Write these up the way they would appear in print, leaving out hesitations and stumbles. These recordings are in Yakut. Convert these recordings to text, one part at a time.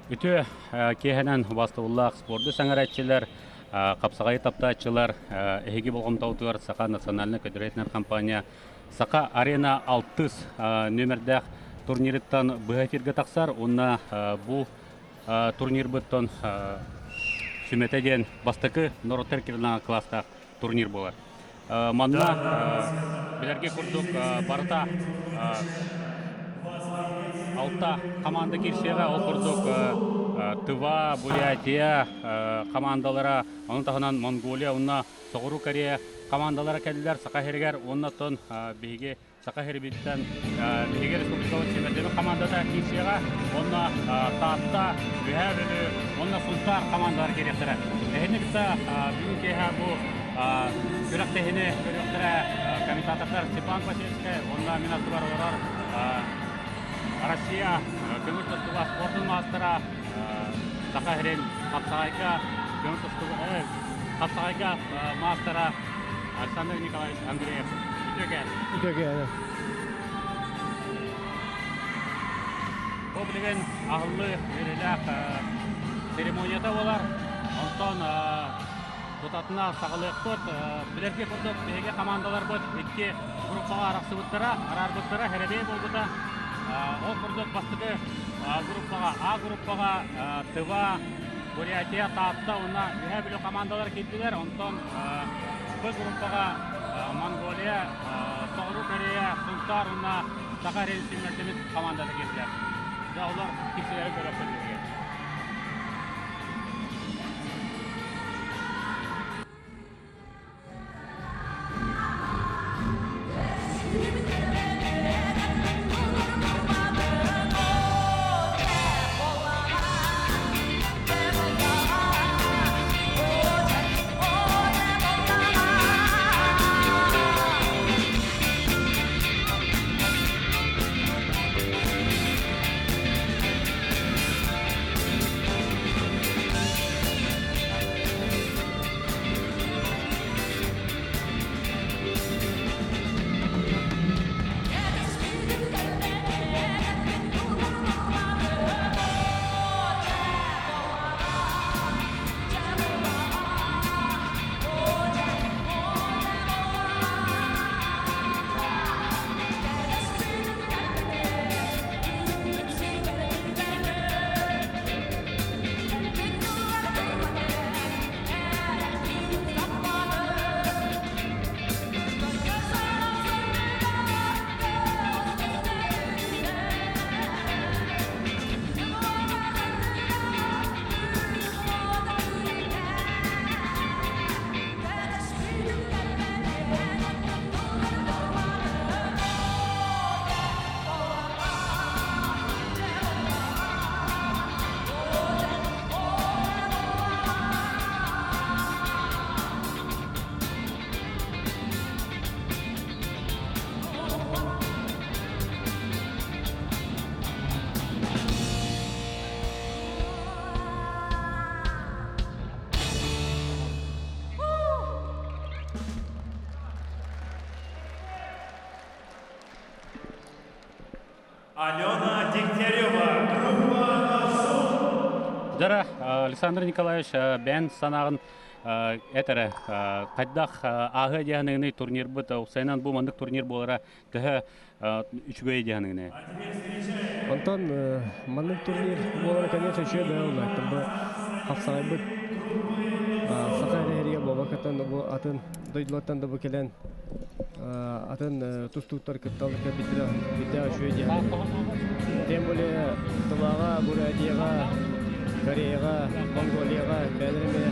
Үтүө киэһэнэн убаастабыллаах спорду сэҥэрээччилэр, хапсаҕайы таптааччылар, эһиги болҕомтоҕутугар Саха национальнай көдүрэтинэр компания Саха Арена алтыс нүөмэрдээх турнирыттан быһа эфиргэ тахсар уонна бу турнирбыттан сүмэтэ диэн бастакы норуоттар кирилаҥа класстаах турнир буолар. Манна билэргэ курдук барыта алта команда киирсиэҕэ. Ол курдук Тыва, Бурятия командалара, ону таһынан Монголия уонна Соҕуруу Корея командалара кэллилэр Саха сиригэр уонна оттон биһиги Саха сирибиттэн биһиги республикабыт сүүмэрдэммит командата киирсиэҕэ уонна Таатта, Үөһээ Бүлүү уонна Сунтаар командалар киириэхтэрэ. Эһини кытта бүгүн киэһэ бу күрэхтэһиини көрүөхтэрэ комментатордар Степан Посельскай уонна мин аттыбар олорор Россия көҥүл тустууга спордун маастара Саха сирин хапсаҕайга көҥүл тустууга хапсаҕайга маастара Александр Николаевич Андреев. Үтүөкэ. Үтүөкэ. Бу билигин аһыллыы үөрүүлээх церемонията буолар. Онтон тутатына саҕалыахпыт. Билэргэ курдук биһиги командаларбыт икки группаҕа арахсыбыттара, араарбыттара, хэрэбиэй буолбута. Ол курдук бастакы группаҕа А группаҕа Тыва, Бурятия, Таатта уонна Үөһээ Бүлүү командалар киирдилэр. Онтон Б группаҕа Монголия, Соҕуруу Корея, Сунтаар уонна Саха сүүмэрдэммит командата киирдилэр. Дьэ, олор киирсилэри көрүөхпүт билигин. Алена Дегтярева, группа Дара, Александр Николаевич, бэйэн санааҕын этэрэ хайдах ааһыа диэханыгыный турнирбыт уксайынан бу маннык турнир буолара төһө үчүгэй диэханыгыный? Онтон маннык турнир буолара, конечно, үчүгэй бэйэ бу хапсаҕайбыт саха эрэ буолбаккаттан бу атын дойдулартан да бу кэлэн атын тустууктар кытталлар кэлбиттэрэ бирдээх үчүгэй диэн. Тем более Тываҕа, Бурятияҕа, Кореяҕа, Монголияҕа бэйэлэрин эмиэ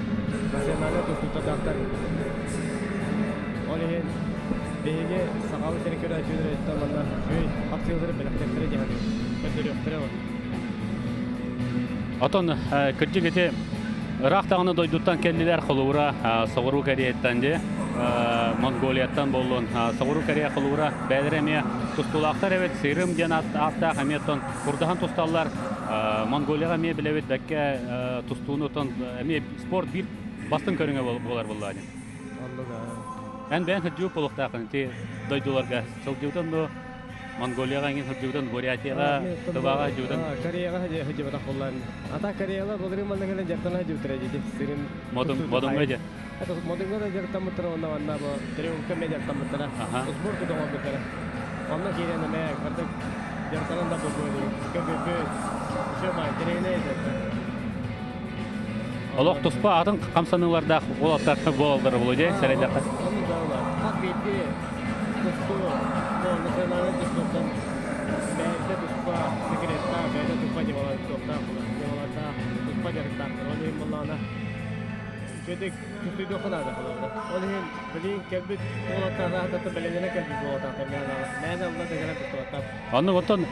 национальнай тустууктардаахтар. Ол иһин биһиги сахабыт сирин көрөөччүлэриттэн манна үчүгэй хапсыылары бэлэхтиэхтэрэ диэн көрдөрүөхтэрэ. Отон кырдьык ити ыраах даҕаны дойдуттан кэллилэр холобура Соҕуруу Кореяттан дии Монголияттан буоллун Соҕуруу Корея холобура бэйэлэрэ эмиэ тустуулаахтар эбит Сырым диэн ааттаах эмиэ оттон курдаһан тусталлар Монголияҕа эмиэ билэбит бэккэ тустууну оттон эмиэ спорт биир бастыҥ көрүҥэ буолар буоллаҕа дии. Эн бэйэҥ сылдьыбыт буолуохтааххын ити дойдуларга сылдьыбытын дуо? Монголияҕа эҥин сылдьыбытын, Бурятияҕа, Тываҕа сылдьыбытын. Кореяҕа сылдьыбатах буоллаан. Ата Кореяла былырыын манна кэлэн дьарыктана сылдьыбыттара дии. Сырын Модуҥҥа дьэ. Модуҥҥа да дьарыктаммыттара уонна манна бу Триумфка эмиэ дьарыктаммыттара. Сбор кутун оҥорбуттара. Онно киирэн эмиэ бардык дьарыктанан да буолуо көбүппүт. Все бай, тренер Олох туспа атын хамсаныылардаах уолаттар буолаллара буолуо дии сэрэйдэххэ. Хас биирдии тустуу национальнай тустууттан бэйэтэ туспа секреттаах, бэйэтэ туспа ньымалардаах, ньымалардаах, туспа дьарыктаахтар. Ол иһин буоллаҕына үчүгэйдик тустуйдуохха наада холобура. Ол иһин билигин кэлбит уолаттар араһататтан бэлэмнэнэ кэлбит буолуохтаахтар мээнэ мээнэ ылла да кэлэн тустубаттар. Оннук оттон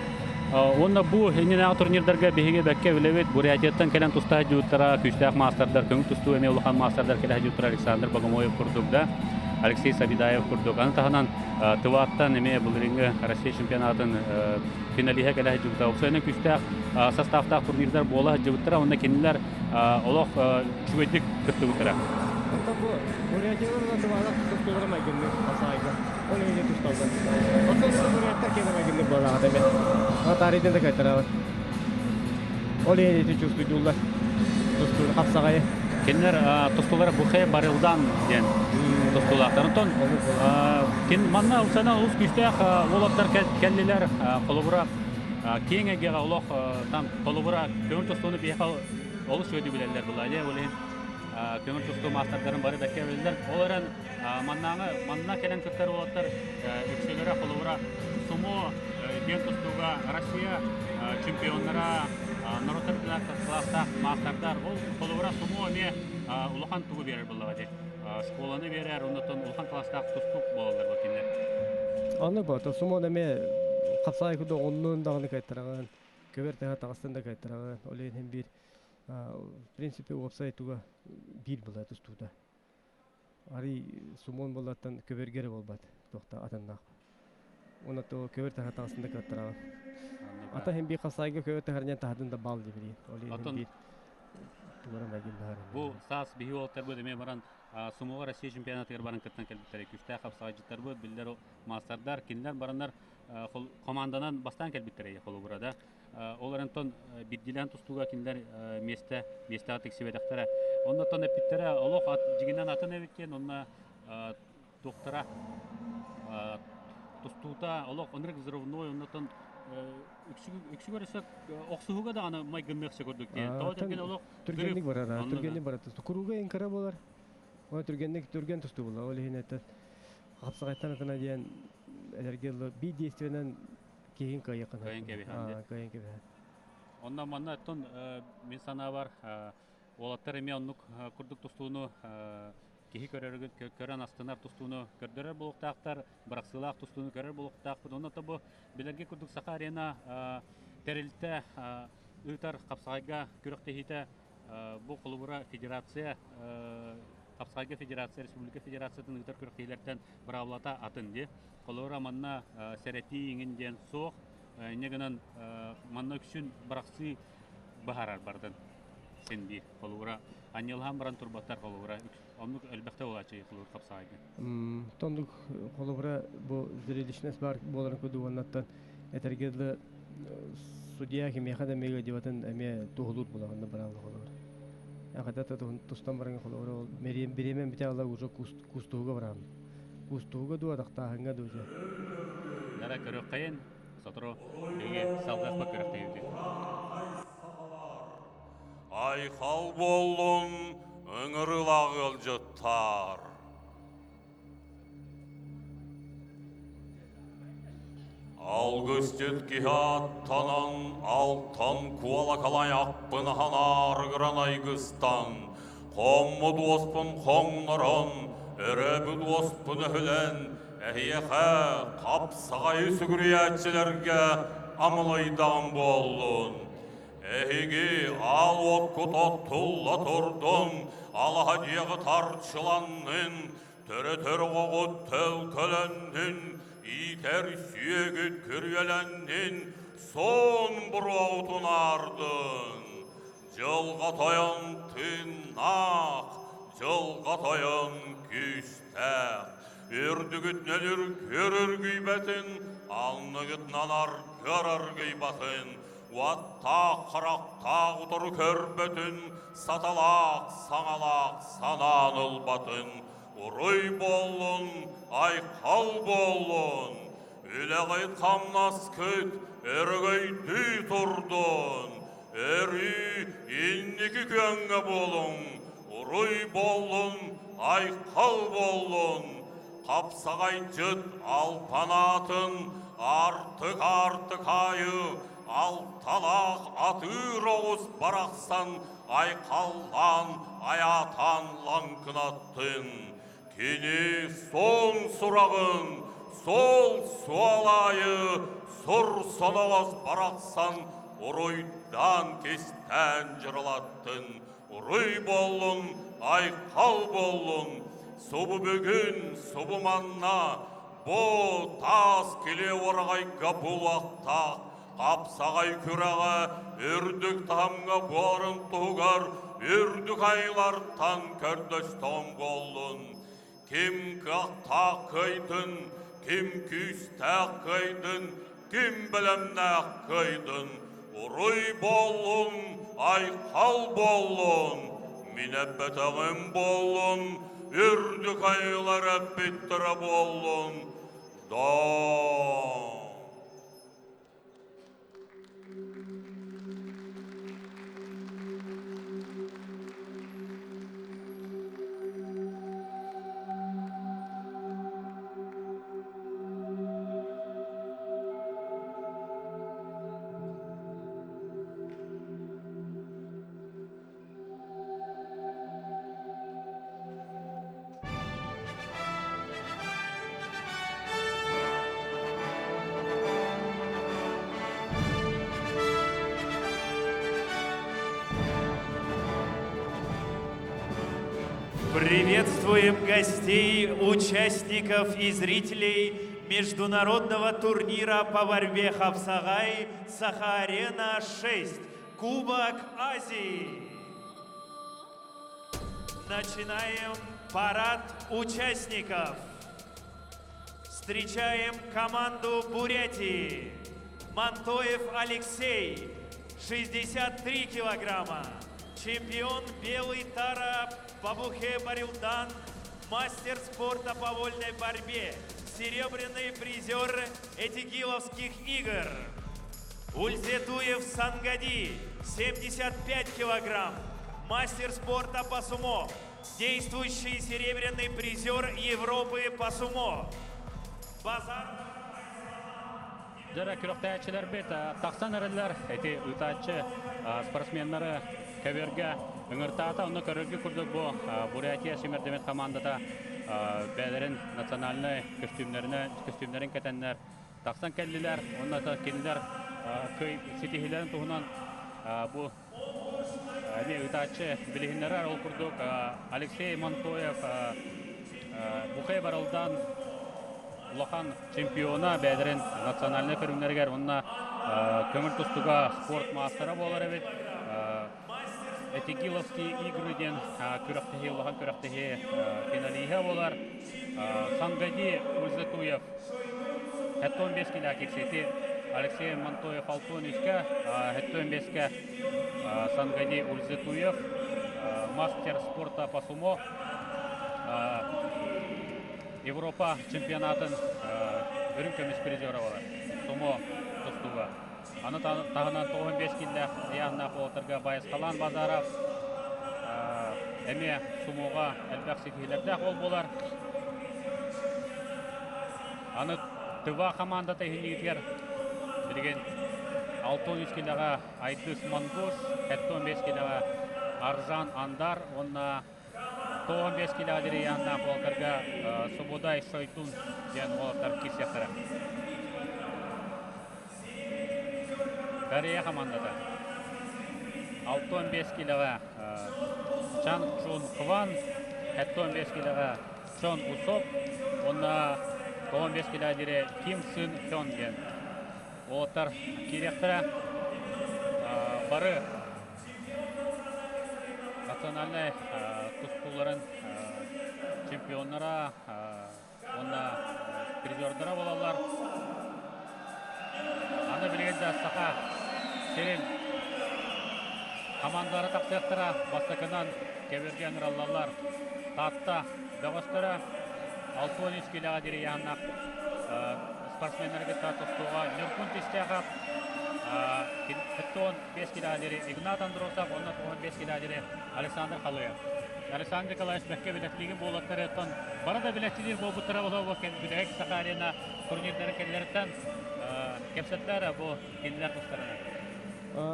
уонна бу иннинээҕи турнирдарга биһиги бэккэ үлэбит Бурятияттан кэлэн туста сылдьыбыттара күүстээх маастардар, көҥүл тустуу эмиэ улахан маастардар кэлэ сылдьыбыттара Александр Богомоев курдук да, Алексей Сабидаев курдук. Аны таһынан Тываттан эмиэ былырыыҥҥы Россия чемпионатын финалиһа кэлэ сылдьыбыта. Уопсайынан күүстээх составтаах турнирдар буола сылдьыбыттара уонна кинилэр олох үчүгэйдик кыттыбыттара. Оттон бу Бурятиялар уонна Тывалар тустуулара майгынныыр хасаайга. Ол иһин тусталлар. Оттон буряттар киэнэ майгынныыр буолаҕа эмэ. Атаарыйдан да кайтарабат. Ол иһин ити чувствуйдууллар. Тустууну хапсаҕайы. Кинилэр тустуулара Бухэ Барылдан диэн тустуулаахтар. Онтон кин манна усана олус күүстээх уолаттар кэллилэр. Холобура киэҥ эйгэҕэ олох там холобура көҥүл тустууну биһиэхэ олус үчүгэйдик билэллэр буолла. Ол иһин көҥүл тустуу маастардарын бары бэккэ билэллэр. Ол эрэн маннааҥы манна кэлэн кыттар уолаттар үксүлэрэ холобура сумо диэн тустууга Россия чемпионнара норуоттар кылаастаах маастардар ол холобура сумо эмиэ улахан тугу биэрэр буоллаҕа дии школаны биэрэр оннуттан улахан кылаастаах тустуук буолаллар бу кинилэр. Аны бу сумо эмиэ хапсаай курдук оннун даҕаны кыайтараҕын көбөр тэһэ таҕыстын да кыайтараҕын ол иһин биир в принципе уопсай туга биир була тустуута. Арый сумон буоллаттан көбөргө эрэ буолбат туохта атыннаах. Уонна то көбөр таһа таҕыстын да кыаттараҕын. Ата хин биир хасайга көбөр таһарынан таһатын да бал дибири. Ол иһин биир тугара майгын баһар. Бу саас биһи уолаттарбыт эмиэ баран сумоҕа Россия чемпионатыгар баран кыттан кэлбиттэрэ. Күүстээх хапсаҕайдьыттарбыт, биллэр маастардар, кинилэр бараннар команданан бастаан кэлбиттэрэ холобура да. Ол эрэн биирдиилээн тустууга кинилэр миэстэ миэстэҕэ тиксибэтэхтэрэ. Оннуттан эппиттэрэ олох дьиҥинэн атын эбит диэн онно туохтара тустуута олох ынырык взрывной оннуттан үксүгэр өссө охсуһууга даҕаны майгынныахса курдук диэн. Тоҕо диэн олох түргэнник барар, түргэнник барар. Курууга ең кыра болар. Ол түргэнник түргэн тустуу буолар. Ол иһин это хапсаҕайтан атына диэн энергия биир действиенэн киһин кыайыаххын Кыайан кэбиһэн дии. Кыайан кэбиһэн. Онно манна оттон мин санаабар уолаттар эмиэ оннук курдук тустууну киһи көрөрүгүн көрөн астынар тустууну көрдөрөр буолуохтаахтар, бырахсыылаах тустууну көрөр буолуохтаахпыт. Онно бу билэргэ курдук Саха Арена тэрилтэ ыытар хапсаҕайга күрэхтэһиитэ бу холобура федерация хапсаҕайга федерация республика федерациятын ыытар күрэхтэһиилэртэн быраабылата атын дии. Холобура манна сэрэтии иҥин диэн суох. Инньэ гынан манна үксүн бырахсыы быһаарар бардын син биир. Холобура анньылаһан баран турбаттар холобура оннук элбэхтэ буолааччы холобур хапсаҕайга. Тондук холобура бу зрелищность бар буоларын курдук уоннаттан этэргэ дылы судья кимиэхэ да эмиэ ыалдьыбатын эмиэ туһулуур буолаҕын быраабыла холобура. Эҕэрдэ тустан баран холобура ол бириэмэн бүтэ ала уже кустуһуга бараҕын. Кустуһуга дуу атахтааһыҥҥа дуу дьэ. Дара көрүөххэйин сотору биһиги салгыахпыт күрэхтэһиибитин. Айхал буоллун ыҥырыылаах ыалдьыттар. Алгысчыт киһи аттанан, алтан куолакалай аппын аһанаарыгыран айгыстан, хоммут уоспун хоҥнорон, өрөөбүт уоспун өһүлэн, эһиэхэ хапсаҕайы сүгүрүйээччилэргэ амылыйдаҕым буоллун. Эһиги аал уоккут оттулла турдун, алаһа дьиэҕит арчыланнын, Төрөтөр оҕоҕут төлкөлөннүн, иитэр сүөгүт күрүөлэннин, суон буруоҕутун аардын. Дьылҕа тойон тыыннаах, дьылҕа тойон күүстээх. Үрдүгүтүнэн үргүөр үргүйбэтин, алныгытынан аргыар аргыйбатын, уоттаах харахтаах утары көрбөтүн, саталаах саҥалаах санаан ылбатын, уруй буоллун, айхал буоллун, үлэҕит-хамнаскыт өрөгөйдүү турдун, өрүү инники күөҥҥэ буолуҥ, уруй буоллун, айхал буоллун, хапсаҕайдьыт алпанаатын артык-артык аайы алталаах атыыр оҕус барахсан айхаллаан айаатаан лаҥкынаттын. Кини сон сураҕын сол суол аайы сур соноҕос барахсан уруйдаан кистээн дьырылаттын. Уруй буоллун, айхал буоллун, субу бүгүн, субу манна, бу таас килиэ уораҕайга булуохтаах хапсаҕай күрэҕэ үрдүк таһымҥа буоларын туһугар үрдүк айылартан көрдөстөҕүм буоллун. Ким кыахтаах кыайдын, ким күүстээх кыайдын, ким бэлэмнээх кыайдын, уруй буоллун, айхал буоллун, мин эппэтэҕим буоллун, үрдүк айылар эппиттэрэ буоллун, доо. Приветствуем гостей, участников и зрителей международного турнира по борьбе Хапсагай Саха-Арена-6 Кубок Азии. Начинаем парад участников. Встречаем команду Бурятии. Мантоев Алексей, 63 килограмма. Чемпион Белый Тара Бабухе Барилдан, мастер спорта по вольной борьбе, серебряный призер Этигиловских игр. Ульзетуев Сангади, 75 килограмм, мастер спорта по сумо, действующий серебряный призер Европы по сумо. Базар Дьэ күрэхтэһээччилэрбит тахсан эрэллэр эти ыытааччы спортсменнары көбүөргэ ыҥыртаата. Онно көрөргө курдук бу Бурятия сүүмэрдэммит командата бэйэлэрин национальнай көстүүмнэрин кэтэннэр тахсан кэллилэр. Онно кинилэр ситиһиилэрин туһунан бу эмиэ ыытааччы билиһиннэрэр. Ол курдук Алексей Монтоев Бухай Барылдан улахан чемпиона бэйэлэрин национальнай көрүҥнэригэр уонна көҥүл тустууга спорт маастара буолар эбит. Этигиловские игры диэн күрэхтэһии улахан күрэхтэһии финалиһа буолар. Сангади Ульзатуев 75 килэ киксити Алексей Монтоев 63-кэ, 75-кэ Сангади Ульзатуев мастер спорта по сумо Европа чемпионатын үрүҥ көмүс призера буолар. Сумо тустууга. Аны таһынан 95 киллээх ыйааһыннаах уолаттарга Байысхалаан Базаров эмиэ сумоҕа элбэх ситиһиилэрдээх уол буолар. Аны Тыва хамаандата иһинигитигэр билигин 63 килэҕэ Айдыс Монгуш, 75 килэҕэ Аржан Андар уонна 95 килэҕэ дирияннаах уолаттарга Субудай Шойтун диэн уолаттар киирсиэхтэрэ. Корея хамаандата 65 килэҕэ Чан Чун Хван, 75 килэҕэ Чон Усоп уонна 95 килэҕэ диэри Ким Сын Хён диэн уолаттар киириэхтэрэ. Бары национальнай тустууларын чемпионнара. уонна призердара буолаллар. Аны билигин да Саха сирин хамаандалара тахсыахтара бастакынан кэбиргэ ыҥыраллаллар. Таатта бөҕөстөрө 63 киилэҕэ диэри ыйааннаах спортсменнары кытта тустууга Ньургун Тистээхов, 75 килэҕэ диэри Игнат Андросов уонна 95 килэҕэ диэри Александр Халыев. Александр Николаевич бэккэ билэттиигин буолаттарыттан бары да билэттилиир буолбуттара буолуо бүтэһик Саха Арена турнирдарын кэллэриттэн кэпсэттэр бу кинилэр тустарынан.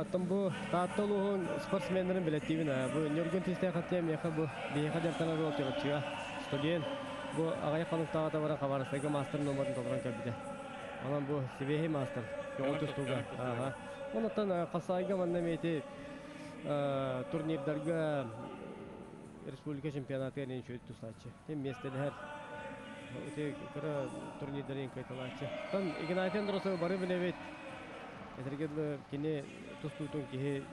Оттон бу Таатта улууһун спортсменнарын билэттиибин. Бу Ньургун Тистээхаттыа миэхэ бу биһиэхэ дьарыктанар уол Чурапчыга студент. Бу аҕыйах хонуктааҕыта баран Хабаровскайга маастар номерын толорон кэлбитэ. Онон бу сибиэһэй маастар көҥүл тустууга. Онуттан Хасайга манна эмиэ ити турнирдарга республика чемпионатыгар эн үчүгэй тустааччы. Тем миэстэлэһэр ити кыра турнирдарын кыайталааччы. Оттон Игнатий Андросов бары билэбит. Этэргэ дылы кини тустуутун киһи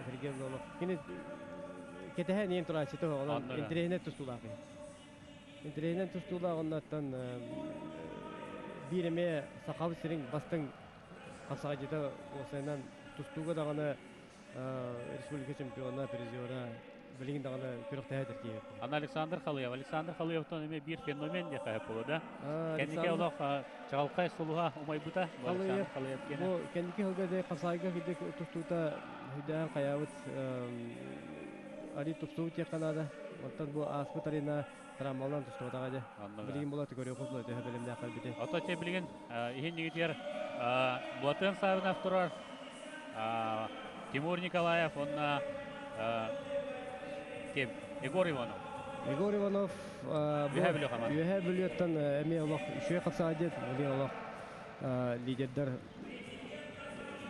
этэргэ дылы олох кини кэтэһэн иэн турааччыта онон интэриэһинэй тустуулаах киһи. Интэриэһинэй тустуулаах оннуттан биир эмиэ сахабыт сирин бастыҥ хапсаҕайдьыта уопсайынан тустууга даҕаны республика чемпиона, призера билигин даҕаны күрэхтэһэ киһи. Ана Александр Халыев. Александр Халыевтан эмиэ биир феномен диэхэ буолуо да. Кэнники олох чаҕылхай сулуһа умайбыта. Александр Халыев киэнэ. Бу кэнники сылга де Хасайга кидик тустуута хүдээн хайаабыт али тупсубут диэххэ наада. Оттон бу ааспыт арена травмалан тустубатаҕа дьэ. Билигин була көрүөх була төһө бэлэмнээх кэлбити. Ото те билигин иһин нигитигэр Булатын Савинов турар Тимур Николаев уонна ким? Егор Иванов. Егор Иванов Үөһээ Бүлүү команда. Үөһээ Бүлүүттэн эмиэ олох үчүгэй хапсаҕай диэт, билигин олох лидердэр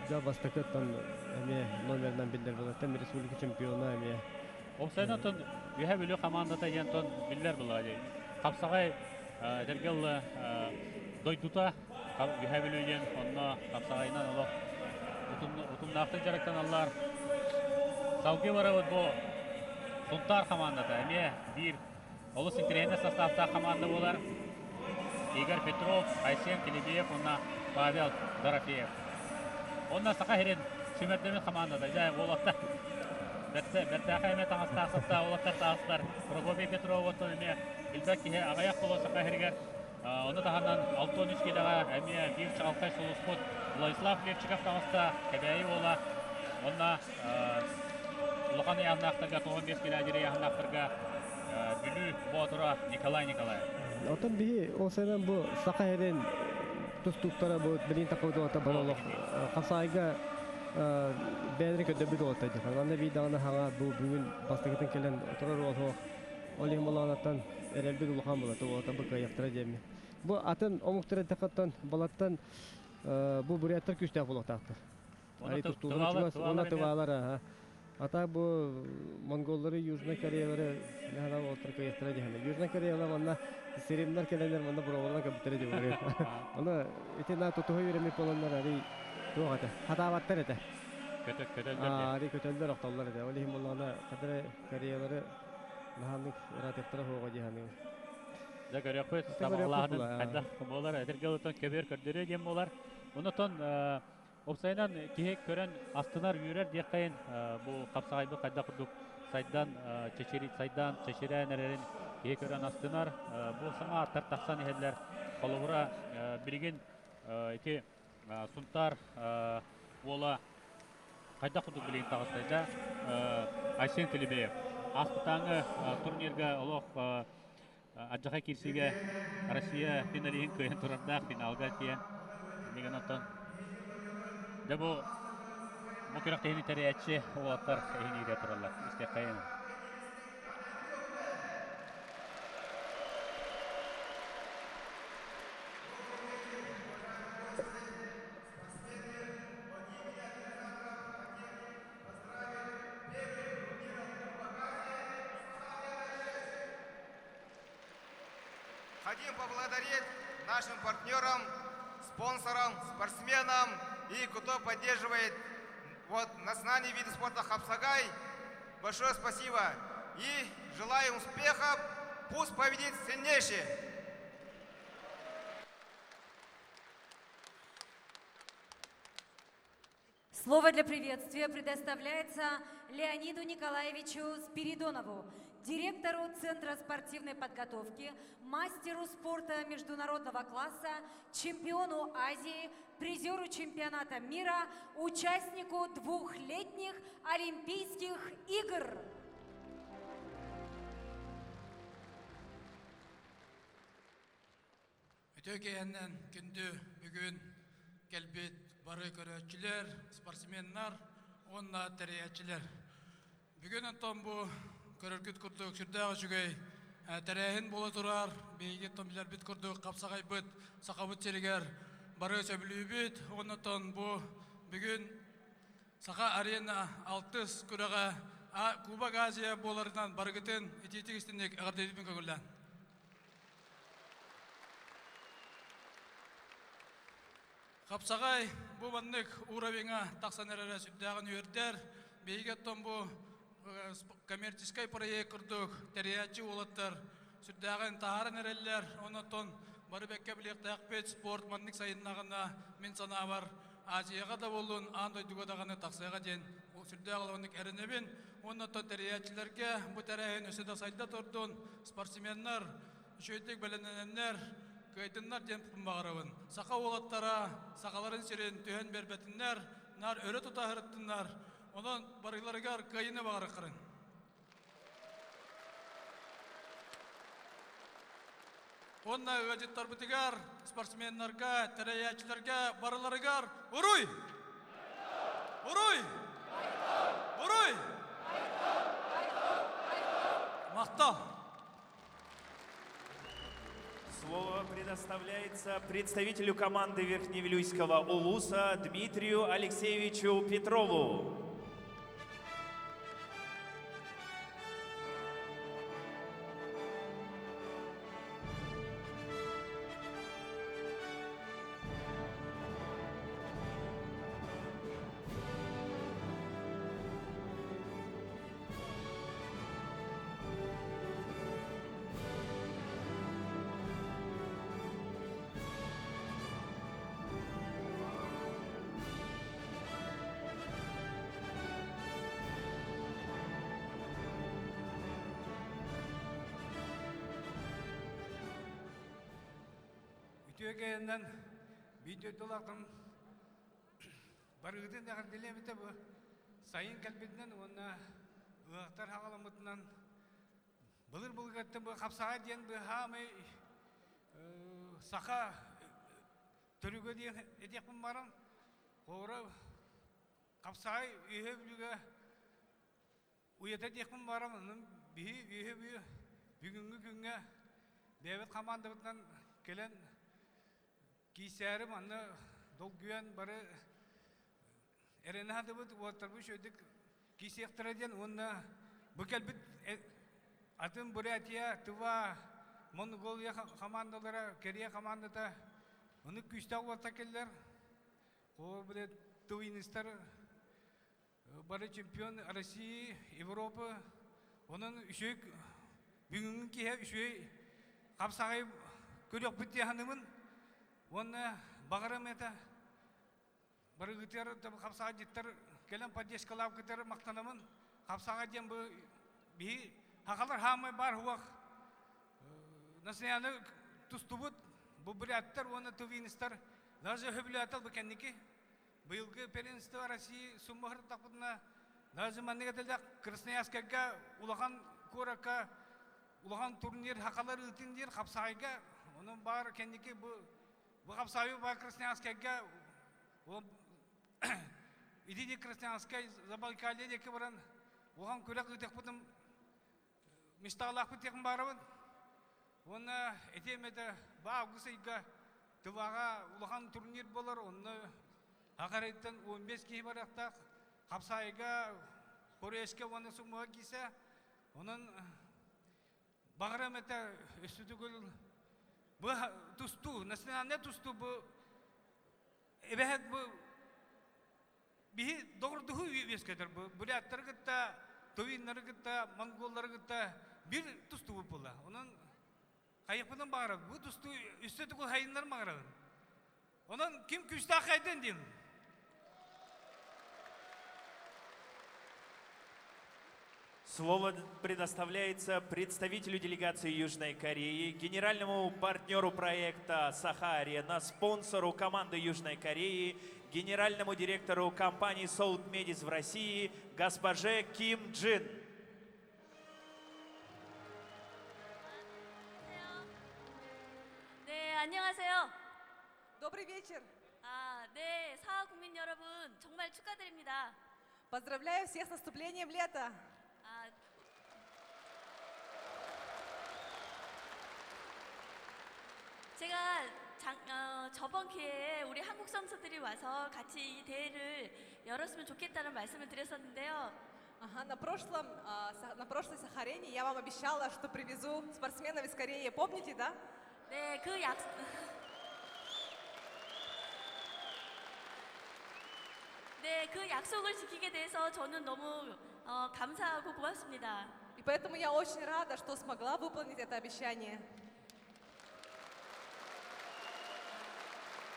да бастакыттан эмиэ номерынан биллэр буолаттан республика чемпиона эмиэ. Офсайдан тон Үөһээ Бүлүү командата диэн тон биллэр буолла. Хапсаҕай эдэргэл дойдута Үһээ Бүлүү диэн онно хапсаҕайынан олох утумнаахтык дьарыктаналлар. Салгыы барабыт бу Сунтаар хамаандата эмиэ биир олус интэриэһинэй састааптаах хамаанда буолар. Игорь Петров, Айсен Килибиев уонна Павел Дорофеев. Онно Саха сирин сүүмэрдэммит хамаандата дьэ уолаттар бэртээхэй эмиэ таҥастаах саптаах уолаттар таастар. Прокопий Петров оттон эмиэ билбэт киһи аҕыйах буолуо Саха сиригэр. Ону таһынан 63 киилэҕэ эмиэ биир чаҕылхай сулуспут Владислав Левчиков таҕыста, Кэбээйи уола. Уонна улахан ыйааһыннаахтарга, 95 килэ диэри ыйааһыннаахтарга Бүлүү Боотура Николай Николаев. Оттон биһи ол сайынан бу Саха сирин тустууктара бу билигин такыбыт уолаттар бары олох хасаайга бэйэлэрин көрдөрбүт уолаттар дьэ. Манна биир даҕаны хаҥа бу бүгүн бастакытын кэлэн турар уол суох. Ол иһин булаанаттан эрэлбит улахан буолар, уолаттар бу кыайыахтара диэммин. Бу атын омуктар эттэххиттэн балаттан бу буряттар күүстээх буолуохтаахтар. Тустуулара чугас, уонна тываалар аха. Ата бу монголлары, Южная Кореялары наһаа уолаттар кыайыахтара диэххэ. Южная Кореялар манна сиримнэр кэлэннэр манна буровалар көбүттэрэ диэбит. Ону ити на тутуһа үөрэммит буоланнар арый туох этэ, хатаабаттар этэ. Көтөллөр. Арый көтөллөр, охтоллор этэ. Ол иһин буоллаҕына хадары Кореялары Наһааннык ыраатыахтара суоҕа дии саныыбын. Дьэ көрүөхпүт, сабаҕалааһынын хайдах буолар, этэргэ отон көбүөр көрдөрүө диэн буолар. Онотон уопсайынан киһи көрөн астынар, үөрэр диэххэйин бу хапсаҕайбыт хайдах курдук сайдан чэчири сайдан чэчирээн эрэрин киһи көрөн астынар. Бу саҥа ааттар тахсан иһэллэр. Холобура, билигин ити Сунтаар уола хайдах курдук билигин таҕыста да Айсен Килибеев ааспытааҥы турнирга олох адьаха киирсиигэ Россия финалиһын кыайан турардаах финалга тиийэн билигин оттон дьэ бу бу күрэхтэһиини тэрийээччи уолаттар эһиниигэ тураллар истиэххэйин. Хотим поблагодарить нашим партнерам, спонсорам, спортсменам и кто поддерживает вот национальный вид спорта хапсагай. Большое спасибо и желаем успехов. Пусть победит сильнейший. Слово для приветствия предоставляется Леониду Николаевичу Спиридонову, директору Центра спортивной подготовки, мастеру спорта международного класса, чемпиону Азии, призеру чемпионата мира, участнику двухлетних Олимпийских игр. Үтүө киэһэнэн күндү бүгүн кэлбит бары көрөөччүлэр, спортсменнар уонна тэрийээччилэр. Бүгүн оттон бу көрөргүт курдук сүрдээх үчүгэй тэрээһин буола турар. Биһиги оттон билэрбит курдук хапсаҕайбыт Сахабыт сиригэр бары сөбүлүүбүт. Оннотон бу бүгүн Саха арена алтыс күрэҕэ Кубок Азия буоларынан барыгытын итиитик истинник эҕэрдэлиибин көҥүллээн. Хапсаҕай бу маннык уровеҥа тахсан эрэрэ сүрдээҕин үөрдэр. Биһиги оттон бу коммерческай проект курдук тэрийээччи уолаттар сүрдээҕин таһааран эрэллэр. Онон бары бэккэ билиэхтээхпит спорт маннык сайыннаҕына мин санаабар Азияҕа да буоллун, аан дойдуга даҕаны тахсыаҕа диэн сүрдээх улаханнык эрэнэбин. Уонна оттон тэрийээччилэргэ бу тэрээһин өссө да сайда турдун, спортсменнар үчүгэйдик бэлэмнэнэннэр, кыайдыннар диэн баҕарабын. Саха уолаттара сахаларын сирин түһэн биэрбэтиннэр, наар өрө тута сырыттыннар. Онон барыларыгар кыайыыны баҕарыаххарын. Уонна ыалдьыттарбытыгар, спортсменнарга, тэрийээччилэргэ барыларыгар уруй! Уруй! Уруй! Махтал! Слово предоставляется представителю команды Верхневилюйского Улуса Дмитрию Алексеевичу Петрову. Үтүө кээннэн видео дойдулаахтан барыгытын эҕэрдэлиэм этэ бу сайын кэлбитинэн уонна ыһыахтар хаҕаламмытынан былыр былыргыттан бу хапсаҕай диэн бу хаамай саха төрүгө диэн этиэхпин баран хоро хапсаҕай үөһэ бүлүүгэ уйата диэхпин баран онон биһи үөһэ бүлүү бүгүҥҥү күҥҥэ бэйэбит хамаандабытынан кэлэн киисээри манна долгуйан бары эрэнэ сатыбыт уолаттарбыт үчүгэйдик киисиэхтэрэ диэн уонна бу кэлбит атын Бурятия, Тыва, Монголия хамаандалара, Корея хамаандата ону күүстээх уолаттар кэллэр. Ол билет тувинистар бары чемпион России, Европы. Онон үчүгэй бүгүҥҥү киһи үчүгэй хапсаҕай көрүөхпүт дии саныыбын. Уонна баҕарым этэ барыгытыгар хапсаҕайдьыттар кэлэн поддержкалаабыккытыгар махтанабын. Хапсаҕай диэн бу биһи сахалар хаамай баар суох национальный тустубут бу буряттар уонна тувинистар даже хөбүлээтэл бу кэнники Быйылгы первенство России суммаһырдахпытына даже маннык этэллэх Красноярскайга улахан куоракка улахан турнир хахалар ыытын диир хапсаайга онон баар кэнники бу бу хапсаайы баар Красноярскайга итини Красноярскай Забайкалье диэки баран улахан күрэх ыытыахпытын мечталаахпыт диэхин баарабын Уонна этиэм этэ, баа август ыйга Тываҕа улахан турнир буолар, онно Акарыттан 15 киһи барыахтаах, Хапсаайга, Хорескэ уонна Сумуга киирсэ. Онон баҕарам этэ өссө төгүл бу тустуу, национальнай тустуу бу эбэһэт бу биһи доҕордоһуу үөскэтэр бу буряттары кытта тувиннары кытта монголлары кытта бир тустубут буолла онон хайыппытын баҕарабын бу тустуу үстэ тугу хайыннар баҕарабын онон ким күүстээх хайдын диэн. Слово предоставляется представителю делегации Южной Кореи, генеральному партнеру проекта «Саха-Арена», спонсору команды Южной Кореи, генеральному директору компании «Соут Медис» в России, госпоже Ким Джин. 네, 안녕하세요. Добрый вечер. 아, 네, 사하 국민 여러분 정말 축하드립니다. Поздравляю всех с наступлением лета. 아, 제가 장, 어, 저번 기회에 우리 한국 선수들이 와서 같이 이 대회를 열었으면 좋겠다는 말씀을 드렸었는데요. Ага, на, прошлом, а, на прошлой Сахарене я вам обещала, что привезу спортсменов из Кореи. Помните, да? 네, 그 약, 네, 그 약속을 지키게 돼서 저는 너무 어, 감사하고 고맙습니다. И поэтому я очень рада, что смогла выполнить это обещание.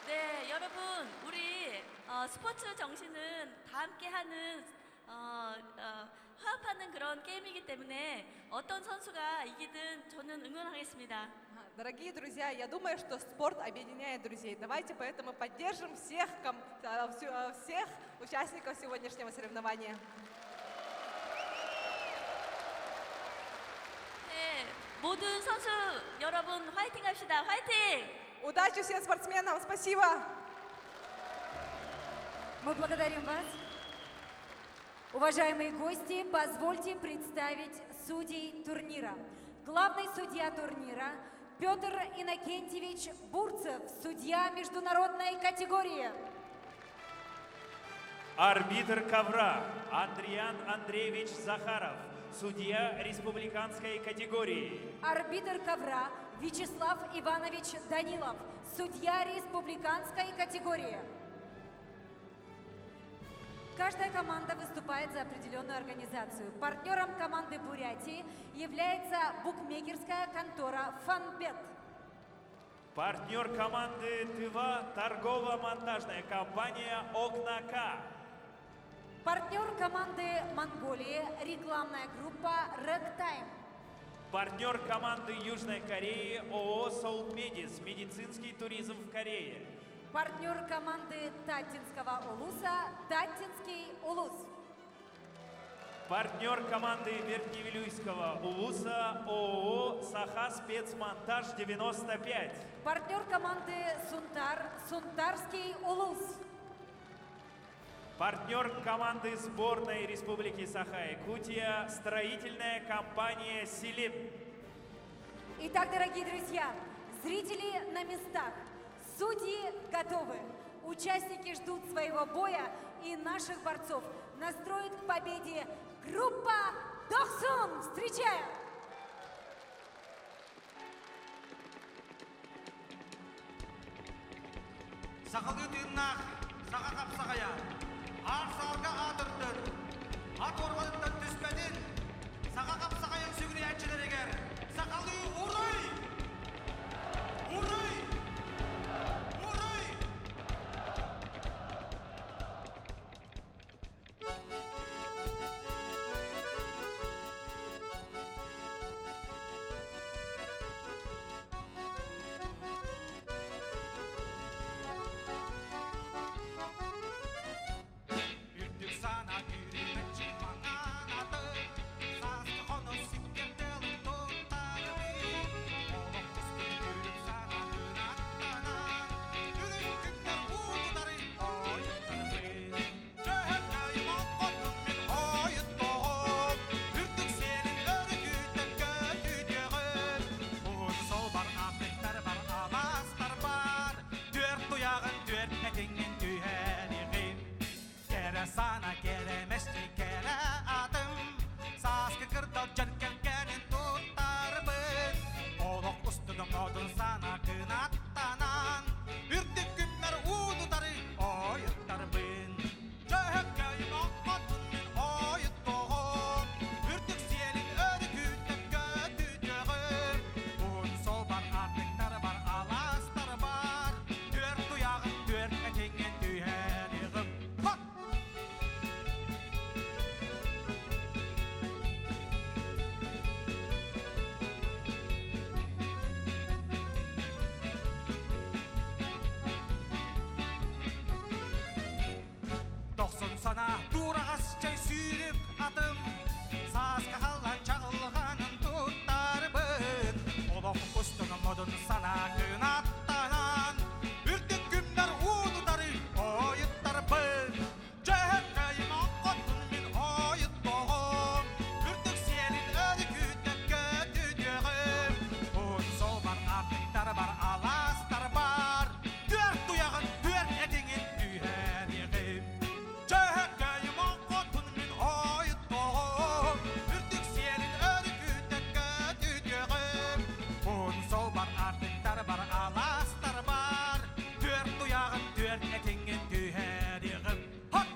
네, 여러분, 우리 어, 스포츠 정신은 다 함께 하는 어, 어, 화합하는 그런 게임이기 때문에 어떤 선수가 이기든 저는 응원하겠습니다. Дорогие друзья, я думаю, что спорт объединяет друзей. Давайте поэтому поддержим всех, всех участников сегодняшнего соревнования. 네, 모든 선수 여러분 화이팅 합시다. 화이팅! Удачи всем спортсменам! Спасибо! Мы благодарим вас. Уважаемые гости, позвольте представить судей турнира. Главный судья турнира Петр Иннокентьевич Бурцев, судья международной категории. Арбитр ковра Андриан Андреевич Захаров, судья республиканской категории. Арбитр ковра Вячеслав Иванович Данилов, судья республиканской категории. Каждая команда выступает за определенную организацию. Партнером команды Бурятии является букмекерская контора «Фанбет». Партнер команды Тыва торгово-монтажная компания «Окна К». Партнер команды Монголии рекламная группа «Рэктайм». Партнер команды Южной Кореи ООО «Соулмедис» медицинский туризм в Корее. Партнер команды Таттинского Улуса «Таттинский Улус». Партнер команды Верхневилюйского Улуса ООО «Саха спецмонтаж 95». Партнер команды Сунтар «Сунтарский Улус». Партнер команды сборной Республики Саха-Якутия строительная компания «Селим». Итак, дорогие друзья, зрители на местах, судьи готовы. Участники ждут своего боя и наших борцов настроит к победе группа Дохсун. Встречаем! Сахалыы тыыннаах, саха хапсаҕайа, аар саарга аатырдын, ат уорҕатыттан түспэтин, саха хапсаҕайын сүгүрүйээччилэригэр сахалыы уруй! Уруй! Уруй! Үрдүк сана үрүмэччи маҥан аты, сааскы хоно сиккэр тыалын туттарбын. Олох устун үрүҥ сана кынаттанан, үрүҥ күннэр уутутары ойуттарбын. Дьөһөгөйүм оҥхотун мин ойуттуом, үрдүк сиэлин өрүкүтэн көтүтүөҕүм. Уһун суолбар аартыктар бар, алаастар бар, түөрт туйаҕын түөрт этиҥин түһэриҕим. Кэрэ сана кэрэмэсчи кэрэ атым, сааскы кырдал дьэргэлгэнин туттарбын. Олох устун модун сана кынаттанан, үрдүк күммэр уунутары ойуттарбын. Дьөһөгөйүм оҥхотун мин ойуттуом, үрдүк сиэлин өрүкүтэн көтүтүөҕүм. Уһун суолбар аартыктар бар, алаастар бар, түөрт туйаҕын түөрт этиҥин түһэриҕим. Хот! сана Тураҕас чэй сүүрүк атым Сааска халлан чаҕылҕанын туттарбыт Олох устун модун санаа кынаттанан Үрдүк күннэр уунутары ойуттарбыт Дьөһөгөйүм оҥхотун мин ойуттоҕум Үрдүк сиэлин өрүкүтэ көтүтүөҕүм Уһун суолбар артыктарбар алаастарбар Түөрт туйаҕын түөрт этиҥин түһэриэҕим Дьөһөгөйүм оҥхотун мин ойуттоҕум Үрдүк сиэлин өрүкүтэ көтүтүөҕүм Уһун суолбар артыктарбар алаастарбар Түөрт туйаҕын түөрт этиҥин түһэриэҕим Хот!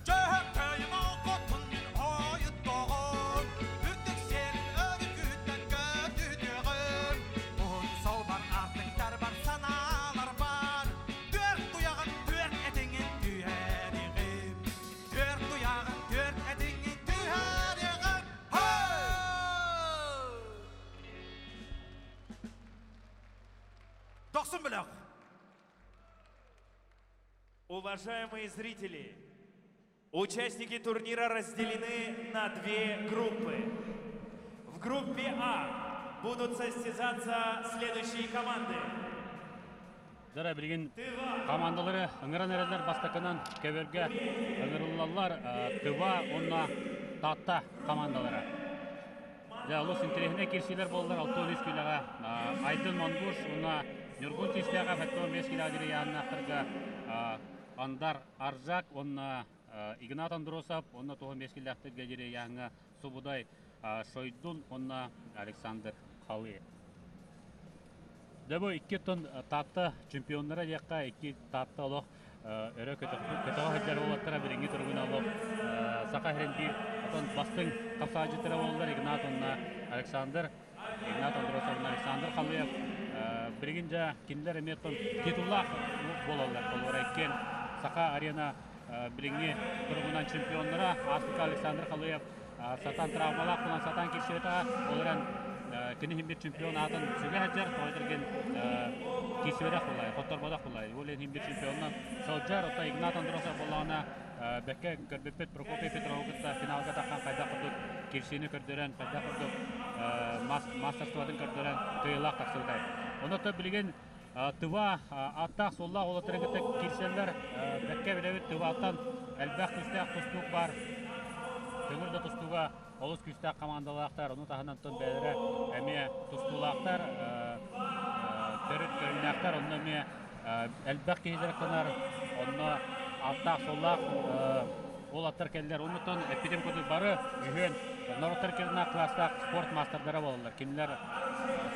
Дьөһөгөйүм оҕотун мин ойуттоҕум, Үрдүк сиэлин өрүкүтэн көтүтүөҕүм. Уһун суолбар аартыктарбар санаалар бар, Түөрт туйаҕын түөрт этиҥин түһэриҕим. Түөрт туйаҕын түөрт этиҥин түһэриҕим. Дохсун бөлөх. Уважаемые зрители, участники турнира разделены на две группы. В группе А будут состязаться следующие команды. Дара билигин командалары ыҥыран эрэллэр бастакынан көбөргө ыҥырыллаллар Тыва уонна Таатта командалара. Дьэ, олус интэриэһинэй киирсиилэр буоллар 63 киилэҕэ Айдын Монгуш уонна Ньургун Чистээҕэ 75 киилэҕэ диэри ыйааһыннаахтарга Андар Аржак уонна Игнат Андросов уонна 95 киилээхтэргэ диэри ыйааһыҥҥа Субудай Шойдун уонна Александр Халы. Дьэ бу икки тон Таатта чемпионнара диэххэ икки Таатта олох өрө көтөҕө сылдьар уолаттара билиҥҥи туругунан олох Саха сирин биир отон бастыҥ хапсаадьыттара буоллар Игнат уонна Александр Игнат Андросов уонна Александр Халыев билигин дьэ кинилэр эмиэ оттон титуллаах буолаллар холобура иккиэн Саха арена билиҥҥи туругунан чемпионнара ааспыкка Александр Халыев сатаан травмалаах буолан сатаан киирсибэтэҕэ ол эрэн кини иһин бир чемпион аатын сүгэ сылдьар тоҕо этэргин киирсибэтэх буолай хотторботох буолай ол иһин бир чемпионунан сылдьар оттон Игнат Андросов буоллаҕына бэккэ көрбүппүт Прокопий Петрову кытта финалга таххан хайдах курдук киирсиини көрдөрөн хайдах курдук мастерствотын көрдөрөн кыайыылаах тахсыбытай онон билигин Тыва ааттаах-суоллаах уолаттары кытта киирсэллэр. Бэккэ билэбит Тываттан элбэх күүстээх тустуук баар. Көҥүл да тустууга олус күүстээх хамаандалаахтар. Ону таһынан тон бэйэлэрэ эмиэ тустуулаахтар, төрүт көрүҥнээхтэр. Онно эмиэ элбэх киһи дьарыктанар. Онно ааттаах-суоллаах уолаттар кэллэр. Оннуттан эппитим курдук бары үһүөн норуоттар кылаастаах класстаах спорт маастардара буолаллар. Кинилэр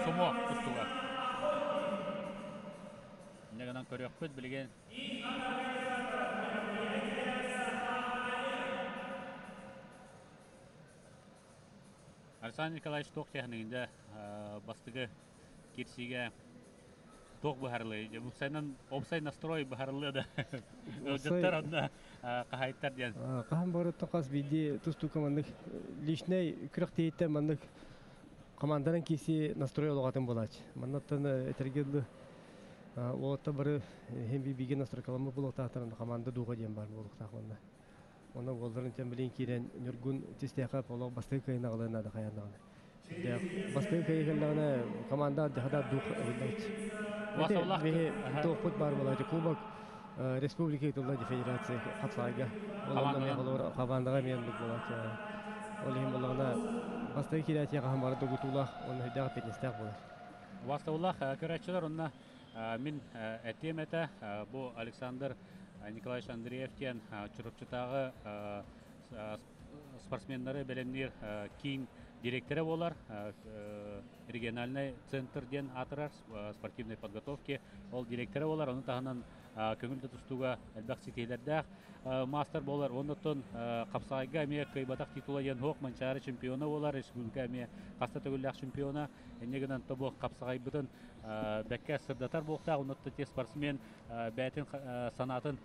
сумо тустуга. Инньэ гынан көрүөхпүт билигин. Александр Николаевич туох технигинде бастыгы кирсиге туох быһарылый? Опсайынан опсай настрой быһарыллыа да. Ыалдьыттар онно хаһайыттар диэн. Хаһан барыттан хас биирдии тустуука маннык личнэй күрэхтэһииттэн маннык команданан киирсии настрой олоҕатын буолааччы. Маннаттан этэргэ дылы уолаттар бары иһин бииргэ настройкаламмыт буолуохтаахтар команда духа диэн баар буолуохтаах манна. Онно уолларын тем билин киирэн Ньургун Тистээхэ олох бастакы кыайын аҕалыан наада хайаан даҕаны. Бастакы кыайыы кэллэҕинэ команда дьаһада дух эбиллээччи. Биһи туохпут баар буолааччы кубок республика ыытылла федерация хапсаайга. Ол командаҕа эмиэ оннук буолааччы. Ол иһин буоллаҕына бастакы киирээччи хаһан бары догутуулаах уонна өйдөөх эппиэтинэстээх буолар. Бастабыллаах көрөөччүлэр онно мин этиэм этэ бу Александр Николаевич Андреев диэн Чурапчытааҕы спортсменнары бэлэмниир киин директора буолар региональный центр диэн аатырар спортивной подготовки ол директора буолар ону таһынан көҥүл да тустууга элбэх ситиһиилэрдээх маастар буолар оннуттан хапсаҕайга эмиэ кыайбатах титула диэн суох Манчаары чемпиона буолар республика эмиэ хаста төгүллээх чемпиона инньэ гынан тобу хапсаҕайбытын бэккэ сырдатар буолуохтаах оннуттан те спортсмен бэйэтин санаатын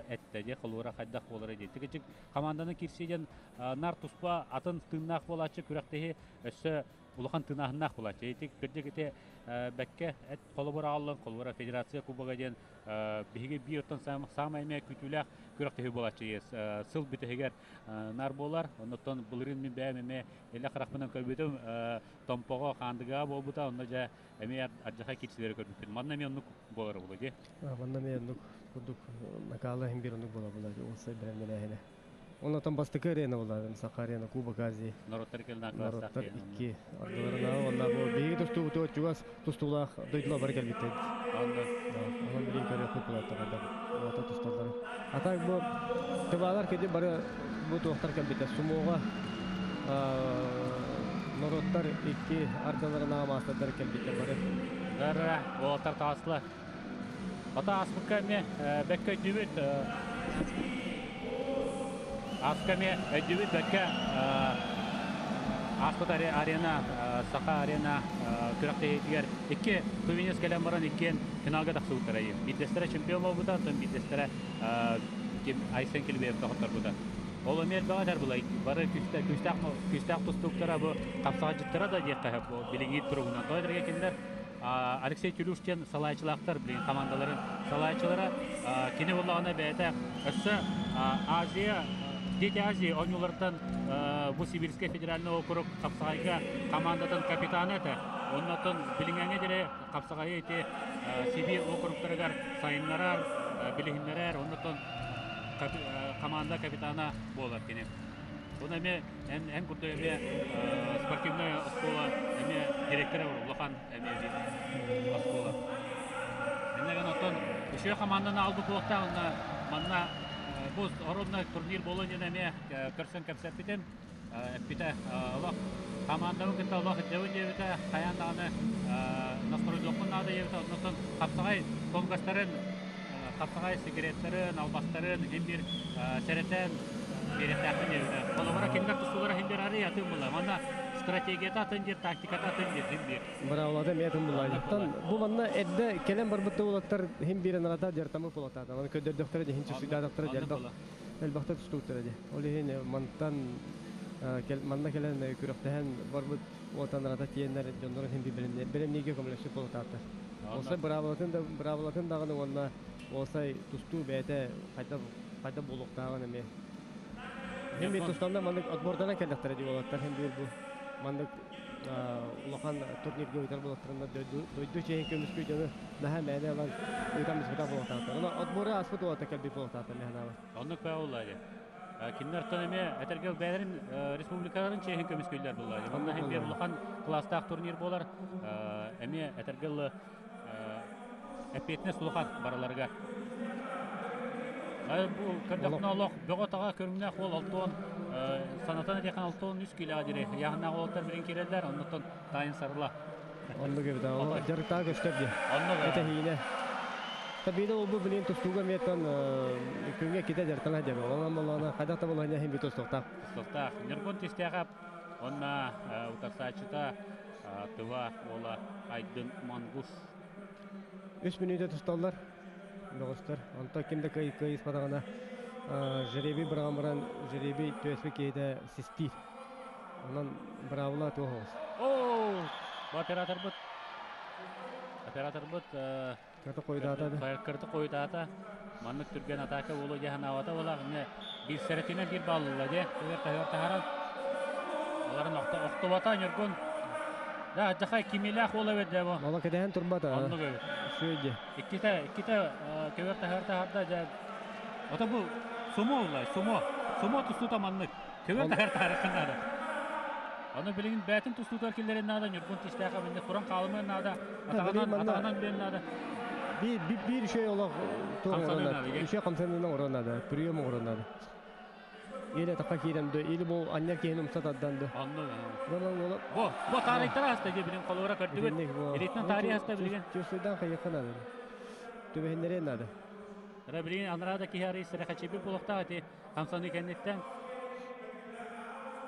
эттэ дии холуура хайдах буолара дии тикичик команданы киирсии диэн нар туспа атын тыыннаах буолааччы күрэхтэһии өссө Улахан тыынааһыннаах буолааччы. Ити кырдьык ити бэккэ эт холобур аҕаллан, холобура федерация кубога диэн биһиги биир оттон саамай эмиэ күүтүүлээх күрэхтэһии буолааччы сыл бүтэһигэр наар буолар. Оннуттан былырыын мин бэйэм эмиэ илэ харахпынан көрбүтүм Томпоҕо Хаандыгаа буолбута, онно дьэ эмиэ ардьахай киирсилэри көрбүппүт. Манна эмиэ оннук буолара буолуо дии. Манна эмиэ оннук курдук накаала иһин биир оннук буола буолар ол сай бэлэмнэнээһинэ. Оннотон бастакы арена буолар Саха арена Кубок Азии. Норуоттар икки Норуоттар икки ардыларына онна бу биһиги тустуубутугар чугас тустуулаах дойдулар бары кэлбиттэр. Онно Онон билигин көрүөхпүт булатта хайдах уота тусталлары. А так бу тыбаалар кеди бары бу туохтар кэлбиттэр сумоҕа норуоттар икки ардыларына маастардар кэлбиттэр бары. Дара уолаттар таҕыстылар. Ата ааспыкка эмиэ бэккэ өйдүүбүт. Ааспыкка эмиэ өйдүүбүт бэккэ ааспыт арена, Саха арена күрэхтэһиитигэр икки тувинец кэлэн баран иккиэн финалга тахсыбыттара. Биирдэстэрэ чемпион буолбута, оттон биирдэстэрэ Айсен Килбиев хотторбута. Ол эмиэ элбэҕи этэр булай. Бары күүстээх күүстээх тустууктара бу хапсаҕайдьыттара да диэххэ сөп билиҥҥи туругунан. Тоҕо диэтэххэ кинилэр Алексей Тюлюш диэн салайааччылаахтар билигин хамаандаларын салайааччылара кини буоллаҕына бэйэтэ өссө Азия Дети Азии оонньуулартан бу Сибирскэй федеральный округ хапсаҕайга командатын капитана этэ. Оннотон билиҥҥэ диэри хапсаҕайы ити Сибиир округтарыгар сайыннарар, билиһиннэрэр, оннотон команда капитана буолар кини. Оны эмиэ эн эн курдук эмиэ спортивная оскуола эмиэ директора улахан эмиэ биир оскуола. Иннэгэн оттон үчүгэй хамаанданы албыт буолуохтаах онно манна бу оронно турнир буолуон диэн эмиэ көрсөн кэпсэппитим. Эппитэ олох хамаандабын кытта олох илдьэбин диэбитэ хайаан даҕаны настройдуохпун наада диэбитэ оннуттан хапсаҕай тонкостарын хапсаҕай сигареттарын, албастарын иһин биир сэрэтэн биэриэхтээхпин диэбитэ. Холобура, кинилэр тустуулара иһин биир арый атын буолла. Манна стратегията атын диир, тактиката атын диир, иһин биир. Быраабылата эмиэ атын буолла. Оттон бу манна эрдэ кэлэн барбыт уолаттар иһин биир анарата дьартамы буолатаата. Маны көрдөрдөхтөрө иһин чувствуйдаатахтара элбэх элбэхтэ тустубуттара дии. Ол иһин мантан манна кэлэн күрэхтэһэн барбыт уолаттар анарата тиэннэр дьоннорун иһин биир бэлэмнииргэ көмөлөспүт буолатааттар. Уолсай быраабылатын да быраабылатын даҕаны уонна уолсай тустуу бэйэтэ хайдах хайдах буолуохтааҕын эмиэ. Хин биир тустална маннык отборданан кэллэхтэрэ дии уолаттар хин биир бу маннык улахан турнирга ыытар буолаттарына дойду дойду чиэһин көмүскүү дьону наһаа мээнэ ылан ыытан биспэтэх буолуохтаахтар. Ону отбору ааспыт уолаттар кэлбит буолуохтаахтар мин санаабар. Оннук баа буолла дии. Кинилэр эмиэ этэргэ бэйэлэрин республикаларын чиэһин көмүскүүллэр буолла. Манна иһин биир улахан кылаастаах турнир буолар. Эмиэ этэргэ эппиэтинэс улахан барыларыгар. Бу көрдөхпүнэ олох бөҕө-таҕа көрүҥнээх уол Алтон санатан этиэххэ Алтон үс киилэҕэ диэри ыйааһыннаах уолаттар билин киирэллэр, оннуттан таайын сарыла. Оннук эбит, дьарыктаах көстөр диye. Оннук. Этэһиинэ. Табида олбу билин тустууга миэтон күҥҥэ ките дьарыктана дьэ. Онон боллоона хайдах да болоһуна иһин бит тустуохтаах. Тустуохтаах. Ньургун Тистээхэп уонна утарсааччыта Тыва уола Айдын Монгуш. Үс мүнүүтэ тусталлар бөҕөстөр. Онтон ким да кыайыспатаҕына жеребий быраҕан баран жеребий түөспүт киһитэ систиир. Онон быраабыла туох оҕус. Оо, бу операторбыт операторбыт Кырты хойутаата да. Кырты хойутаата. Маннык түргэн атака буолуо дии санаабата буолаах. Инне биир сэретинэн биир баллыла дии. Тыгар таһыгар таһааран. Оларын охтубата Ньургун. Да, адьахай кимилээх уол эбит дэ бу. Ола кэтэһэн турбата. Оннук эбит. Үчүгэй дии. Иккитэ, иккитэ көбөр таһыгар таһаарда дьэ. Ото бу сумо улай, сумо. Сумо тустуута маннык. Көбөр таһар таарыккын наада. Ону билигин бээтин тустуутугар киллэрин наада, Ньургун Тистээхэ минне туран хаалымыан наада, атаҕынан атаҕынан бүөн наада. Биир биир үчүгэй олох туох оҥорон наада. Үчүгэй хамсаныынан оҥорон наада, прием оҥорон наада. Или атахха киирэн да, или бу анньар киһини умса тардан да. Онну. Бу, бу таарыйтара аста дии билин холура көрдүгүт. Илиитинэн таарыйа аста билигин. Чувствуйдан хайыахха наада. Түбэһиннэриэн наада. Ра билигин анараа да киһи арый сэрэхэчийбит буолуохтаах ити хамсаныы кэнниттэн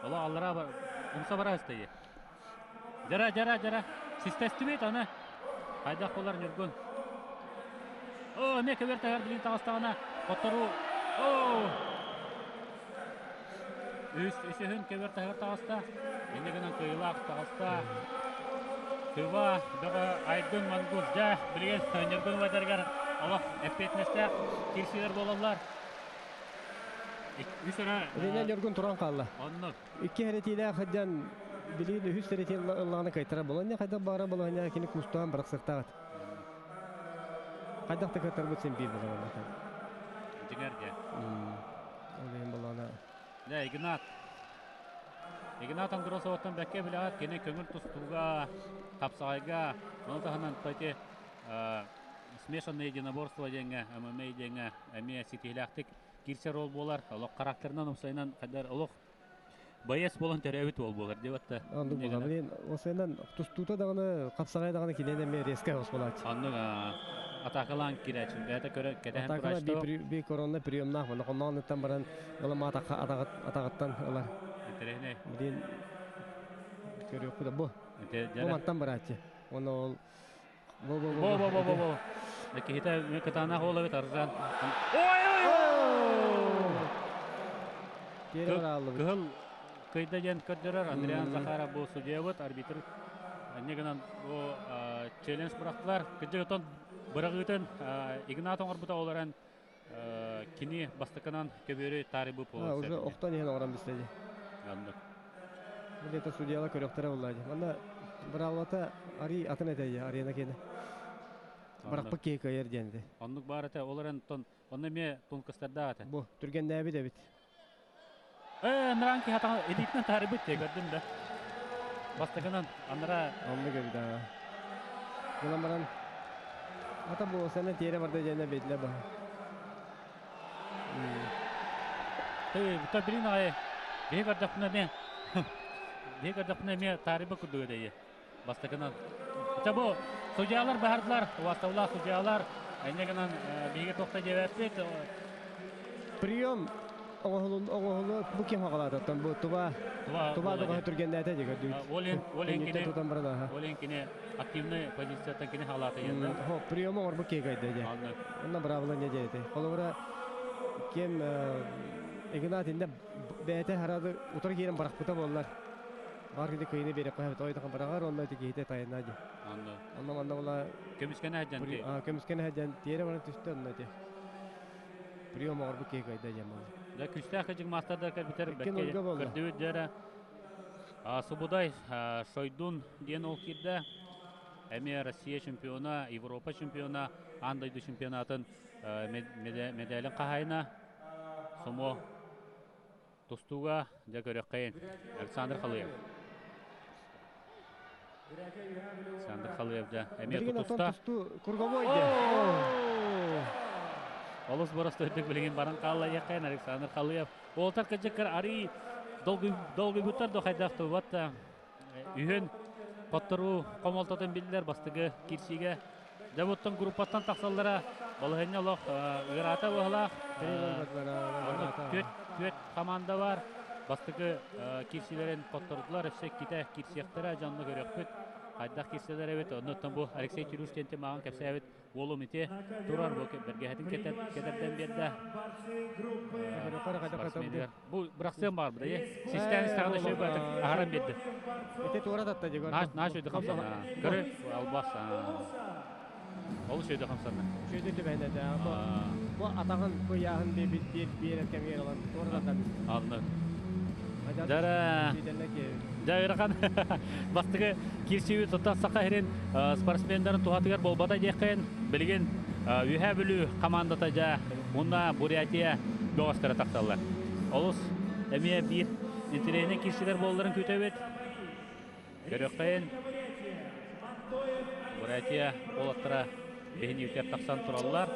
олох аллараа бар умса бара сытайы дьара дьара дьара систэстибит аны хайдах буолар Ньургун оо эмиэ көбөр таһар билин таҕыстаҕына хотторуу оо. Үс үсүһүн көбөр таһыгар таҕыста. Инньэ гынан кыайыылаах таҕыста. Тыва бөҕө Айгын Мангур дьэ билигин Ньургун убайдарыгар олох эппиэтинэстээх киирсиилэр буолаллар. Үс өрө Илинэн Ньургун туран хаалла. Оннук. Икки хэрэтиилээх сылдьан билигин үһүс тэрэтиин ыллаҕына кыайтара буланньа хайдах баара балаһанньа кини куустаан бырахсыахтаах. Хайдах да кыаттарбыт син биир буолар. Дьиҥэр дьэ. Ол иһин балаана Дьэ, Игнат. Игнат Андросоваттан бэккэ билэҕит, кини көҥүл тустууга, хапсаҕайга, ону таһынан эти смешанное единоборство диэҥҥэ, ММА диэҥҥэ эмиэ ситиһиилээхтик киирсэр уол буолар. Олох характерынан, умсайынан хайдар олох боец буолан төрөөбүт уол буолар диэбэт да. Оннук буолар. Блин, осенан тустуута даҕаны, хапсаҕай даҕаны киниэн эмиэ резкэ хос буолааччы. Оннук атаакалаан киирээччи. Бэйэтэ көрө кэтэһэн Атакала би корона приемнаах мана хонноонуттан баран ылама атаҕыттан ылар. Интэриэһинэй. Блин, көрүөхпүт бу. Бу мантан барааччы. Оны ол бу бу бу бу бу бу бу. Киһитэ кытаанах уол эбит Аржан. Ой ой ой! Кыһыл кыйда диэн көрдөрөр Андриан Захаров бу судьуйабыт, арбитр инньэ гынан бу челлендж бырахтылар. Кырдьык отон быраҕыытын Игнат оҥорбута ол эрэн кини бастакынан көбүөрү таарыйбыт буолуон Уже охтон иһэн оҥорон бистэ дии. Оннук. Билета судьяла көрөхтөрө булла дии. Манна быраабылата ари атын этэ дии, арена киэнэ. Барахпыт киһи кыайар диэн этэ. Оннук баар этэ, ол эрэн онно эмиэ тункастардаах этэ. Бу түргэннээбит эбит. Э, анарaan киһи атаҕын илиитинэн таарыйбыт дии көрдүм да. Бастакынан анараа Оннук эбит аа. Гынан баран ата буолсана тиэрэ барда диэнэ биллэ баһа. Та билин аҕай биһи көрдөхпүнэ эмиэ биһи көрдөхпүнэ эмиэ таарыйбыт курдук этэ бастакынан. Ча бу судьялар баһардылар, убастабылаах судьялар. Инньэ гынан биһиги туохта диэбэппит. Прием оҥоһулун оҥоһулу бу ким хаҕалаататтан бу туба туба доҕоһо түргэннээтэ дии көрдүбүт. Олен олен кини тутан баран аха. Олен кини активный позицияттан кини хаҕалаата диэн да. Хо прием оҥорбут киһи кайда дии. Онно браво не диэти. Холобура кем Игнат инде бэйэтэ харады утары киирэн барахпыта буоллар. Бар киһи кыйыны биэрэххэ сөп тоойдохон быраҕар уонна ити киһитэ тайына дии. Онно. Онно манна була Көмүскэнэ сылдьан ти. Көмүскэнэ сылдьан тиэрэ баран түстэ онно ити. Прием оҥорбут киһи кыайда диэн буолла. Дьэ күүстээх кыдьык маастардар кэлбитэр Икки нольга буолла. көрдүбүт дьэрэ. Субудай Шойдун диэн ол киирдэ. Эмиэ Россия чемпиона, Европа чемпиона, аан дойду чемпионатын медалин хаһаайына. Сумо Тустууга дьэ көрүөххэйин. Александр Халыев. Александр Халыев дьэ эмиэ тутуста. Тустуу круговой дьэ. Олус боростуойдук билигин баран хаалла диэххэйин Александр Халыев. Уолтар кыдьыккар арый долгуйбуттар да хайдах тубат да үһүн хотторуу хомолтотун биллэр бастакы киирсиигэ Дьэ буттан группаттан тахсаллара балаһыанньа олох ыараата быһалаах. Түөрт команда бар. Бастакы киирсиилэрин хоттордулар, өссө иккитэ киирсиэхтэрэ, дьонно көрүөхпүт. Хайдах киирсэлэр эбит. Оннуттан бу Алексей Тирюш диэн мааҕын кэпсээбит уолум ити турар бу бэргэһэтин кэтэрдэн биэрдэ. Бу бырахсыан баар бу да Систээн истэҕинэ үчүгэй баҕайытык аһаран биэрдэ. Ити туора татта дьэ Наш наш өйдө хамсанна. Көрө албас. Олус өйдө хамсанна. Үчүгэй түбэһинэ да. Бу атаҕын куйааһын биир биэрэр кэмигэр ылан туора татан. Анны. Дара. Дьайрахан бастакы киирсиибит тута Саха сирин спортсмендарын туһатыгар буолбата диэххин билигин Үөһээ Бүлүү командата дьэ уонна Бурятия бөҕөстөрө тахсаллар. Олус эмиэ биир интэриэһинэй киирсиилэр буолларын күүтэбит. Көрүөххэйин. Бурятия уолаттара биһиниитигэр тахсан тураллар.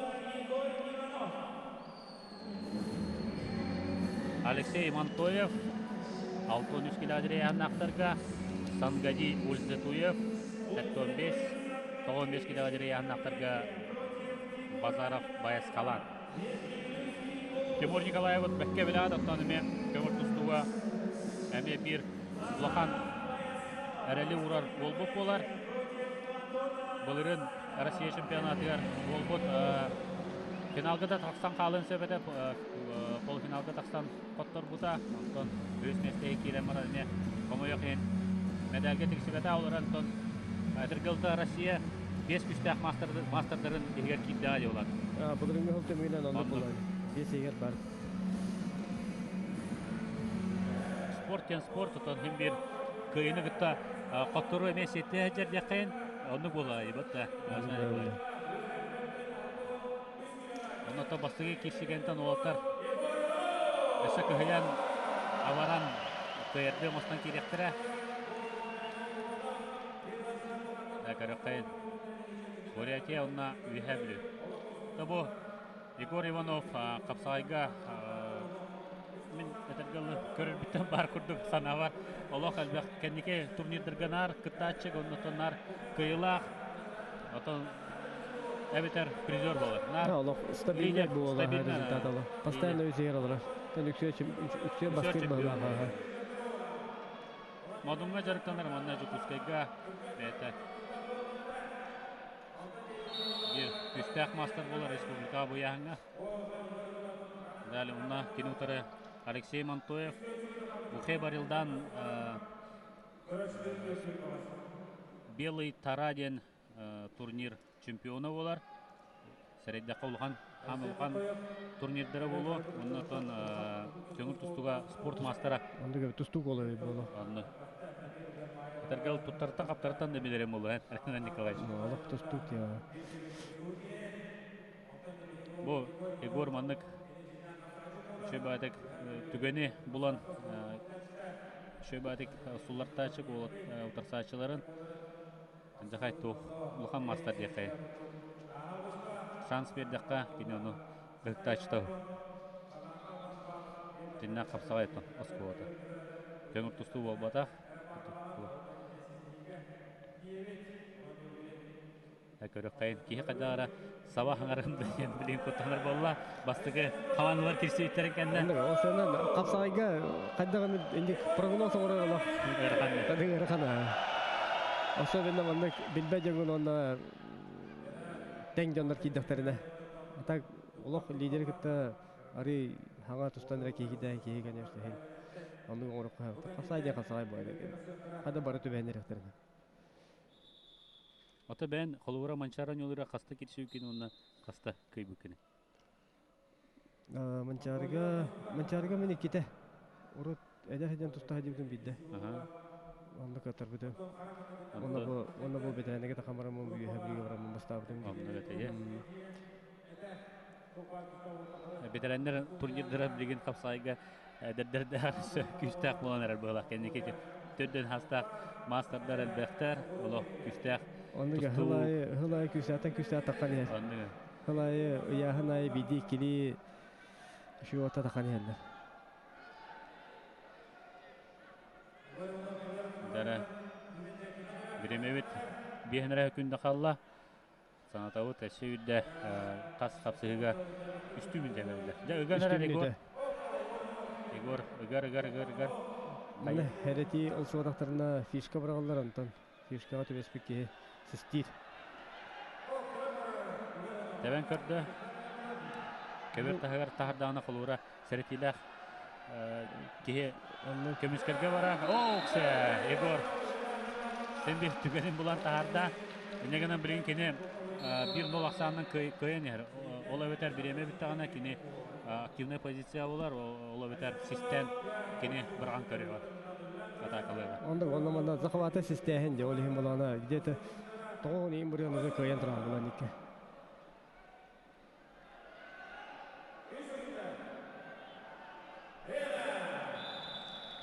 Алексей Монтоев 63 километр Сангади Ульзетуев 75 95 километр Базаров Баяскалан. Тимур Николаевыт бэккэ билээт, оттон эмиэ көҥүл тустууга эмиэ биир улахан эрэли уурар буолбут буолар. Былырыын Россия чемпионатыгар буолбут. Финалга да тахсан хаалыан сөп этэ, полуфиналга тахсан хотторбута. Онтон үһүс миэстэҕэ киирэн баран эмиэ хомойуох иһин медальга тиксибэтэ. Ол онтон Этиргэлта Россия биэс күүстээх маастардарын иһигэр киирдэҕэ дии улаат. Былырыыҥҥы сыл түмүгүнэн оннук буолан биэс иһигэр бар. Спорт диэн спорт, отон хим биир кыайыыны кытта хотторуу эмиэ сиэттиһэ сылдьар диэххэйин, оннук буолла да. Онно бастакы киирсигэнтэн уолаттар өссө кыһыйан, абаран, кыайардыы оҥостон киириэхтэрэ. Көрөххөйүн. Бурятия уонна Үөһээ Бүлүү. Тобу Егор Иванов хапсаҕайга мин этэргэ көрөрбүттэн баар курдук санаабар олох элбэх кэнники турнирдарга наар кыттааччы, оннуттан наар кыайыылаах, отон эбэтэр призер буолар. Наар олох стабильный буолар результат олох. Постоянно үсүгэр олорор. Тэн үксүө бастыыр быһыылаах. Модуҥҥа дьарыктанар манна Дьокуускайга бэйэтэ биир күүстээх маастар буолар республикаҕа быйааһыҥҥа. Далее уна кини утары Алексей Монтоев, Бухей Барилдан Белый Тара диэн турнир чемпиона буолар. Сэрэйдэххэ улахан хаан улахан турнирдара буолуо. Оннотон көҥүл тустууга спорт маастара. Оннук тустуук буолар буолуо. Онно. Этэргэл туттартан хаптартан да билэрим буолуо, Александр Николаевич. Олох тустуук диye. Бу Егор маннык үчүгэй түгэни булан үчүгэй суллартааччы утарсааччыларын дьахай туох улахан маастар диэххэ шанс биэрдэххэ кини ону ыһыктааччыта Тиннээх хапсаҕай оскуолата көҥүл тустуу буолбатах. Көрөххөйүн киһи хайдах эрэ саба хаҥарын диэн билигин куттанар буолла. Бастакы хамаандалар кирсибиттэрин кэннэ. Осонон хапсаҕайга хайдах эмит инник прогноз оҥорор олох ыарахан. Особенно маннык билбэт дьоҥҥун уонна тэҥ дьоннор киирдэхтэринэ. А так олох лидери кытта арый хаҥа тустан эрэ киһи киһи конечно иһин. Оннук оҥороххо хапсаҕай диэн хапсаҕай буолар. Хада бары түбэһэн эрэхтэринэ. Ото бэйэн холобура Манчаары оонньуулара хаста кирсибиккин уонна хаста кыайбыккыный? Манчаарыга Манчаарыга мин иккитэ. Урут эдэр сылдьан туста сылдьыбытым биирдэ. Онно кыаттарбытым. Онно бу онно бу бэтэрээннэргэ тахан бараммын үөһэ Бүлүүгэ бараммын бастаабытым. Онно бэтэйэ. Бэтэрээннэр турнирдара билигин хапсаайга эдэрдэрдээх күүстээх буолан эрэр быһыылаах кэнники төрдөн хастаах маастардар элбэхтэр олох күүстээх. Оннуга хыл аайы күүстээхтэн күүстээх таххан иһэр. Оннуга. Хыл аайы ыйааһын аайы биирдии иккилии үчүгэй таххан иһэллэр. Дара биремебит биэһин эрэ күндэ хаалла. Санатабыт өссө үрдэ хас хапсыһыыга үстүү мүнүүтэ бэриллэр. Дьэ ыган эрэр Егор. Егор ыгар ыгар ыгар ыгар. Маны эрэтии ылсыбатахтарына фишка быраҕыллар онтон фишкаҕа түбэспит киһи систиир. Тэбэн көрдө. Көбөр таһыгар таһардаҕына холуура сэрэтиилээх киһи көмүскэлгэ барар. Ооксе Егор син биир түгэнин булан таһаарда. Инньэ гынан билигин кини биир нол ахсаанынан кыайан иһэр. Ол эбэтэр бириэмэ бүттэҕинэ кини активнай позиция булар, ол эбэтэр систэн кини быраҕан көрүөҕэ атаакалыаҕа. Онно онно манна захвата систээһин дьэ ол иһин булаана где-то тоҕо иин бырыан уже кыайан туран булан икки.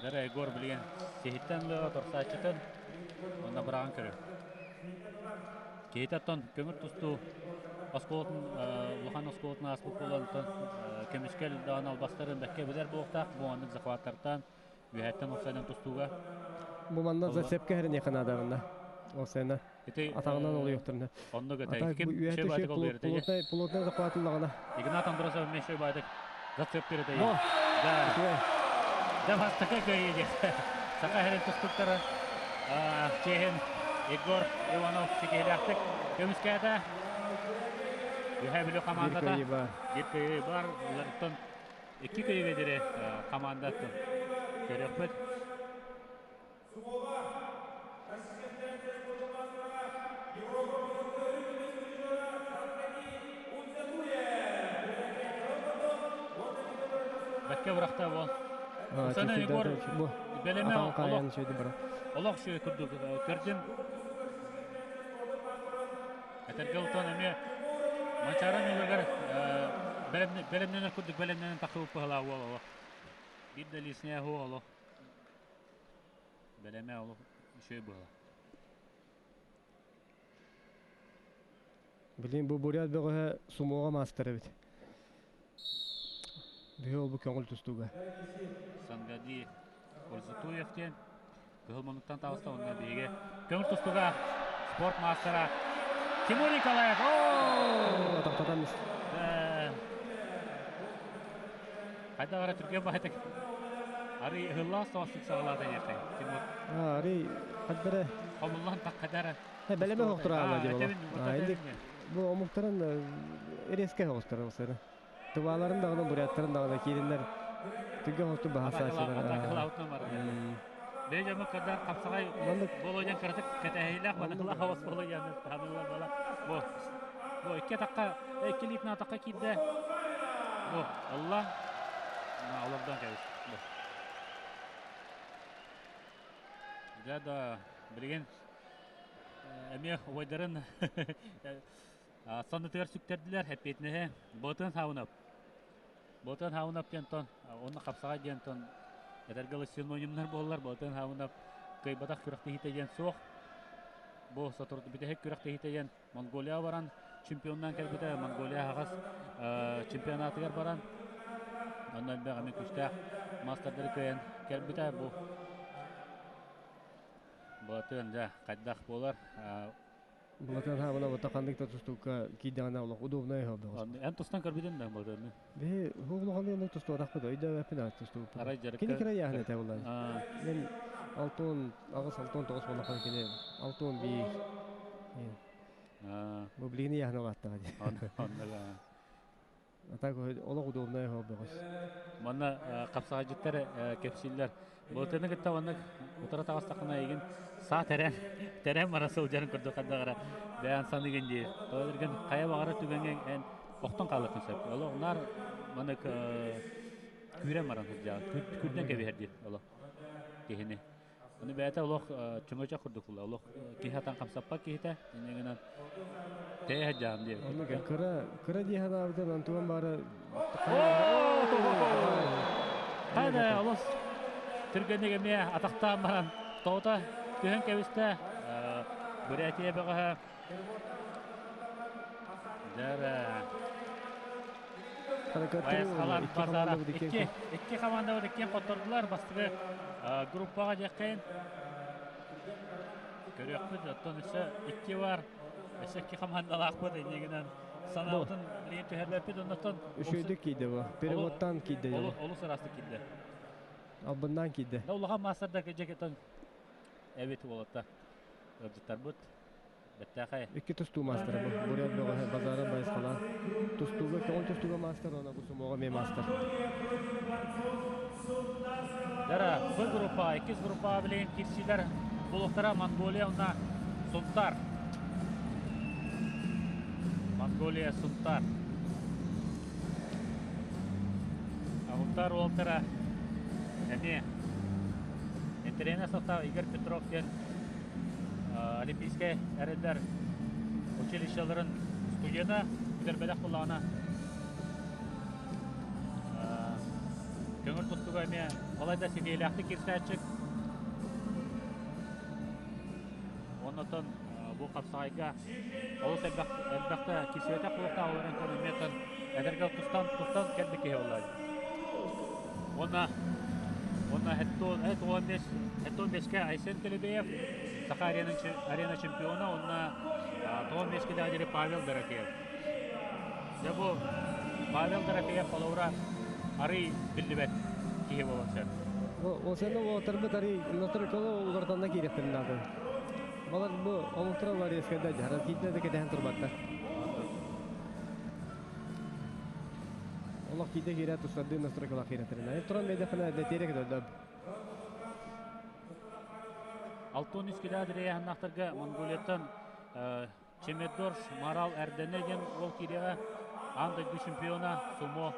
Дара Егор билигин сиһиттэн лыаҕа торсааччытын уонна быраҕан көрөр. Киһитэ оттон көҥүл тустуу оскуолатын улахан оскуолатын ааспыт буолан оттон көмүскэл даҕаны албастарын бэккэ билэр буолуохтаах. Бу маннык захваттартан үөһэттэн офсайдан тустууга. Бу манна зацепка хэрэниэхэ наада Ол сена атаҕынан олуйуохтарына. Онно көтө. Ким шөбатык олуйар Плотный захватыллаҕына. Игнат Андросов мен шөбатык зацеп береді. Да. Да бастакы кыайыы. Саха хэрин тустуктара чехин Егор Иванов ситиһилээхтик көмүскээтэ. Үһэ Бүлүү командата биир кыайыы бар. Уларыттан икки кыайыыга диэри командаттан көрүөхпүт. Бэккэ бырахта бол. Сана Егор бэлэмэ олох шөй курдук көрдүм. Этэргэ ултан эмиэ Манчаара ньылыгар бэлэмнэнэр курдук бэлэмнэнэн тахсыбыт быһалаа уол олох. Биир да лишняя хуох олох. Бэлэмэ олох үчүгэй быһала. Билин бу бурят бөҕөһө сумоҕа маастар эбит. Биһи ол бу көҥүл тустууга. Сангади Урзутуев диэн кыһыл муннуктан таҕыста уонна биһиги көҥүл тустууга спорт маастара Тимур Николаев. Оо! Тохтотон Хайдах эрэ түргэн баһытык арый ыһыллаах соҕустук саҕалаата диэххэ Тимур. Арый хаддара хомуллан таккадара. Бэлэмэ хоқтураала дии. Бу омуктарын резкэ хоҕустара осара. Тываларын даҕаны буряттарын даҕаны киириннэр түгэ хосту баһасаачылар. Атакалаутна бар. Бэйдэмэ кадар хапсаҕай болодьан кыратык кэтэһиилээх маныхла хавас болодьан таһаныылар бала. Бу бу икки атахха икки лиитин атахха киирдэ. Бу Алла олордон кэбис. Бу. Дьэ да билигин эмиэ убайдарын Саннытыгар сүктэрдилэр эппиэтинэһи Ботун Хаунап. Ботун Хаунап диэн тон, онно хапсаҕай диэн тон этэргэ дылы синонимнар буоллар Ботун Хаунап кыайбатах күрэхтэһиитэ диэн суох. Бу сотору бүтэһик күрэхтэһиитэ диэн Монголия баран чемпионнаан кэлбитэ. Монголия аһаҕас чемпионатыгар баран онно элбэх эмиэ күүстээх маастардары кыайан кэлбитэ. Бу Ботун дьэ хайдах буолар? Былатан хаабына бата ханнык да тустуука киирдэҕинэ олох удобнай оһолдоҕос. Эн тустан көрбүтүн да Былатаны? Биһи улаханнык оннук тустуотахпыт өйдөөбөппүн аа тустубуппун. Арай дьарыкка Кини кыра яһын этэ буолла. Мен алтон аҕыс алтон тоҕус буоллахпына кини алтон биир. Бу билигини яһын улааттаҕа дии. Оннуга. А так олох удобнай оһолдоҕос. Манна хапсаҕайдьыттар кэпсииллэр. Былатыны кытта маннык утара таҕыстаххына эйигин саа тэрэн тэрэн бара сылдьарын курдук хайдах эрэ бэйэн саныыгын дии. Тоҕо хайа баҕарар түгэҥҥэ эн охтон хаалыаххын сөп. Олох наар маннык күүрэн баран сылдьаҕын. Күрдэн кэбиһэр диир олох киһини. Ону бэйэтэ олох чөҥөчөх курдук була. Олох киһи атан хамсаппат киһитэ. Инньэ гынан тэйэ сылдьаҕын диэбит. Оннук кыра кыра дии санаабытын Антуан баара Хайда олус түргэнник эмиэ атахтаан баран тоҕута түһэн кэбистэ. Бурятия бөҕөһө. Дьэ Байысхалар базара икки икки командабыт иккиэн хоттордулар. Бастакы группаҕа диэххэйин. Көрүөхпүт, оттон өссө икки бар. Өссө икки командалаахпыт иннигинэн санаабытын билигин түһэрбэппит. Оннуттан Үчүгэйдик киирдэ бу. Переводтан киирдэ. Олус ыраастык киирдэ. Албыннаан киирдэ. Да улахан маастардар дьэкетон эбит уолаттар. Ыалдьыттарбыт Бэртээхэй. Икки тустуу маастара бу. Бурят бөҕөһө базара байысхалаан. Тустууга, көҕүл тустууга маастар, уонна бу сумоҕа эмиэ маастар. Дара, Б группа, иккис группаҕа билигин кирсиилэр булуктара Монголия уонна Сунтар. Монголия, Сунтар. Сунтар уолтара эмиэ интэриэһинэй состав Игорь Петров диэн Олимпийскай эрэллэр училищеларын студена бүтэрбэтэх буоллаҕына көҥүл тустууга эмиэ балайда ситиһиилээхтик киирсээччи. Оннотон бу хапсаҕайга олус элбэх элбэхтэ киирсибэтэх буолуохтаах олорон эмиэ эдэргэ тустан тустан кэлбит киһи буолла. Уонна уонна Хеттон беске Айсен Келебеев Саха арена, арена чемпиона уонна тоҕон беске диэри Павел Дорофеев. Дьэ бу Павел Дорофеев холобура арый биллибэт киһи буолуон сөп. Ол сен уолаттарбыт арый нотор улартанна киириэхтэрин наада. Балар бу омуктара улар ескерде жаран киирдэ да кэтэһэн турбаттар. Олох киирдэ киирэ тустардыы настройкалаах киирэтэрин. Туран биэрдэххинэ дэтиэрэ көтөллөр. 63 кило дирээһиннахтарга Монголияттан Чемеддорж Марал Эрдене диэн уол киириэҕэ аан дойду чемпиона сумо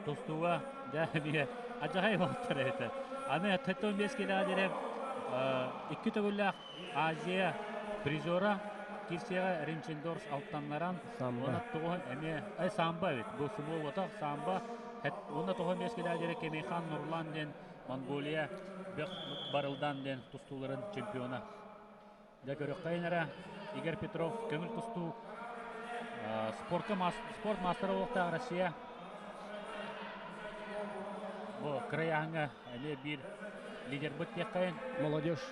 тустууга дьэ эмиэ адьаҕай уолаттар эбитэ. Аны 75 килоҕа диэри икки төгүллээх Азия призера киирсиэҕэ Ринчендорс алтаннаран уонна тоҕуһун эмиэ самбо эбит бу сумо уотах самбо уонна 95 килоҕа диэри Кемейхан Нурлан диэн Монголия бөх барылдан диэн тустууларын чемпиона. Дьэ көрүөххэйин эрэ Игорь Петров көҥүл тустуу спортка спорт маастара буолуохтаах Россия бу кырайааһыҥҥа эмиэ биир лидербыт диэххэйин. Молодежь.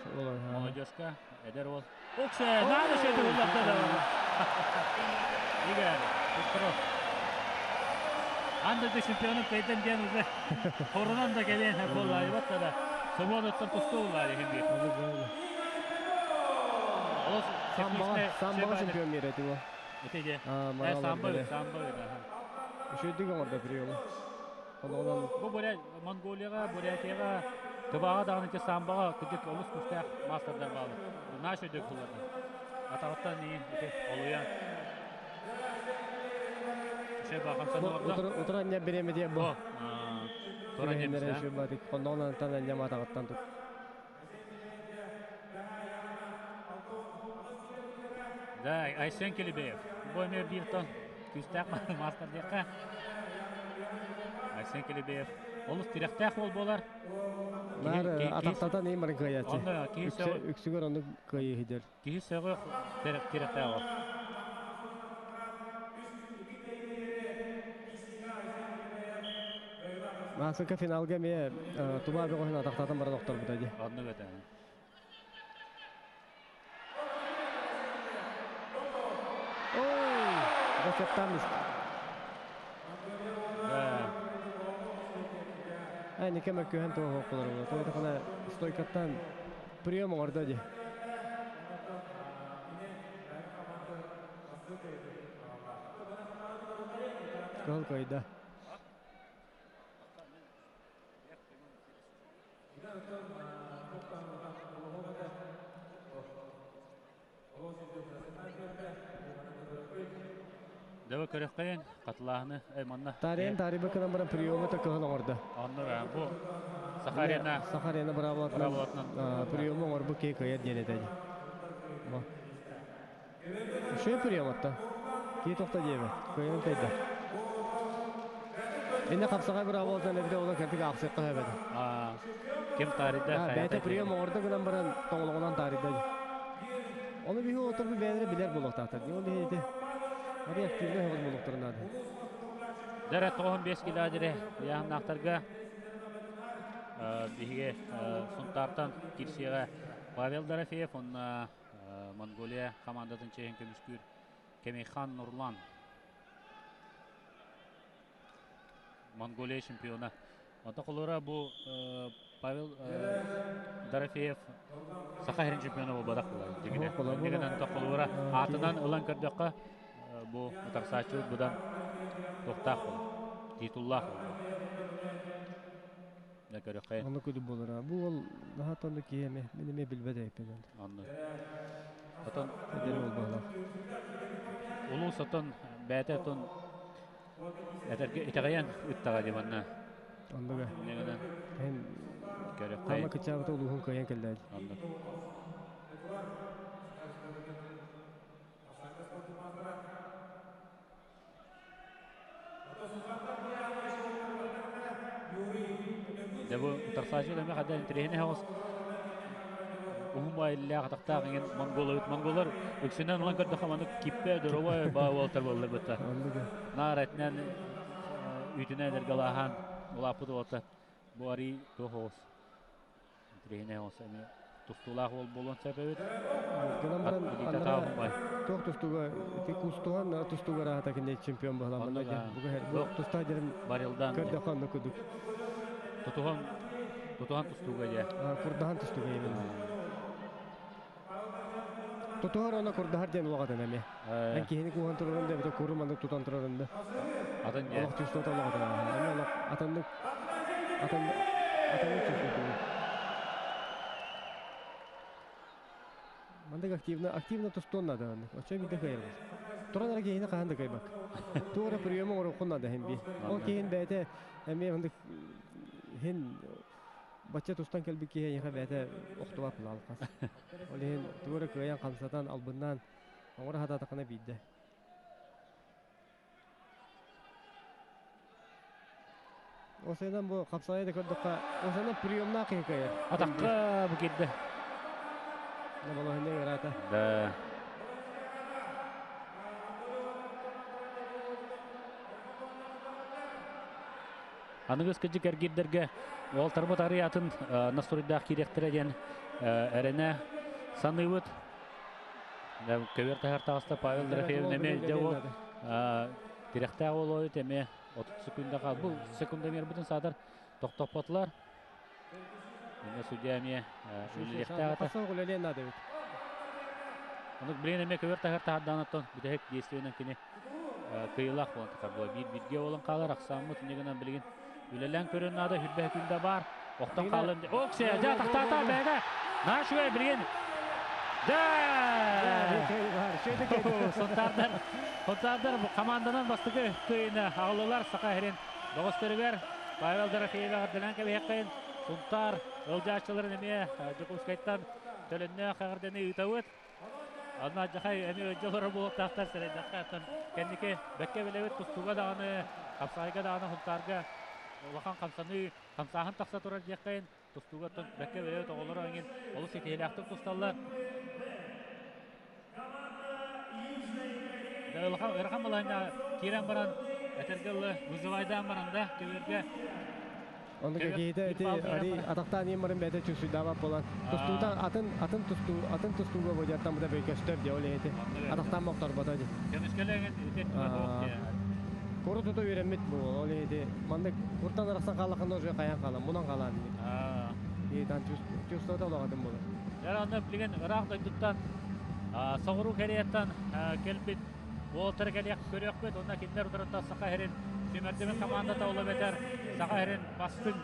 Молодежка эдэр уол. Уксе, надо же это Игорь Петров. Ан дойду чемпионун кыайдан диэн уже хорунан да кэлиэн буоллаайбат да свободаттан тустуу буллаайы иһин биир. Самбаҕа чемпион биэрэ ол. Ити де. Самбо, самбо. Үчүгүйдүк оҥордо приему. Бу Буря Монголияҕа, Бурятияҕа, Тыбаҕа даҕаны ити самбаҕа кырдьык олус күүстээх маастардар бааллар. Наша өйдөк булардар. Атаҕыттан иин ити олуйан. Утура анньа бириэмэ диэ бу. Тура немсе. Оннонан анньа матаҕыттан тут. Да, Айсен Келебеев. Бу эмиэ биир тон күүстээх маастар диэххэ. Айсен Келебеев олус тирэхтээх уол буолар. Наар атахтатан иин кыайааччы. Үксүгэр оннук кыайыы иһидэр. Киһи сөҕүөх тирэхтээх ол. Маасыка финалга эмиэ Тубаа бөҕөһүн атахтатан баран охторбута дии. Оннук этэ. Ой, Рацептамист. Ай, никем өккөһөн туох оккулар. Тойтохона стойкаттан прием оҥордо дии. Кыһыл кыайда. Дэбэ көрөххөйүн хатылааһыны манна. Тарыйан тарыйба кынан баран приемы та кыһыл оҥордо. Онно бу Саха Арена Саха Арена быраабылатынан приему оҥорбут киһи кыайар диэн этэ. Үчүгэй прием атта. Киһи тохто диэбэт. Кыайан кыайда. Инне хапсаҕай быраабылатынан эбитэ ону кэрдик аахсыахха сөп этэ. Ким таарыйда? Бэйэтэ прием оҥордо гынан баран тоҥолоҕунан таарыйда. Ону биһи оҕолорбут бэйэлэрэ билэр буолуохтаахтар. Ол иһин ити арый активнай оҕус буолуохтарын наада. Дэрэ 95 километре ыйааһыннаахтарга биһиги Сунтаартан кирсиэҕэ Павел Дорофеев уонна Монголия хамаандатын чиэһин көмүскүүр Кемейхан Нурлан Монголия чемпиона. Онто холура бу Павел Дорофеев Саха сирин чемпиона буолбатах буолар. Дьиҥинэ. Дьиҥинэн холура аатынан ылан көрдөххө бу утарсааччыбыт быдан туохтаах буолар, титуллаах буолар. Да көрөххө. Онно күдү буолара. Бу ол наһаа тонну киһи эми мин эмиэ билбэт эбиппин. Онно. Отон эдэр уол баалаах. Улуус отон бэйэтэ отон этэргэ итэҕэйэн ыттаҕа дии манна. Оннуга. Иннигинэн Эн көрөххө. Таама кычаабыта улууһун кыайан кэллээ. Оннук. Дьэ бу утарсааччы эмэ хада интэриэһинэй соҕус уһун баайыллаах атахтаах иҥин монголовит монголлар үксүнэн ылан көрдөххө маннык киппэ доровой баа уолаттар буоллар бытта наар этинэн үүтүнэн эргалааһаан улааппыт уолаттар бу арый туох оҕус Интэриэһинэй оҕус эмиэ тустуулаах уол буолуон сөп эбит. Гынан баран туох тустууга ити кустуһан тустууга араата кини чемпион быһыламмына бу тустаа дьэрим барилдан көрдөххө онно кудук тутуһан тутуһан тустууга дьэ курдаһан тустууга именно. Тутуһар она курдаһар диэн улаҕатын эмиэ. Эн киһини кууһан турарын да эбэтэр куру маннык тутан турарын да. Атын дьэ. Олох чувствует олоҕатын. Эмиэ олох атыннык атын атыннык чувствует. Маннык активно активно тустуон наада маннык. Оччо биирдэ кыайарбыт. Туран эрэ киһини хаһан да кыайбак. Туох эрэ приему оҥоруоххун наада иһин бии. Ол киһин бэйэтэ эмиэ маннык иһин бачча тустан кэлбит киһи эйиэхэ бэйэтэ охтубат булаалхас. Ол иһин тугу эрэ кыайан хамсатан, албыннаан оҥоро сатаатаххына биирдэ. Осенан бу хапсаҕайы да көрдөххө, Осенан приемнаах киһи кыайар. Атахха бу киирдэ. Балаһынньа ыараата. Да. Аныгыс кыдьык эргиирдэргэ уолтарбыт арый атын настройдаах киириэхтэрэ диэн эрэнэ саныыбыт. Көбүөр таһар таҕыста Павел Дорофеев эмиэ дьэ уол тирэхтээх уол ойут эмиэ 30 секунда хаал. Бу секундомербытын саатар тохтоппотулар. Эмиэ судья эмиэ үлэлиэхтээх этэ. Үлэлиэн наада эбит. Онук билигин эмиэ көбүөр таһар таһардаан оттон бүтэһик действиенэн кини кыайыылаах буолан тахар буолар. Биир бииргэ буолан хаалар ахсааммыт инньэ гынан билигин үлэлээн көрүөн наада хүрбэһэ күндэ баар. Охтон хаалан Оксия дьэ тахтаата бэйэтэ Нашуэ билигин дьэ Сунтаардар Сунтаардар команданан бастакы кыайыыны аҕаллылар Саха сирин бөҕөстөрүгэр Павел Дорофеев эҕэрдэлээн кэбиһиэххэйин Сунтаар ыалдьааччыларын эмиэ Дьокуускайтан төлөннөөх эҕэрдэни ыытабыт. Онно алдьархай эмиэ ыалдьа олорор буолуохтаахтар сэрэйдэххэ оттон кэнники бэккэ билэбит тустууга даҕаны, хапсаҕайга даҕаны Сунтаарга улахан хамсаныы, хамсааһын тахса турар диэххэйин тустууга оттон бэккэ билэбит оҕолоро эҥин олус ситиһиилээхтик тусталлар. Улахан ыарахан балаһыанньаҕа киирэн баран этэргэ дылы вызывайдаан баран да көбүөргэ Онно киһитэ ити ари атахтаан иин барын бэйэтэ чувствуйдаабат буолан тустуута атын атын тустуу атын тустууга бодьартаммыта бэй көстөр дии ол иһити атахтаан мохторбото дии. Көмүскэлээгин ити Куру тута үөрэммит бу ол иһити маннык куртан арахсан хааллаххына уже хайан хаалан мунан хаалан дии. Итан чувствуйта олоҕатын буолар. Дьэ онно билигин ыраах дойдуттан соҕуруу Кореяттан кэлбит уолаттары кэлиэх көрүөхпүт уонна кинилэр утарыта Саха сирин сүүмэрдэммит командата ол эбэтэр Саха сирин бастыҥ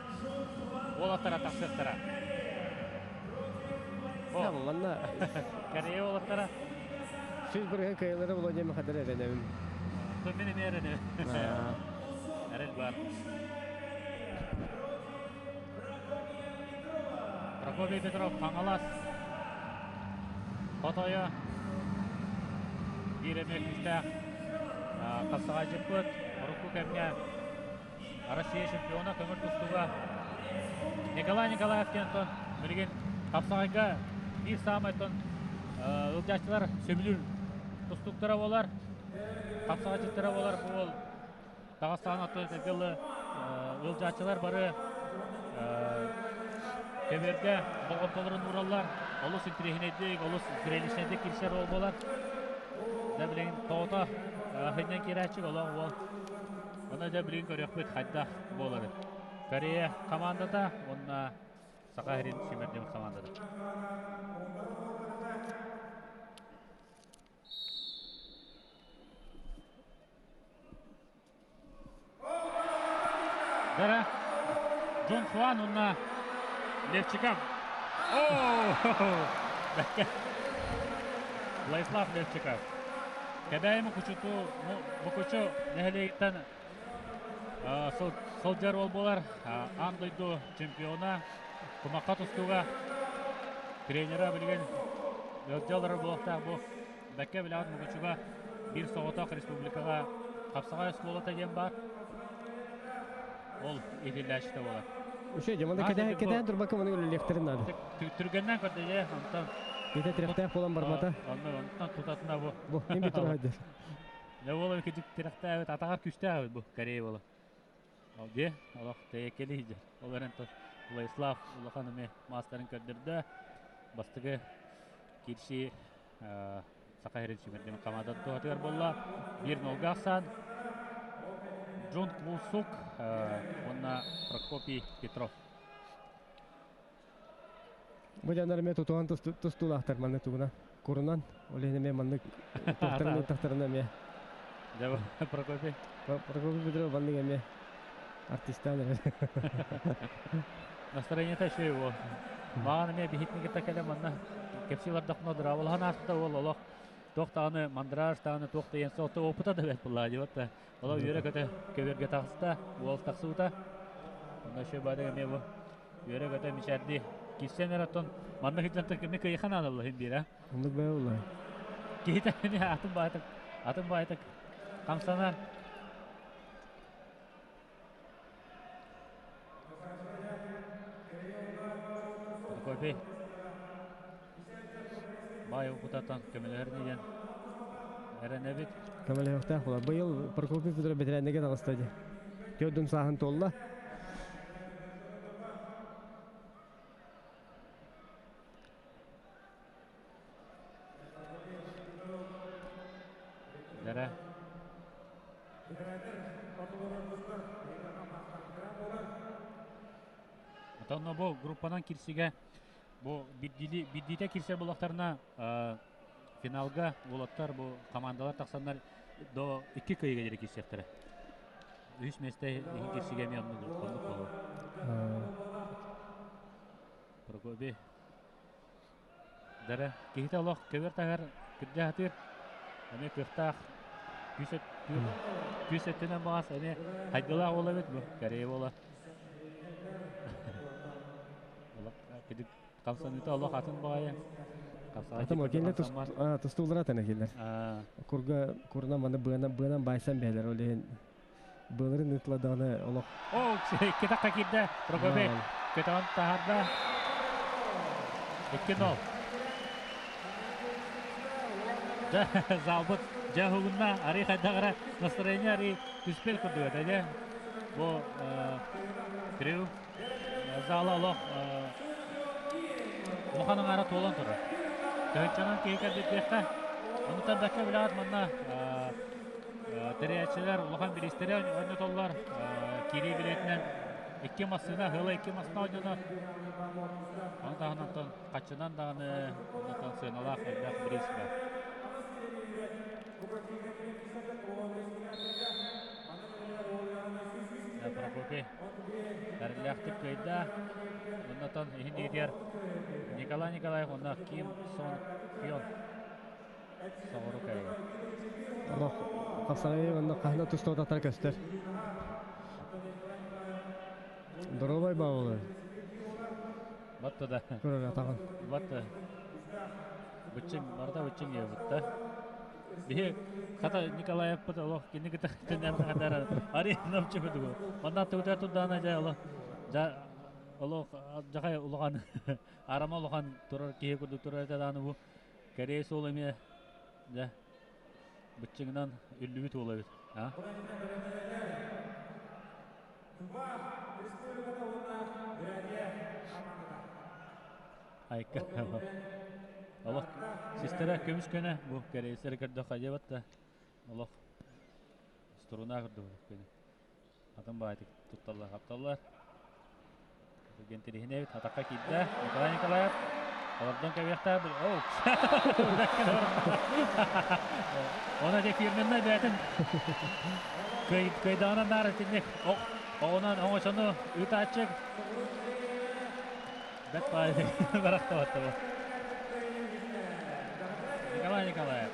уолаттара тахсыахтара. Манна Корея уолаттара 100% кыайалара Володя Махадыр эрэнэбин. Мин эмиэ эрэнэбин. Эрэл бар. Прокопий Петров Хаҥалас хотойо биир эмиэ күүстээх хапсаҕайдьыппыт урукку кэмҥэ Россия чемпиона көҥүл тустууга Николай Николаев диэн билигин хапсаҕайга биир саамай ыалдьааччылар сөбүлүүр тустууктара буолар, хапсаҕайдьыттара буолар бу уол Таҕыстаҕын оттон этэргэ дылы ыалдьааччылар бары көбүөргэ болҕомтолорун уураллар. Олус интэриэһинэйдик, олус зрелищнэйдик киирсэр уол буолар. Дьэ билигин тоҕото сынньан киирээччик олох уол. Ону дьэ билигин көрүөхпүт хайдах буоларын. Корея командата уонна Саха сирин сүүмэрдэммит командата. Дара Джон Хуан уонна Левчиков. О! Владислав Левчиков. Кэбээйи Мукучуту Мукучу нэһилиэгиттэн сылдьар уол буолар. Аан дойду чемпиона. Кумахха тустууга тренера билигин ыалдьа олорор буолуохтаах бу Бэккэ билэҕит Мукучуга биир соҕотох республикаҕа хапсаҕай оскуолата диэн баар. Ол иитиллээччитэ буолар. Үчүгэй дьэ, манна кэтээн кэтээн турбакка маны үлэлиэхтэрин наада. Түргэннэн көрдө дьэ, онтон Итэ тирэхтээх буолан барбата. Онно онтон тутатына бу. Бу, ким бүтүр хайдыр. Дьэ буола кидик тирэхтээбит, атаҕар күүстээх эбит бу Корея буола. Ол дьэ, олох тэйэккэлии дьэ. Ол эрэн Владислав улахан эмиэ маастарын көрдөрдө. Бастакы киирсии Саха сирин сүүмэрдэммит хамаандатын туһатыгар буолла. Биир нолга ахсаан Джон Квусук уонна Прокопий Петров. Бу дьоннор эмиэ тутуһан тустуулаахтар манна тугуна. Курунан, ол иһин эмиэ маннык туохтарын ыттахтарына эмиэ. Дьэ, Прокопий. Прокопий Петров маннык эмиэ артистаан эрэр. Настроениета үчүгэй уол. Маҕан эмиэ биһитини кытта кэлэн манна кэпсии бардахпына дыраабылаһан ааспыта уол олох туох даҕаны мандраж даҕаны туох да иэн суох опыта да бэрт буоллаа дии да олох үөрэ-көтө көбүөргэ таҕыста уол тахсыбыта онно еще баадык эмиэ бу үөрэ-көтө мичээрдии киирсэн эрэ оттон манна сылдьан кими кыйыха наадалла иһин биэрэ Оннук бээ буолла. Киһитэ эмиэ атын баайтык атын баайтык хамсанар. Прокопий баай опытаттан көмөлөһөр диэн эрэнэбит. Көмөлөһүөхтээх буолар. Быйыл Прокопий Петрович бэтэрээннэргэ таҕыста дии. Төрдүн сааһын туолла. Дара. Отонно бу группанан кирсигэ бу биддиитэ кирсэр буллахтарына финалга уолаттар бу командалар тахсаннар до икки кыайыга диэри кирсиэхтэрэ. Үһүс миэстэ иһин кирсигэ эмиэ оннук буолуо. Прокопий Дара киһитэ олох көбөр таһар кырдьа сатыыр. Эмиэ кыахтаах күүс өттүнэн баҕас эмиэ хайдылаах уол эбит бу Корея уола. Кидик хамсаныыта олох атын баҕайы. Атын кинилэр тустуулара атын кинилэр. Курга курунан маны быанан быанан байсан бэһэлэр ол иһин Былырын ытладаҕына олох. О, икки киирдэ. Прокопий көтөҕөн таһаарда. 2-0. Дьэ, залбыт дьэ уһугунна арый хайдах эрэ настроение арый түспэл курдук этэ дьэ. Бу Крю зала олох улахан аҥаара туолан турар. Төһөччөнөн киһи кэлбит диэххэ. Онтон бэккэ билэҕит манна Тэрийээччилэр улахан бириистэри оонньотоллор. Киирии билиэтинэн икки массыына, ыла икки массыына оонньонор. Ону таһынан онтон хаччынан даҕаны онтон сыаналаах элбэх бириис баар. Прокопий эрэллээхтик кыайда. Оннотон иһин диэтигэр Николай Николаев уонна Ким Сон Хён Соҕуруу Корея. Олох хапсаҕайы уонна хаһына тустуотахтара көстөр. Доруобай баҕалы. Батта да. Көрөр атаҕын. Батта. Быччыҥ, барыта быччыҥ диэбит да. Биһи хата Николаевпыт олох кини кытта төннөн хатара ари намчы бутугу. Онна тута тудана жа олох жа олох жахай улахан арама улахан турар киһи курдук турар этэ дааны бу Кэриэй суол эмиэ дьэ быччыҥынан үллүбүт уол эбит. А? Айка. Олох систэрэ көмүс көнө бу кэриэйсэри көрдөххө дьэ да олох струна курдук көнө. Атын баайтык тутталлар хапталлар. Гентилиһинэбит атахха киирдэ. Николай Николаев олордон кэбиэхтээх. Оу! Она дьэ фирменнай бэйэтин кыйдаҕынан наар итинник оҕунан оҥочону ыытааччы бэт барахтабатта бу. Николай Николаев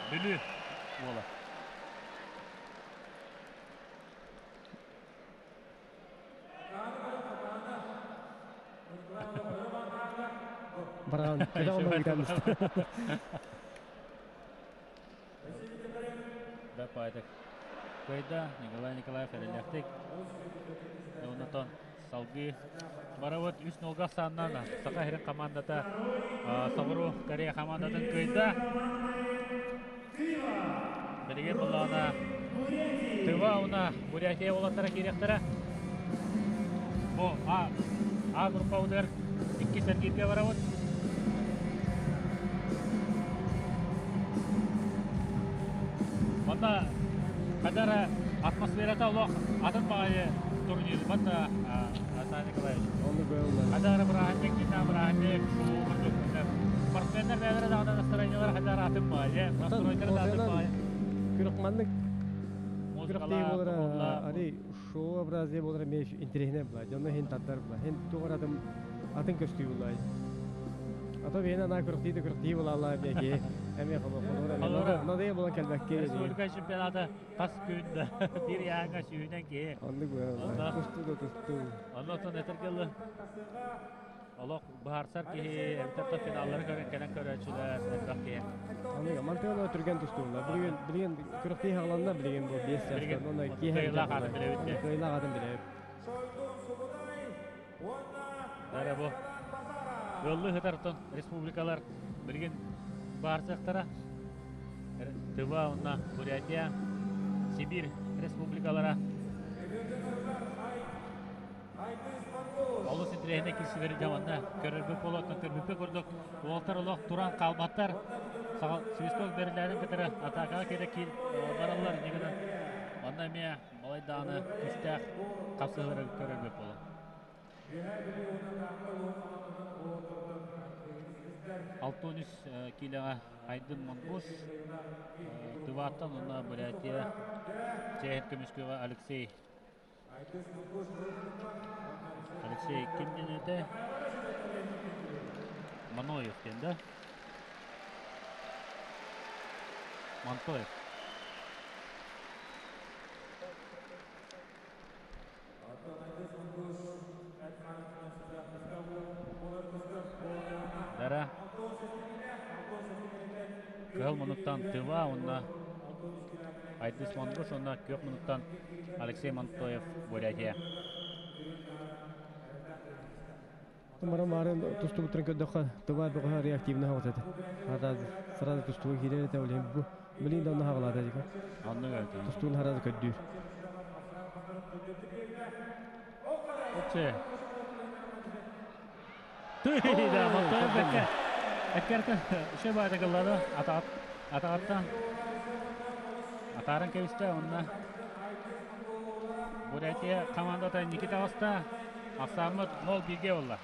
Бүлүү уола. Бараан, көтөҕөн Да, паайтак. Кыайда Николай Николаев эрэллээхтик. Онтон салгыы барабыт үс нолга сааннан Саха сирин командата Соҕуруу Корея командатын кыайда. Билигин буллаҕына Тыва уна Бурятия уолаттара киириэхтэрэ. Бу А, А группабытыгар иккис эргииргэ барабыт. Манна хадара атмосферата олох атын баҕайы турнир батта Асан Николаевич. Оннук бөөллөр. Хадара бырааһынньык, дьиҥнээх бырааһынньык, шоу курдук спортсменнар Спортсменнар бэйэлэрэ даҕаны настроениелара хайдах атын баайы, настройдара да атын баайы. Күрэх маннык күрэхтии буолара ары шоу-образие буолара эмиэ интэриэһинэй буолла. Дьонно иһин тардар буолла. Иһин туох атын атын көстүү буолла. А то бэйэни анаа күрэхтии да күрэхтии буолаалаа эмиэ эмиэ холобура надо буолан кэлбэккэ. Республика чемпионата хас күн да биир яһаҥа сүүнэн киһи. Оннук буолла. Тустуу да тустуу. Оннотон этэргэ олох быһаарсар киһи эбэтэр финаллары көрөн кэлэн көрөөччүлэр элбэх киһи. Аны мантыган түргэн тустуулар. Билигин билигин күрэхтии хааланна билигин бу 5 чаастан онно киэһэ Кыайыылаах аатын билэбит. Кыайыылаах аатын билэбит. Бары бу ыаллыы сытартан республикалар билигин баарсыахтара. Тыва уонна Бурятия, Сибирь республикалара Олус интэриэһинэй киирсиилэри дьэ манна көрөрбүт буолуоттан көрбүппүт курдук уолаттар олох туран хаалбаттар. Свисток бэриллээтин кытары атаакаҕа киирэ киир бараллар инньэ гынан манна эмиэ балай даҕаны күүстээх хапсыһыылары көрөрбүт буолуо. 63 киилэҕэ Айдын Монгуш, Тываттан уонна Бурятия чээһит көмүскүөҕэ Алексей Алексей ким диэн этэ? Маноев диэн да? Монтоев. Дара Кыһыл мунуктан Тыва уонна Айдыс Монгуш уонна күөх мунуктан Алексей Монтоев Бурятия. Мара марын тустубуттарын көрдөххө Тыва бөҕө реактивный хаҕыт этэ. Сразу тустууга киирэр этэ ол бу билин да онно хаҕалаата дика. Оннук эбит. Тустуун сразу көрдүүр. Опче. Тыйда, Монтоев бэккэ. Эккерте үчүгэй баайда кыллады. Атаҕаттан атааран кэбистэ онно Бурятия командата инники таҕыста. Ахсааммыт 0-1-ге буолла.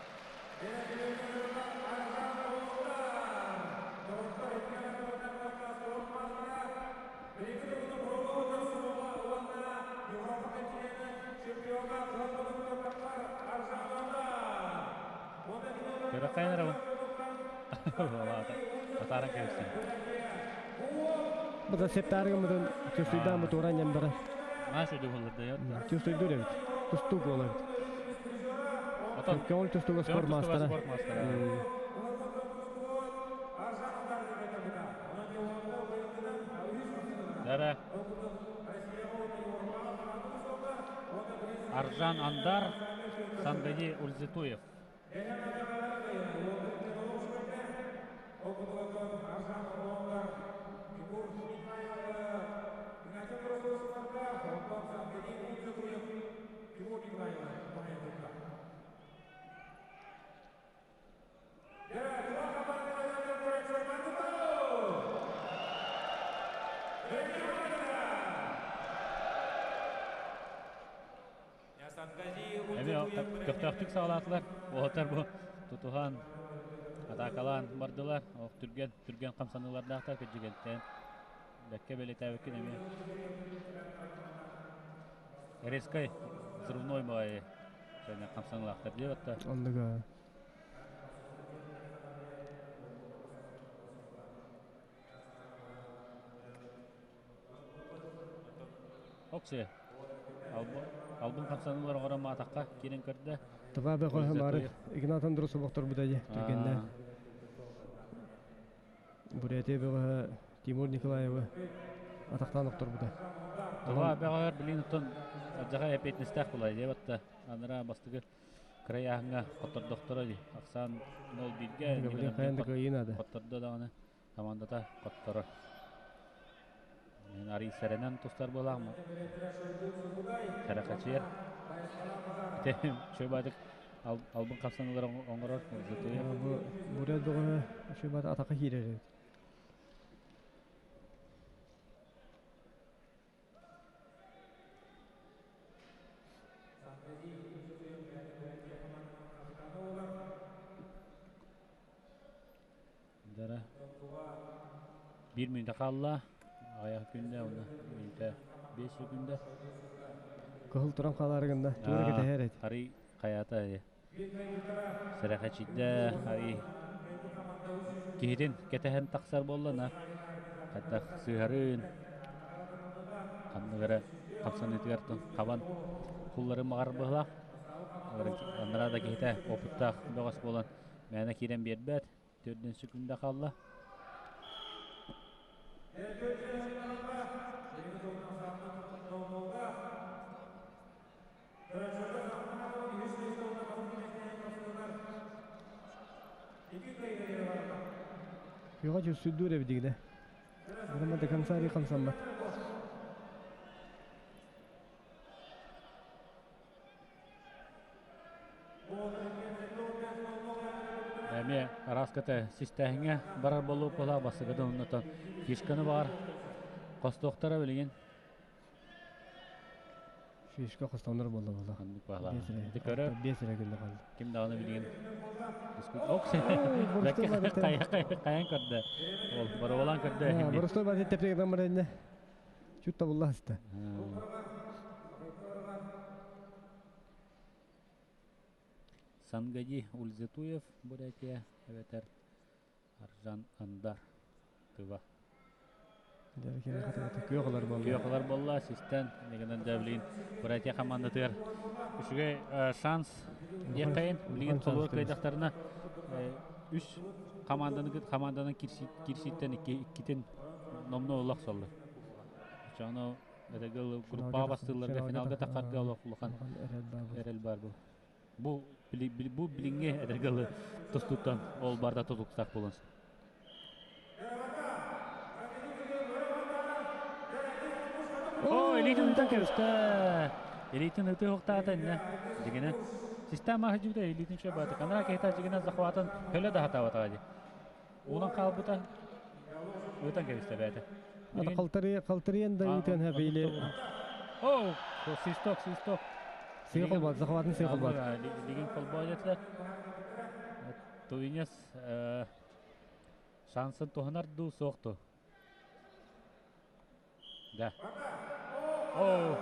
Көрөккайын эрэ бу. Атааран кэбистим. Бу да септаарыгымытын чувствуйдаамы туоран ньамбара. Маш өйдө буллар да. Чувствуйдуур эбит. Тустуук буолар эбит. Отон Көҥүл тустууга спорт маастара. Спорт маастара. Дара Аржан Андар, Сангани Ульзитуев. Эмиэ көхтөөхтүк саҕалаатылар. Уолаттар бу тутуһан, атаакалаан бардылар. Ох, түргэн, түргэн хамсаныылардаахтар кырдьыгынтэн. Бэккэ бэлиэтээбиккин эмиэ. Резкай взрывной баҕайы хамсаныылаахтар диэбэттэр. Оннуга. Окси албын хамсаныылар оҕорон маатахха киирэн көрдө. Тыва бөҕө бары Игнат Андросов охторбута дии түргэннэ. Бурятия бөҕө Тимур Николаевы атахтаан охторбута. Тыва бөҕөр билин оттон адьаҕа эпиэтинэстээх булай диэбэтта. Анараа бастыгы кырайааһыҥҥа хоттордохторо дии. Ахсаан 0-1-ге Билин хайан да кыайыы наада. Хоттордо даҕаны командата хотторор. Арый сэрэнэн тустар буолаах Сарэхачыйар. Үчүгэй албын хапсаныылар оҥорор. Бу бурят бөҕө үчүгэй атака киирэр эбит. Хайдара 1 мүнүүтэ хаалла. Аҕыйах күндэ уонна мүнүүтэ 5 секунда. Кыһыл туран хаалаары гынна. Туора кэтэһэр эт. Арый хайата сэрэхэчийдэ арый киһитин кэтэһэн тахсар буоллана хайдах сыыһарын ханнык эрэ хамсаныытыгар хабан кулларын баҕарар быһыылаах. Анараа да киһитэ опыттаах бөҕөс буолан мээнэ киирэн биэрбэт. Төрдүн секунда хаалла. Күөҕэ чувствуйдуур эбит дигинэ. Бырама до конца хамсаммат. Эмиэ араас-ката систээһиҥҥэ барар буолуо бастакытын оннотон фишканы баҕар хостуохтара билигин. Фишка хостонор буолла буолла. Ханнык баҕалаах. Ити көрөр. 5 эрэ күннэ хаалла. Ким даҕаны билигин хайан көрдө. Ол бороволан көрдө. Боростой баты тепрегдан барайны. Чуть табылла хаста. Сангади Ульзетуев Бурятия эбэтэр Аржан Андар Тыва. Күөх ылар буолла. Күөх ылар буолла систэн негенен дьэ Бурятия хамаандатыгар үчүгэй шанс диэххэйин билигин холуор кыайдахтарына үс хамаанданы хамаанданан кирсииттэн иккитин номнуо улах соллар. Очону этэгэл группаҕа бастыылларга финалга таххарга олох улахан эрэл бар бу. Бу бу билиҥҥи этэргэл тустууттан ол барда тутуктаах буолан. О, элитин ытан кэбистэ. Элитин ыты хоқтаата инне. Дигене. Система хажута элитин шө баты. Канара кehta дигене захватын хөлө да хатабата ди. Унан қалбыта ытан кэбистэ бәте. Ата қалтыры қалтырыен да ытан хабили. О, свисток, свисток. Сыйқыл бат, захватын сыйқыл бат. Деген колбойлетлер. Туинес шансын туһанар дуу суохту. Да. О!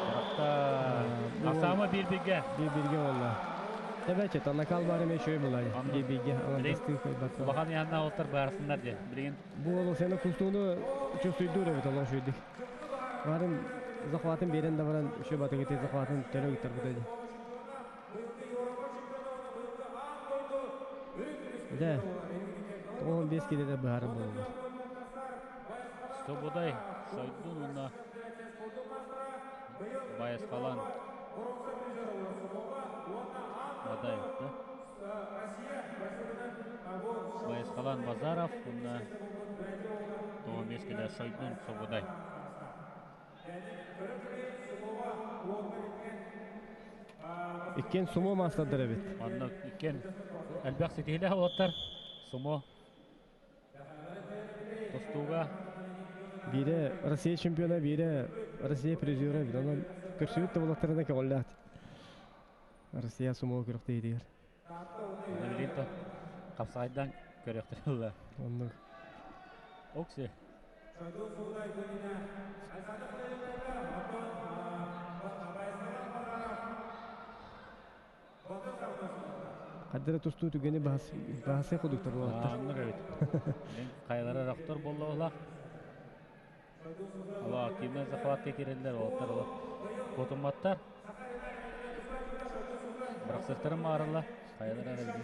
Быракта. Асама bir-birге. Bir-birге болла. Эбече, танакал бар эме шөй булай. Bir-birге. Аландасты кайбат. Улахан янна оттар барсындар де. Билген. Бу ол сені кустууну чувствуйдур эбит олон шөйдик. Барын захватын берен да баран шөй баты кете захватын төлө гиттер бу Да. 15 келеде бары болду. Сободай Сойдун уна Байысқалан Бадаев, да? Байысқалан Базаров, уна 15 келе Сойдун Сободай. Иккен сумо мастадыр эбит. Онно иккен элбэх ситиһилэ олоттар сумо тостууга Бире Россия чемпиона, бире Россия призера, бит онон көрсүбүт да болаттарына көголлаат. Россия сумо көрөктө дейдер. Оны билин то капсайдан көрөктөр. Оннук. Окси. Каддара тустуу түгени бахасы бахасы кудуктар болаттар. Аннык эбит. Мен кайлара рактор болла ола. Ала активно захватка киреллер олоттар ола. Котуматтар. Бирок маарыла. Кайлара эрэ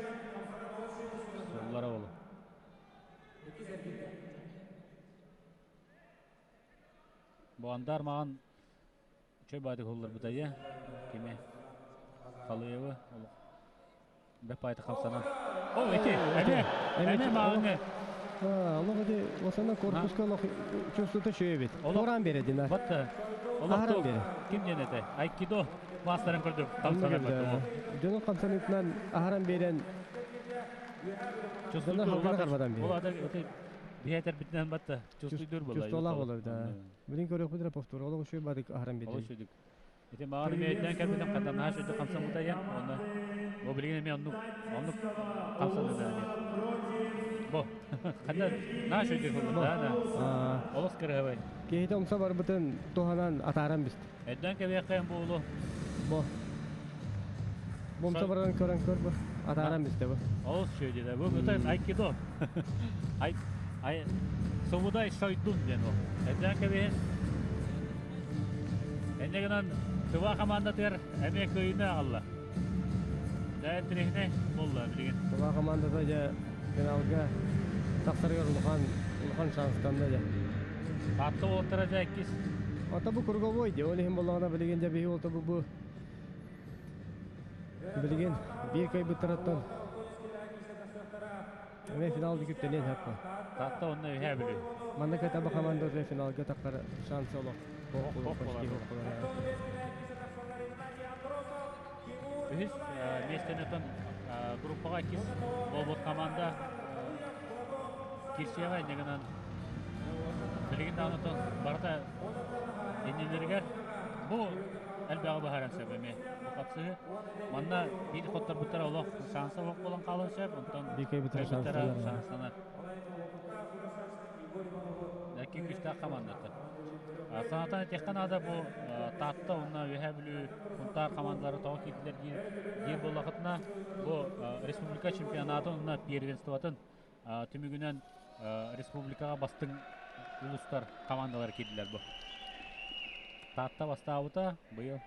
Суллара болу. Бу андар маған чөй байды холлар бутайя. Кеме Халыевы Бе пайты хамсанан. О, эти, эме, эме мағыңы. Олох эти осана корпуска олох чувствута шөй бит. Оран бере дина. Батта. Ахаран бере. Ким денете? Айкидо мастарын көрдүк. Хамсанан баттı. Дөнө хамсанытынан ахаран берен Чувствуйдур халкына карбадан бере. Ол ада эти биһэтер битинен батта. Чувствуйдур була. Чувстволах болар да. Билин көрөк бутра повтор. Олох шөй бадык ахаран бере. Олох шөйдүк. Ити маған мейден кәбітен қатан шөйдүк хамсан бутая. Оны бу билген эме оннук оннук хамсан да. Бу. Ханна наш өйдүр болла да. Олус кырыһабай. Киһитэ умса барбытын туһанан атааран бист. Эдден кэбиэххэ буолу. Бу. Бумса баран көрөн көр бу. Атааран бисте бу. Олус шөйдү бу. Бу айкидо. Ай ай Собудай сойдун диэн ол. Эдден кэбиһин. Эннегынан Тыва командатыгар эмиэ кыайыыны аҕалла. Дьэ интэриэһинэй буолла билигин. Тыва командата дьэ финалга тахсарыгар улахан улахан шанстанна дьэ. Таатта уолаттара дьэ иккис. Ата бу круговой дии. Ол иһин буоллаҕына билигин дьэ биһи уолта бу бу билигин биир кыайбыттарыттан эмиэ финал күттэниэн сөп. Таатта онно үһээ бүлүү. Манна кытаба командата финалга тахсар шансы олох. Почти Үһүс миэстэни отон группаҕа иккис буолбут команда кирсиэҕэ инньэ гынан билигин даҕаны отон барыта иннилэригэр бу элбэҕи быһааран сөп эмиэ бу хапсыһы манна биир хотторбуттара олох шанса суох буолан хаалан сөп онтон кыайбыттара шанстанар икки күүстээх командата Санатан этиэххэ наада бу Таатта уонна Үөһээ Бүлүү Сунтаар командалара тоҕо киирдилэр диир буоллахытына бу республика чемпионатын уонна первенствотын түмүгүнэн республикаҕа бастыҥ улуустар командалара киирдилэр бу. Таатта бастаабыта быйыл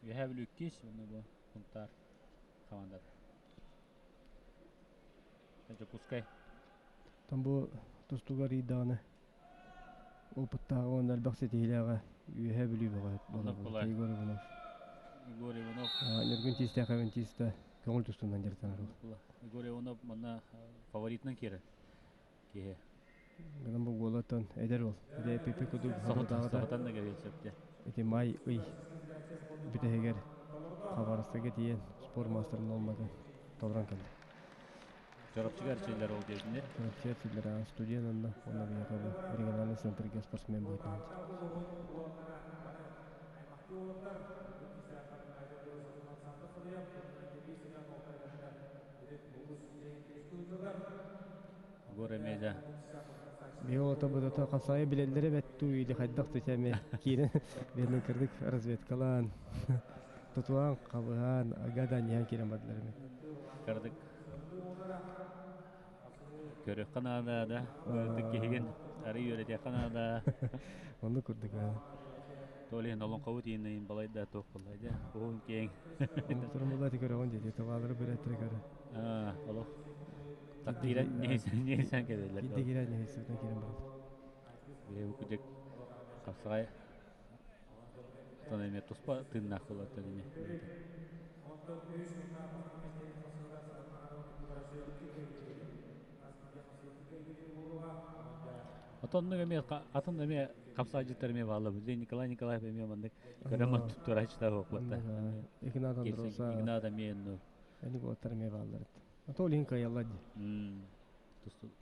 Үөһээ Бүлүү иккис уонна бу Сунтаар командата. Дьокуускай. Оттон бу тустууга арыйдаҕына опыттааҕа уонна элбэх ситиһиилээҕэ Үөһээ Бүлүү бөҕө буолар Егор Иванов. Егор Иванов. Ньургун Тиистээх Авентиста көҥүл тустуунан дьарыктанар. Егор Иванов манна фаворитынан киирэр киһи. Гынан бу уолаттан эдэр уол. Эдэр Пепе кудук Соһутан да кэлиэн сөп дии. Ити май ый бүтэһигэр Хабаровскайга тиийэн спорт маастарын нуорматын толорон кэллэ. Чорапчыга эрчиллэр ол диэбитиннэр. Чорапчыга эрчиллэр студент онно уонна биһиэхэ бу региональный центрга спортсмен быһыытынан. Егор эмиэ Биһи олото быдата хасайы билэллэрэ бэт туу или хайдах түчэ эмиэ киирэн биэрнэн кырдык разведкалаан тутуан хабыһаан агадан киирэн бардылар эми. Кырдык көрүөххэ наада да ытык киһигин арый үөрэтиэххэ наада. Онну курдук. Толи олоҥхобут ииннэйин балайда туох буолла дьэ уһун киэҥ. Турун буолла ти көрөҕүн диэти табаалары бүрэттере көрө. Олох тактиирэн ньиһисэн кэлэллэр. Кидде кирэн ньиһисэн кирэн барар. Биһи кудек хапсаҕай Отон эмиэ туспа тыыннаах буолар эмиэ. Отоннук эмиэ атын эмиэ хапсаайдьыттар эмиэ бааллар. Билигин Николай Николаев эмиэ маннык көрөмөн туттарааччыта буолбатта. Игнат Андроса. Игнат эмиэ ну. Эник уоттар эмиэ бааллар. Ото ол иһин кыайаллар дии.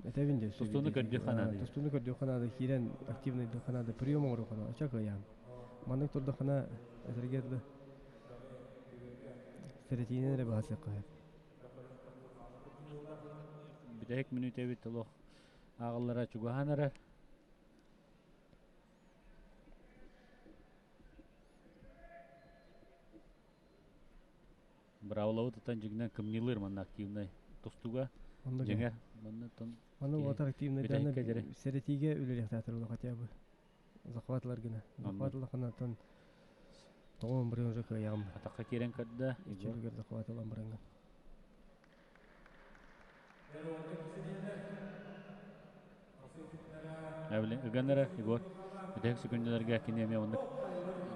Этэбин дии. Тустууну көрдүөх ханаада. Тустууну көрдүөх ханаада киирэн активный ханаада прием оҥоруу ханаада ача кыайаан. Маннык турдахына этэргэ дылы сэрэтиинэн эрэ баһасыахха сөп. Бүтэһик мүнүүтэбит олох ааҕыллара чугаһаан эрэр. Брауловы тутан дьиҥинэн кымньыылыыр манна активнай тустууга. Дьиҥэр манна тон Манна уотар активнай сэрэтиигэ үлэлиэхтээхтэр була хотя бы. Захватылар гына. Захватылахына тон тоҕо бырын уже кыайаҕым. Атахха киирэн көрдө. Иччилигэр захватылан бырыҥҥа. Ыган эрэ Егор бүтэһик секундаларга кини эмиэ оннук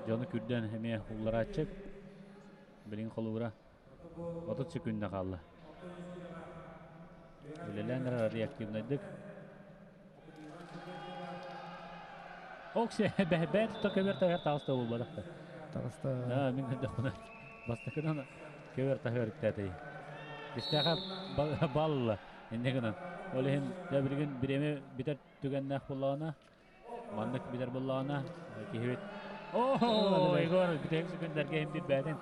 дьону күрдэн эмиэ улларааччы. Билигин холобура 30 секунда хаалла. Үлэлээн эрэр реактивнайдык. Оксе бэт то көбөр таһар таҕыста буолбатах. Таҕыста. Да, мин көрдөхпүнэ бастакынан көбөр таһар үктээтэй. Кистээхэ балла. Инньэ гынан, ол иһин дьэ билигин бириэмэ бүтэр түгэннээх буоллаҕына, маннык бүтэр буоллаҕына, киһибит оо, Егор бүтэһик секундэргэ иһин билбээтин.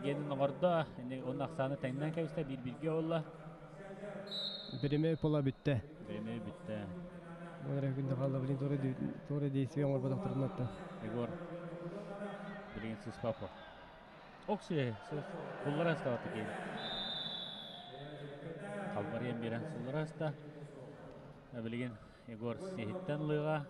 генин оҥордо. Онно ахсааны тэҥнээн кэбистэ, биир-бииргэ буолла. Бириэмэ пола бүттэ. Бириэмэ бүттэ. Ол күндэ хаалла билин туора действие оҥорботохторун атта. Егор билигин сыспапа. Окси суллара астабаты киин. Халбарыйан биэрэн суллара аста. Билигин Егор сиһиттэн лыыга.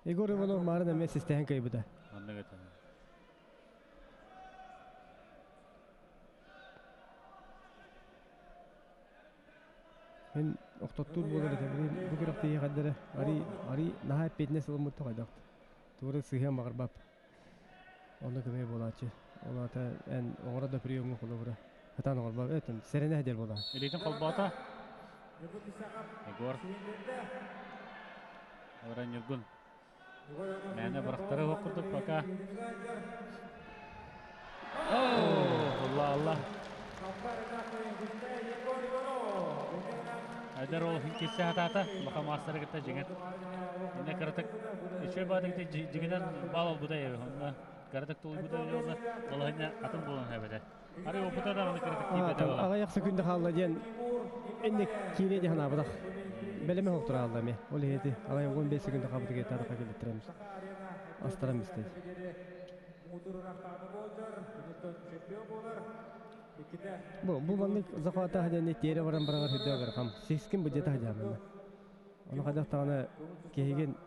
Егор Иванов марын эмиэ систэһэн кыайбыта. Оннук этэ. Мин охтоттуур буолар этэ. Бу күрэхтэһии хаддара ари ари наһаа эппиэтинэс ылыммыт тоҕойдохт. Туора сыһыан баҕарбап. Онно көмө буолааччы. Ол аата эн оҥоро да приемҥа холобура. Хатаан оҥорбап. Этим сэрэнэ дер буолаа. Илиитин холбоото. Егор. Олорон Ньургун. Мээнэ бырахтара суох курдук пока. Алла алла. Айдар ол кирсе хатаата, улахан маастары кытта дьиҥэр. Инне кыратык үчүгэй баатык дьиҥинэн баал албыта эбит. Онно кыратык тулуйбута уонна балаһыанньа атын буолан эбэтэ. Арай опыта даҕаны кыратык тиийбэтэ буолар. Аҕыйах секунда хаалла диэн инник киириэ диэн санаабатах. Бэлэмэ суох тураалла эмиэ. Ол иһити аҕыйах 15 секунда хаалбыта гитараха кэллэттэрэмис. Астарам истэй. Бу бу маннык захвата диэн тиэрэ баран бараҕар үрдэ барахам. Сискин быдьата хаджааманна. Ону хайдах даҕаны киһигин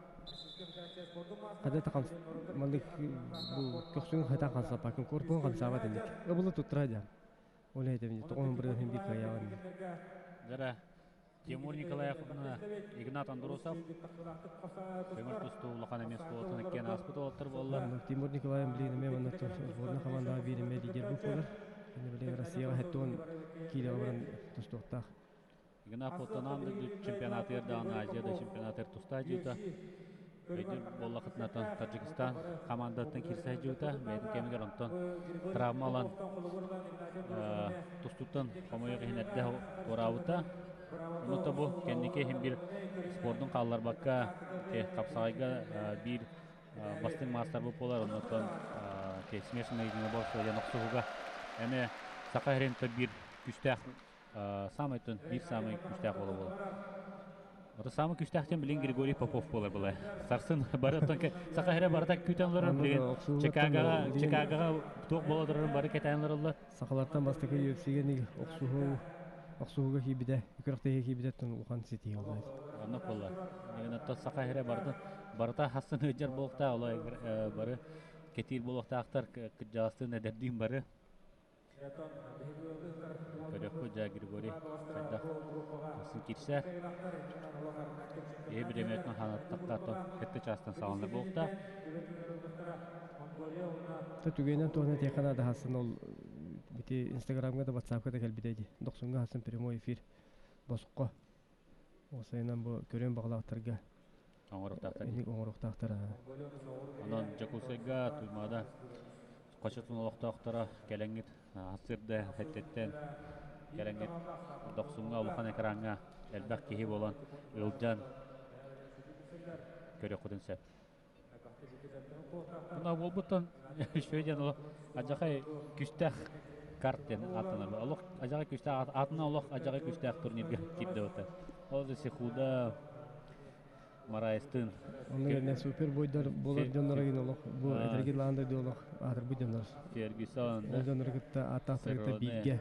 хайда да маннык бу көхсүгүн хайдах хамсаппаккын, корпуһун хамсаабат инник. Ыбылы туттара дьаам. Ол этэбин тоҕоһун бырыһын бик кыайаҕын. Дара Тимур Николаев Игнат Андросов көмөр тустуу улахан эмиэ оскуолатын иккиэн ааспыт уолаттар буолла. Тимур Николаев билигин эмиэ манна сборная командаҕа биир эмиэ лидер буолар. Кини билигин Россияҕа 70 киилэҕэ баран тустуохтаах. Игнат Хотонан чемпионатыгар даҕаны Азия да чемпионатыгар туста дьыыта. Өйдүүр буоллахытынатан Таджикистан командаттан киирсэ дьыыта. Бэйэтин кэмигэр онтон травма ылан тустууттан хомойуох иһин эрдэ туораабыта. Ону да бу кэнники иһин биир спордун хаалларбакка хапсаҕайга биир бастыҥ маастарбыт буолар. Оннуттан смешанное единоборство диэн охсуһууга эмиэ Саха сирин биир күүстээх саамай биир саамай күүстээх буола буолар. Ото саамай күүстээх диэн билин Григорий Попов буолар буолар. Сарсын бары оттон Саха сирэ барыта күүтэн олорор билигин Чикагоҕа Чикагоҕа туох буола турарын бары кэтээн олороллор. Сахалартан бастакы UFC-гэ охсуһуу охсуһууга киирбитэ, күрэхтэһиигэ киирбитэттэн улахан ситиһии буолла. Оннук буолла. Оттон Саха сирэ барыта барыта хассын ыдьар буолуохтаах, олой бары кэтиир буолуохтаахтар, кырдьаҕастыын эдэрдиин бары. Көрүөхпүт дьэ Григорий хайдах сын киирсэр. Киһи бириэмэтин хаанаттахха то кэтти чаастан саҕаланар буолуохтаах. Та түгэнэн туһунан этиэххэ наада хасын ол бити Инстаграмҥа да Ватсапка да кэлбитэ дии. Дохсуҥҥа хасын прямой эфир босхо. Осайынан бу көрүөн баҕалаахтарга оҥоруохтаахтар. Инник оҥоруохтаахтар. Онон Дьокуускайга Туймаада хочотун олохтоохторо кэлэҥҥит сырда хэттиттэн кэлэҥҥит Дохсуҥҥа улахан экраҥҥа элбэх киһи буолан ыалдьан көрүөххүтүн сөп. Мына буолбуттан үчүгэй диэн олох адьахай күстээх карт диэн ааттанар. Олох адьаҕай күстээх аатынан олох адьаҕай күстээх турнирга киирдэ ота. Ол да Сехуда Мараестын. Онно кэннэ супер бойдар буолар дьоннор гин олох бу этэрги лаанда ди олох аатырбыт дьоннор. Фергюсон. Ол дьоннору кытта ааттаахтары кытта бииргэ.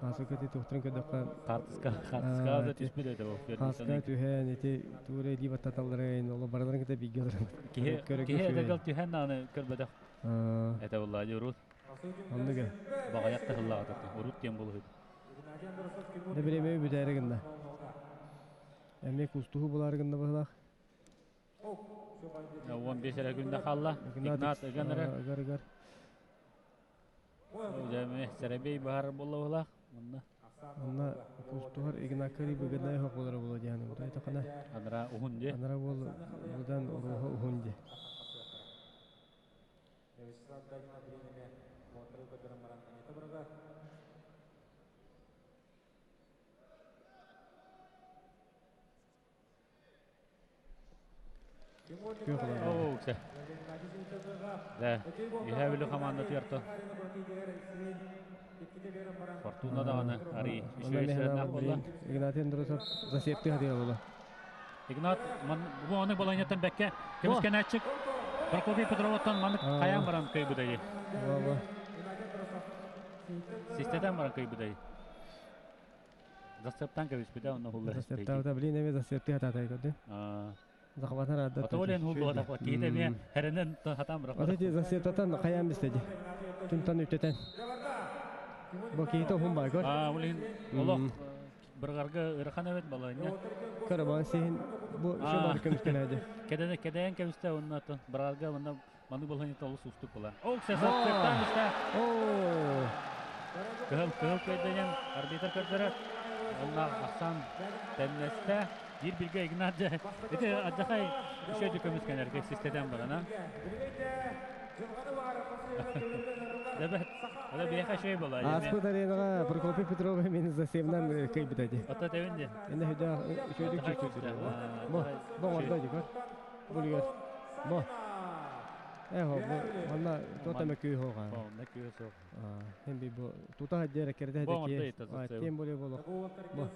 Аасыкка ти туохтарын көрдөххө Хартыска хартыска да түспүт этэ ол Фергюсон. түһэн ити туура илии баттаталларын оло барыларын кытта бииргэ олорон. Киһи киһи этэгэл түһэн даҕаны көрбөтөх. Этэ булла урут. Оннуга. Баҕайах тахыллаҕата урут диэн булуһуйду. Да биремеби бүтээри гынна. Эмиэ кустуһу булаары гынна быһылаах. 15 эрэ күндэ хаалла. Игнат ыган эрэ. Ыгар ыгар. Дьэ, сэрэбиэй баһар буолла быһылаах. Онно. Онно кустуһар Игнакари выгодная хоқолара була диһаны бута тақана. Анара уһун ди. Анара бол будан уруха уһун ди. Оу, се. Да, Үһээ Бүлүү хамаанда тыярта. Фортуна даҕаны ари үчүгэй сыһыаннаах буолла. Игнатий Андросов засепты хатыга була. Игнат бу аны балайнаттан бэккэ көмүскэнээччик Прокопий Петроваттан маннык хайаан баран кыйбыдай. Систетен баран кыйбыдай. Засептан кэбиспитэ онно хуллар. Засептаабыта блин эми засепты хататай көрдү. Захватар адда. Отолен хуллуга киһитэ эмиэ хэрэнэн хатаан бырахпат. Аты засептатан хайаан бистеди. Тунтан үттетен. Бу киһитэ уһун бай көр. Аа, ол иһин олох бырҕарга ыарахан эбит балайня. Көрө сиһин бу şu бар көмүскэнээди. Кэдэн кэдээн кэбистэ онно бырҕарга онно маны болһын олус устук була. Ол сесаттан истэ. Оо. Кыһыл кыһыл көйдөнен арбитр көрдөрөр. Онна ахсан теннесте бир бирге Игнат же. Ити аджахай үшөйдү көмүскэнерге систетен барана. Дебет. Ада бияха шөй була. Аспыт аренаға Прокопий Петров мени засемнан кыйбытады. Ата тебинде. Энде хүдә үшөйдүк чүчү. Бу бу орда дигөр. Булгөр. Бу. Эхо бу манна тота мөкүй хога. О, мөкүй сок. Хем би бу тута хаджера керде Бу ки. Тем более боло. Бу.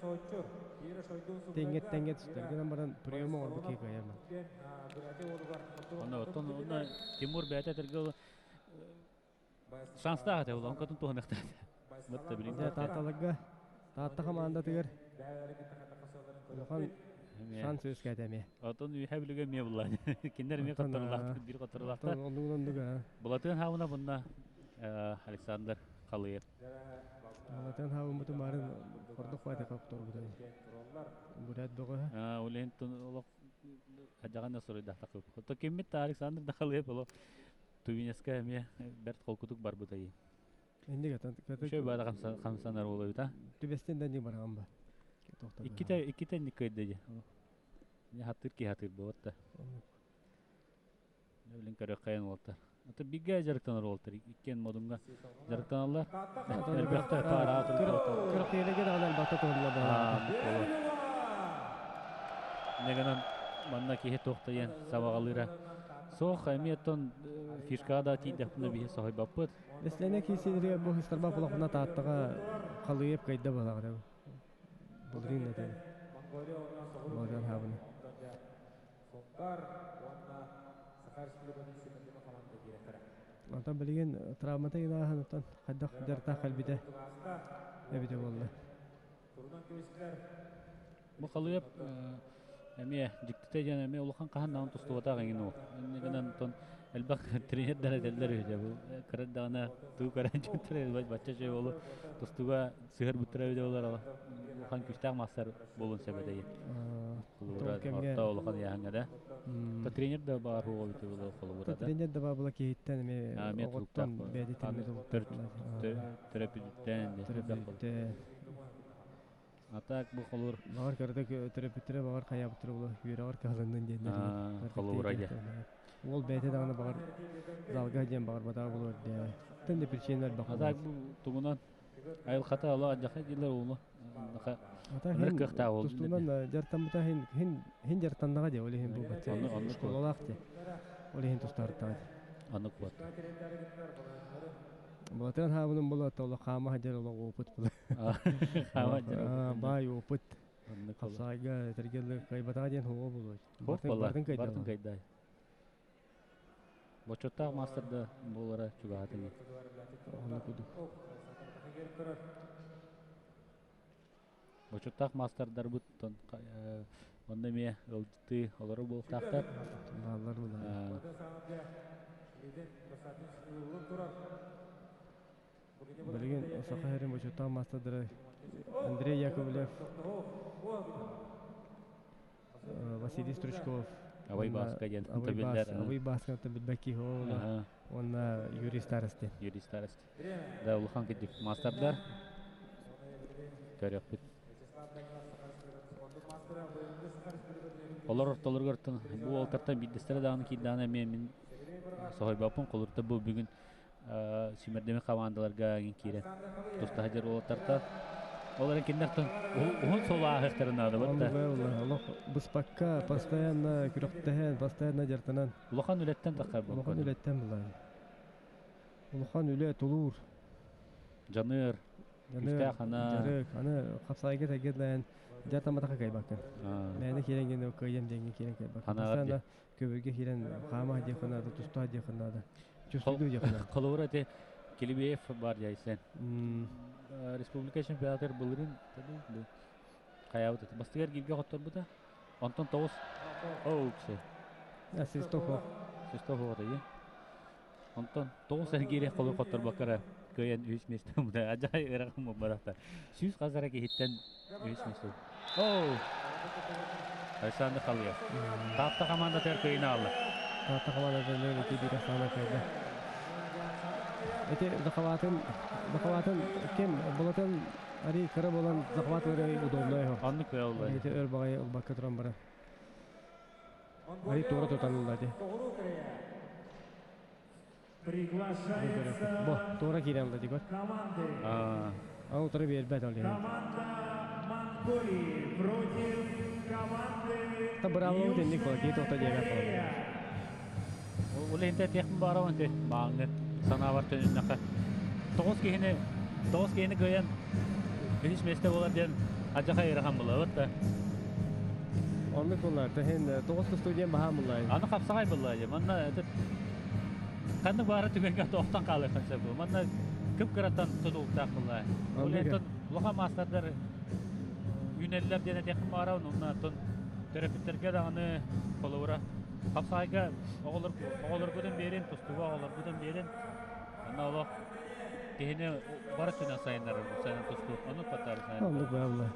Тенгет тенгет сүтер. Баран приема орбу ки каяма. Онно оттон онно Тимур бәтә тергел шанста хата ол онкотун туһанахта. Мытта билин. Дә таталыгга татта команда тигер. Улахан шанс өс кәтәме. Отон үйһә билге ме булла. Киндер ме каттарлар, бир каттарлар. Оннугуннуга. Булатын хауна бунна Александр Халыев. Булатын хауна буту марын кордук вайда каптор будай. Бурят бого. А, улен тун олох ажаган сурыйда такып. То киммит Александр да Халыев боло. Тувинеска эме берт холкутук бар бутай. Энди гатан. Шөй бара хамсанар болобут а. Түбестен да не барган ба. Икките икките никкөйдөжи. Не хатыр ки хатыр болот да. Билин көрө кайын болоттар. Ата бигге жарыктанар болоттар. Иккен модунга жарыктаналар. Элбекте пара туруп. Кырк елеге дагы бата турула ба. Негенен манна кихе токтайын сабагалыра. Соох эмиеттон фишкада тиидехпуна биһи сохой баппыт. Беслене кисидире бу хистарба булакна тааттага калыеп кайда балагы. Булрин да. Морган хабны. Онтон билген травмата гына хаддах жарта қалбите. Эбите болду. Бу калыеп эме диктите жана эме улахан кахан тустубата гengin ол. Негенен тон элбах тренер дара телдер үҗә бу кырдана ту каран чүтре бачча жей болу тустуга сыгыр буттыра үдә болар ала. Улахан күчтәк мастер болун себедей. Кулура орта улахан яһаңа да. Та тренер да бар хуга бит булу кулура да. Тренер да бар була киһиттен эме оготтон бәди тирме Төрөпүттен. Төрөпүттен. Атак бу холур. Багар көрдө төрөпүттүрө багар кая буттура була үйрөгөр калындын диэн. Холура же. Ол бәйте дагы багар залга диэн багар бата болор де. Тенде причиналар бакар. Атак бу тугунан айыл хата ала ажаха дилер улу. Ата хин кыхта ол. Тустунан жартан бута хин хин хин жартаннага де оли хин бу бача. Школалак де. Оли хин тустартан. Аны куат. Булатын хабынын була тола хама хажар ола опыт була. Хама хажар. Бай опыт. Хапсайга тергелли кайбата ден хуо болот. Бартын кайда. Бартын кайда. Бочоттаг мастерда болара чугаатын. Оны куду. Бочоттаг мастердар буттон онда ме ылдыты олору болуктактар. Баллар була. Билген Саха бочоттаг мастердары Андрей Яковлев, Василий Стручков, Абай Баска ден табилдер. Абай Баска табилбеки хола. Онна Юрий Старости. Юрий Старости. Да, улахан кедик мастердар. Көрүөхпүт. Олор ортолоругар бу уолтартан биирдэстэрэ даҕаны киирдэҕинэ эмиэ мин соһуйбаппын. Холурта бу бүгүн сүүмэрдэммит хамаандаларга киирэн туста сылдьар уолаттартан. Ол эрэн кинилэртэн уһун суол ааһыахтарын наада да. Олох быспакка постоянно күрэхтэһэн, постоянно дьарыктанан. Улахан үлэттэн таххар Улахан үлэттэн булан. Улахан үлэ тулуур. Дьаныыр. Күүстээх ана. Дьарык, аны хапсайга тагерлээн дьартаматаха кайбаккын. Мээнэ киирэн генэ кыайам диэҥҥэ киирэн кайбаккын. Постоянно көбүргэ киирэн хаама диэххэ наада, туста диэххэ наада. Чувствую диэххэ наада. Холобура ити Килибиев бар дьайсэн. Республика чемпионатыгар былырын хайаабыт это. Бастыгар гиргэ хотторбута. Онтон тоҕус оуксы. Свисток. Свисток оҕото Онтон тоҕус эргиири холу хотторбокко кыайан үһүс миэстэ ылбыта. Адьай ыарахан буолбатахта. 100 хас эрэ киһиттэн үһүс миэстэ. Оу! Александр Халыев. Таатта командатыгар кыайыны алла. Таатта командатыгар ити биир саана кыайда. Ити захватын ким болотын ари кыра болан захват өрө удобно его. Оннук кыалла. Ити өр багай ылбакка туран бара. Ари туора тутанылла ди. Приглашается Бо, туора киирэн ылла дигор. команды. А утары бербет ол. Команда Монголии против команды Та браво денник бол, кей тоқта диэбэт бол. Ол энте техин барабан те мааңы санаабар төнүннэхэ. Тоҕус киһини кыайан үһүс миэстэ буолар диэн адьаха ыарахан буолабыт да. Оннук буллар, тэһин тоҕус студия баһаам буллар. Аны хапсаҕай булла же. Манна этот ханнык баара түгэнгэ тоохтон хаалыаххан сөп. Манна кып-кыраттан тутулуктаах булла. Ол энтон улахан маастардар үүнэллэр диэн этиэххин баҕарабын. Онно оттон төрөппүттэргэ даҕаны холобура хапсаҕайга оҕолор оҕолоргутун биэрин, тустууга оҕолоргутун биэрин. Онно олох киһини бары өттүнэн сайыннарар сайын тустуу. Оннук баттары сайын. Оннук баалла.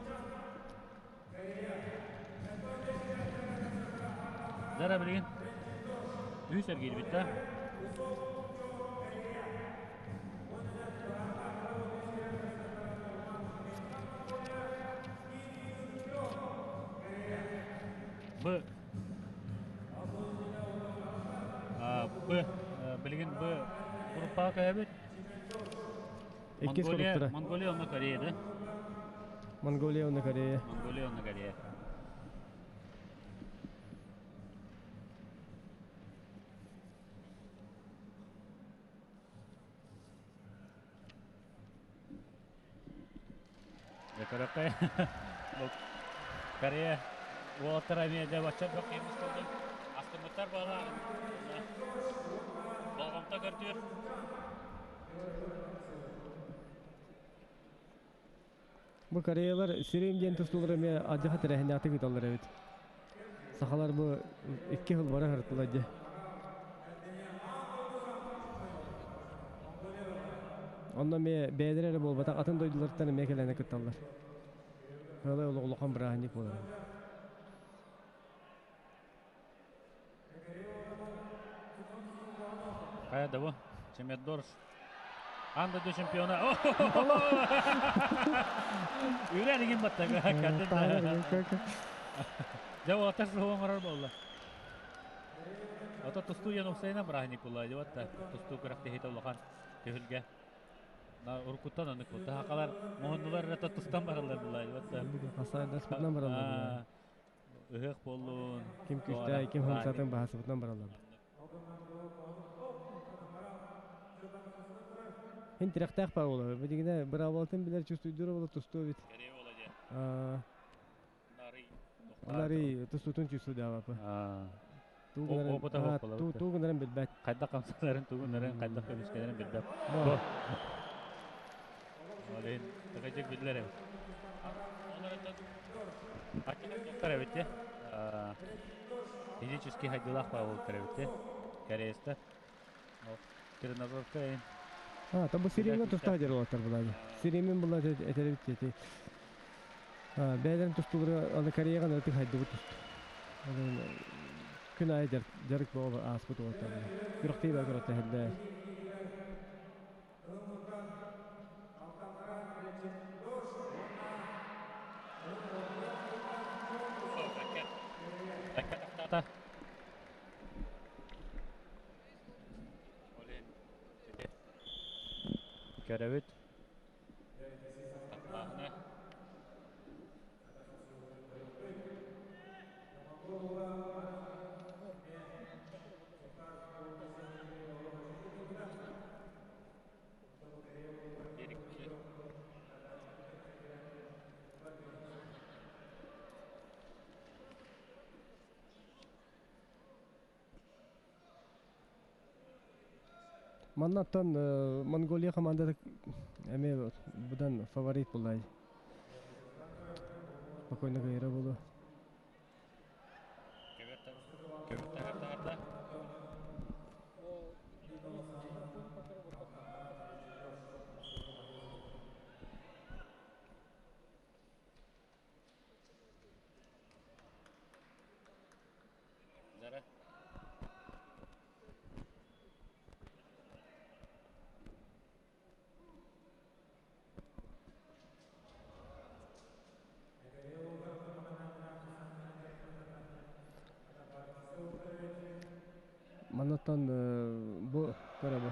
Дара билигин үс эргиирбит да. Б А, Б билигин Б группаҕа көһөбүт. Иккис Монголия, групптара. Монголия онно Корея да? Монголия онно Корея. Монголия онно Корея. Көрөккө. Бу Корея уолаттара эмиэ дьэ бачча бөх киһи мусталлар. Астыммыттар буолла. Болҕомто көрдүүр. Бу кореялар сирим диэн тустуулар эмиэ адьаха тэрээһиннээхтик ыыталлар эбит. Сахалар бу 2 сыл бара сырыттылар дьэ. Онно эмиэ бэйэлэрэ эрэ буолбатах, атын дойдулартан эмиэ кэлэн кытталлар. Кыалай олох улахан бырааһынньык буолар. Хайа да бу? Чемердорс. Аан дойду чемпиона. Үрэ баттага. Дьэ уолаттар суох оҥорор буолла. Ото тустуу диэн уопсайынан бырааһынньык буолла дьэ тустуу күрэхтэһиитэ улахан түһүлгэ. На уруккуттан оннук буолла. Сахалар муһуннулар эрэ тустан бараллар буолла дьэ. Хасаайдаспытынан бараллар. Ыһыах буоллун. Ким күүстээх, ким хамсатын баһасыбытынан бараллар. Хин тирэхтээх баа буолар. Билигинэ быраабылатын билэр чувствуйдуура буола тустуу бит. Корея буола дьэ. Нарый тустуутун чувствуйдаабаппы. Опыта суох буолар. Тугунарын билбэт. Хайдах хамсанарын, тугунарын, хайдах көмүскэнэрин билбэт. Олин тыгыжык биллэр эбит. Олар эбит те. Физически хайдылаах баа эбит те. Кореецтер. Тренажерка А, та бу Сиримҥэ туста дьэр уолаттар булаады. Сиримин була этеребит тети. Бэйэлэрин тустуулары аны Кореяҕа ытык хайдыбыт тусту. Күн аайы дьарык буола ааспыт уолаттар. Күрэхтии баа күрэхтэһэллэр. Ата. Көрөбүт. Таптааһына. Маннаттан Монголия командата эмиэ быдан фаворит буолла. Спокойно кыайара буолуо. Маннаттан бу көрөбү.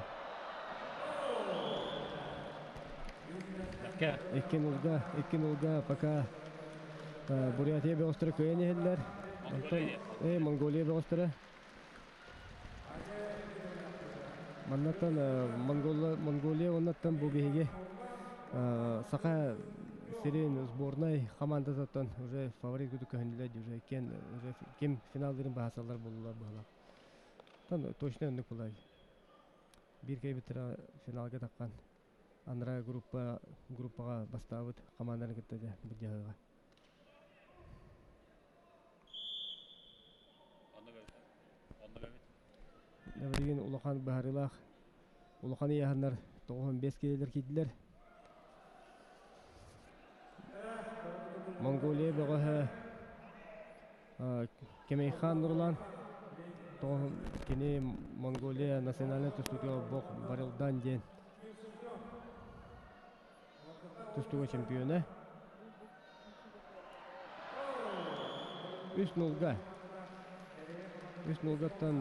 Икки нулга, икки нулга пока Бурятия бөҕөстөрө кыайан иһэллэр. Онтон Монголия бөҕөстөрө. Маннаттан Монголия оннаттан бу биһиги Саха сирин сборнай командатыттан уже фаворит кудук көһүннүлэр уже кен уже ким финалдарын баһасалар болулар быһалар. Тан точно оннук булай. Биир кэйбиттэрэ финалга таххан анараа группа группаҕа бастаабыт команданы кытта дьэ былдьаһыаҕа. Билигин улахан быһаарыылаах улахан ыйааһыннар 95 киилэлэр киирдилэр. Монголия бөҕөһө Кемейхан Нурлан кини Монголия национальнай тустууга бох Барилдан диэн тустууга чемпиона. Үс нулга. Үс нулгаттан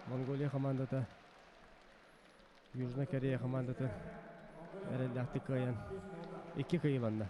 Монголия командата Южная Корея командата эрэллээхтик кыайан икки кыайыланна.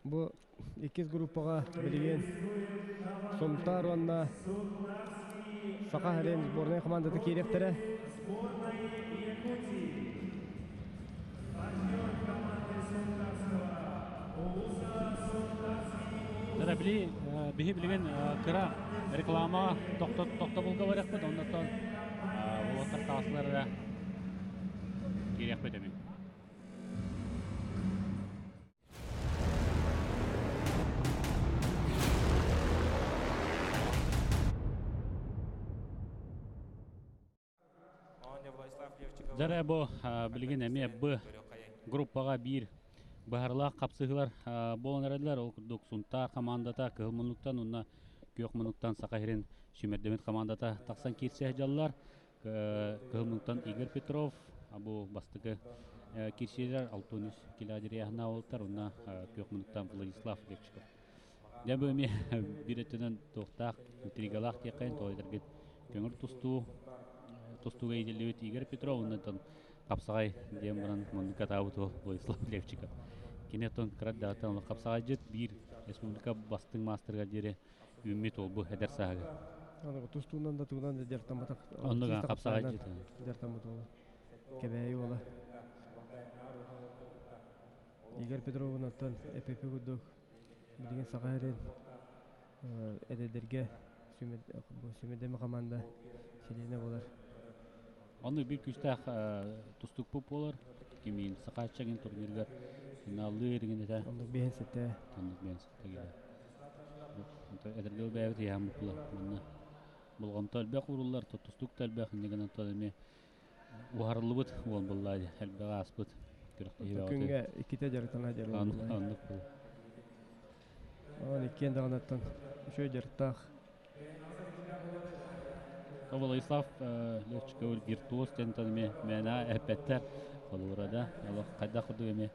Бу иккис группаҕа билигин Сунтаар уонна Саха сирин сборнай командата киириэхтэрэ. Дара били биһи билигин кыра реклама тохтобулга барыахпыт, оннуттан уолаттар таҕыстылар киириэхпит эми. Дьэ бу билигин эмиэ Б группаҕа биир быһаарылаах хапсыһыылар буолан эрэллэр. Ол курдук Сунтаар командата Кыһыл Муннуктан уонна Күөх Муннуктан Саха сирин сүүмэрдэммит командата тахсан киирсэ сылдьаллар. Кыһыл Муннуктан Игорь Петров, бу бастакы киирсиилэр Алтунис Килядирияһына уолаттар уонна Күөх Муннуктан Владислав Левчиков. Дьэ бу эмиэ биир өттүнэн туохтаах интригалаах диэххэйин тоҕо көҥүл тустуу тустууга иитиллибит Игорь Петров оннуттан хапсаҕай диэн баран муннукка атаабыт уол Владислав Левчиков. Кини оттон кыра даҕаттан хапсаҕайдьыт биир республика бастыҥ маастарыгар диэри үүммүт уол бу эдэр сааһыгар. Аны тустуунан да тугунан да дьарыктамматах. Оннуга хапсаҕайдьыт. Дьарыктаммыт уола. Кэбээйи уола. Игорь Петровун оттон эпипи курдук билигин Саха сирин эдэрдэргэ сүүмэрдэмэ команда чилиэнэ буолар. Оннук биир күүстээх тустукпут буолар. Кимиин Сахааччагын турниргар финаллыыр игин этэ. Оннук биһэн сетте. Оннук биһэн сетте киирэ. Эдэргэ бэйэбит ыйааммыт була. Манна болҕомто элбэх ууруллар, тустук да элбэх, инньэ гынан эмиэ уһарыллыбыт уол буолла элбэх ааспыт күрэхтэһии Күҥҥэ иккитэ дьарыктана дьарыктана. Оннук буолла. Ол иккиэн даҕанаттан үчүгэй дьарыктаах. Владислав Левчиков виртуоз диэн эмиэ мээнэ эппэттэр холобура да олох хайдах курдук эмиэ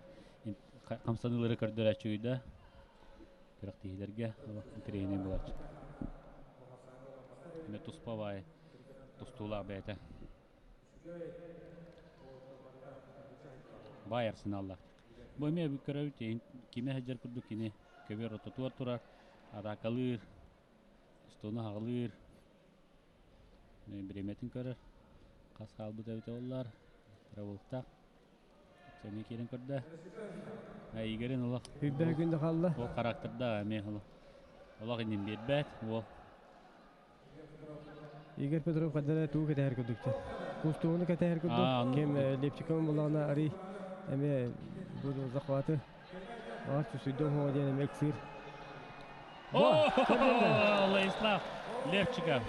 хамсаныылары көрдөрөөччүгүй да күрэхтэһиилэргэ олох интэриэһинэй буолааччы. Эмиэ туспа баай тустуулаах бэйэтэ. Баай арсеналлаах. Бу эмиэ көрөбүт кимэ сылдьар курдук кини көбүөр ортотугар турар, атаакалыыр, тустууну аҕалыыр, бириэмэтин көрөр. Хас хаалбыт эбитэ буоллар, травылтах. Эмиэ киирэн көрдө. Игорин олох Хүлбэһэ күндэ хаалла. Ол характердаах эмиэ олох олох иннин биэрбэт уол. Игорь Петров хаддара туу кэтэһэр курдуктар. Кустууну кэтэһэр курдук. Ким Лепчиковын буллаҕына арый эмиэ бу захваты Аар түсүйдө оһоҕо диэн эмиэ ыксыыр. О, Владислав Левчиков.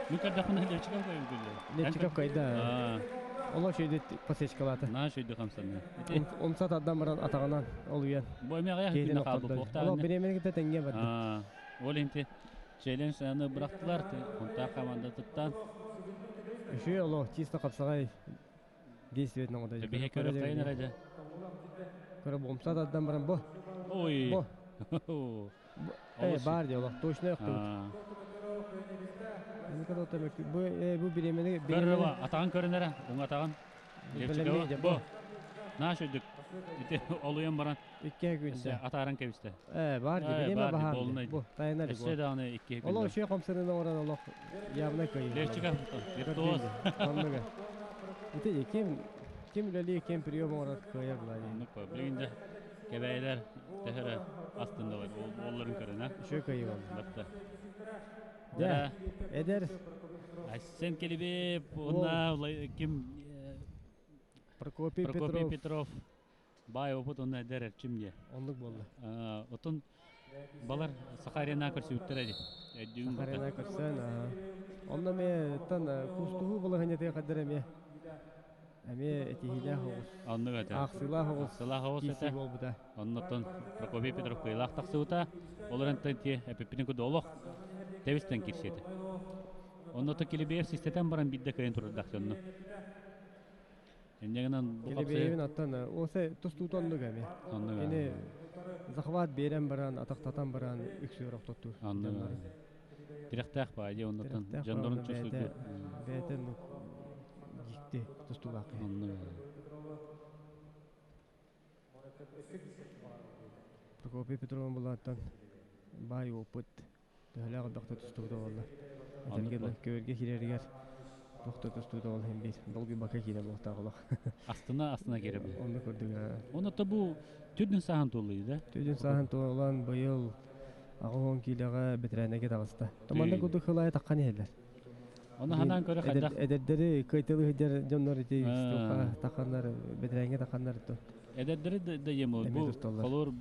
Ну, көрдөхпүнэ Левчиков көйүн күллэ. Левчиков кайда. Оло шөйдө посечкалата. На шөйдө хамсанна. Умса тардан баран атаҕынан ол уйан. Бу эмиэ аҕыйах күннэ хаалбыт буохтаах. Оло бириэмэни кытта тэҥҥэ барды. Ол инти челлендж аны бырахтылар Хунтаар командатыттан. Үшү оло чисто хапсаҕай действиетин оҥода. Биһи көрө кайын эрэ Көрө бомса тардан баран бу. Ой. Бу. Э, бар дии олох точно өктөбүт. Бу бу бириэмэни Көрөрө атаҕын көрүнэрэ, уҥа атаҕын. Бу. Наш өйдүк. Ити олуйан баран Икки күндэ. Атааран кэбистэ. Э, бар дии, бириэмэ баһаар. Бу, тайна Өссө даҕаны икки күндэ. Олох үчүгэй хамсанын оҥорон олох явно кыайыы. Левчиков виртуоз. Оннуга. Ити ким ким үлэлии, ким прием оҥорор кыайар булаа. Оннук билигин дьэ кэбээйилэр төһөрө астыннылар уолларын көрөн а. Үчүгэй кыайыы буолла. Батта. Дьэ, эдэр Айсен Келебиев уонна ким Прокопий Прокопий Петров баай опыт уонна эдэр эрчим диye. Оннук буолла. Отон балар Саха арена көрсүбүттэр эди. Өйдүүн Саха арена көрсөн, онно ме тан кустуһу балаһыньатыга каддар эмиэ эмиэ этиһиилээх оҕус. Оннук этэ. Аахсыылаах оҕус. Аахсыылаах оҕус этэ. Буолбута. Оннотон Прокопий Петров кыайыылаах тахсыбыта. Олорон ти эпиппитин курдук олох тэбистэн кирсиэтэ. Онното Килибиев систэтэн баран биирдэ кыайан турардах дьонно. Инньэ гынан бу Килибиевин аттан осе тустуута оннук эми. Оннук. Кини захват берен баран, атахтатан баран үксүөр охтоттур. Оннук. Тирэхтээх баа дии оннотон дьоннорун чувствуйду. Бэйэтэ дьикти тустуулаах. Оннук. Прокопий Петров булааттан баай опыт төһөлөөх элбэхтэ тустубута буолла. Этэргэ көбүргэ киирэригэр тохто тустуута ол иһин биир долгуйбакка киирэр буолуохтаах олох. Астына астына киирэ бу. Онно курдук. Онно бу түрдүн сааһын туоллуй да? Түрдүн сааһын туолан быйыл 80 киилэҕэ бэтэрээннэргэ таҕыста. Томанда курдук хылайа таххан иһэллэр. Оны ханаан көрө хайдах? Эдэрдэри кыайтылы сылдьар дьоннор ити таханнар бэтэрээнҥэ таханнар то. Эдэрдэри да ем бу холор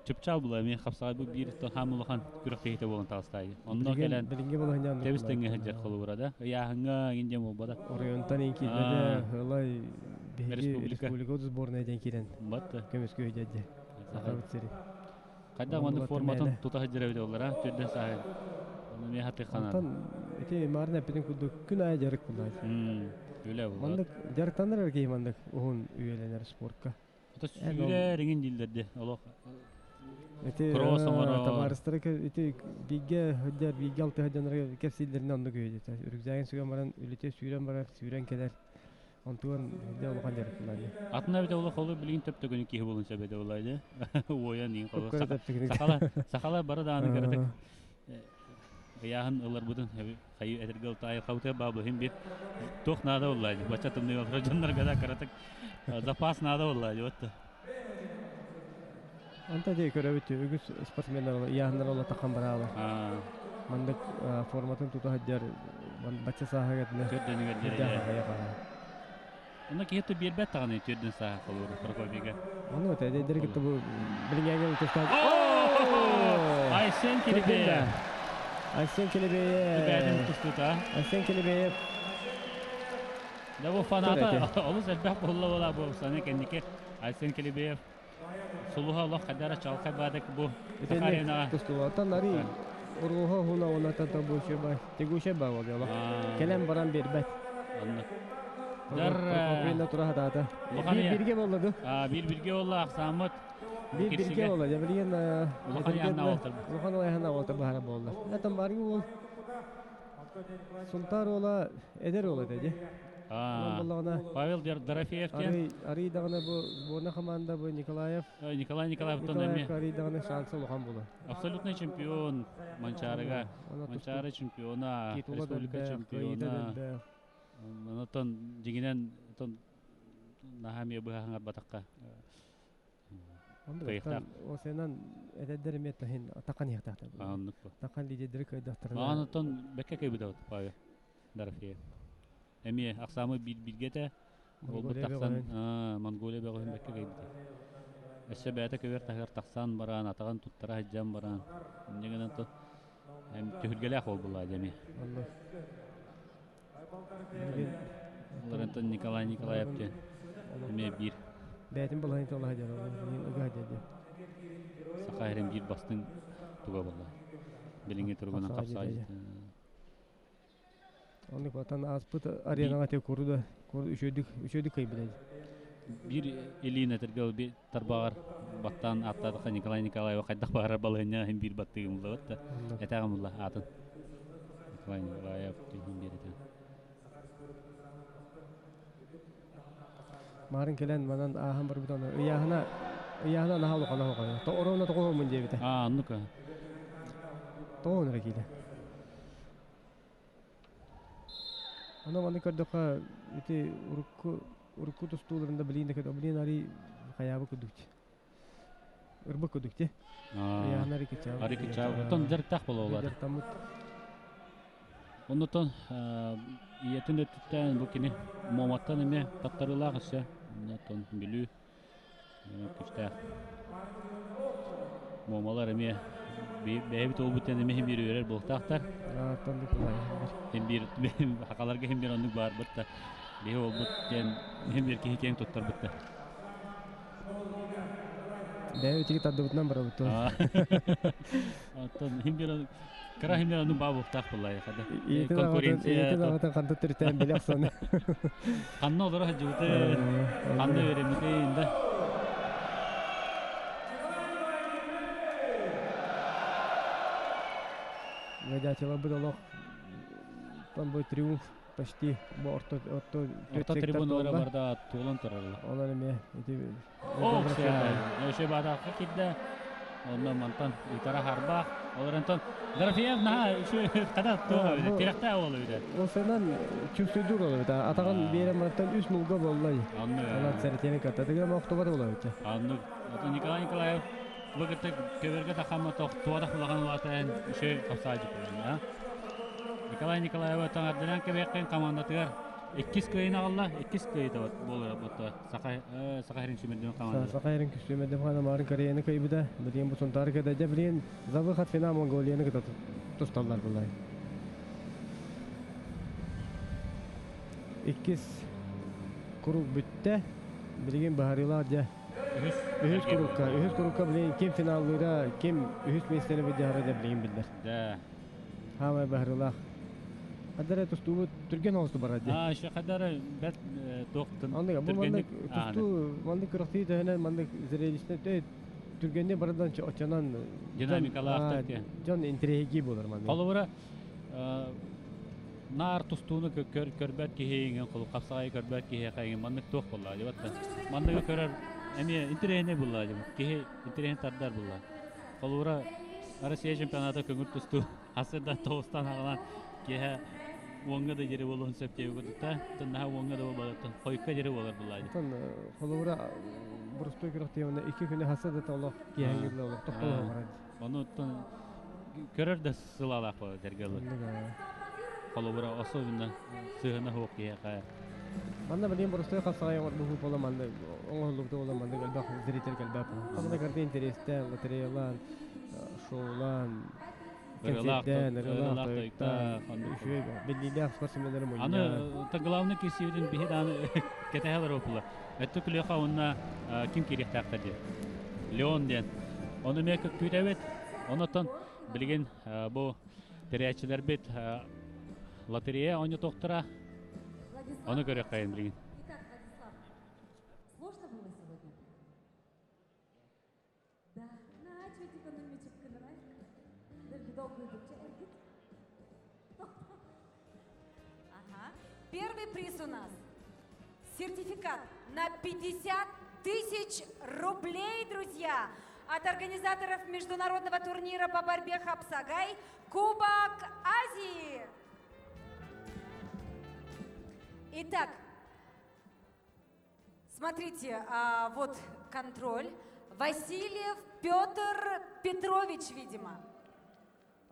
чыпчаал була эмиэ хапсаҕай бу биир хаам улахан күрэхтэһиитэ буолан таҕыстаайы. Онно кэлэн билиҥҥи балаһынньаан тэбис тэҥҥэ сылдьар холобура да ыйааһыҥҥа иҥин диэн буолбата. Оройуонтан иҥ киирбэтэ ылай биһиги республика сборная диэн киирэн Батта. Көмүскүү дьэ. Сахабыт сири. Хайдах маннык форматын тута сылдьар эбит оллара түрдэн сааһын. Оны миэхэ тыхханан. Онтон ити маарына эппитин курдук күн аайы дьарык буллаат. Үлэ буллаат. Маннык дьарыктанар эрэ киһи маннык уһун үйэлэнэр спортка. Ото сүүрэр иҥин дииллэрди олох. Ити Кросс оҥорор. Табаарыстары ити бииргэ сылдьар, бииргэ алтыһар дьоннорго кэпсииллэринэн оннук үһү. Үрүкзээгин сүгэн баран үлэтэ сүүрэн барар, сүүрэн кэлэр. Онтуган дьэ улахан дьарыктанар. Атын эбитэ олох холу билигин төп-төгүнү киһи буолун сөп этэ булай Уойан иин холу. Төп-төгүнү. Сахала сахала бары дааны кыратык ыйааһын ыларбытын хайы этэргэ ылтаайы хабыта баабыһын бир туох наада боллаа бачча тымныы олорор дьоннорго да кыратык запас наада боллаа вот Онто дии көрөбүт үгүс спортсменнар ыйааһыннар ола тахан бараалар. Маннык форматын тута сылдьар бачча сааһыгар Төрдөнүгэр диэри. Онно киһи ту биэрбэт даҕаны төрдөн сааһа холуур Прокопийга. Ону это эдэр кытта бу билиҥҥээҥҥэ тустаах. Айсен Килибеев. Айсен Килибеев. Бэйэтин тустуута. Айсен Килибеев. Да бу фаната олус элбэх буолла буола бу саны кэнники Айсен Килибеев сулуһа олох хадара чалхай баадак бу Сахаринаҕа. Тустуулартан ари уруһа хуна уната табуче ба тегуче ба болла. Келен баран бербет. Оннук. Дар Прокопьевна тура хатаата. Биир бирге болла ду. Биир бирге болла ахсааммыт. Биир бирге болла. Я билген Улахан яһана болтар. Улахан яһана болтар баһара болла. Этам барги бол. Сунтар ола эдер ола деди. Павел Дорофеев тен. Ари дагана бу сборная команда бу Николаев. Николай Николаев тон эми. Ари дагана шансы улахан була. Абсолютный чемпион Манчарыга. Манчары чемпиона, республика чемпиона. Онотон дигинен тон нахами быһаһыңар батакка. Осенан эдеддер меттахин атакан яхтахта. Аннык. Такан лидердер кайдахтар. Анотон бекке кайбыда Павел Дорофеев. Эми аксамы билгете болбут тахсан Монголия бөҕүһүн бекке кайбыта. Эссе бэйэтэ көбөр таһыгар тахсан баран, атаҕын туттара сылдьан баран, инньэ гынан то эм түһүлгэлээх буолбулаа дьэми. Олорентон Николай Николаев диэн эмиэ биир бэйэтин балаһын толаһа дьара ыга дьэ. Саха эрин биир бастыҥ туга буолла. Билиҥҥи туругунан хапсаҕай. Оннук ватан ааспыт аренаҕа те куруда үчүөдүк үчүөдүк кыйбыта. Биир илиин этэргэ би тарбаҕар баттаан ааттаатахха Николай Николаева хайдах баҕарар балаһыанньа иһин биир баттыгым буллабыт да этээҕим булла аатын Николай Николаев иһин биир этэ. Марын кэлэн манан ааһан барбыт аны ыйааһына ыйааһына наһаа улахана хоҕойо. То ороона тоҕо диэбитэ. Аа, оннук. Тоҕо онора киилэ. Ону маны көрдөххө ити урукку урукку тустууларында билин да билин ари хаябы кудукти. Ырбы кудукти. Ыйааһына ари кычаабы. Ари кычаабы. Оттон дьарыктаах буолалар. Дьарыктаммыт. Оннотон ийэтин өттүттэн бу кини Моматтан эмиэ таттарыылаах өссө. Оннотон Бүлүү күчтээх. Момалар эмиэ бэйэбит уолбут эмиэ хим биир үөрэр буолтаахтар. Хим биир хакаларга хим биир оннук баарбыт да биһи уолбут диэн хим биир киһи киэҥ туттарбыт да. Бэйэбит тиги тардыбытынан барабыт. Оттон хим биир кыра хим биир оннук баа буолтаах буоллаа хада. Конкуренция. Ийэтин аҕатын ханта төрүттээн билэ охсон. Ханна олоро сылдьыбытын, ханна үөрэммитин да. Дядя олох там будет триумф почти бу орто орто Орто трибуналара барда туолан тураллар. Онон эмиэ ити Ох, өшө бадааққа кирде. Онно мантан итара харбаах. Олорентон Дорофеев наһаа үшө када туга бит. Тирахта болу бит. Ол сенан чувствуйдур олу бит. Атаган бере мантан үс нулга боллай. Онан сәртене катта. Тегер мохтобат болу бит. Анны Николай Николаев Бүгүтэ көбөргө тахамма туодах улахан улаатаан үшө хапсаажы а. Николай Николаева таҥарданан кэбиэххин командатыгар иккис кыайын аҕалла, иккис кыайыта буолар бутта Саха Саха Хэрин сүмэрдим команда. Саха Хэрин сүмэрдим команда марын Кореяны кыйбыта. Билин бу Сунтар кыда билин за выход финал Монголияны кыда тусталлар булай. Иккис круг бүттэ. Билигин баһарыылаах дьэ. Үһүс курукка, үһүс курукка билигин ким финаллыыра, ким үһүс миэстэни быдьаһара дьэ билигин биллэр. Да. Хаамай баһарыылаах. Хадара тустуубут түргэн оҕусту барар дии. Аа, еще хадара бэт туохтун. Оннук, бу маннык тустуу, маннык күрэхтии төһөнөн маннык зрелищный түргэнник бардан очонон динамикалаахтар дьон интриги болар маннык. Холобура наар тустууну көрбөт киһи иҥин холу хапсаҕайы көрбөт киһиэхэ иҥин маннык туох буоллаа дебатта. Манныгы көрөр эмиэ интэриэһинэй буоллаа дебат. Киһи интэриэһин тардар буоллаа. Холобура Россия чемпионата көҥүл тустуу асырда тоҕустан аҕалан киэһэ уоҥҥа да диэри буолуон сөп диэбит курдукта. Наһаа уоҥҥа да буолбатыттан хойукка диэри буолар буоллаа. Оттон холобура боростуой күрэхтиэмэнэ икки күнү хаса да олох киэһэҥҥи олох тохтоло барар. Ону оттон Көрөр да сылаалаах буолар дэргэлы. Холобура особенно сыһына хуох киһиэхэ. Манна билигин боростуой хапсаҕай оҥорбуһуу буола манна оҥоһуллубута буола манна элбэх зритель кэлбэт. Хамана карты интерестээн, лотереялаан, шоулаан, концерттээн, ырыалаах, тойуктаах, үчүгэй биллиилээх спортсменнары мунньан. Аны та главный кирсибитин биһи дааны кэтэһэлэр опула. Өттө күлүөхэ уонна ким киириэхтээхтэр диэн. Леон диэн. Ону эмиэ күүтэбит. Онотон билигин бу тэрээччилэрбит лотерея оонньотуохтара. Ону көрүөххэйин билигин. Итак, Владислав, сложно было сегодня? Да. Ага. Первый приз у нас. Сертификат на 50 тысяч рублей, друзья, от организаторов международного турнира по борьбе Хапсагай Кубок Азии. Итак, смотрите, вот контроль. Васильев Петр Петрович, видимо.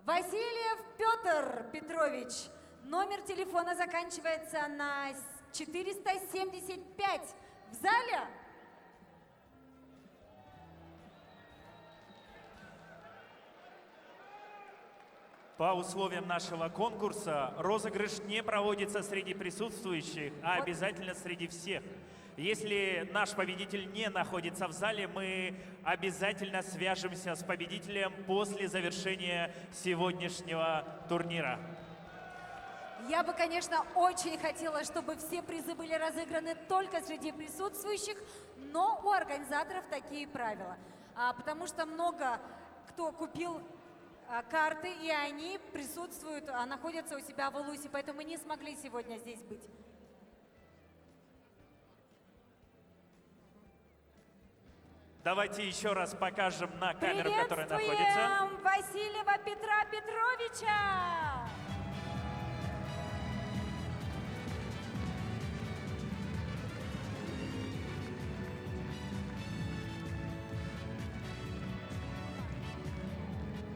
Васильев Петр Петрович. Номер телефона заканчивается на 475. В зале? По условиям нашего конкурса розыгрыш не проводится среди присутствующих, а обязательно среди всех. Если наш победитель не находится в зале, мы обязательно свяжемся с победителем после завершения сегодняшнего турнира. Я бы, конечно, очень хотела, чтобы все призы были разыграны только среди присутствующих, но у организаторов такие правила. Потому что много кто купил карты, и они присутствуют, находятся у себя в Улусе, поэтому мы не смогли сегодня здесь быть. Давайте еще раз покажем на камеру, которая находится. Приветствуем Васильева Петра Петровича!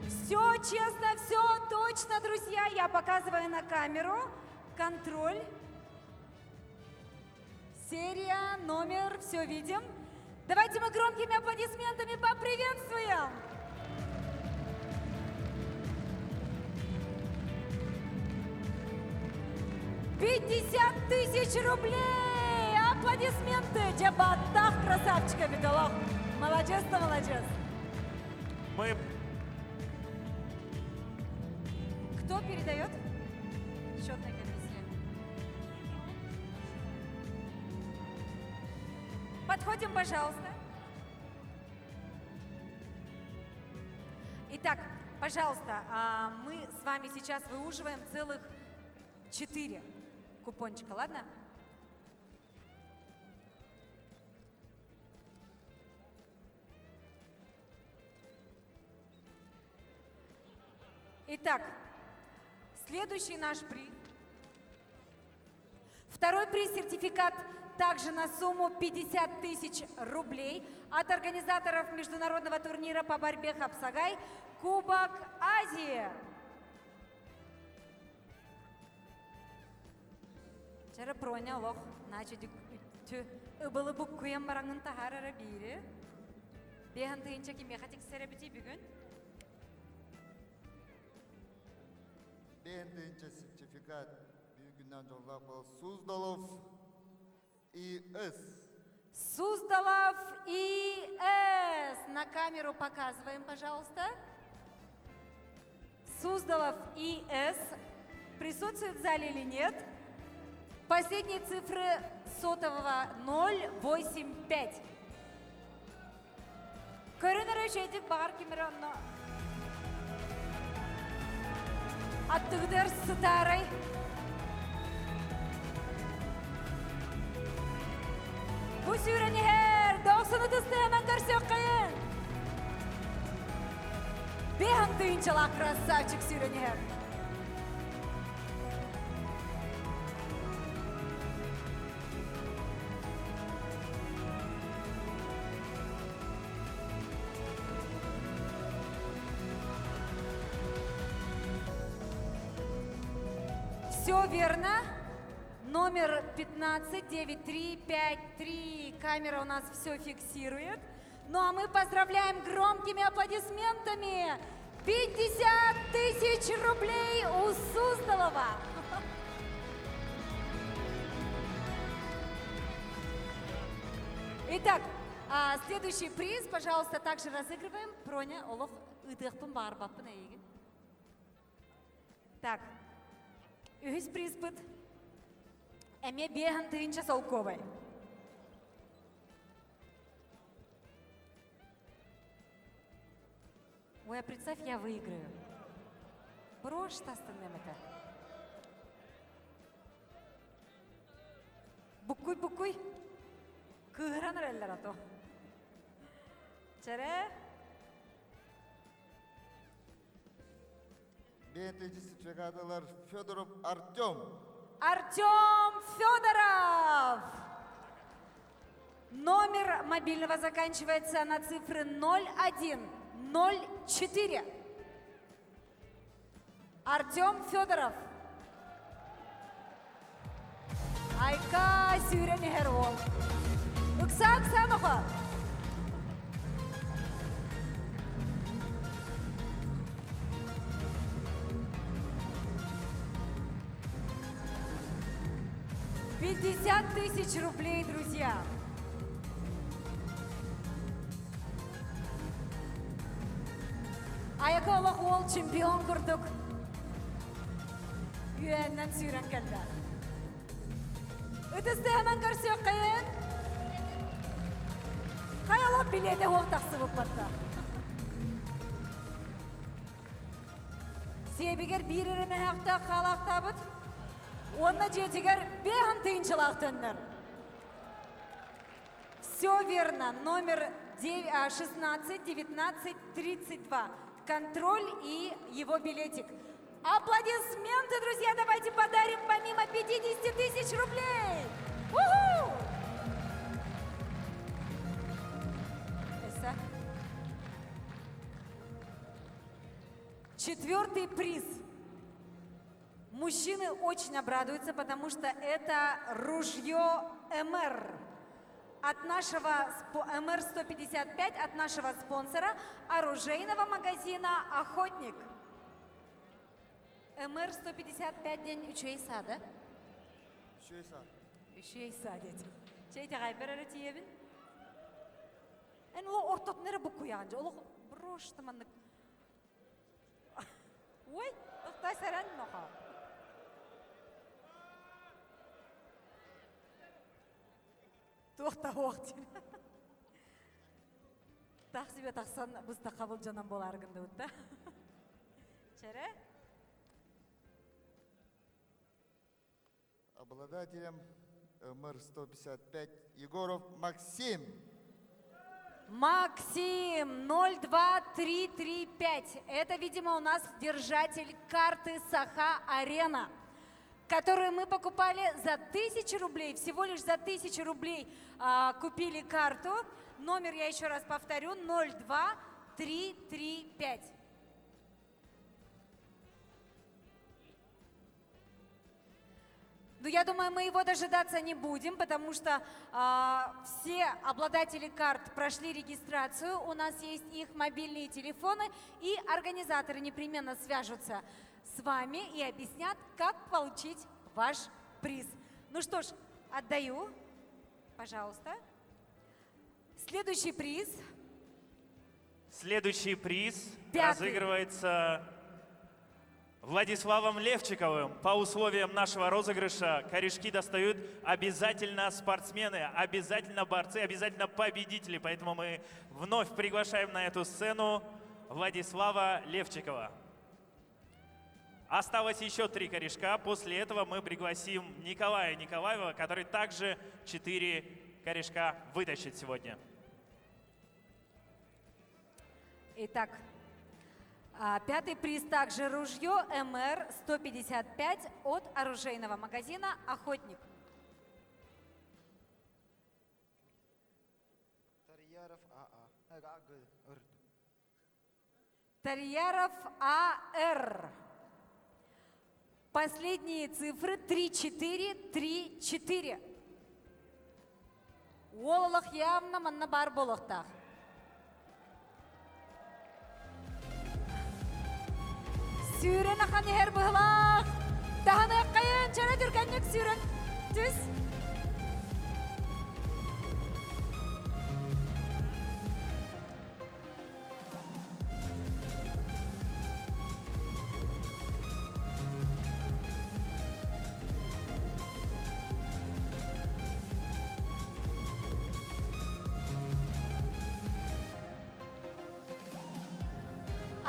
Все честно, все точно, друзья. Я показываю на камеру. Контроль. Серия, номер, все видим. Давайте мы громкими аплодисментами поприветствуем. 50 000 рублей! Аплодисменты! Джабатах, красавчика, Бедолах! Молодец-то, молодец! Мы... Кто передает? Счетная комиссия. Подходим, пожалуйста. Итак, пожалуйста, мы с вами сейчас выуживаем целых 4 купончика, ладно? Итак, следующий наш приз. Второй приз — сертификат также на сумму 50 тысяч рублей от организаторов международного турнира по борьбе Хапсагай Кубок Азии. Чара проня лох, начи дүктү ыбылы буккуям бараңын тахарара бири. Бехан тыйынча киме хатик серебити бүгүн? Бехан тыйынча сертификат бүгүннан жоллап был Суздалов и С. Суздалов и С. На камеру показываем, пожалуйста. Суздалов и С. Присутствует в зале или нет? Последние цифры сотового 085. Көрінір өшедік бағар кемері онно. Аттығдыр сытарай. Бу сүйренігер, доқсыны тұсты әмән көрсек қайын. Бехан түйінчала красавчик сүйренігер. Все верно. Номер 15 9353. Камера у нас все фиксирует. Ну а мы поздравляем громкими аплодисментами. 50 тысяч рублей у Суздалова. Итак, а, следующий приз, пожалуйста, также разыгрываем. Проня, олох ытыахпын баҕарбаппын эйигин. Так, үһүс призпыт эмиэ биэһэн тыһыынча солкуобай. Ой, а представь, я выиграю. Брошь тастынным это. Буккуй, буккуй. Кыыһыран эрэллэр ато. Чэрэ. Бэйэтэ сертификатылар Федоров Артем. Артем Федоров! Номер мобильного заканчивается на цифры 0104. Артем Федоров. Айка сүүрэн иһэр уол. Ыкса ыкса нохо. 50 тысяч рублей, друзья. Айака олох уол чемпион курдук үөннэн сүүрэн кэллэ. Ытыстыһынан көрсүөххэйин. Хайалап билиэтэ уох тахсыбыппатта. Сиэбигэр биир эрэ мөһөөхтөөх хаалаахтаабыт. Уонна дьиэтигэр бэһэн тыынчалаах төннөр. Все верно. Номер 16 19 32. Контроль и его билетик. Аплодисменты, друзья, давайте подарим помимо 50 тысяч рублей. У-ху! Четвертый приз. Мужчины очень обрадуются, потому что это ружье МР от нашего МР-155, от нашего спонсора оружейного магазина «Охотник». МР-155 диэн үчүгэй саа да? Үчүгэй саа. Үчүгэй саа диэт. Чэй итэҕэйбэр эрэ тиийэбин. Эн ол ортотун эрэ буккуйаҕын дьэ. Олох брошь маннык. Ой, тохтой сэрэн нохо. Туох да суох диир. Таах себе тахсан быстахха былдьанан буолаары гынныбыт да. Чэрэ. Обладателем МР-155 Егоров Максим. Максим 02335. Это, видимо, у нас держатель карты Саха-Арена, которую мы покупали за 1000 рублей. Всего лишь за 1000 рублей купили карту. Номер я еще раз повторю, 02335. Ну, я думаю, мы его дожидаться не будем, потому что все обладатели карт прошли регистрацию, у нас есть их мобильные телефоны, и организаторы непременно свяжутся с вами и объяснят, как получить ваш приз. Ну что ж, отдаю, пожалуйста. Следующий приз. Следующий приз Пятый. Разыгрывается Владиславом Левчиковым. По условиям нашего розыгрыша корешки достают обязательно спортсмены, обязательно борцы, обязательно победители. Поэтому мы вновь приглашаем на эту сцену Владислава Левчикова. Осталось еще три корешка. После этого мы пригласим Николая Николаева, который также четыре корешка вытащит сегодня. Итак, пятый приз также ружье МР-155 от оружейного магазина «Охотник». Тарьяров АА. АГ. Р. Тарьяров А.Р. Последние цифры 3, 4, 3, 4. Уол олох явно манна баар буолуохтаах. Сүүрэн ахан иһэр быһылаах. Таһыныаххайын, чөрө түргэнник сүүрэн түс.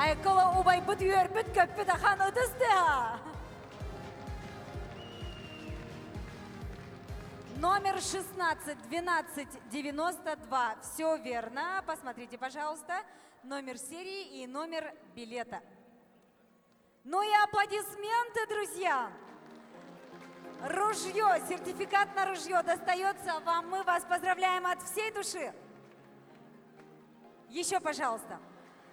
Айкола убайбыт үөрбүт көппүт ахан ытыс тыаһа. Номер 16 12 92. Все верно. Посмотрите, пожалуйста, номер серии и номер билета. Ну и аплодисменты, друзья! Ружье, сертификат на ружье достается вам. Мы вас поздравляем от всей души. Еще, пожалуйста.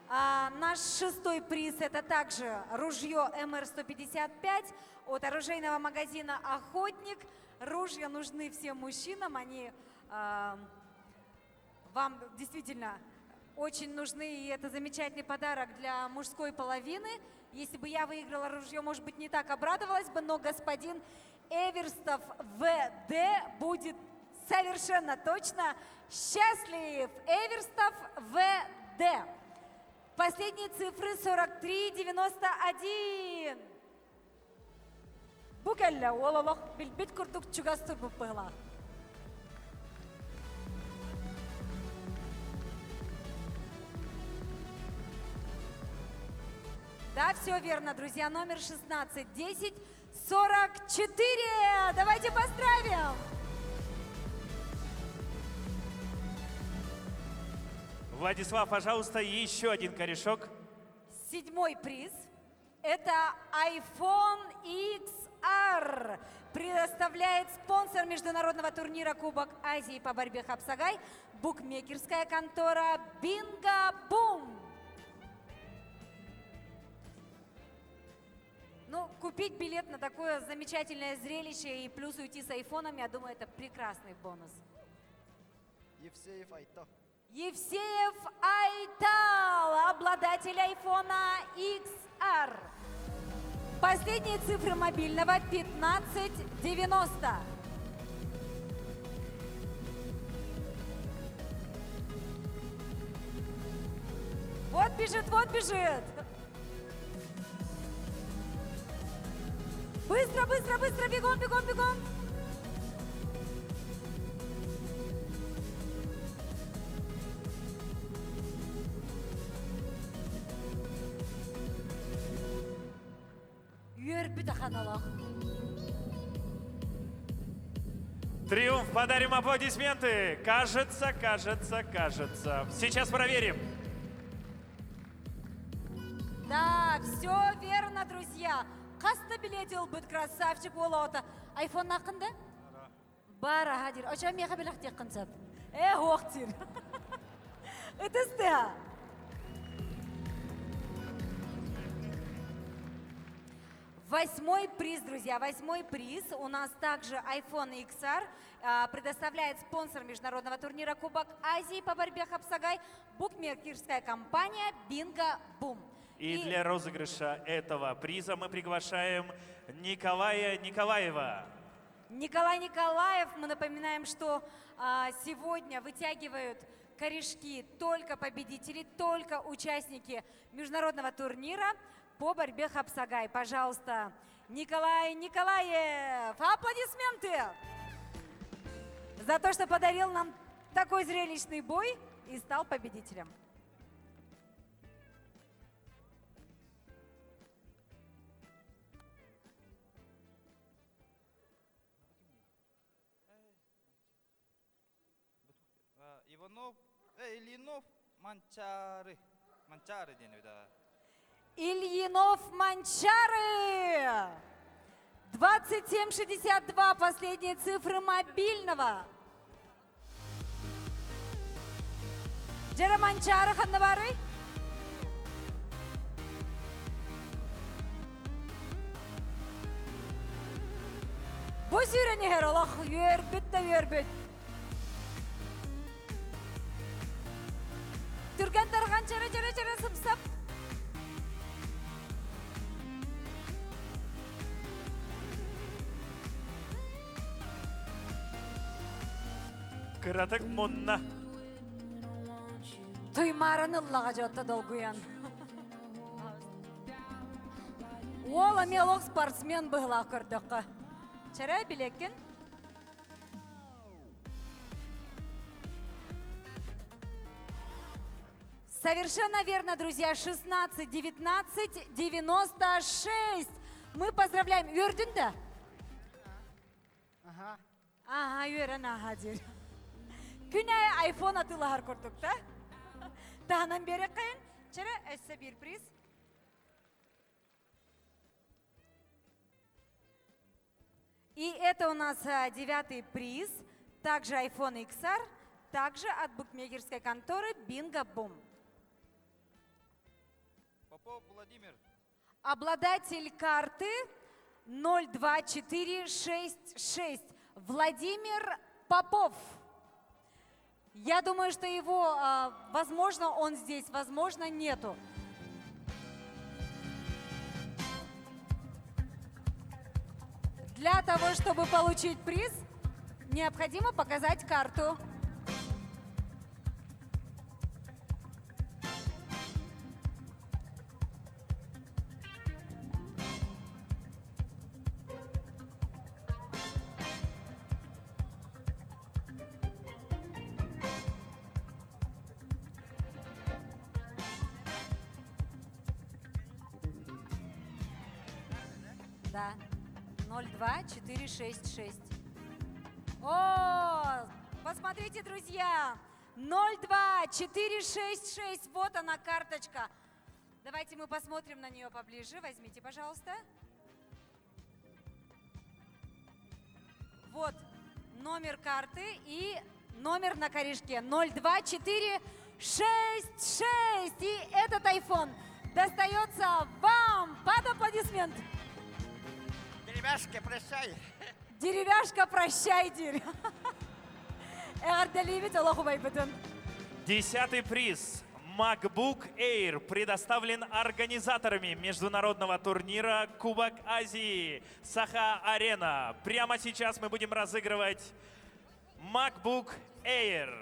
А, наш шестой приз – это также ружье МР-155 от оружейного магазина «Охотник». Ружья нужны всем мужчинам, они э, вам действительно очень нужны, и это замечательный подарок для мужской половины. Если бы я выиграла ружье, может быть, не так обрадовалась бы, но господин Эверстов ВД будет совершенно точно счастлив. Эверстов ВД. Последние цифры 43,91. Бу кэллэ уол олох билбит курдук чугас турбут быһылаах. Да, все верно, друзья. Номер 16 10 44. Давайте поздравим! Владислав, пожалуйста, еще один корешок. Седьмой приз – это iPhone XR. Предоставляет спонсор международного турнира Кубок Азии по борьбе Хапсагай букмекерская контора Бинго Бум. Ну, купить билет на такое замечательное зрелище и плюс уйти с айфоном, я думаю, это прекрасный бонус. Евсеев Айтал. Евсеев Айтал, обладатель айфона XR. Последние цифры мобильного 1590. Вот бежит, вот бежит. Быстро, быстро, быстро, бегом, бегом, бегом. Үөрбүт ахан олох. Триумф, подарим аплодисменты. Кажется, кажется, кажется. Сейчас проверим. Да, все верно, друзья. Хас да билети ылбыт красавчик уол оҕото. Айфоннааххын да? Баар аһа диир. Очо миэхэ бэлэхтиэххин сөп. Ээ, суох диир. Ытыс тыаһа. Восьмой приз, друзья, восьмой приз. У нас также iPhone XR предоставляет спонсор международного турнира Кубок Азии по борьбе Хапсагай, букмекерская компания Бинго Бум. И для розыгрыша этого приза мы приглашаем Николая Николаева. Николай Николаев, мы напоминаем, что а, сегодня вытягивают корешки только победители, только участники международного турнира по борьбе Хапсагай. Пожалуйста, Николай Николаев, аплодисменты за то, что подарил нам такой зрелищный бой и стал победителем. Иванов, э, Ильинов Манчары. Манчары диэн да. Ильинов Манчары! 27,62 последние цифры мобильного. Дьэ Манчары ханна баарый? Бу сүүрэн иһэр олох үөрбүт да үөрбүт. Түргэн тарҕан чэрэ-чэрэ-чэрэ сып-сап. Кыратык мунна. Туймааран ыллаҕа дьотто долгуйан. Уол эмиэ олох спортсмен быһылаах көрдөххө. Чэрэ билеккин. Совершенно верно, друзья, 16, 19, 96. Мы поздравляем. Үөрдүн да? Ага. Ага, үөрэн аха диир. Күн аайы айфон атыылаһар курдук да? Таһынан биэрэххин. Чэрэ, өссө биир приз. И это у нас девятый приз, также iPhone XR, также от букмекерской конторы Bingo Boom. Попов Владимир. Обладатель карты 02466 Владимир Попов. Я думаю, что его, возможно, он здесь, возможно, нету. Для того, чтобы получить приз, необходимо показать карту. Да, 02466. О, посмотрите, друзья, 02466, вот она карточка. Давайте мы посмотрим на нее поближе. Возьмите, пожалуйста. Вот номер карты и номер на корешке 02466. И этот iPhone достается вам под аплодисмент. Деревяшка, прощай. Деревяшка, прощай, диир. Эҕэрдэлиибит олох убайбытын. Десятый приз MacBook Air предоставлен организаторами международного турнира Кубок Азии Саха-Арена. Прямо сейчас мы будем разыгрывать MacBook Air.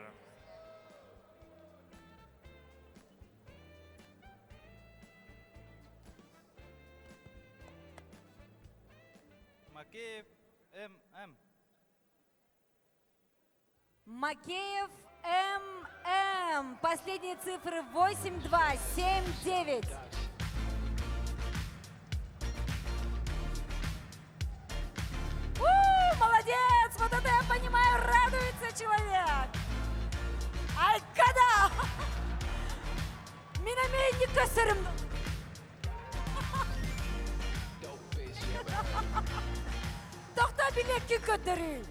Макеев М.М. Макеев М.М. Последние цифры 8279. У, молодец! Вот это я понимаю, радуется человек! Айкада! Мин эмиэ көсөрүм. Тохтоо билиэккин көрдөрүй.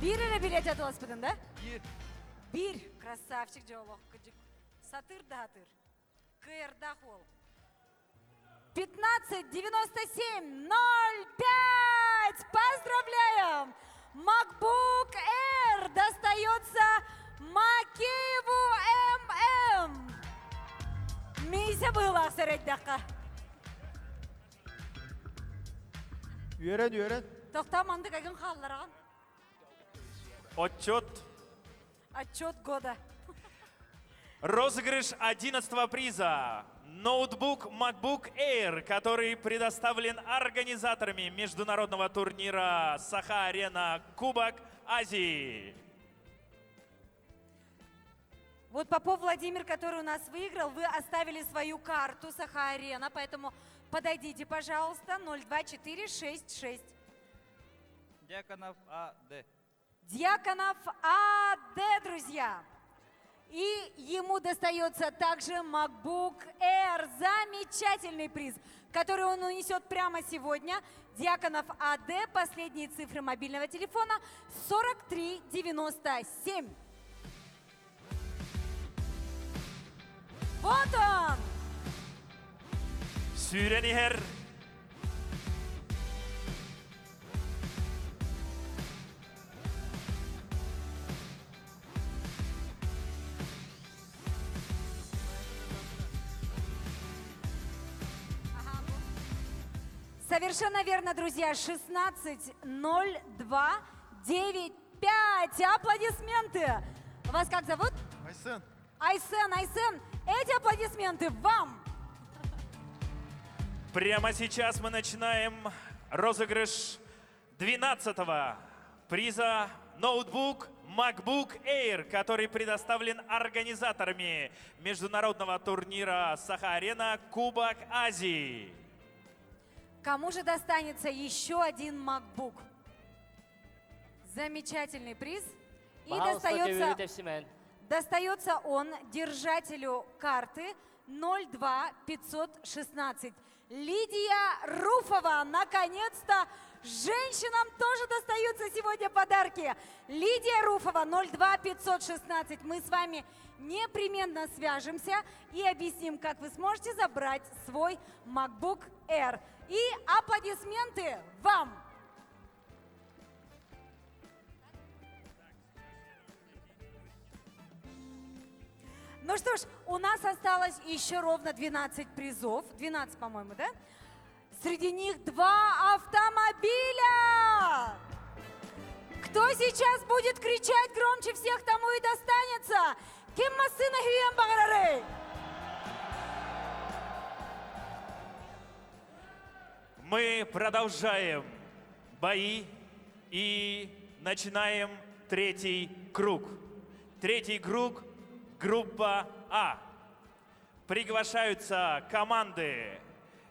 Биир эрэ билиэт атыласпытын да? Биир. Биир. Красавчик дьолох. Сатыр да сатыр. Кыайардаах уол. 15 97 05! Поздравляем! MacBook Air достается Макееву ММ. Миисэ быылаах сэрэйдэххэ. Үөрэн, үөрэн. Тохтоо мандык агын хааллараҕын. Отчет. Отчет года. Розыгрыш 11 приза. Ноутбук MacBook Air, который предоставлен организаторами международного турнира Саха-Арена Кубок Азии. Вот Попов Владимир, который у нас выиграл, вы оставили свою карту Саха-Арена, поэтому подойдите, пожалуйста, 02466. Дьяконов А.Д. Дьяконов А.Д., друзья. И ему достается также MacBook Air. Замечательный приз, который он унесет прямо сегодня. Дьяконов А.Д. Последние цифры мобильного телефона 4397. Вот он! Сүүрэн иһэр. Совершенно верно, друзья, 16.02.95. Аплодисменты! Вас как зовут? Айсен. Айсен, Айсен, эти аплодисменты вам! Прямо сейчас мы начинаем розыгрыш 12-го приза ноутбук MacBook Air, который предоставлен организаторами международного турнира «Саха-Арена» Кубок Азии. Кому же достанется еще один MacBook? Замечательный приз. И достается, достается он держателю карты 02516. Лидия Руфова. Наконец-то женщинам тоже достаются сегодня подарки. Лидия Руфова, 02516. Мы с вами непременно свяжемся и объясним, как вы сможете забрать свой MacBook Air. И аплодисменты вам! Ну что ж, у нас осталось еще ровно 12 призов. 12, по-моему, да? Среди них два автомобиля! Кто сейчас будет кричать громче всех, тому и достанется. Ким массыына үүйүөн баҕарарый? Мы продолжаем бои и начинаем третий круг. Третий круг – группа А. Приглашаются команды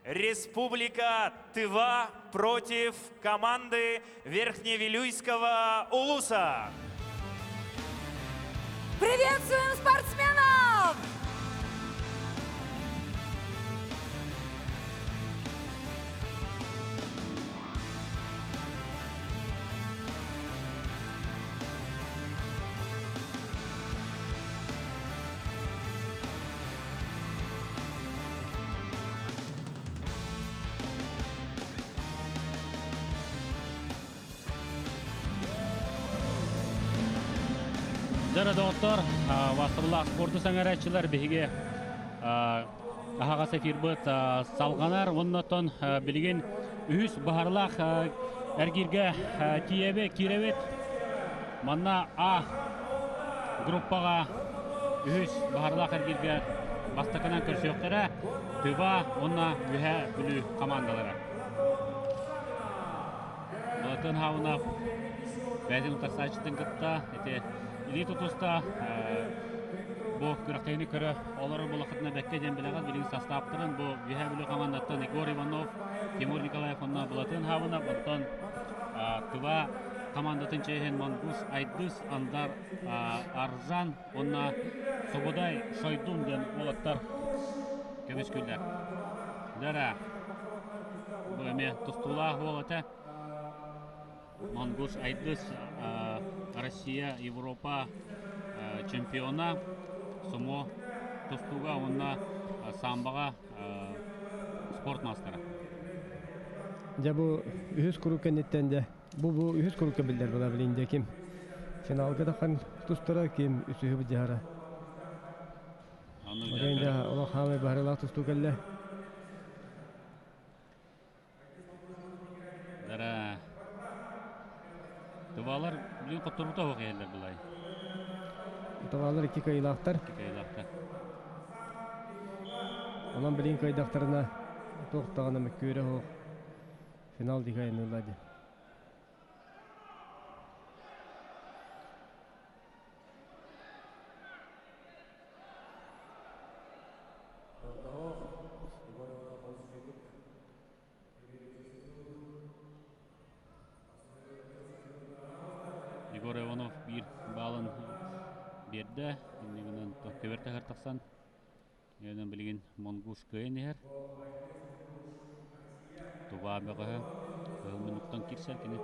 Республика Тыва против команды Верхневилюйского Улуса. Приветствуем спортсменов! Дьэ доҕоттор, убаастабыллаах спорду сэҥээрээччилэр биһиги аһаҕас эфирбыт салҕанар. Оннотон билигин үһүс баһарлаах эргииргэ тиийэбит, киирэбит. Манна А группаҕа үһүс баһарлаах эргииргэ бастакынан көрсүөхтэрэ Тыва уонна Үөһээ Бүлүү хамаандалара. Былатын Хаунов бэйэтин утарсааччытын кытта ити илии тутуста бу күрэхтэһиини көрө олорор буоллаххытына бэккэ диэн билэҕит билигин састааптарын бу Үөһээ Бүлүү хамаандаттан Егор Иванов, Тимур Николаев уонна Былатын Хаунов оттон Тыва хамаандатын чиэһин Монгуш Айдыс Андар Аржан уонна Собудай Шойдун диэн уолаттар көмүскүүллэр. Дара бу эмиэ тустуулаах уол этэ. Монгуш Айдыс Россия, Европа чемпиона, сумо тустууга уонна самбоҕа спорт маастара. Дьэ бу үһүс куруук кэнниттэн дьэ бу бу үһүс курукка биллэр була билин дьэ ким финалга таххан тустара ким үсүһү былдьаһара. Ону дьэ олох хаамай баһарылаах тустуу кэллэ. Дара Тывалар билин хотторбута оһох иһэллэр былай. Тывалар икки кыайыылаахтар. Икки кыайыылаахтар. Онон билин кыайдахтарына туох даҕаны мөккүөрэ суох финал диэки айанныыллар дии. Егор Иванов биир баалын биэрдэ. Иннигинэн көбөр таһар тахсан Инэн билигин Монгуш кыайан иһэр. Тубаа бөҕөһө кыһыл муннуктан киирсэр кини.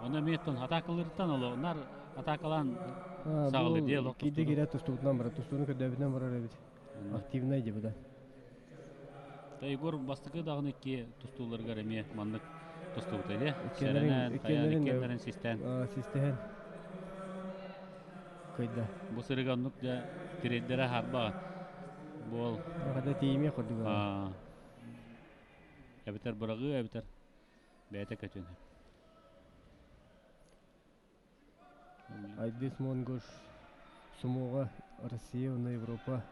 Оны эмиэ оттон атаакалыыртан оло нар атаакалаан саҕалыыр дии олох Киирдэ киирэ тустубутунан барар, тустууну көрдөөбүтүнэн барар эбит. Активнай дии быдан. Та Егор бастакы даҕаны икки тустууларыгар эмиэ маннык тустубута дии. Сэрэнэн, хайаан иккиэннэрин систээн. Систэһэн. Кыйда. Бу сырыга оннук да тириэрдэрэ харба буол. Хата тиийимиэх курдук. Эбэтэр быраҕыы, эбэтэр бэйэтэ көтүөн. Айдис Монгуш сумоҕа Россия уонна Европа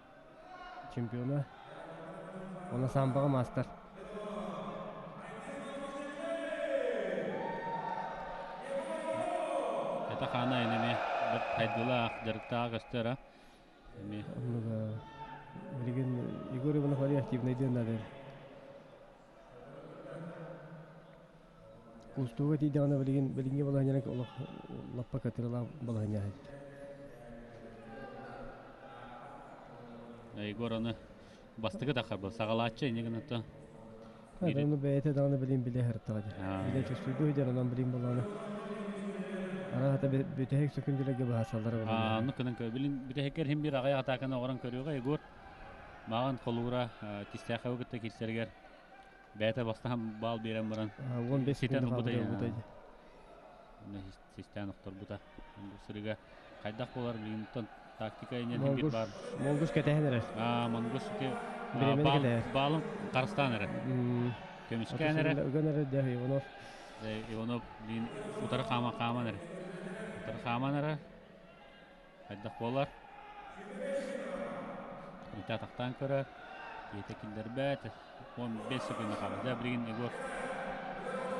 чемпиона. Уонна самбаҕа маастар. Это хаана энеме бэрт хайдылаах, дьарыктаах көстөр, а? Эми. Оннуга билигин Егор Иванов али активный диэн наадыр. Кустууга тиийдэҕинэ билигин билиҥҥи балаһыанньанан олох лаппа кытырылаах балаһыанньа Егор аны бастакы таххарба саҕалааччы инньэ гынато Ону бэйэтэ даҕаны билин билэ сырыттаҕа дии. Билэ чувствуйду сылдьар онон билин буоллаҕына араата бүтэһик сөкүндүлэргэ быһаарсаллара буолуо. Оннук гынан билин бүтэһиккэр иһин биир аҕыйах атааканы оҥорон көрүөҕэ Егор мааҕын холуура Тистээхэбы кытта киирсэригэр бэйэтэ бастаан баал биэрэн баран 15 ситэн секунда ылбыта хаалбыта ылбыта систээн охторбута. Бу сырыга хайдах буолар билигин тактика иннин бир Монгуш бар. Монгуш кэтэһэн эрэр. Монгуш ити Бириэмэни кэтэһэр. баалын харыстаан эрэр. Көмүскээн эрэр. Ыган эрэр дьэ Иванов. Иванов билигин утары хааман хааман эрэр. Утары хааман эрэр. Хайдах буолар? Ити атахтаан көрөр. Киһитэ киллэрбэт. 15 секунда хаалла. Дьэ, билигин Егор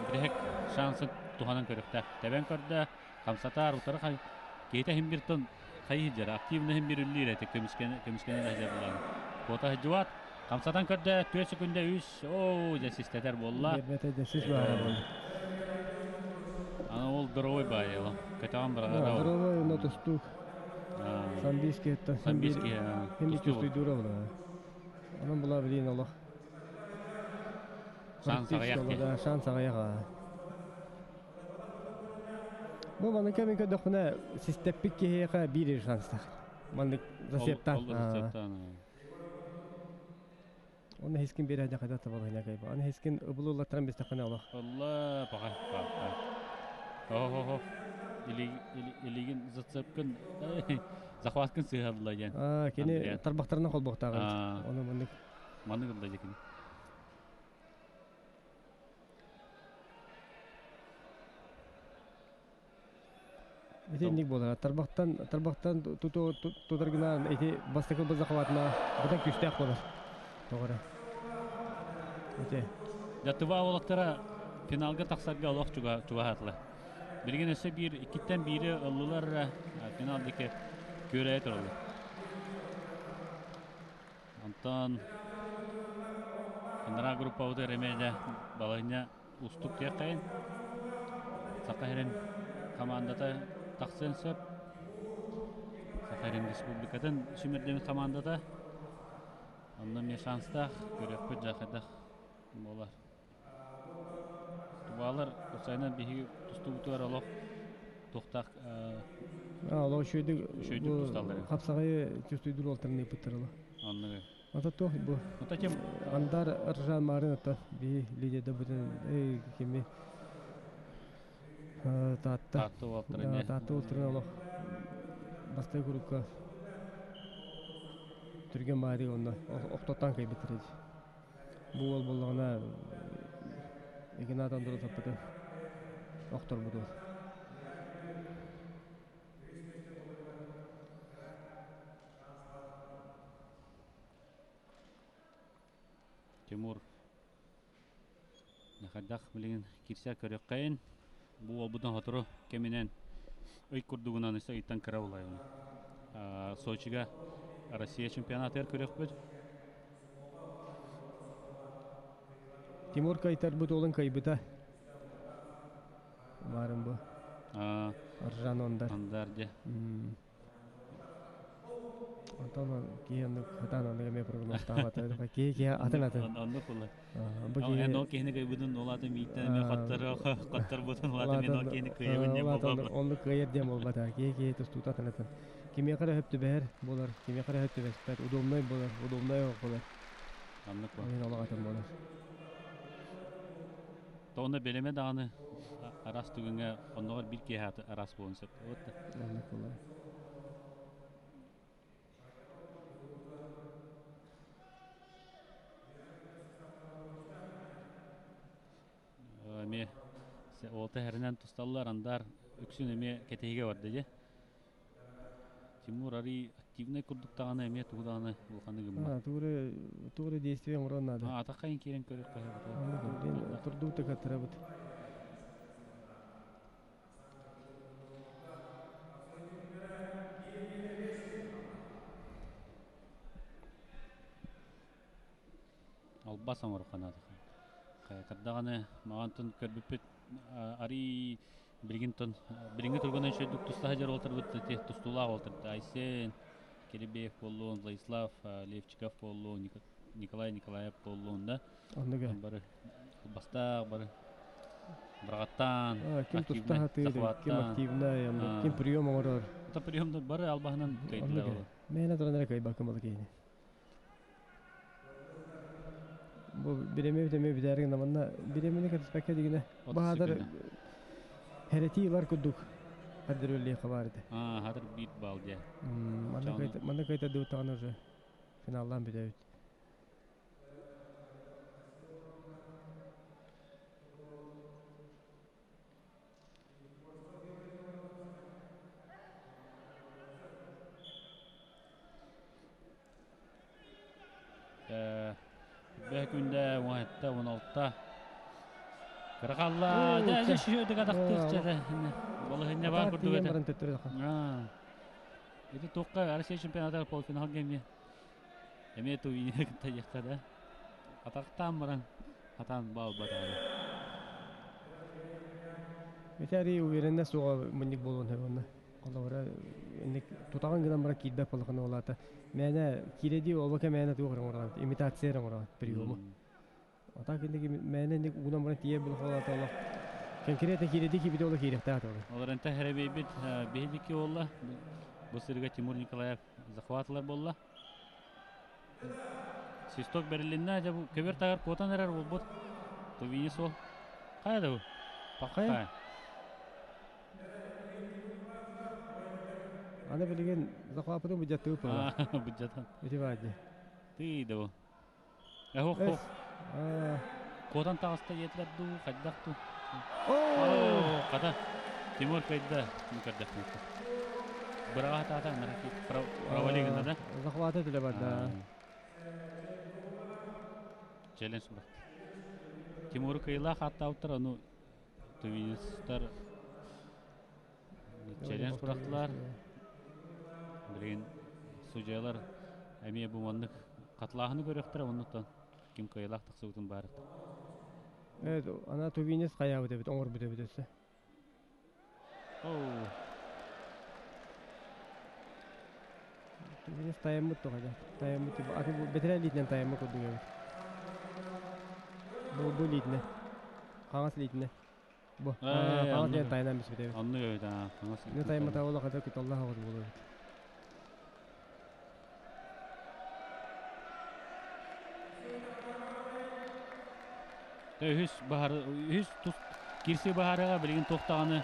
бүтэһик шансын туһанан көрүөхтээх. Тэбэн көрдө, хамсатар, утары хай... Киһитэ иһин бир тон хайы сылдьар, активно иһин бир үллүүр этэ көмүскэнэ көмүскэнэ сылдьар булааны. Куота сылдьыбат, хамсатан көрдө, 4 секунда 3, оо, дьэ систэтэр буолла. Биэрбэтэ дьэ сис баара буолла. Аны ол здоровой баайы ол. Көтөҕөн быраҕара ол. Здоровой уонна тустуук. Самбийский Самбийский хим тустууйдуура була. Онон була билин олох. Шанс аҕыйах дии. Шанс аҕыйах аа. Бу маннык кэмин көрдөхпүнэ систэппит киһиэхэ биир шанстаах. Маннык зацептаан. Ол зацептаан. Оны хискин биэрэ дьахайда табалыһына кайба. Аны хискин ыбылыллаттаран бистэххинэ олох. Алла паха паха. Хо-хо-хо. Илигин зацепкын захваткын сыһалла диэн. Аа, кини тарбахтарынан холбуохтааҕын. Оны маннык. Маннык ылла дьэ кини. Итинник буолара. Тарбахтан тарбахтан туту тутар гына ити бастакы захватына быдан күүстээх буолар. Тоҕо Ити. Дьэ Тыва уолаттара финалга тахсарга олох чугаһаатылар. Билигин өссө биир иккиттэн биири ыллылар финал диэки күөрэйэ тураллар. Онтон анараа группабытыгар эмиэ дьэ балаһыанньа уустук диэххэйин. Саха сирин командата тахсыан сөп. Саха сирин республикатын сүүмэрдэммит командата. Онно эмиэ шанстаах, көрүөхпүт дьэ хайдах буолар. Тубалар уопсайынан биһиги тустуубутугар олох туохтаах Олох үчүгэйдик үчүгэйдик тусталлар. Хапсаҕайы чувствуйдуур уолтарын ыыппыттар олох. Оннугу. Ата туох бу Ата ким Андар Ржан Марын ата биһи лидерда бүтүн эй кими Таатта Таатта уолтара не Таатта уолтарын олох бастакы курукка түргэн баайдык онно охтоттон кэйбиттэр бу уол буоллаҕына Игнат Андросовпытын охторбут уол. Тимур хайдах билигин киирсэ көрүөххэйин. Бу уолбутун сотору кэминэн ый курдугунан өссө ыйтан кыра булайын. Сочига Россия чемпионатыгар көрүөхпүт. Тимур кайтарбыт уолун кыайбыта. Марын бу. Аржан Ондар. Ондар дьэ. Онтон киһи оннук хатаан оннук эмиэ прогнозтаабата. Киһи киһи атын атын. Оннук буолла. Бу киһи эн ол киһини кыайбытын ол аты мииттэн эмиэ хаттар хаттарбытын ол аты мен ол киһини кыайабын диэн буолбат. Оннук кыайар диэн буолбата. Киһи киһи тустуута атын атын. Кимиэхэ эрэ сөп түбэһэр буолар, кимиэхэ эрэ сөп түбэспэт, удобнай буолар, удобнай буолар. Оннук буолар. Ол олох атын буолар. Тоҕо бэлэмэ даҕаны араас түгэҥҥэ оннооҕор биир киэһэ араас буолуон сөп. Оннук буолар. Олта хәринен тусталлар андар үксүн эме кетеге барды же. Тимур ари активный курдук таганы эме тугуданы улханы гымма. Тугуры тугуры действие оңорон надо. Атакка кирен көрөк кая. Турду та катырабыт. Албас оңор канады. Кая кардаганы магантын көрбүппүт ари билгин тон билинги тургунан шөйдүк туста жар олтырбыт те тустулаах олтырбыт Айсен Керебеев боллуун, Владислав Левчиков боллуун, Николай Николаев боллуун да. Оннуга. Бары бастаах бары Брагаттан, Ким туста хатыр, ким активный, ким прием оңорор. Та приемда бары албаһынан кайтылар. Мена туранара кай бакым болду кейни. Бу биреме битеме бидәрген наманна биремени катыспакка дигине. Баһадар херети лар кудук. Хадыр өлли хабар иде. Хадыр бит бал же. Манна кайта манна кайта дутан уже финалдан битебит. Бә күндә 17 16 Кырахалла, да, да, шүйөдө кадактык Балыһыння бар курдук эте. Ити тоққа Россия чемпионаты полуфинал гемне. Эме ту ине кытта да. Атактан баран хатан бал батары. Метари уверенность суга мынник болон хебонна. Колора энник тутаган гынан бара кидбе болханы олата. Мәне киреди олбака мәне тугырын оран, имитация оран приему. Ата киндеги мәне ник угунан бара тие болхалата алла. Конкретно киреди ки видеолы киректе ата. Олар энте херебейбит бехидики олла. Бу сырга Тимур Николаев захватылар болла. Свисток берилинна жа бу кебер тагар котан эрер болбут. Тувини сол. Кайда бу? Пакай. Аны билген захватыны бюджеты па. Бюджеттан. Эти бади. Ты да бу. Эхо хо. Котан тагаста етлер ду, кайдак ду. О, ката. Тимур кайда, мүкәрдәк. Браға тата нараки провали гына да. Захваты теле бар да. Челлендж брат. Тимур кыйла хатта уттар, ну тувинистар челлендж бырактылар. Билген судьялар эме бу маннык катлаһыны көрөктөр, оннуктан ким кыйлах таксыбытын барык. Evet, ана тувинис кая бит, оңор бит бит. Оу. Тувинис таяммыт тогада. Таяммыт аты бу бетере литнен таяммыт курдук эбит. Бу бу литне. Каңас литне. Бу. Каңас литне тайнан бис бит. Анны өйдә, каңас. Не таяммыт авыла кадar кит Аллаһ агыз болот. Үһүс баһар үһүс тус кирси баһарыга билигин тохтаганы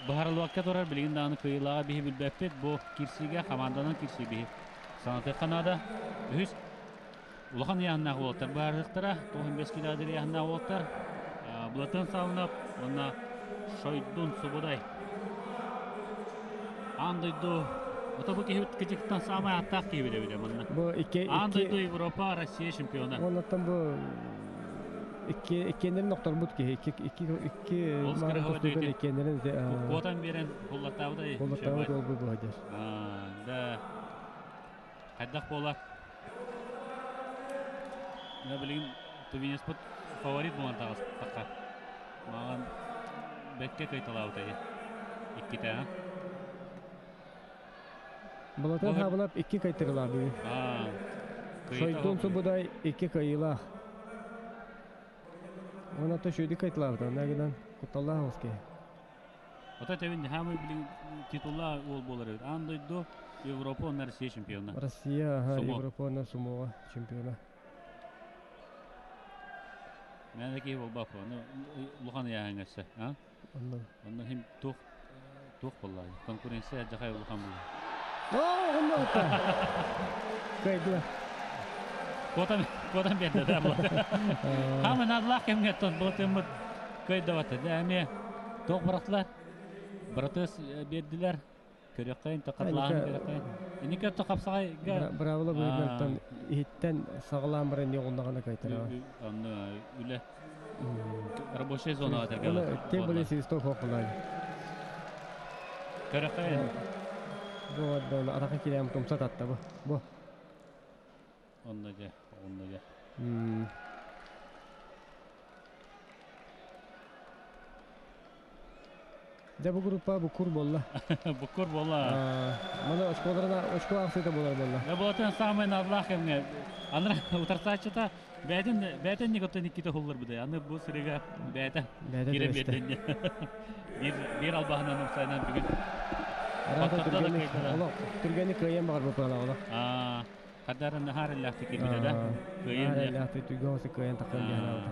баһарылвакка турар билигин дааны кыйлага биһи билбеппит бу кирсиге команданын кирси биһи санаты канада үһүс улахан яһыннах болоттар баһарыктара тоһун бес килодер яһыннах болоттар булатын саунап онна шойдун субудай андойду Ото бу киһи кичиктан самай аттаах киһи биле биле манна. Бу икки Андойду Европа Россия чемпиона. Оннаттан бу икки иккеннерин нокторбут ки икки икки икки Ол скороход иккеннерин Котан берен холлаттаабыта. Холлаттаабыт ол бу бу Да. Кайдах болар. Я билигин Тувинеспут фаворит болан тагыс такка. Маган бекке кайталаабыта. Икките, а? Булатын хабылап икки кайтырыла бүгүн. Шойдун субудай икки кайыла. Она то шөйдү кайтылабыт, анагынан кутталлах оске. Ота тебин хамы билин титулла ол болар эбит. Андойду Европа онна Россия чемпиона. Россия, ага, Европа онна сумоға чемпиона. Мен ки бол бак, ну улахан яңасы, а? Онна. Онна хим тух тух боллар. Конкуренция жакай улахан бул. О, онна ота. Кайда. Котан котан берди да бу. Хамы надлах кемге тон бу теммит. Кыйдабата дэ эми тоқ бырақтылар. Быратыс бердилер. Көрөккөйн тоқатлаан көрөккөйн. Иники то қапсағайга Бравла быйнартан иһиттен саҕалаан баран не оҕуннаҕына кайтара. Онны үле рабочая зона Оны тем более свисток хоқулай. Көрөккөйн. Бу ладно, атака килем тумса татта бу. Бу. Онны же, онны же. Дә бу группа бу кур болла. Букур болла. Мана очколарына очко аксыта болар болла. Да болатын самый надлах эмне. Анра утарсачыта бәден бәден никотта никите хуллар буде. Аны бу сырыга бәден кире берден. Бир бир албаһынан сайнан бүгүн. Арата түргени олох түргени кыйын багар бу пала олох. А кадарын нахар эллахты кирбиде да. Кыйын. Эллахты түгөн кыйын такын дияна.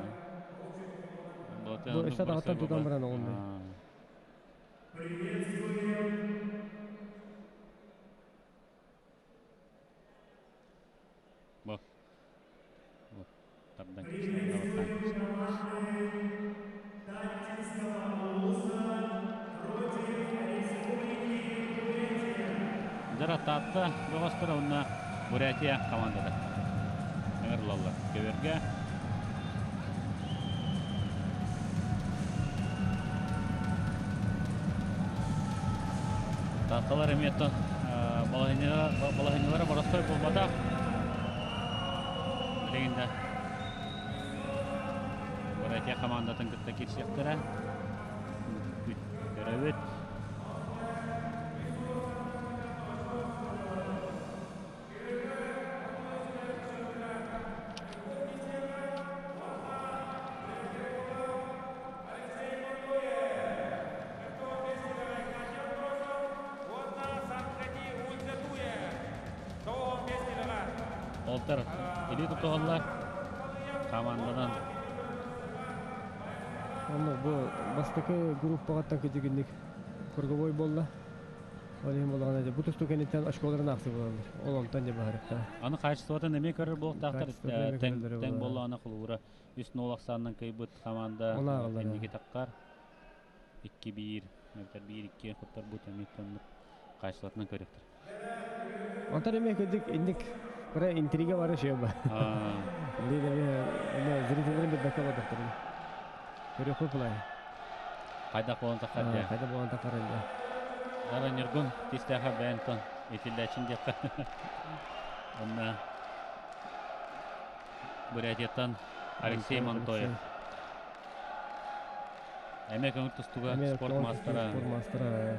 Бу эсә тагыттан тутан баран оғынды. Бу. Бу. Тардан. Жара татта бөгөстөр онна Бурятия командада. Ыңырлалар. Көберге. Татталар эметтон балахинелара боростой болбада. Билегинде Бурятия командатын кытта кирсектера. Көрөбүт. Олтар или тутугаллар командадан. Онно бу бастакы группага кедигинник круговой болла. Ол болган эди. Бу тусту кенеттен очколарын аксы болалар. Ол онтан же баарыкта. Аны качествотын эме көрөр болуп тактар тең тең болла аны кылуура. 3-0 аксандан кыйбыт команда энниги таккар. 2-1, метр 1-2 хуттар бу темиттен качествотун көрөктөр. Онтан эме көдүк инник кыра интрига бар шеба. Лидер эме зрительдерин бир бака бодоктор. Көрөк кылай. Кайда болон таккар. Кайда болон таккар энди. Дара Нюргун тистәхә бәнтон итилдәчин дияққа. Онна Бурятияттан Алексей Монтоев. Әмә көңіл тұстуға спорт мастера. Спорт мастера.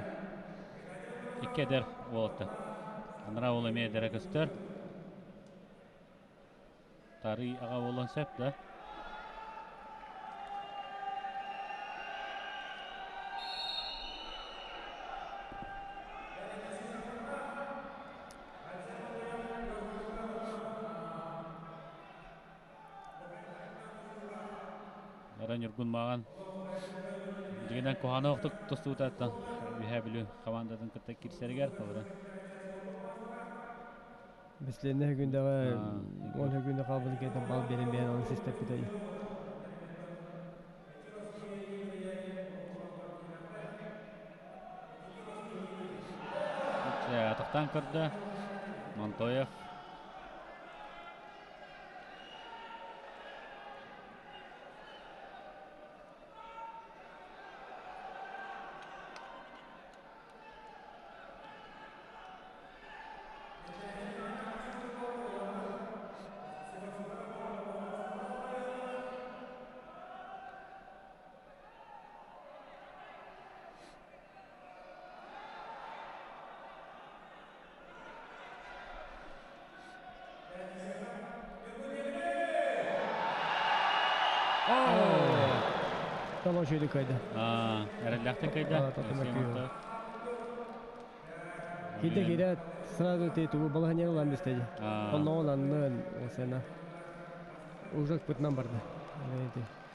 Иккедер болыпты. Анра ол эме дәрә көстөр. Тары аға болон сәп да. Нюргун маған дегенен коханы оқтық тостуутаттан биһэ билүү командатын кытта кирсергер хабара. Бисленне күндәгә он күндә кабыл кетен бал берен берен аны систеп битәй. Атақтан көрді Монтоев. Tamam şöyle kayda. Эрэллэхтэн кайда. Киде киде сразу те ту балаханя лан бистеди. Онно ланнын осена. Уже пытнан барды.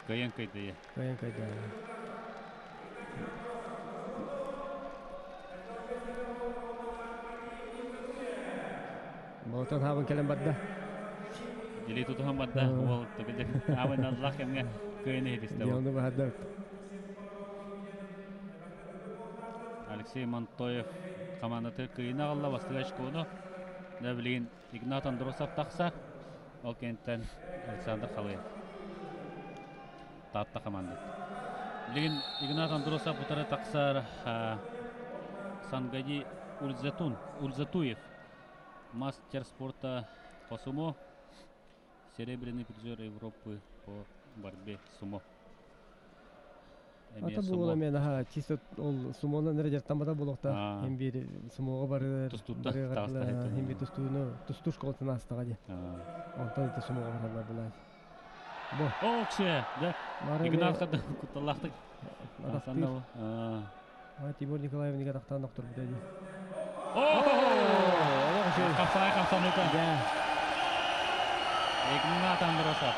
Кайын кайда. Кайын кайда. Болтон хабын келен барды. Или тутухан барды. Ол төгүлдө. Абын аллах эмге кыйын хедисте. Диону бахадда. Алексей Монтоев командаты кыйына аҕалла бастакы очкону. Да билигин Игнат Андросов тахсар. Ол кэнниттэн Александр Халыев. Таатта командата. Билигин Игнат Андросов утары тахсар Сангади Ульзатун, Ульзатуев. Мастер спорта по сумо. Серебряный призер Европы по борьбе сумо. Ата буола мен аха чисто ол сумонан эрэ дьарыктаммата буолуохтаах. Хин биир сумоҕа барыар барыар хин биир тустууну тустуу школатын аастаҕа дии. Онтон ити сумоҕа бараллар булаат. Бу. Окше, да. Игнат кутталлаахтык. Тимур Николаевич атахтаан охторбута дии. Хапсаҕай хамсаныыта. Игнат Андросов.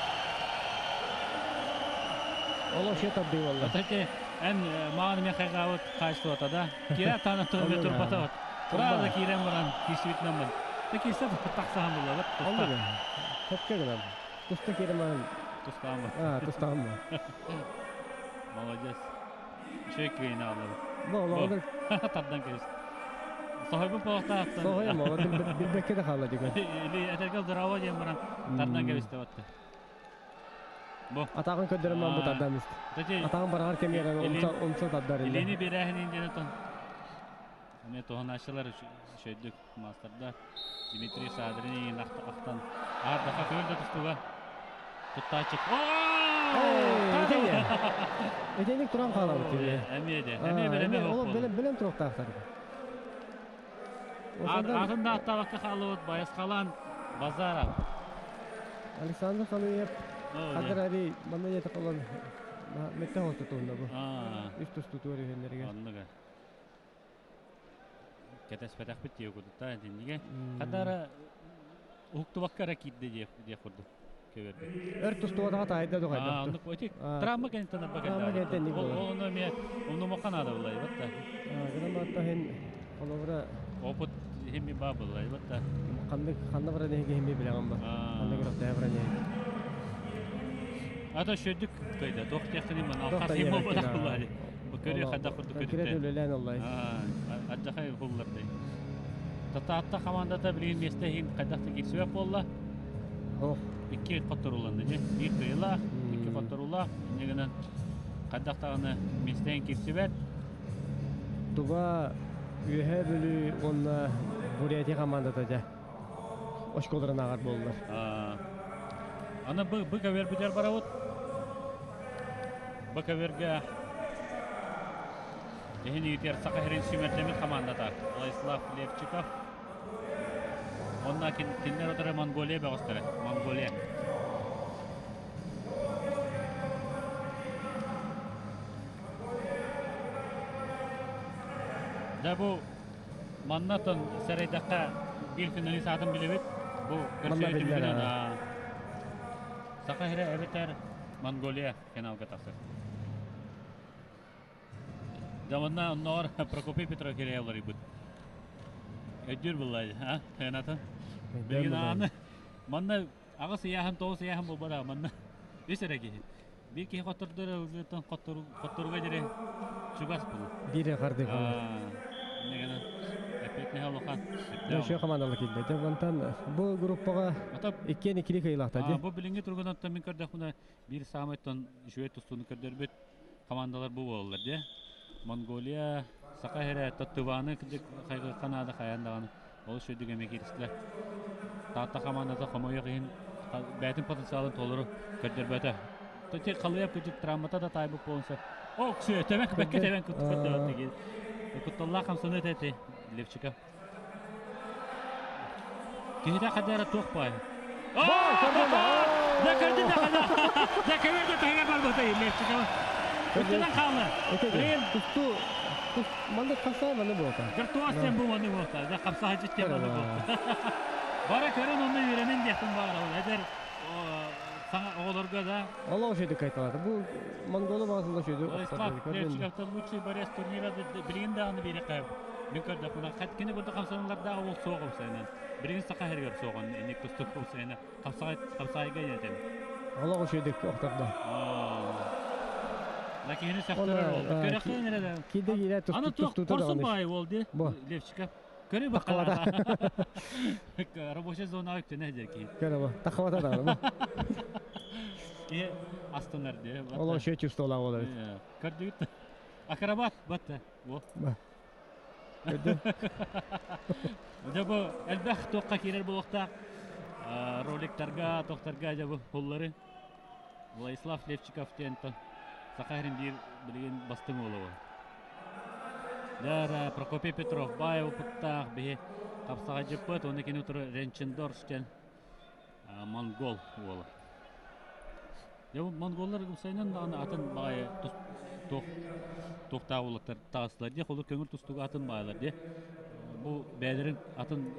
Ол вообще тардыы буолла. Отаки эн маан мехайгаабыт хаачыстыбата да. Кире таана турбе турбата. Тура да киирэн баран киирсибитинэн бар. Та киирсэ тахсахан буллабыт. Оннуга. Хөпкө гынан. Туста киирэн баран. Тустаан бар. А, тустаан бар. Молодец. Үчүгэй кыайыны аҕаллыбыт. Бу олоҕун Тардан кэбис. Соһуйбут буолуохтаахтан. Соһуйум, оҕо билбэккэ да хаалла дигэн. Или этэргэ здорово диэн баран тардан кэбистэ батта. Бу. Атаҕын көрдөрөн бу тардан ист. Атаҕын бараҕар кэмигэр умса умса тардар. Илиини биэрээһин диэн отон. Эмиэ туһанааччылар үчүгэйдик маастардар Дмитрий Садрин ахтан аардаха көөл да тустууга туттааччы. Итинник туран хаалабыт. Эмиэ де. Эмиэ бэлэм Ол бэлэм бэлэм туруктаахтар. Атын да аттаабакка хаалыбыт Байысхалан Базаров. Александр Халыев Хадыр Ари манна ете колон мэтте хостутуунна бу. Үс тустутуор үһүннэригэр. Оннуга. Кэтэспэтэхпит дии курдук итиннигэ. Хадара уһуктубакка эрэ киирдэ диэх курдук көбөргө. Өр тустубатаҕа таайда дуҕайда. Оннук ити травма кэнниттэн арба Травма кэнниттэн Ол ону эмиэ умнумакка наада буллай батта. Гынан батта хин холобура опыт химми баа буллай батта. Ханнык ханна баран эһиги химми билэҕин ба. Ханнык ырахтая баран эһиги. Ата шөдүк кыйда туох диэххиний ман алхас хим буолбатах буллай. Көрү хайдах курдук Конкрет үлэлээн оллай. Адьахай хуллардай. Татаатта командата билигин миэстэ иһин хайдах да киирсибэт буолла. Ох. Икки хотторууланна дьэ. Биир кыайыылаах, икки хотторуулаах. Инньэ гынан хайдах даҕаны миэстэ иһин киирсибэт. Туба Үөһээ Бүлүү уонна Бурятия командата дьэ очколарын ааҕар буоллар. Аны бу көбүөр барабыт. Бу көбүөргэ Иһин иитэр Саха сирин сүүмэрдэммит хамаандата Владислав Левчиков. Онно кинилэр утары Монголия бөҕөстөрө. Монголия. Дьэ бу маннатын сэрэйдэххэ биир финалист аатын билэбит. Бу Манна көрсүһүү биллэр. түмүгүнэн Саха сирэ эбэтэр Монголия финалга тахсар. Дьэ оннооҕор Прокопий Петров кириэ уларыйбыт. Өйдүүр буллай, а, Хенатын? Билигин ааны манна аҕыс ыйааһын, тоҕус ыйааһын буолбатах, манна үс эрэ киһи. Биир киһи хоттордор ылгыттан хотторуга диэри чугас булу. Биир харды халар. Иннегенен эппиэтинэһэ улахан. Өшө командалы килде. Дьэ мантан бу группаҕа иккиэн иккили кыйылаахта дии. Бу билиҥҥи туругунан мин көрдөхпүнэ биир саамай үчүгэй тустууну көрдөрбүт командалар бу буолаллар дии. Монголия, Саха сирэ Тываны хайгыахха наада хайаан даҕаны. Ол үчүгэйдик эмиэ кииристилэр. Таатта командата хомойуох иһин бэйэтин потенциалын толору көрдөрбөтө. Ти халыйап кыдьык травмата да таайбыт буолан сөп. О, ксүө, тэбэн бэккэ тэбэн кутталлаах Кутталлаах хамсаныы эти Левчиков. Киһитэ хадара туох баай. Да көрдү да хада. Да көмөр да таһыгар барбыта Левчиков. Үттүнэн хаалла. Блин, тусту манды хапсаа маны буолта. Виртуоз тем бу маны буолта. Да хапсаачы тем маны буолта. Бара көрөн онно үөрэнин диэхтин баҕар ол эдэр саҥа оҕолорго да. Олох шүйдүк кайталады. Бу Монголу баҕасында шүйдүк. Владислав Левчиковтан лучший борец турнира билигин даҕаны биири хайып. Мин көрдөхпүнэ кини курдук хамсаныылардаах уол суох усайынан. Билигин саха сиригэр суоҕун инник тустук усайына хапсаҕай хапсаҕайга ийэтем. Олох үчүгэйдик охтордо. Да киһини сөхтөрөр ол. Көрөхтөн эрэ. Киде кире Аны туох тустуута корсун даҕаны. баай ол ди. Бу. Левчика. Көрü Таххабата. Рабочая зона үктене дер ки. Көрө бу. Таххабата даҕаны бу. Ки астынар ди. Ол ошо чувстволаа болар. Көрдүгүт. Акробат батта. Во. Ба. Көрдү. Дьэ бу элбэх туохха киирэр буолуохтаах роликтарга, тохтарга дьэ бу хуллары. Владислав Левчиков диэн Саха сирин биир билигин бастыҥ уола. Дьэ Прокопий Петров баай опыттаах биһи хапсаҕайдьыппыт, уонна кини утары Ренчендорш диэн монгол уола. Дьэ бу монголлар сайынан даҕаны атын баҕайы туох туохтаах уолаттар таҕыстылар дии, холу көҥүл тустууга атын баҕайылар дии. Бу бэйэлэрин атын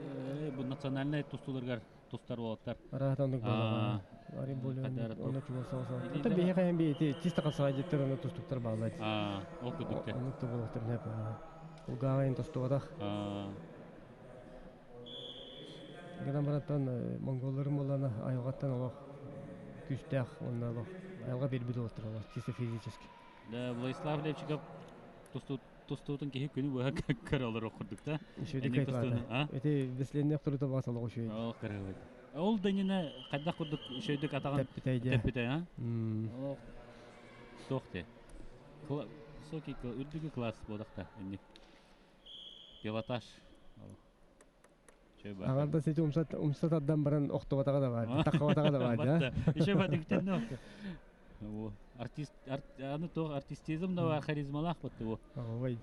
бу национальнай тустууларыгар тустар уолаттар. Араат оннук буолар. Арин более онно чугас саҕа. Ата биһи хайан би ити чисто хапсаҕайдьыттар онно тустуктар бааллар. Ол курдук те. Оннук да буолуохтар нэп. Улгааҕайын тостубатах. Гынан барантан монголларын буоллана айылҕаттан олох күүстээх уонна олох айылҕа биэрбит уолаттар олох чисто физически. Да, Владислав Левчиков тустуутун киһи күнү быһа көрө олорор курдук да. Үчүгэй кайфаата. Ити бесленнэх турута баас олох үчүгэй. Ол кырыһыбыт. Ол да иннинэ хайдах курдук үчүгэйдик атаҕын тэппитэй тэппитэй, а? Олох туох те. Высокий үрдүкү класс буолахта инник. Пилотаж. Аҕарда сити умсат умсат ардан баран охтубатаҕа да бар, таххабатаҕа да бар, да. Еще бадыктан Артист аны туох артистизм да бар, харизмалаах бутты бу. Ой.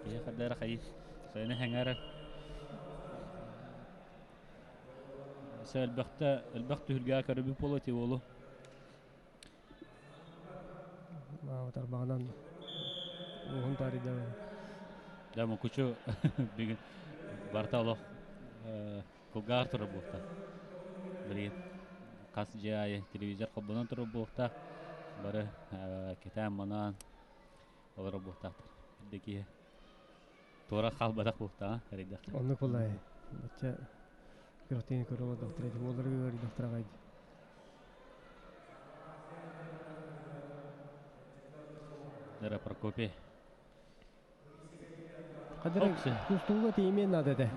Киһи хардара хайы сайына хэҥэрэр. Сэлбэхтэ элбэх түһүлгэҕэ көрөбүт буолуо ти уолу. Тарбаҕынан уһун таарыйда. Да мукучу бүгүн барта олох кулгаар турар буолта. Билигин хас дьиэ аайы телевизор холбонон турар буолта. Бары кэтээн манаан олорор буолтаахтар. Бирде киһи туора хаалбатах буолта, эрийдэхтэр. Оннук буоллай. Бачча күрэхтиини көрө олордохтор эти буолларга ыарыйдахтар аҕай. Дара Прокопий. Хадыр тустууга тииймиэн наада этэ.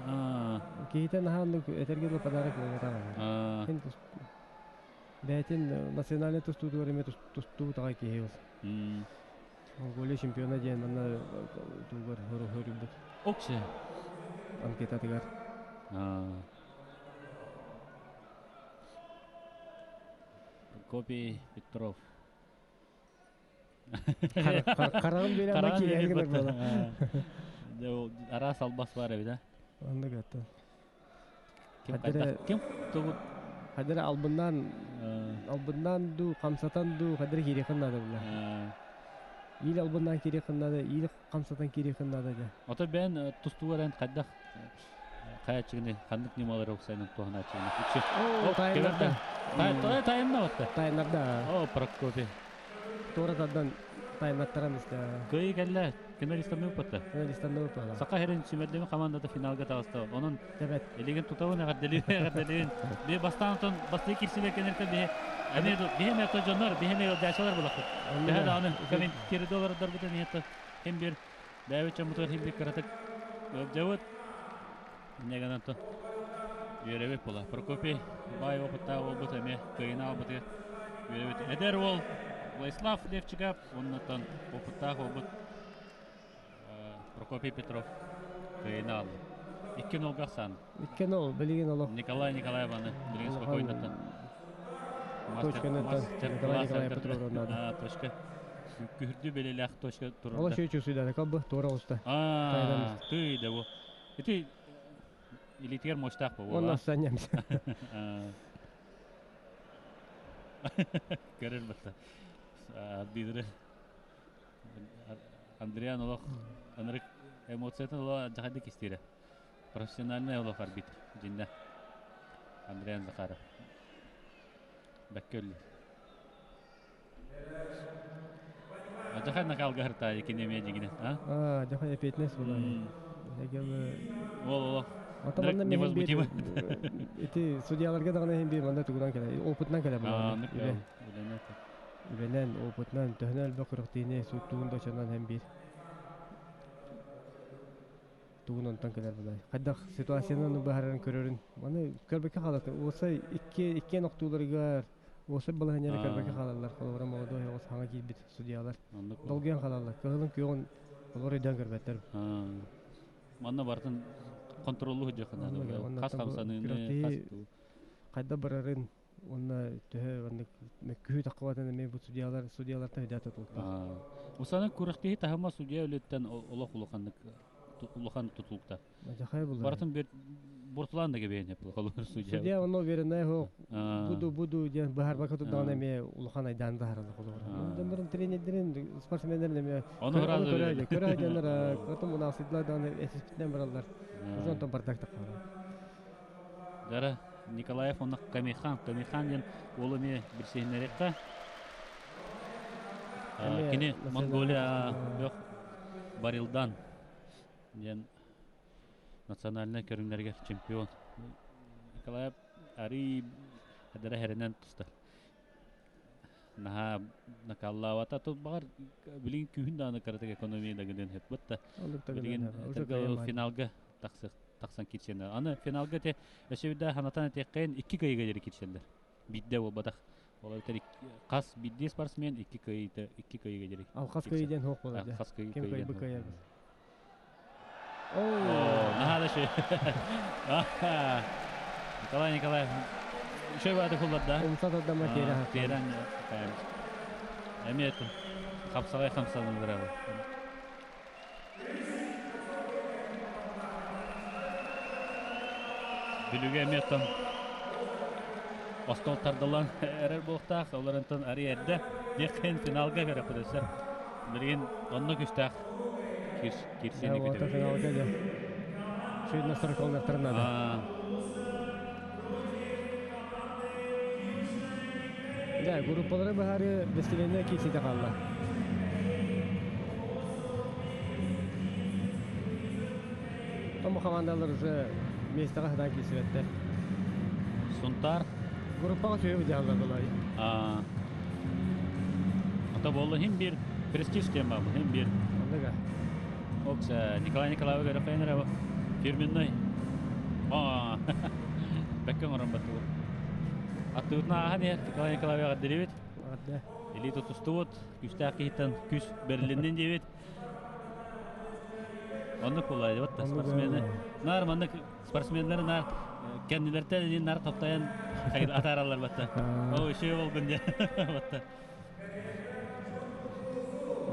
Киһитэ наһаа этэргэ дылы подарок буолбатаҕа. Кин бэйэтин национальнай тустуутугар эмиэ тустуутаҕай киһи ол. Монголия чемпиона диэн манна тугар хөрүбүт. Оксе. Анкетатыгар. Прокопий Петров. Хараҕын биэрэн ма киирээри гынар буола. Араас албас бар эбит, а? Оннук это. Ким хайдах ким тугу Хадара албыннаан албыннаан дуу, хамсатан дуу, хадара киириэхин наада була. Иил албыннаан киириэхин наада, иил хамсатан киириэхин наада дьэ. Ото бэйэн тустуугар эн хайдах хайаччыгыны ханнык ньымалары уксайынан туһанааччыгыны? О, тайнарда. Тайынна батта. Тайнарда. О, Прокопий. Туора тардан тайнаттаран истэ. Кыайыы кэллэ. Финалистаны уппатта. Финалистаны уппата. Саха сирин сүүмэрдэммит командата финалга таҕыста. Онон Тэбэт. Илигин тутабын эҕэрдэлиин эҕэрдэлиин. Би бастаан отон бастыы кирсибэ кэнэртэн биһи эмиэ биһи эмиэ дьоннор биһи эмиэ ыалдьааччылар булахпыт. Төһө даҕаны комментируйда олордорбутун иһин ким бир бэйэбит дьоммутугар хим бир кыратык ыалдьабыт. Инньэ гынан то үөрэбит була. Прокопий баай опыттаах уолбут эмиэ кыайыны аҕалбытыгар үөрэбит. Эдэр уол Владислав Левчиков уоннаттан опыттаах уолбут Прокопий Петров кыайыны аҕалла. 2-0 ахсаан. 2-0 билигин олох. Николай Николаеваны билигин спокойно Точканы Николай Николаев Петров надо. Точка. Күһүрдүү бэлиэлээх точка турарда. Ол шөй чувствуйдана кабы туора оста. Аа, тый да бу. Ити илиитигэр мощтаах бу. Онно санням. Көрөр батта. Арбитры Андриан олох ынырык эмоциятын олох дьахайдык истиирэ. Профессиональный олох арбитр дьиннэ. Андриан Захаров. Бэккэ өллө. Дьахай накалга хыртаайы кини эмиэ дьигинэ. А, дьахай эпиэтинэс буолар. Ол олох Ата невозмутимый. Ити судьяларга даҕаны иһин биир манна тугунан кэлэ, опытынан кэлэ буолар. Үлэнэн, опытынан, төһөнөн элбэх күрэхтэһиини сууттугун да оччонон һэн биир тугун онтон кэлэр булай. Хайдах ситуацияны быһаарарын көрөрүн. Маны көрбөккө хаалата. Уосай икки иккиэн охтууларыгар уосай балаһыанньаны көрбөккө хаалаллар. Холобура молодой оҕус хаҥа киирбит судьялар. Долгуйан хаалаллар. Кыһылын күөҕүн олор өйдөөн көрбөттөр. Манна бартын контроллу сылдьыаххын хас хамсаныыны, хас хайда барарын уонна төһө маннык мөккүһүү таххыбатын эмиэ бу судьялар судьялартан өйдөөх тутулуктаах. Усаны күрэхтэһии таһыма судья үлэттэн олох улаханнык улахан тутулуктаах. Дьахай булар. Барытын бер бортулаан да кэбиһэн холобур судья. Судья онно уверенная хоох буду буду диэн быһаарбакка турдаҕына эмиэ улахан айдаан таһаараллар холобур. Дьоннорун тренердэрин спортсменнэрин эмиэ Ону көрө көрө дьоннор потом унаасыйдылар даҕаны этиспитинэн бараллар. Уже онтон бардак таххалар. Дара Николаев онно Камихан, Камихан диэн уол эмиэ билсиһиннэриэххэ. Кини Монголия бөх Барилдан диэн национальнай көрүҥнэригэр чемпион. Николаев арый хадара хэринэн тустар. Наһаа накаллаабата тут баҕар билигин күүһүн даҕаны кыратык экономия да гынан хэппит да билигин финалга тахсан киирсэннэр. Аны финалга те өссө биирдэ ханатан этиэххэйин икки кыайыыга диэри киирсэллэр. Биирдэ буолбатах. Ол эбэтэр хас биирдии спортсмен икки кыайыыта икки кыайыыга диэри. Алхас кыайыы диэн суох буолар. Хас кыайыы Ким кыайбыт кыайар. О, наһаа да үчүгэй. Николай Николаев үчүгэй бааты кулларда. Умса тардама тиэрэ Тиэрэн эмиэ хапсаҕай хамсаныллара. Бүлүүгэ эмиэ оттон остуол тардыллан эрэр буолуохтаах. Олорунтан арый эрдэ диэххин финалга көрөккүт өссө. Билигин онно күүстээх киирсиини күтэбит. финалга дьэ. Шөй настройкалыахтарын наада. Дьэ, группалары быһаарыы бэстилиэннэ киирсиитэ хаалла. Тому хамаандалар уже миэстэҕэ сатаан киирсибэттэр. Сунтаар? Группаҕа сүһү дьаһаллар былай. Ата буолла хим бир престиж тема бу хим бир. Оннуга. Окса Николай Николаевич эрэ фирменный. Аа. Бэккэ оҥорон баттыбыт. Аттыбытын ааһан иһэр Николай Николаевич эҕэрдэлиибит. Эҕэрдэ. Илии тутустубут, күүстээх киһиттэн күүс бэрилиннин диэбит. Оннук буолла вот спортсмены. Наар маннык спортсменнары наар кэннилэртэн наар таптайан атаараллар батта. О, еще болбун дии батта.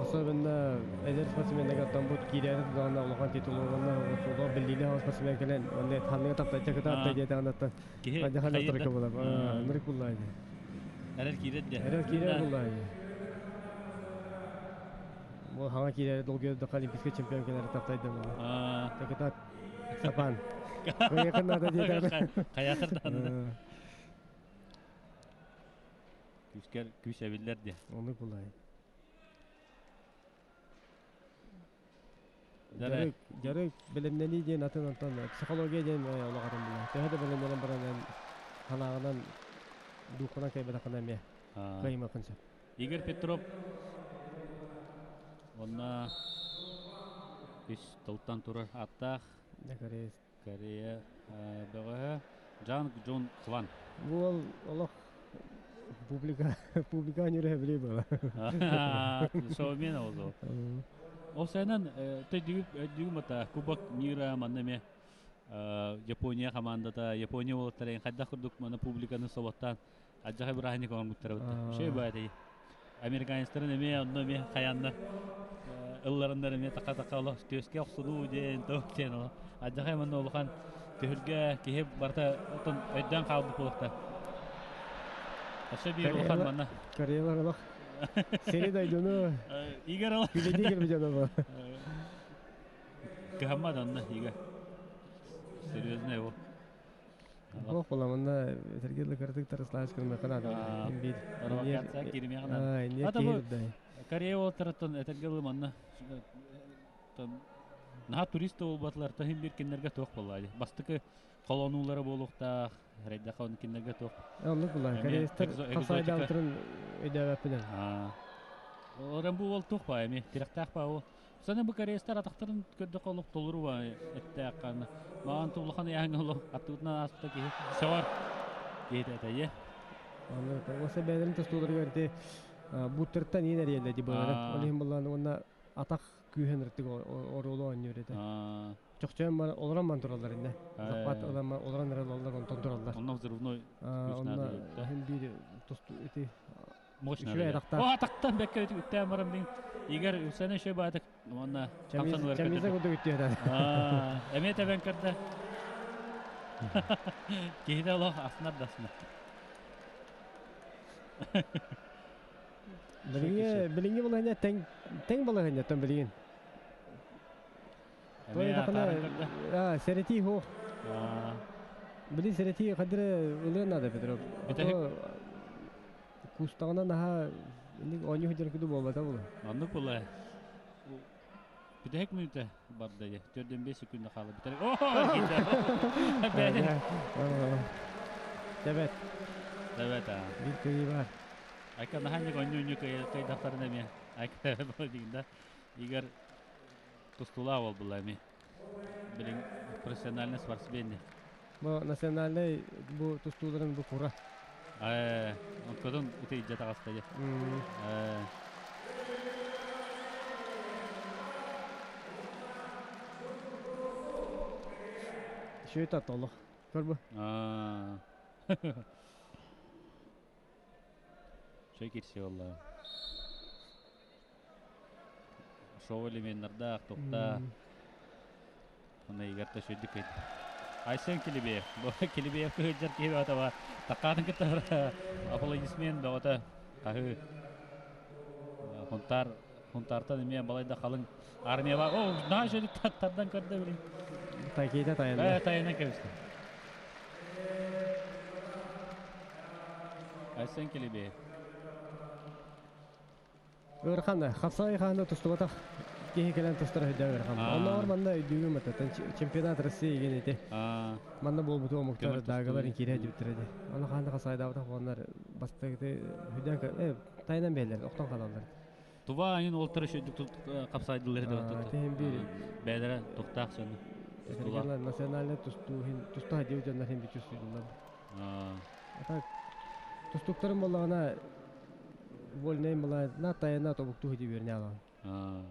Особенно эдэр спортсменнарга оттон киирээри тутаҕына улахан титул уонна олох биллиилээх спортсмен кэлэн онно ханныга таптайча кытаатта диэтэҕинаттан хайдах ынырык буолар ынырык буллаа дии Эрэл киирэр дии эрэл киирэр буллаа дии бу хаҥа киирээри долгуйдахха олимпийскай чемпион кэлэр таптайда буолла кытаат Степан кыайыаххын наада диэтэҕинэ хайаатар даҕаны Күүскэр күүс эбиллэр диye. Оннук булай. Дьарык, дьарык бэлэмнэнии диэн атын онтон психология диэн олох атын булар. Төһө да бэлэмнэнэн баран эн санааҕынан духхунан кыайбатаххына эмиэ кыайымыаххын сөп. Игорь Петров онно үс тылтан турар аттаах Корея Корея бөҕөһө Жан Джун Хван. Бу уол олох публика публика ньүрэ билей буола. Шоумен ол. Ол сайынан өйдүүгүм ата Кубок мира манна эмиэ Япония командата Япония уолаттара хайдах курдук мана публиканы соботтаан Адьаха бырааһынньык оҥорбуттара бытта. Шөй баай Американецтарын эмиэ онно эмиэ хайааннар ылларыннар эмиэ така-така олох түөскэ охсунуу диэн туох диэн олох. Адьаха манна улахан түһүлгэ киһи барыта отон өйдөөн хаалбыт буолуохтаах. Өссө биир улахан манна. Кореялар олох сири дойдуну Игорь олох. Күлэдии кэлбит дьоно бу. Кыһаммат онно Игорь. Серьезно его. Ох, буламанна Сергей Лыкартык Тараславич кырмыахха наада. Биир. Провокация кииримиэхэ наада. Ата бу Корея уолаттарыттан этэргэ дылы манна Наһаа турист да буолбатылар, таһын бир кинилэргэ туох буолла. Бастакы холонуулара буолуохтаах, эрэйдэхэ оны кинилэргэ туох. Оннук буолла. Корейстар хасайдаабытын өйдөөбөппүнэн. Орон бу уол туох баа эми тирэхтээх баа ол. Сана бу корейстар атахтарын көрдөххө олох толору баа эттээх ханна. Маан тулахан яһаҥ олох аттыбытынан ааспыта киһи сөҕөр. Киһи этэ Оннук. Оса бэйэлэрин тустууларыгар ити буттартан иин эрийэллэр ди буолара. Ол иһин буллаан уонна атах күүһүн ыртык оруолу оонньуур этэ. Чохчоон бар олорон ман тураллар инне. Захват ылан олорон эрэ онтон тураллар. Онно взрывной күүс наада. Онно биир тусту ити Мощно. О, атактан бэккэ үттээн баран мин Игорь үсәне шөй баатык уонна хамсаныгар Чамиза курдук үттүөтэ. Эмиэ тэбэн көрдө. Киһитэ олох аснар да аснар. Билиҥҥи билиҥҥи балаһыанньа тэҥ тэҥ балаһыанньаттан билигин. Той сэрэтии суох. Били сэрэтии хадыры ылыан наада Петров. Кустаҕына наһаа инник оонньуу сылдьар курдук буолбата буолуо. Оннук буолла. Бүтэһик мүнүүтэ барда дьэ. 4-5 секунда хаалла. Бүтэһик. Оо, Тэбэт. Тэбэт аа. Биир кыайыы баар. Айка наһаа инник онньу-онньу кыайдахтарына эмиэ. Айка дигинда. Игорь тустулаа ол була эми. Билин профессиональный спортсмен. Бу национальный бу тустууларын бу кура. Э, онкодун ити идже таҕыста дьэ. Э. Шөйт аттолох. Көр бу. Аа. Чөй кирси болла. Шоу элеменнардаах, тухтаах. Онно Игорь төшөйдүк кыйды. Айсен Килибиев. Бу Килибиев кыһыдьар киһи баатаба такаатын кытта аплодисмент бөҕөтө хаһыы. Хунтаар Хунтаартан эмиэ балайда халыҥ армия бар. О, наһаа үчүгэй тардан көрдө билин. Такита тайанна. Э, тайанан кэбистэ. Айсен Килибиев. Ыарахан хапсаҕай хаана тустубатах киһи кэлэн тустара өйдөөн ыарахан. Оннооҕор манна өйдүүгүм этэ. Чемпионат России деген ити. Манна буолбуту омуктар даагаларын киирэ дибиттэрэ ди. Аны хаана хасайдаабатах буоланнар бастакы өйдөөн тайынан бээлэр, охтон хаалаллар. Тува айын уолтара шөйдүк хапсайдылар этэ. Тиһин биир бээлэрэ тухтаах сону. Национальный тустуу тустаа диэбит дьоннор хин бичүс сүйдүллэр. А тустуктарын боллаҕына вольнай была на тайна тобуктуу хити үөрнэ алан.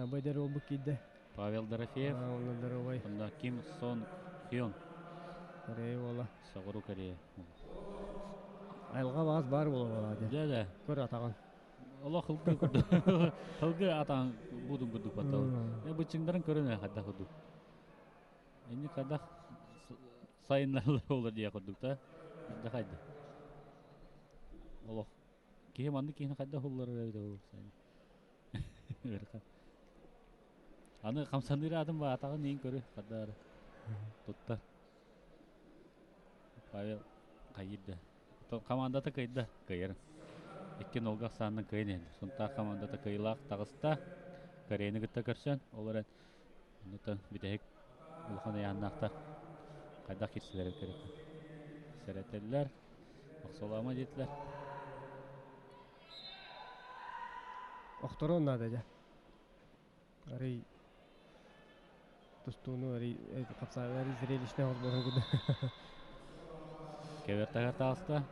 Байдер олбук киирдэ. Павел Дорофеев. Онно здоровай. Онно Ким Сон Хён. Корея буола. Соҕуруу Корея. Айылҕа баас баар буола Дьэ да. Көр атаҕын. Олох хылгы курдук. Хылгы атаҕын будун курдук баттал. Быччыҥнарын көрөн хайдах курдук. Инник хайдах сайыннарылар буолар диэх курдук да. Хайдах хайда. Олох киһи маннык киһини хайдах улларар эбитэ ол сайын. Аны хамсаныыр аатын баатаҕын иин көрү хардаары туттар. Павел хайыырда. Командата кыайда, кыайар. Икки нолга ахсаанынан кыайан иһэллэр. Сунтаар командата кыайыылаах таҕыста. Кореяны кытта көрсөн, ол эрэн оннуттан бүтэһик улахан ыйааннаахтар хайдах киирсилэрин көрүөххэ. Сэрэтэллэр, охсоломо диэтилэр. Охторуон наада дьэ. Арый тустууну арый хапсаҕай арый зрелищнэй оҕус буолан Кэбэр таһар таҕыста.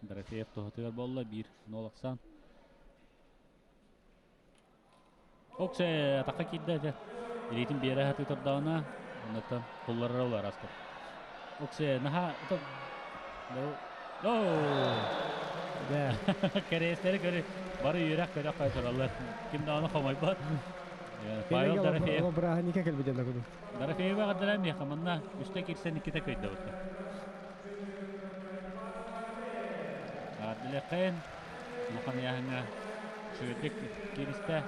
Дорофеев туһатыгар буолла биир нол ахсаан. Оксе атахха киирдэ этэ. Илиитин биэрэ сатыы турдаҕына, оннуттан кулларара улар аспыт. Оксе наһаа Кэриэстэри көрү бары үөрэх көрөх тураллар. Ким даҕаны хомойбот. Павел Дорофеев. Бырааһынньыкка кэлбит дьонно курдук. Дорофеева ҕардара миэхэ манна үстэ киирсэн иккитэ көйдөбүт. Ардилэххин улахан ыйааһыҥҥа үчүгэйдик кииристэ.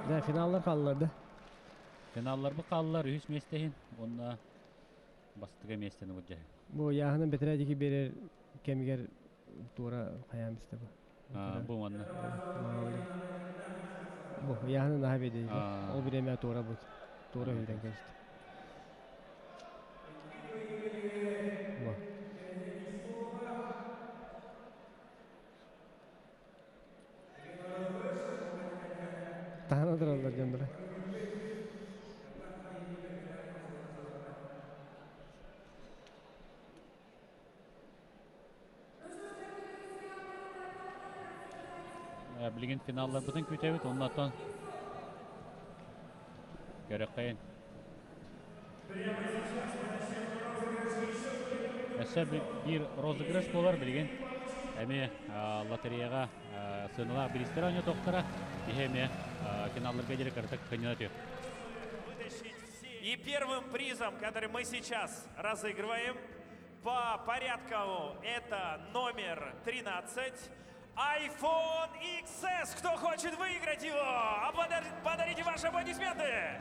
Да, финаллар хааллар да. Финалларбыт хааллар үһүс миэстэ иһин уонна бастакы миэстэни былдьаһы. Бу ыйааһынын бэтэрээ диэки биэрэр кэмигэр Туора хайаан бистэ бу. Бу манна. Бу яһаны наһа беде. Ол биреме туора бут. Туора үйрен кесті. Бу. Таһана тураллар дьоннора. Билигин финалларбытын күүтэбит, оннотон көрөккөйүн. Өссө биир розыгрыш буолар билигин. Эмиэ лотереяҕа сыаналаах бириистэр оонньотуохтара. Киһи эмиэ финалларга диэри кыратык кынньана түһүө. И первым призом, который мы сейчас разыгрываем, по порядку это номер 13. iPhone XS. Кто хочет выиграть его? Подарите ваши аплодисменты.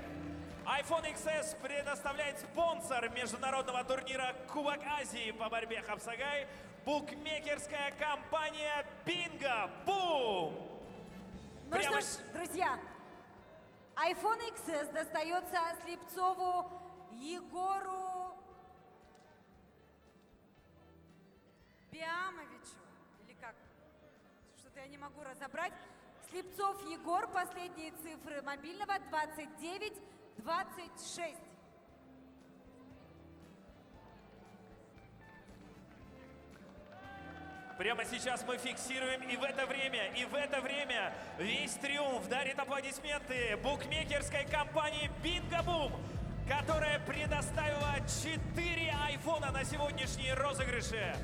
iPhone XS предоставляет спонсор международного турнира Кубок Азии по борьбе Хапсагай букмекерская компания Бинго Бум! Ну Прямо... что ж, друзья, iPhone XS достается Слепцову Егору Биамовичу. Или как? Что-то я не могу разобрать. Слепцов Егор, последние цифры мобильного 29 26. Прямо сейчас мы фиксируем и в это время, и в это время весь триумф дарит аплодисменты букмекерской компании «Бинго Бум», которая предоставила 4 айфона на сегодняшние розыгрыши.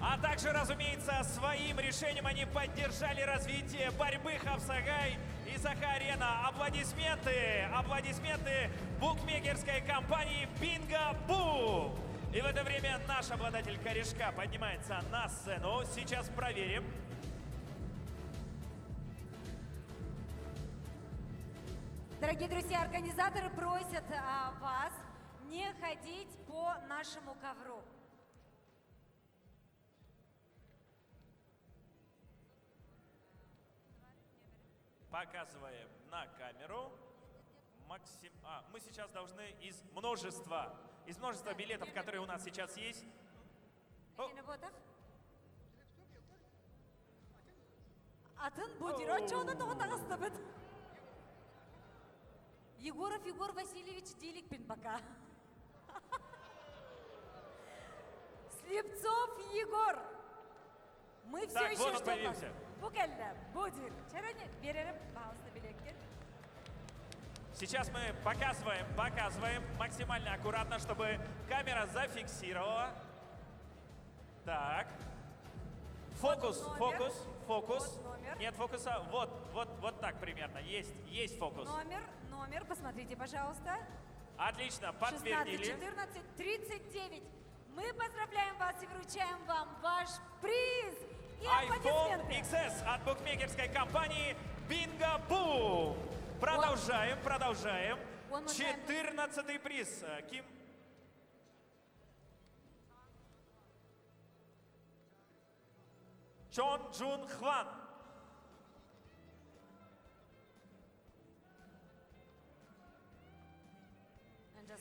А также, разумеется, своим решением они поддержали развитие борьбы Хапсагай и Саха-Арена. Аплодисменты, аплодисменты букмекерской компании «Бинго Бум». И в это время наш обладатель корешка поднимается на сцену. Сейчас проверим. Дорогие друзья, организаторы просят вас не ходить по нашему ковру. Показываем на камеру. Максим... А, мы сейчас должны из множества, из множества билетов, которые у нас сейчас есть. Атын будиро чоны тоғытағыстыбыт. Егоров Егор Васильевич Деликпин пока. Слепцов Егор. Мы все Так, еще вот он ждем вас. появился. Бу кэллэ, будир. Чарани берерим, пожалуйста, билеккин. Сейчас мы показываем, показываем максимально аккуратно, чтобы камера зафиксировала. Так. Фокус, Вот номер. фокус, фокус. Вот номер. Нет фокуса. Вот, вот, вот так примерно. Есть, есть фокус. Номер, номер, посмотрите, пожалуйста. Отлично, 16, подтвердили. 14, 39. Мы поздравляем вас и вручаем вам ваш приз и iPhone аплодисменты. XS от букмекерской компании Bingo Boom. Продолжаем, продолжаем. One more time. 14 приз. Ким Чон Джун Хван.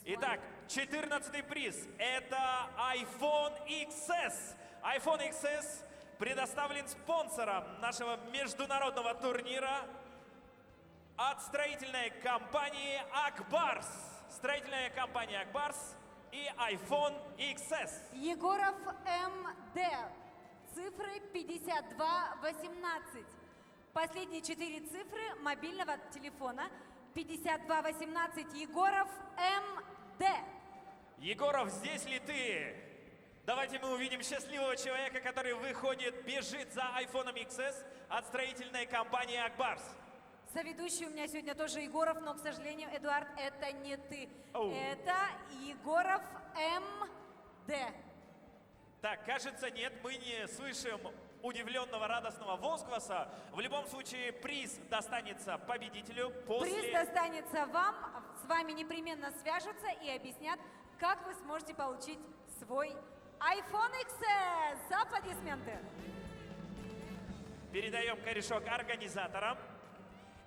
Итак, 14 приз – это iPhone XS. iPhone XS предоставлен спонсором нашего международного турнира от строительной компании «Акбарс». Строительная компания «Акбарс» и iPhone XS. Егоров МД. Цифры 5218. Последние четыре цифры мобильного телефона 5218. Егоров МД. Егоров, здесь ли ты? Давайте мы увидим счастливого человека, который выходит, бежит за iPhone XS от строительной компании «Акбарс». Соведущий у меня сегодня тоже Егоров, но, к сожалению, Эдуард, это не ты. Оу. Это Егоров МД. Так, кажется, нет, мы не слышим удивленного радостного возгласа. В любом случае, приз достанется победителю после... Приз достанется вам, с вами непременно свяжутся и объяснят, как вы сможете получить свой iPhone XS. Аплодисменты! Передаем корешок организаторам.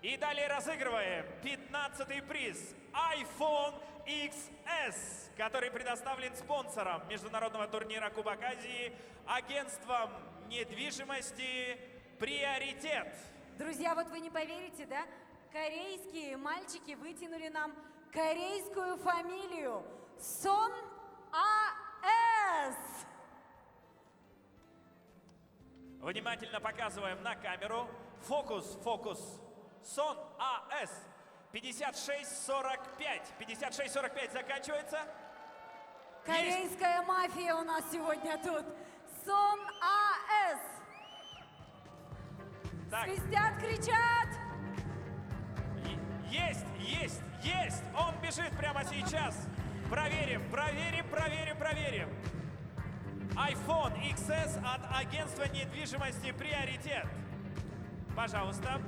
И далее разыгрываем 15-й приз iPhone XS, который предоставлен спонсором международного турнира Кубок Азии агентством недвижимости «Приоритет». Друзья, вот вы не поверите, да? Корейские мальчики вытянули нам корейскую фамилию. Сон А.С. Внимательно показываем на камеру. Фокус, фокус. Сон А.С. 56-45. 56-45 заканчивается. Корейская мафия у нас сегодня тут. Сон А.С. Так. Свистят, кричат. Есть, есть, есть! Он бежит прямо сейчас. Проверим, проверим, проверим, проверим. iPhone XS от агентства недвижимости «Приоритет». Пожалуйста.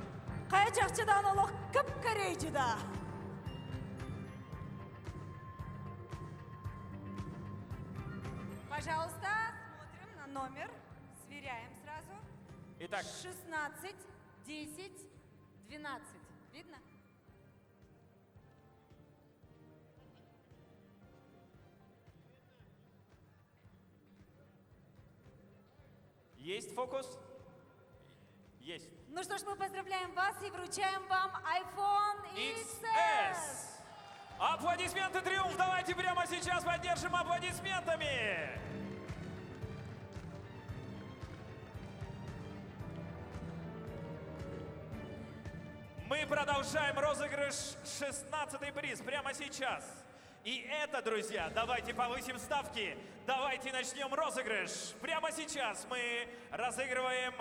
Хайа чахчыдан олох кып корейчида. Пожалуйста, смотрим на номер, сверяем сразу. Итак. 16, 10, 12. Видно? Есть фокус? Есть. Ну что ж, мы поздравляем вас и вручаем вам iPhone XS. XS. Аплодисменты, триумф! Давайте прямо сейчас поддержим аплодисментами! Мы продолжаем розыгрыш 16-й приз прямо сейчас. И это, друзья, давайте повысим ставки. Давайте начнем розыгрыш. Прямо сейчас мы разыгрываем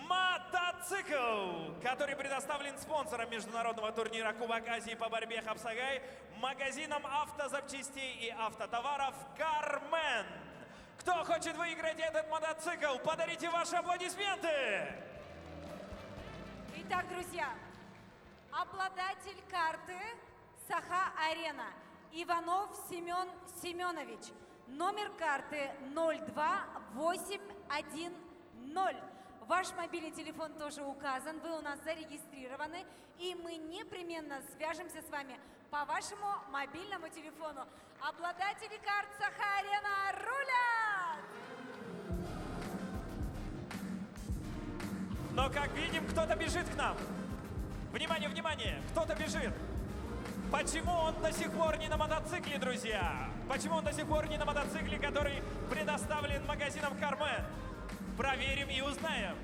мотоцикл, который предоставлен спонсором международного турнира Кубок Азии по борьбе Хапсагай, магазином автозапчастей и автотоваров «Кармен». Кто хочет выиграть этот мотоцикл, подарите ваши аплодисменты! Итак, друзья, обладатель карты Саха-Арена Иванов Семен Семенович. Номер карты 02810. Ваш мобильный телефон тоже указан, вы у нас зарегистрированы, и мы непременно свяжемся с вами по вашему мобильному телефону. Обладатели карт Саха-Арена рулят! Но, как видим, кто-то бежит к нам. Внимание, внимание, кто-то бежит. Почему он до сих пор не на мотоцикле, друзья? Почему он до сих пор не на мотоцикле, который предоставлен магазином «Кармен»? Проверим и узнаем.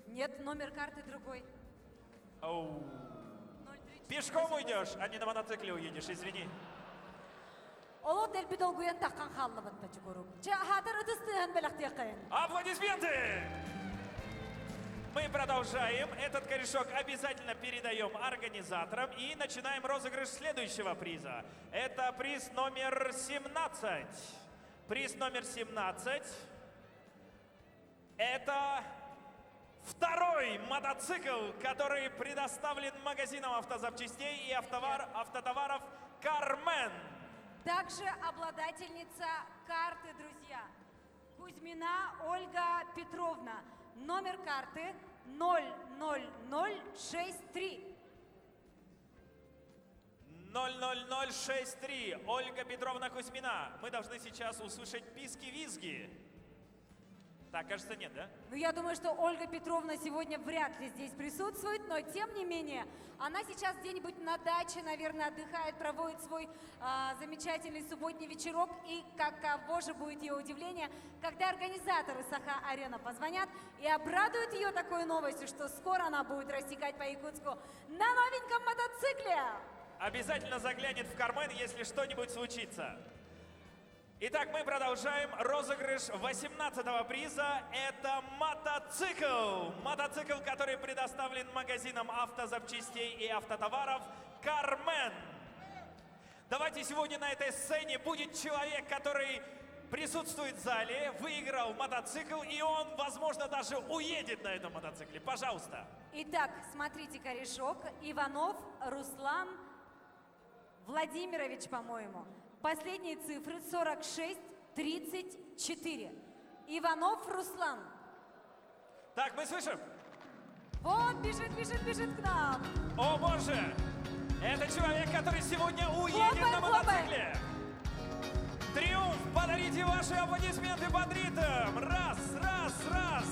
Нет, номер карты другой. Оу. Пешком уйдешь, а не на мотоцикле уедешь, извини. Олох дэлби долгуйан таххан хааллыбыт чукурук. Чэ хатыр ытыс тыаһын бэлэхтиэххэйиҥ. Аплодисменты! Мы продолжаем. Этот корешок обязательно передаем организаторам и начинаем розыгрыш следующего приза. Это приз номер 17. Приз номер 17. Это второй мотоцикл, который предоставлен магазином автозапчастей и автотоваров «Кармен». Также обладательница карты, друзья, Кузьмина Ольга Петровна. Номер карты 00063. 00063. Ольга Петровна Кузьмина. Мы должны сейчас услышать писки-визги. Так, кажется, нет, да? Ну, я думаю, что Ольга Петровна сегодня вряд ли здесь присутствует, но тем не менее, она сейчас где-нибудь на даче, наверное, отдыхает, проводит свой замечательный субботний вечерок. И каково же будет ее удивление, когда организаторы Саха-Арена позвонят и обрадуют ее такой новостью, что скоро она будет рассекать по Якутску на новеньком мотоцикле. Обязательно заглянет в карман, если что-нибудь случится. Итак, мы продолжаем розыгрыш 18-го приза. Это мотоцикл. Мотоцикл, который предоставлен магазином автозапчастей и автотоваров «Кармен». Давайте сегодня на этой сцене будет человек, который присутствует в зале, выиграл мотоцикл, и он, возможно, даже уедет на этом мотоцикле. Пожалуйста. Итак, смотрите корешок. Иванов Руслан Владимирович, по-моему. Последние цифры 46, 34. Иванов Руслан. Так, мы слышим. Вот, бежит, бежит, бежит к нам. О боже! Это человек, который сегодня уедет Хлопаем, на хлопаем. мотоцикле. Триумф! Подарите ваши аплодисменты под ритм! Раз, раз, раз!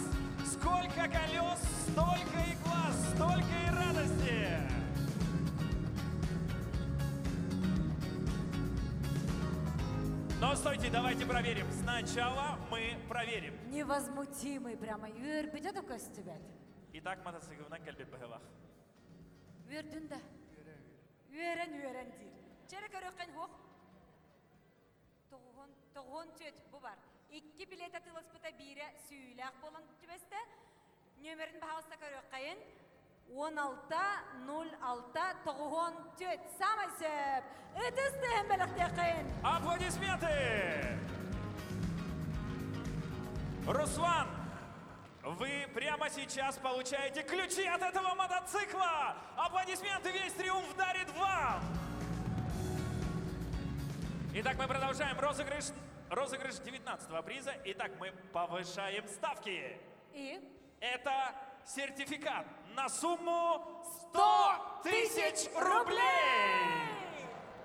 Сколько колес, столько и глаз, столько и радости! Но стойте, давайте проверим. Сначала мы проверим. Невозмутимый прямо. Үөрбүтэ да көстүбэт. Итак, мотоциклынан кэлбит быһыылаах. Үөрдүн да. Үөрэн үөрэн диир. Чэ эрэ көрүөххүн суох. Тоҕуһун, тоҕуһун түөт бу бар. Икки билет атыыласпыта биирэ сүүйүүлээх буолан түбэстэ. Нүөмэрин баһаалыста көрүөххэйин. 16 06 тоҕуһун түөт. Самай сөп. Ытыс тыаһын бэлэхтиэххэйин. Аплодисменты! Руслан, вы прямо сейчас получаете ключи от этого мотоцикла! Аплодисменты, весь триумф дарит вам! Итак, мы продолжаем розыгрыш, розыгрыш 19 приза. Итак, мы повышаем ставки. И? Это сертификат на сумму 100 тысяч рублей!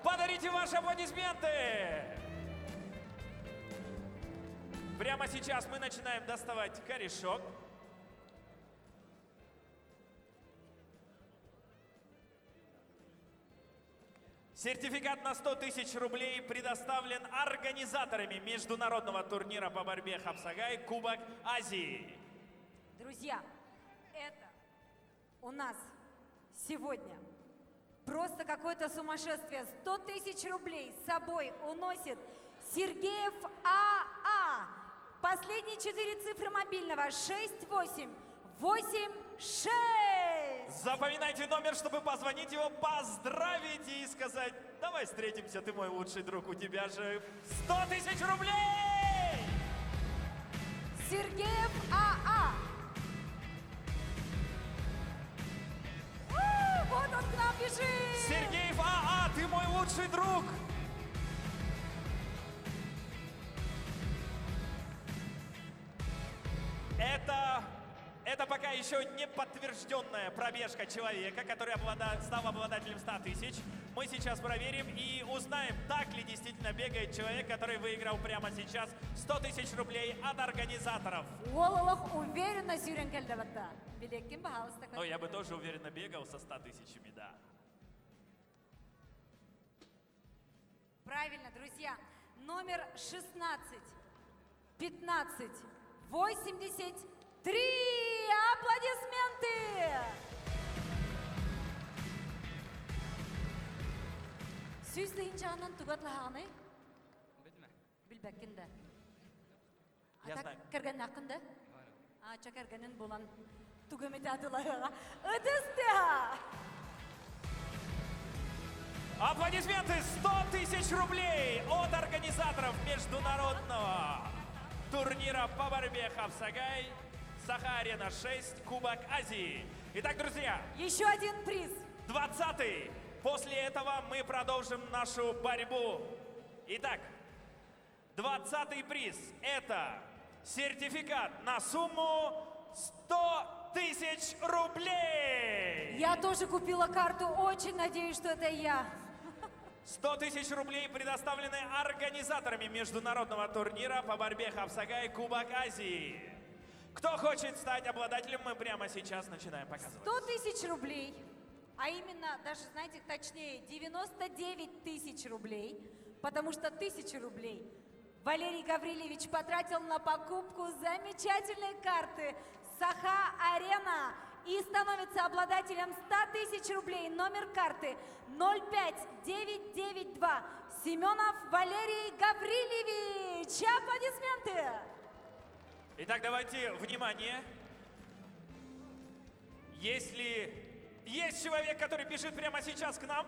Подарите ваши аплодисменты! Прямо сейчас мы начинаем доставать корешок. Сертификат на 100 тысяч рублей предоставлен организаторами международного турнира по борьбе Хапсагай Кубок Азии. Друзья, это у нас сегодня просто какое-то сумасшествие. 100 тысяч рублей с собой уносит Сергеев АА. Последние четыре цифры мобильного 6, 8, 8, 6. Запоминайте номер, чтобы позвонить его, поздравить и сказать, давай встретимся, ты мой лучший друг, у тебя же 100 тысяч рублей! Сергеев АА. У, вот он к нам бежит! Сергеев АА, ты мой лучший друг! Это пока еще не подтвержденная пробежка человека, который стал обладателем 100 тысяч. Мы сейчас проверим и узнаем, так ли действительно бегает человек, который выиграл прямо сейчас 100 тысяч рублей от организаторов. Уол олох уверенно сүүрэн кэллэ батта. Билиэккин пожалуйста. Но я бы тоже уверенно бегал со 100 тысячами, да. Правильно, друзья. Номер 16, 15, 83. Аплодисменты! Сүүс тыһыынчанан тугу атыылаһаҕыный? Билбэккин да. Я А так знаю. кэргэннээххин да? А, чэ кэргэнин булан тугу эмит атыылаһыаҕа. Ытыс тыаһа! Аплодисменты! 100 тысяч рублей от организаторов международного турнира по борьбе Хапсагай Саха-Арена 6, Кубок Азии. Итак, друзья, Еще один приз. 20-й. После этого мы продолжим нашу борьбу. Итак, 20-й приз – это сертификат на сумму 100 тысяч рублей. Я тоже купила карту, очень надеюсь, что это я. 100 тысяч рублей предоставлены организаторами международного турнира по борьбе Хапсагай Кубок Азии. Кто хочет стать обладателем, мы прямо сейчас начинаем показывать. 100 тысяч рублей, а именно, даже, знаете, точнее, 99 тысяч рублей, потому что 1000 рублей Валерий Гаврилевич потратил на покупку замечательной карты Саха-Арена и становится обладателем 100 тысяч рублей. Номер карты 05992. Семенов Валерий Гаврилевич. Аплодисменты! Итак, давайте, внимание. Если есть человек, который бежит прямо сейчас к нам...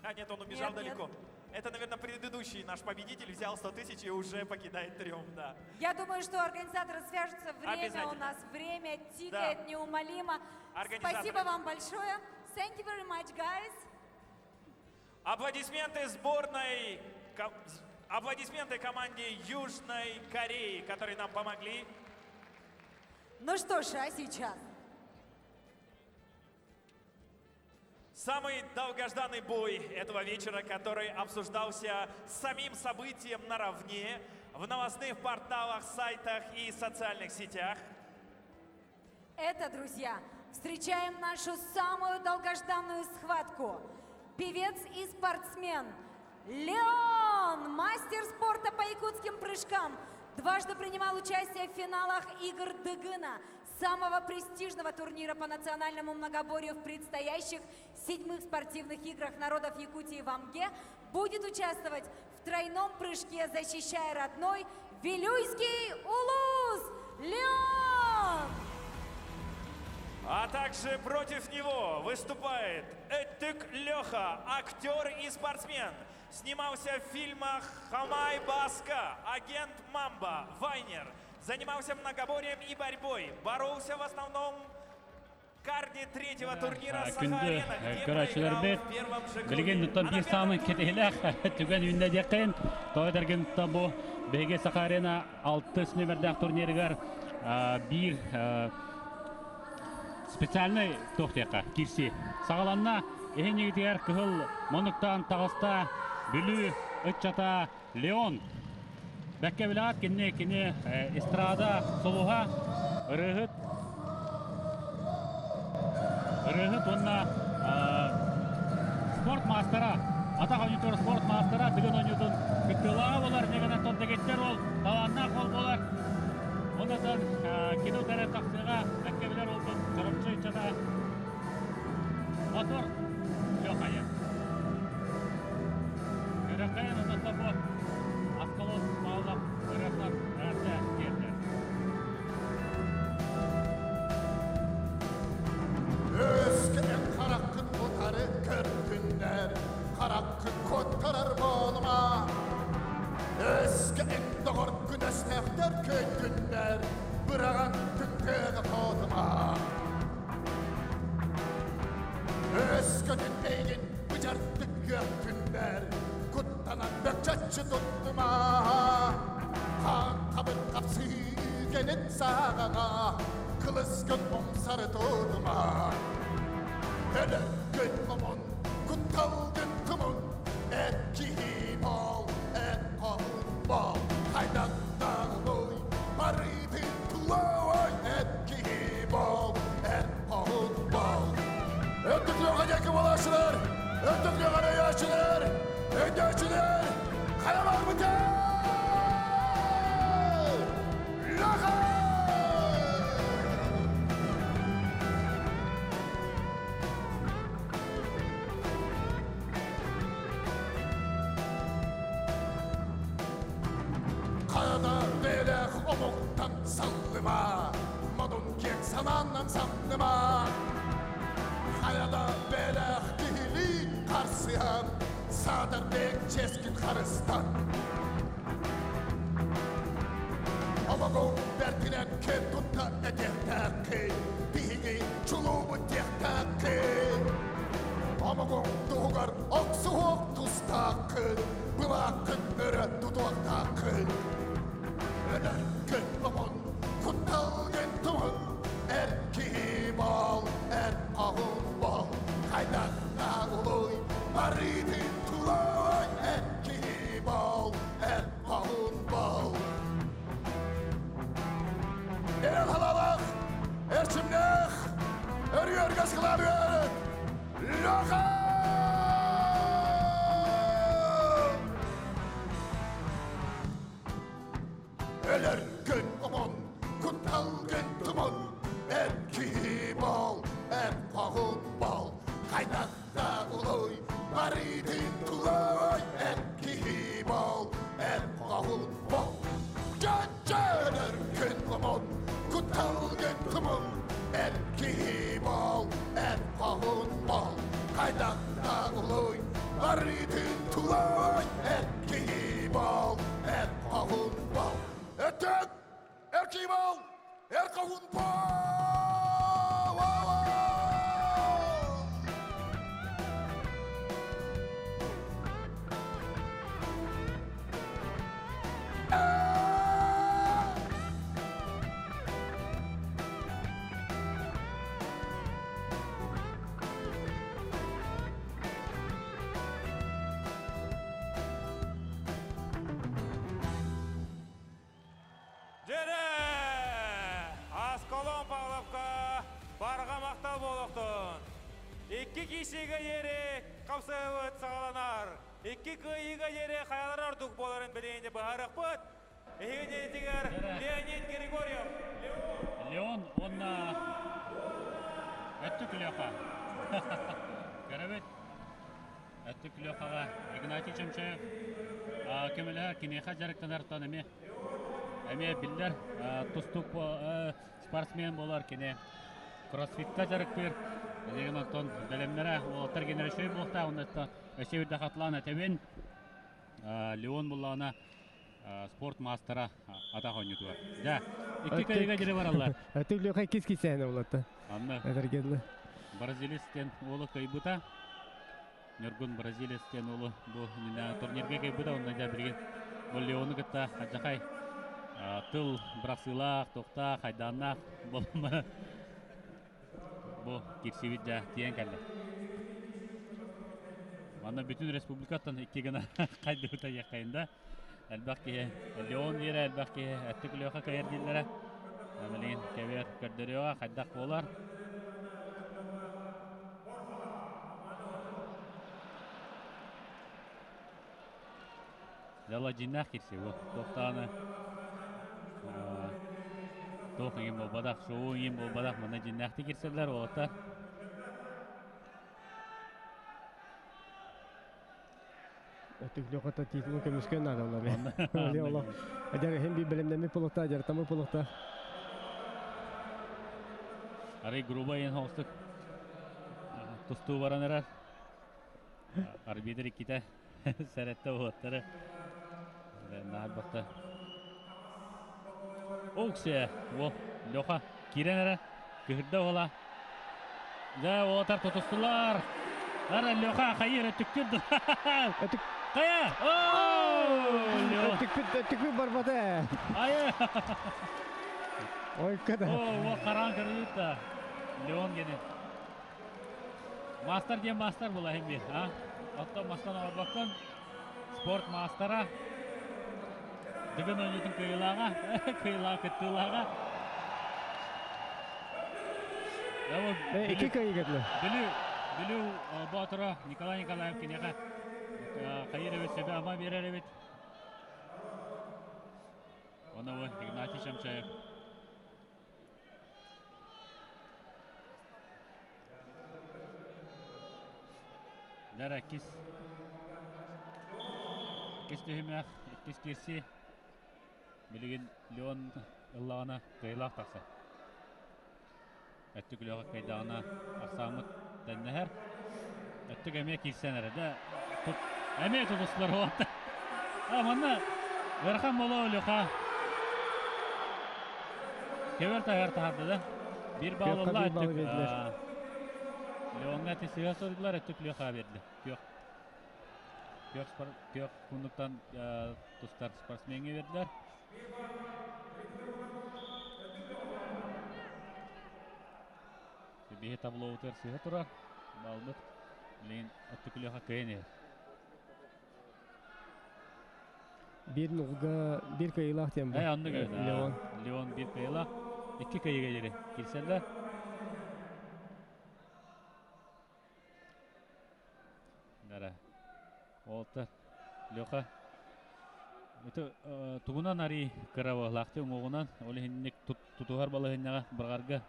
А, нет, он убежал Нет, нет. далеко. Это, наверное, предыдущий наш победитель взял 100 тысяч и уже покидает триумф, да. Я думаю, что организаторы свяжутся. Время у Обязательно. нас, время тикает Да. неумолимо. Организаторы. Спасибо вам большое. Thank you very much, guys. Аплодисменты сборной Аплодисменты команде Южной Кореи, которые нам помогли. Ну что ж, а сейчас? Самый долгожданный бой этого вечера, который обсуждался самим событием наравне в новостных порталах, сайтах и социальных сетях. Это, друзья, встречаем нашу самую долгожданную схватку. Певец и спортсмен Леон, мастер спорта по якутским прыжкам, дважды принимал участие в финалах игр Дыгына, самого престижного турнира по национальному многоборью в предстоящих седьмых спортивных играх народов Якутии в Амге, будет участвовать в тройном прыжке, защищая родной Вилюйский Улус. Леон! А также против него выступает Этык Леха, актер и спортсмен. Снимался в фильмах «Хамай Баска», «Агент Мамба», «Вайнер». Занимался многоборьем и борьбой. Боролся в основном карде третьего турнира Күндү «Саха-Арена», где көрөөччүлэр проиграл бит в первом же билигин круге. оттон биир саамай кэтэһиилээх түгэн үүннэ диэххин тоҕо диэтэргин бу биһиги Саха Арена алтыс нүөмэрдээх турнирыгар биир специальный туох диэххэ киирсии саҕаланна. Иһин кыһыл муннуктан таҕыста Бүлүү ыччата Леон. Бэккэ билэҕит кини кини эстрада сулуһа ырыаһыт ырыаһыт уонна спорт маастара атах оонньуутугар спорт маастара Дыгын оонньуутун кыттыылааҕа буолар нэгэнэн дэгиттэр ол талааннаах ол буолар. Онон кино утары тахсыыга бэккэ билэр уолбут Чурапчы ыччата Мотор Лехая. Көрөккөйөн онон бу Аскалон Павлов ырыатынан эҕэрдэ тиэрдэр. Өскө эн хараххын утары көрдүннэр, хараххын куоттарар буолума. Өскө эн доҕоргун өстөөхтөр көйдүннэр, быраҕан түҥ тыаҕа куотума. Өскөтүн эйигин быдьардык үөхтүннэр, куттанан бөкчөччү туттума. Хаан хабыр хапсыы кэлин саҕана, кылыскын умсары тутума. Өлөргүн омун, кутталгын тумун, эр киһи буол, эр хоһуун буол, хайдах даҕаны барытын тулуй, эр киһи буол, эр хоһуун буол. Өттүк Леха диэки буолааччылар, Өттүк Леханы өйөөччүлэр, өйдөөччүлэр, хайа барбыта! Леха! Хайа да бэйэлээх омуктан саллыма, модун киэҥ санааннан самныма. Хайа да бэйэлээх киһилии харсыһан, саатар бэйэҥ чиэскин харыстан. Омугуҥ бэрдинэн киэн тутта этиэхтээххин, биһиги чулуубут диэхтээххин. Омугуҥ туһугар охсуһуох тустааххын, былааххын өрө тутуохтааххын. Өлөргүн омун, кутталгын тумун, эр киһи буол, эр хоһуун буол, хайдах да улуй, барытын тулуй, эр киһи буол, эр хоһуун буол. Эрэл санаалаах, эрчимнээх, өрүү өргөс кылаабыт, Леха! Өлөргүн омун, кутталгын тумун, эр киһи буол, эр хоһуун буол, хайдах да улуй, барытын тулуй, эр киһи буол, эр хоһуун буол. Өлөргүн омун, кутталгын тумун, эр киһи буол, эр хоһуун буол, хайдах да улуй, барытын тулуй, эр киһи буол, эр хоһуун буол. Өттүк, эр киһи буол, эр хоһуун буол! киисигэ диэри хапсыһыбыт саҕаланар. Икки кыайыыга диэри хайалара ордук буоларын билигин быһаарыахпыт. Эһиги дьиэтигэр Леонид Григорьев. Леон уонна Өттүк Леха. Көрөбүт. Өттүк Лехаҕа Игнатий Чемчеев көмөлөһөр киниэхэ дьарыктанартан эмиэ эмиэ биллэр тустуук спортсмен буолар кини кроссфитка дьарыктыыр. Билигин оттон бэлэмнэрэ уолаттар генеральшей буолуохтаах уонна өссө биирдэ хатылаан этэбин. Леон буллаҕына спорт маастара атах оонньуутугар. Дьэ, икки кыайыыга дьире бараллар. Өтүк Леха иккис кисээнэ булатта. Анна. Этэргэнле. Бразилец диэн уолу кыайбыта. Ньургун Бразилец диэн уолу бу турнирга кыайбыта. Онно дьэ билигин бу Леону кытта хадьахай тыл бырахсыылаах, туохтаах, хайдааннаах буолан бу кирсибит дьэ тиийэн кэллэ. Манна бүтүн республикаттан икки гына хайдыбыта диэххэйин да. Элбэх киһи Леон диирэ, элбэх киһи Өттүк Леха кыайар дииллэрэ. Билигин кэбиэр көрдөрүөҕэ хайдах буолар. Дьала дьиннээх кирси бу. Туохтааны туох иҥин буолбатах, шоу иҥин буолбатах, манна дьиннээхтик кирсэллэр уолаттар. Өтүк Лехата титулун көмүскүөн наадалар. Олох. Адьар хем би бэлэмнэммит полохта, дьарытаммыт полохта. Арай грубо иэн хоҕустук тустуу баран эрэр. Арбитр иккитэ сэрэтте уоттары. Наарбахта. Оксе, о, Леха киирэн эрэ, кыһырда уола. Дьэ, уолаттар тутустулар. Ара Леха хайыр өттүктүр. Хайа! Өттүкпүт өттүкпүт барбата. Айы! Ой, када. О, о, караан көрүлүт да. Леон гене. Мастер диэн мастер була хим бир, а? Оттон мастан оҥорбоккун. Спорт маастара. Дыгын оонньуутун кыайыылааҕа, кыайыылаах кыттыылааҕа. Икки кыайыгытлы. Бүлүү, Бүлүү Боотура Николай Николаев киниэхэ хайыр эбит, сөбө ама биэрэр эбит. Оны Игнатий Шамшаев. Дара иккис иккис түһүмэх, иккис киирсии. Билигин Леон ыллаҕына кыайыылаах тахсар. Өттүк Леха кыайдаҕына ахсааммыт тэннэһэр. Өттүк эмиэ киирсэн эрэ да тут эмиэ тутустулар уолаттар. А манна ыарахан буолуо Леха. Кевер таһар таһарды да. Биир балл ылла өттүк. Леоҥҥа тисыга сордулар өттүк Леха берди. Күөх күөх күөх куннуктан тустар спортсмеҥҥэ бердилэр. Биһи таблоутугар сыһа турар. Балбыт. Билигин өттүк Леха кыайан иһэр. Биир нугга биир кыайыылаах диэн бу. Оннук Леон. Леон биир кыайыылаах. Икки кыайыыга диэри киирсэллэр. Дара. Уолаттар Леха это тугунан арый кыра баһылаахты уҥуоҕунан ол иһинник тутуһар балаһыанньаҕа быраҕарга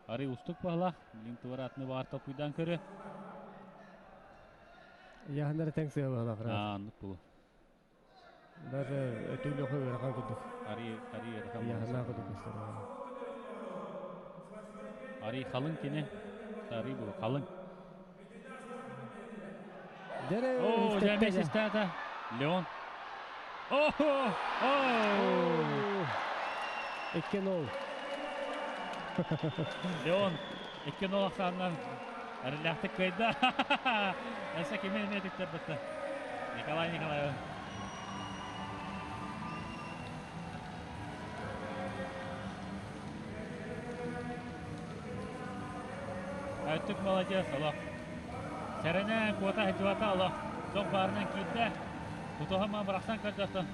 арый устук баһылаах билин тугар атыны баҕар толкуйдаан көрө Яһаннары тэҥ сыалаах. Оннук булу. Даже өтүүлөхө ыарахан курдук. Ари ари ыарахан. Яһанаа курдук көстөр. Ари халыҥ кини. Ари бу халыҥ. Дьэрэ О, дьэ месяцтаата. Леон. О, о! 2-0. Леон 2-0 ахсаанынан эрэллээхтик кыайда. Эсэ кими эмиэ түктэрбэтэ. Николай Николаев. Өттүк молодец, олох. Сэрэнэ куота сылдьыбата олох. Дьон баарынан киирдэ. Тутуһа бырахсан көрдөстөн.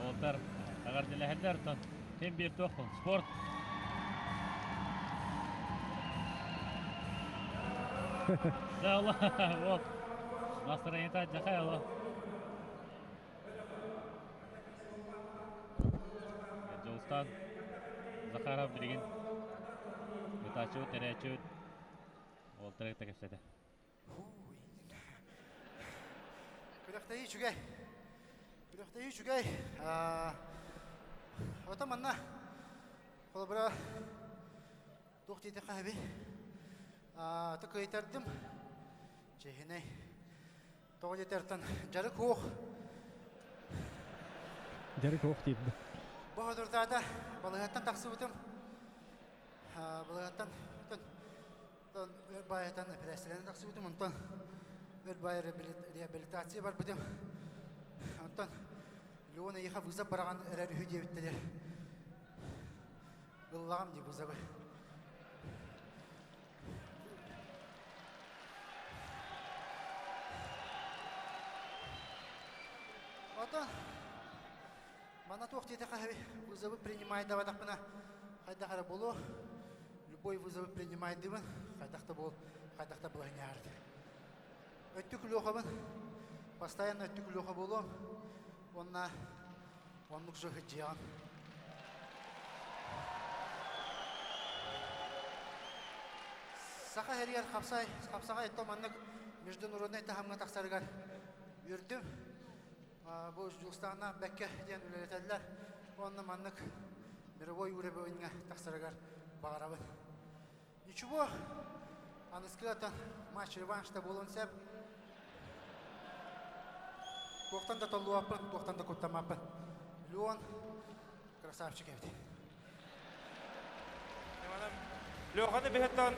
Уолтар эҕэрдэлэһэллэр оттон. Сен бир туох спорт. Да, ола, вот. Настроение жахай ола. Дьолустан Захаров билигин ытааччыбыт, тэрээччибит уолтара кытта кэпсэтэ. Күрэхтэһии үчүгэй. Күрэхтэһии үчүгэй. Ото манна холобура туох диэтэххэ эби аты кыайтардым. Чиэһинэй. Тоҕо диэтэртэн дьарык уох. Дьарык уох диибин. Бу hodурдаата балыһаттан тахсыбытым. Балыһаттан өр баайатан эпэрээссийэлэнэн тахсыбытым, онтон өр баай реабилитация барбытым. Онтон Леон эйиэхэ вызов бараҕан эрэр үһү диэбиттэрэ. Ыллаҕым дии вызовы. Отон манна туох диэтэхэ вызовы принимайдабатахпына хайдах эрэ буолуо. Любой вызовы принимайдыбын, хайдах да буол, хайдах да былаһыньаард. Өттүк Лехабын, постоянно өттүк Леха буолуом. Уонна оннук же сылдьыаҕым. Саха сиригэр хапсай, хапсаҕай то маннык международнай таһымҥа тахсарыгар үөрдүм. Бу Дьулустаана бэккэ диэн үлэлэтэллэр. Уонна маннык мировой уровеньҥа тахсарыгар баҕарабын. Ничего, аныскыата матч реваншта буолуон сөп. Туохтан да толлуоппун, туохтан да куттаммаппын. Леон красавчик эбит. Леханы биһиттэн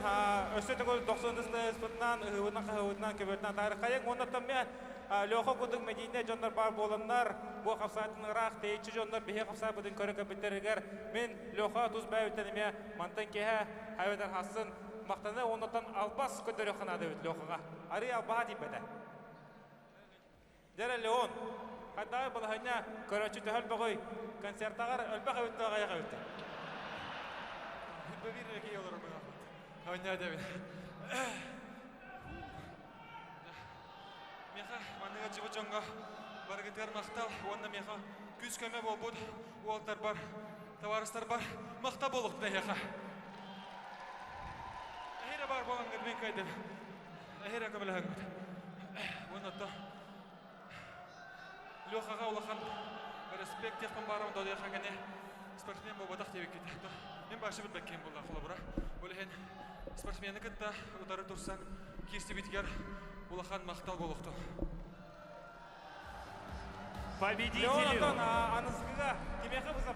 өссө төгүл 90 ыспытынан, ыһыыбынан, хаһыыбытынан, көбөтүнэн таарыхайыҥ. Оннуттан мен Леха кудук медийне дьоннор бар буоланнар, бу хапсаатын ыраах тэйиччи дьоннор биһи хапсаабытын көрө көбүттеригэр мен Леха тус бэйбиттен эмиэ мантан киһэ хайбатар хассын мактаны оннуттан албас көтөрө ханадыбыт Лехаға. Ары албаха тииппэтэ. Дьэрэ Леон, хайдаа балаһыня көрөччү төһөл бөҕөй концертагар өлбөх эбит аҕайах эбит. Бэбир кей олорор быһаахпыт. Оння дэбин. Меха маныга жыбы дьоҥҥо барыгытыгар махтал уонна меха күс көмө буолбут уолтар бар, товарыстар бар махта болукту эһиэхэ. Эһире бар болангыт мен кайдым. Эһире көмөлөһөҥҥүт. Уонна Лехаға улахан респект тиэхпин баарам додуяха кene спортсмен буолбатах диэбиккит. Мен башы билбэккин буолла холобура. Ол иһин спортсмены кытта утары турсан киирсибитигэр улахан махтал болуохтун. Победителю! Леон аныскыга кимиэхэ быса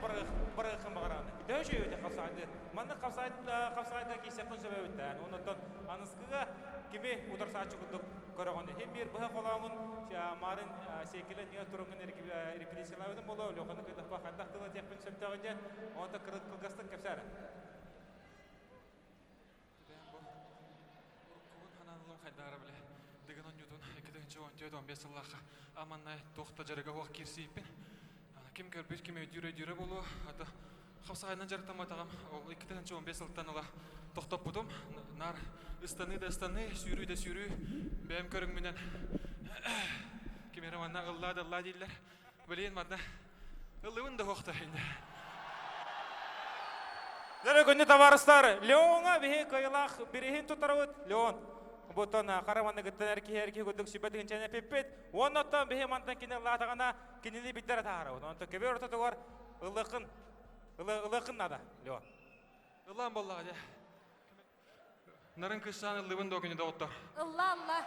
барыахын баҕараны. Дөһө өйөтө хапсаайды. Манны хапсаайды киисэппин сөбөбүттэн. Оннуттан аныскыга кими ударсааччы курдук көрөҕүн. Хим бир быһа холоомун марын секеле нига турунгун репетициялабытын боло Леханы кыдахпа хандах тыла тиэхпин сөптөҕүн диэн. Онто кылгастык кэпсээрэ. Уруккубун ханаанылым хайдаара биле. Дыгын онньутун 2014 сыллаахха аманнай туохта жарыга хуах киирсииппин. Ким көрбүт, ким өйдүүр өйдүүрэ буолуо. Ата хапсаҕайынан дьарыктамматаҕым. Ол 2015 сылтан ыла тохтоппутум. Нар ыстаны да ыстаны, сүүрүү да сүүрүү. Бэйэм көрүҥмүнэн ким эрэ манна ыллаа да ыллаа дииллэр. Билигин манна ыллыбын да хуохта инде. Дөрө күндү товарыстар, Леонга биһи кыйылаах бириһин тутарабыт. Леон, бутон хараманы гыттан эркиһи эркиһи курдук сүбэ тыһынчаны пиппит. Оннуттан биһи мантан кини ыллаатаҕына кинини биддere таһаарабыт. Онтон көбөр ортотугар ылыахын ылыахын нада, Леон. Ыллаан боллаҕа дьэ. Нарын кыысчаан ыллыбын доо күнү доҕоттор. Ылла, ылла.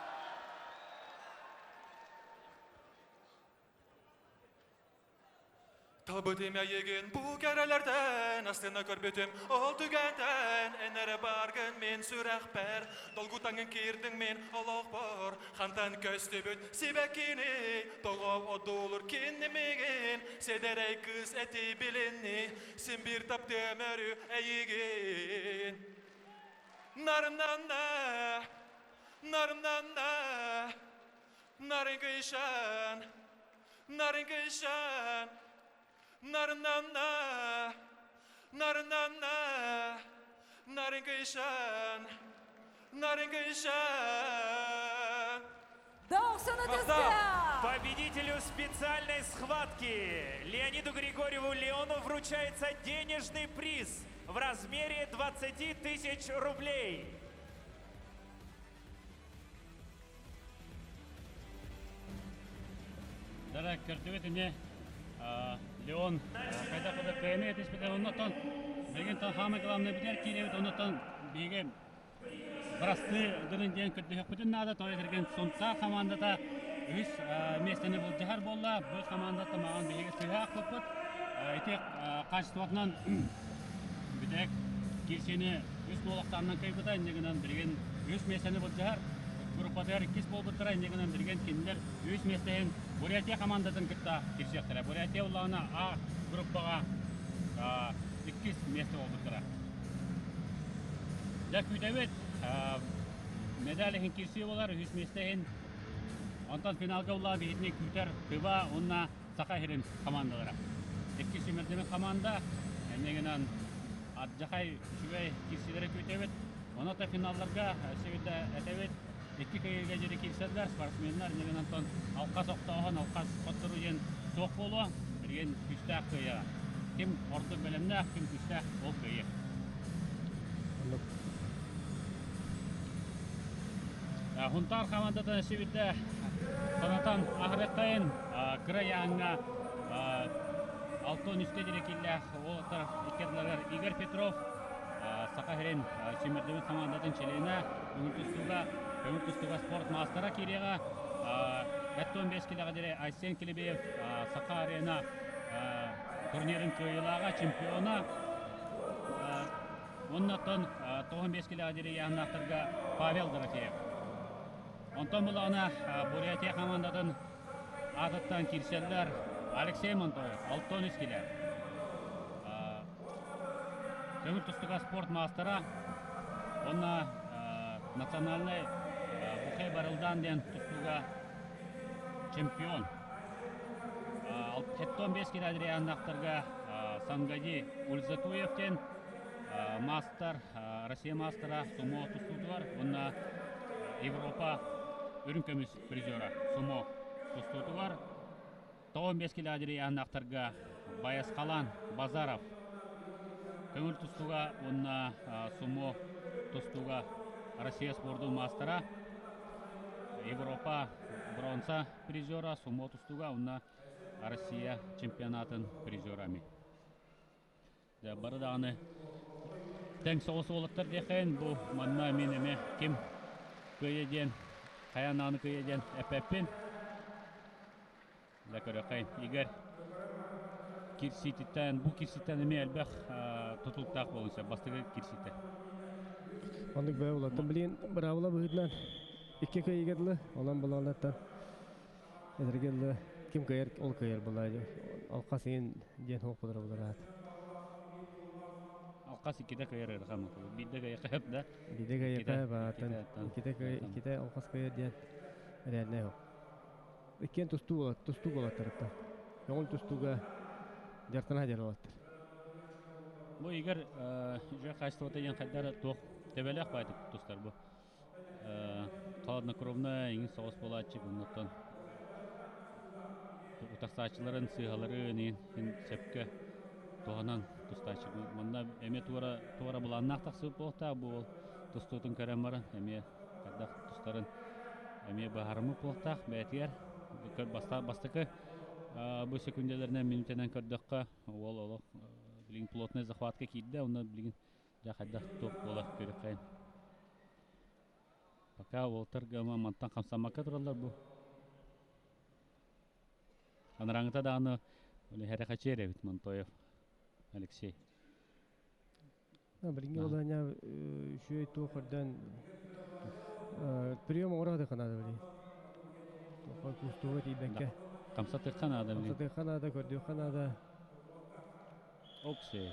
Талбытым эйигин бу кэрэлэртэн, астына көрбүтүм ол түгэнтэн, эн эрэ баргын мин сүрэхпэр, долгутаҥын киирдиҥ мин олохпор, хантан көстүбүт сибэккини, тоҕо одуулур кинимигин, сэдэрэй кыыс эти билинни, син биир таптыам өрүү эйигин. Нарымнанна, нарымнанна, нарын кыйшан, нарын кыйшан, нарымнанна, Нарынанна, нарын кыйшан, нарын кыйшан. Победителю специальной схватки Леониду Григорьеву Леону вручается денежный приз в размере 20 тысяч рублей. Дара көрдүбүт эмиэ Леон хайдах да кыайыны этиспитэ оннотон билигин тон хаамай главный битэр киирэбит оннотон биһиги бырастыы гынын диэн көрдөһүөхпүтүн наада тоҕо этэргэн Сунтаар хамаандата үһүс миэстэни былдьаһар буолла бу хамаандата маҕан биһиги сыһа аахпыппыт ити качествотынан бүтэк киирсиини үс буолахтаанынан кыайбыта инньэ гынан билигин үс миэстэни былдьаһар группатыгар иккис буолбуттара инньэ гынан билигин кинилэр үс миэстэһин Бурятия хамаандатын кытта кирсиэхтэрэ Бурятия улаана А группаҕа иккис миэстэ буолбуттара Дьэ күүтэбит медаль иһин киирсии буолар үһүс миэстэ иһин онтон финалга улаан биһитини күүтэр Тыва уонна Саха сирин хамаандалара. Иккис сүүмэрдэммит хамаанда эмиэ гынан Ардьахай үчүгэй киирсиилэри күүтэбит. Онон да финалларга өссө этэбит. Икки кыайыыга диэри киирсэллэр спортсменнар эмиэ гынан онтон алхас охтооһун, алхас хотторуу диэн суох буолуо. Билигин күүстээх кыайыаҕа. Ким ордук бэлэмнээх, ким күүстээх ол кыайыа. Хунтаар хамаандатын өссө биирдэ санатан аһарыахтайын кыра яаҥҥа 6-13 диэри киллээх уолаттар икки ардыларыгар Игорь Петров Саха сирин сүүмэрдэммит хамаандатын чилиэнэ көҥүл тустууга көҥүл тустууга спорт маастара киириэҕэ 75 килэҕэ диэри Айсен Килибеев Саха арена турнирын кыайыылааҕа чемпиона Уонна оттон 95 килэҕэ диэри ыйааһыннаахтарга Павел Дорофеев. Онтон булаҕына Бурятия хамаандатын аатыттан киирсэллэр Алексей Монтоев 63 килэ. Көҥүл тустуга спорт маастара уонна национальнай Бухай Барылдаан диэн тустууга чемпион. 75 килэ ыйааһыннаахтарга Сангади Ульзатуев диэн мастер, Россия мастера сумо тустуутугар уонна Европа үрүҥ көмүс призера сумо тустуутугар 95 килэ ыйааһыннаахтарга Баясхалан Базаров көҥүл тустууга уонна сумо тустууга Россия спордун мастера Европа бронза призера сумо тустууга уонна Россия чемпионатын призерами. Дьэ, бары даҕаны тэҥ соҕус уолаттар диэххэйин бу манна мин эмиэ ким кыайа диэн хайаан даҕаны кыайа диэн эппэппин. Дьэ көрүөххэйин Игорь кирсиититтэн бу кирсииттэн эмиэ элбэх тутулуктаах буолуон сөп бастакы кирсиитэ. Оннук бэйэ улаттан билигин быраабыла быһыытынан икки кыайыыга дылы онон булаанаттан Эдэргэ дылы ким кыайар ол кыайар буолаа алхас иин диэн суох буолара буолар аат. Алхас иккитэ кыайар ыарахан биирдэ кыайа да. Биирдэ кыайа баатан иккитэ кыайа иккитэ алхас кыайар диэн реальнай суох. Иккиэн тустуу буолат тустуу буолаттарыттан. Көҥүл тустууга дьартана дьар буолаттар. Бу Игорь уже хаачыстыбата диэн хайдара туох төбөлөөх баайтык тустар бу. Холоднокровная иҥин соҕус буолааччы оннуттан утарсааччыларын сыыһаларын иһин сөпкө туһанан тустааччы манна эмиэ туора туора былааннаах тахсыбыт буолуохтаах бу уол тустуутун көрөн баран эмиэ хайдах тустарын эмиэ быһаарыммыт буолуохтаах бэйэтигэр бастакы бу секундаларынан мүнүүтэнэн көрдөххө уол олох билигин плотная захватка киирдэ онно билигин Дьэ хайдах туох буолар көрүөххэйин. Пока уолтар гама мантан хамсаммакка тураллар бу. Анарааҥыта даҕаны хэрэхэчиэр эбит Монтоев Алексей. Билиҥҥи олоня үчүгэй туох көрдөөн прием оҥоро сатыахха наада билигин. Туохха куустууга тиийбэккэ. Хамсатыахха наада билигин. Хамсатыахха наада, көрдүөххэ наада. Оксей.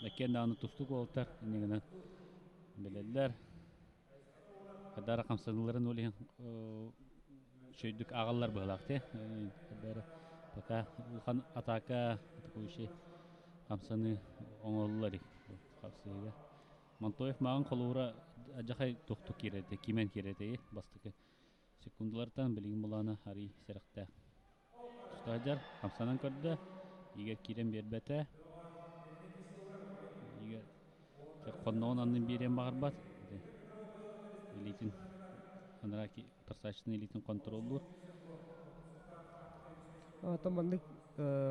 Иккиэн даҕаны тустуук уолаттар иннигинэн билэллэр. Хадара хамсаныыларын ол иһин Шөйдүк аҕаллар быһылаах те. Пока улахан атака атакующий хамсаны оҥороллор хапсыыга. Монтоев маған холуура ажахай тохту киирете, кимен киирете бастыкы секундалартан билигин булана ари серехте. Тустаажар хамсанан көрдө, егер киирен бербете. Егер конноон аннын биэрен баҕарбат. Илитин анараки тарсааччыны илитин контроллуур. Оттон маннык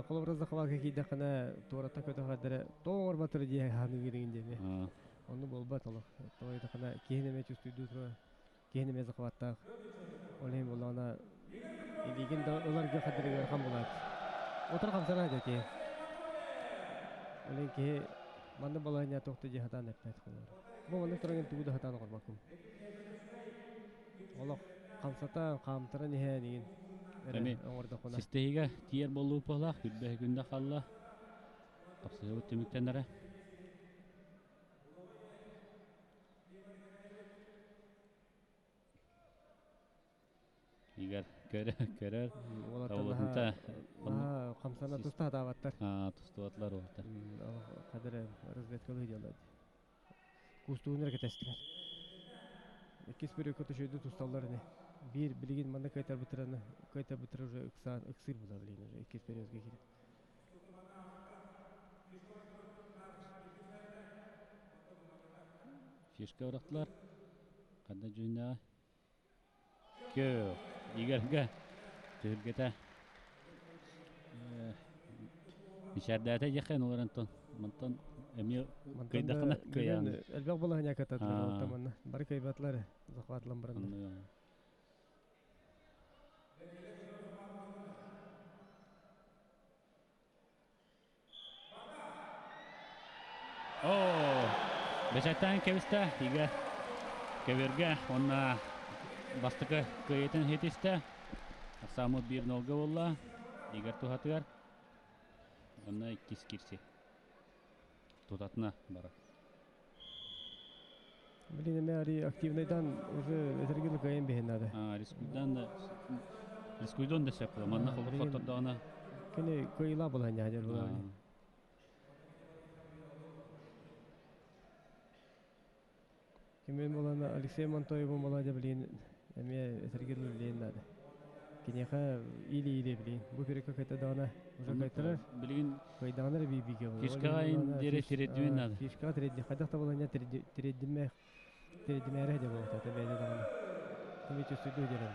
холобура захватка киирдэххинэ туората көтөхөдөрө тоҥор батыр дии ханыгырыгын диэми. Онну буолбат олох. Тоҕо киһин эмэ чувствуйдуу тура киһин эмэ захваттаах. Ол иһин буоллаҕына илиигин да ыларга хадырыгар хам булаат. Отор хамсана дьэ киһи. Ол иһин киһи манна балаһыня туохта дии хатаан эппэт холобура. Бу маннык туран тугу да хатаан оҕорбаккын. Олох хамсата хаамтаран иһээн игин Эми систеһигэ тиэр болуу палах күрбэһи күндэ халла. Тапсыһыбыт түмүктэннэрэ. Игорь көрөр, көрөр. Уолаттар хамсана туста хатаабаттар. Тустубатлар уолаттар. Кадыр разведкалы делать. Кустуунар кетестилер. Иккис бир өкө төшөйдү тусталлар не. Бир билигин манна кайтар бытыраны, кайтар бытыр уже ыксаан ыксыр була билигин уже иккис периодга киирен. Фишка ырахтылар. Қанда жүйіндағы. Кö, Игорьга түһүлгэтэ Мишәрдәтә яхен олар Антон. Мантан эми кыйдакына кыян. Элбэх балаһыня кататлар отаманна. Бар кайбатлар захватлан баранна. О, бешаттан кебисте, иге кеберге, онна бастыкы кыйытын хетисте. Самы бир нолга болла. Игорь тухатыгар. Онна иккис кирси. Тутатына бара. Блин, эме ари активныйдан уже этергил кайын бихен надо. А, рискуйдан да рискуйдан да сәп. Манна холор хоттордоона. Кене кыйла булан яжар була. Кимен булана Алексей Монтоев була блин, эме этергил блин надо. Кинеха или блин. Бу перека кайта уже кайтарар. Билигин кайданар би биге. Фишкага ин дере тиреддүн надо. Фишкага тиредди. Кайдакта була не тиреддиме. Тиреддимере де болот ата беде дагана. Тими чувствую дерем.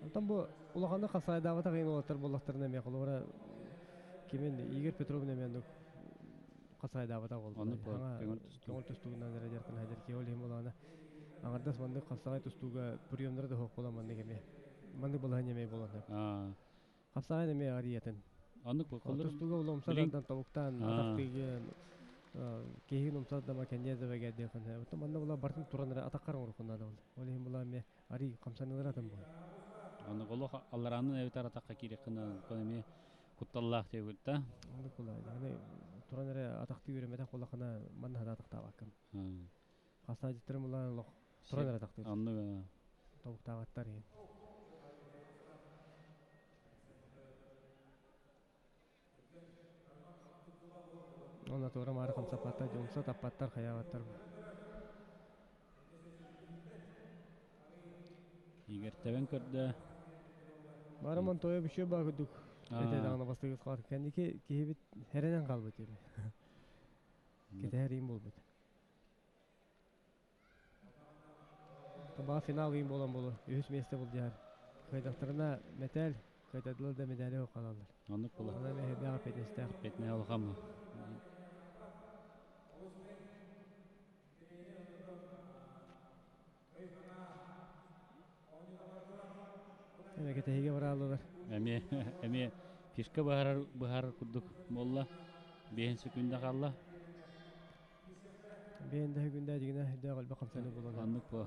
Антон бу улаханды касайдабата кыйын олоттор боллактарына эме холобура кимин Игорь Петров немен касайдабата болду. Аны көңүл тустугунан эре жартын хадер ки ол хим улана. Аңардас манды касай тустуга приемдар да хок бола манды кеме. Манды бола неме болот. Касай неме ариятын. Аны колор тустуга уломсадан тавуктан атактыгы кехин умсад дама кенне зебеге дехан. Отто манды була бартын туранара атаккар оркунда да бол. Ол хим була ме ари камсаныларатын бол. Аны голох алларанын эбитар атакка кире кына конеме кутталлах тегүтта. Аны кулай. Аны туранара атакты үйрөмөтө колакана манна хада атактабаккым. Хаса життер мула лох туранара атакты. Аны тавуктабаттар ген. Она тура мары камсапаттар, жумса таппаттар, хаябаттар. Игорь тебен көрдө. Бары Монтоя бүшө багыдык. Эте дагына бастыгыз калат. Кендики кихибит херенен калбыт эми. Кете херин болбут. Таба финал им болан болу. Үс месте бул жар. Кайдактарына метал, кайдадылар да медали калалар. Аны була. Ана мехе бага петнестер. Петне алгам. Эме кетеге баралар. Эме эме фишка бахар бахар курдук болла. Бehen секунда калла. Бehen дә күндә дигенә дә галба камсаны болан. Аннык бу.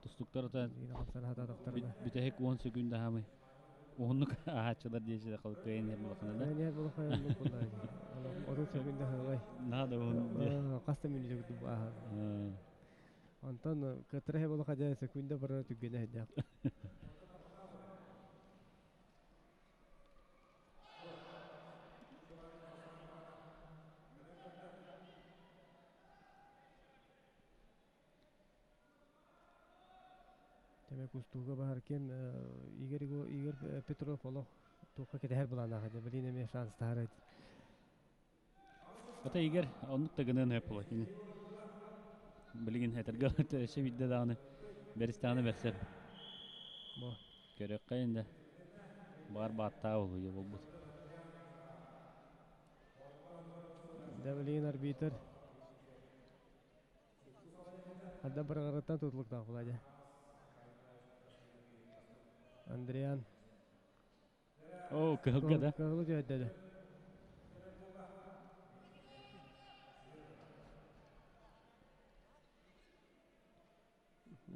Тустуктар та камсаны хата тактарына. Бүтәһек 10 секунда хамы. Оннук ахачылар диясе калып кыйын булакына да. Не булакына булла. Отуз секунда хагай. Надо он. Каста минут күтүп аха. Онтон кытыра боло хадя секунда барара түггене хадя. Теме кустуга бахар кем Игорь Игорь Петров олох туха кетер булана хадя билин эме шанс тахар. Ата Игорь оннук та гынан хөп була кини. Билигин хетерге өсө бидде дааны беристааны берсер. Бо. Көрөк кайында бар баттаа болу я болбут. Да билин арбитр. Ада баргараттан тутлук буладя. Андриан. О, кыһылга да. Кыһылы жөйдөдө.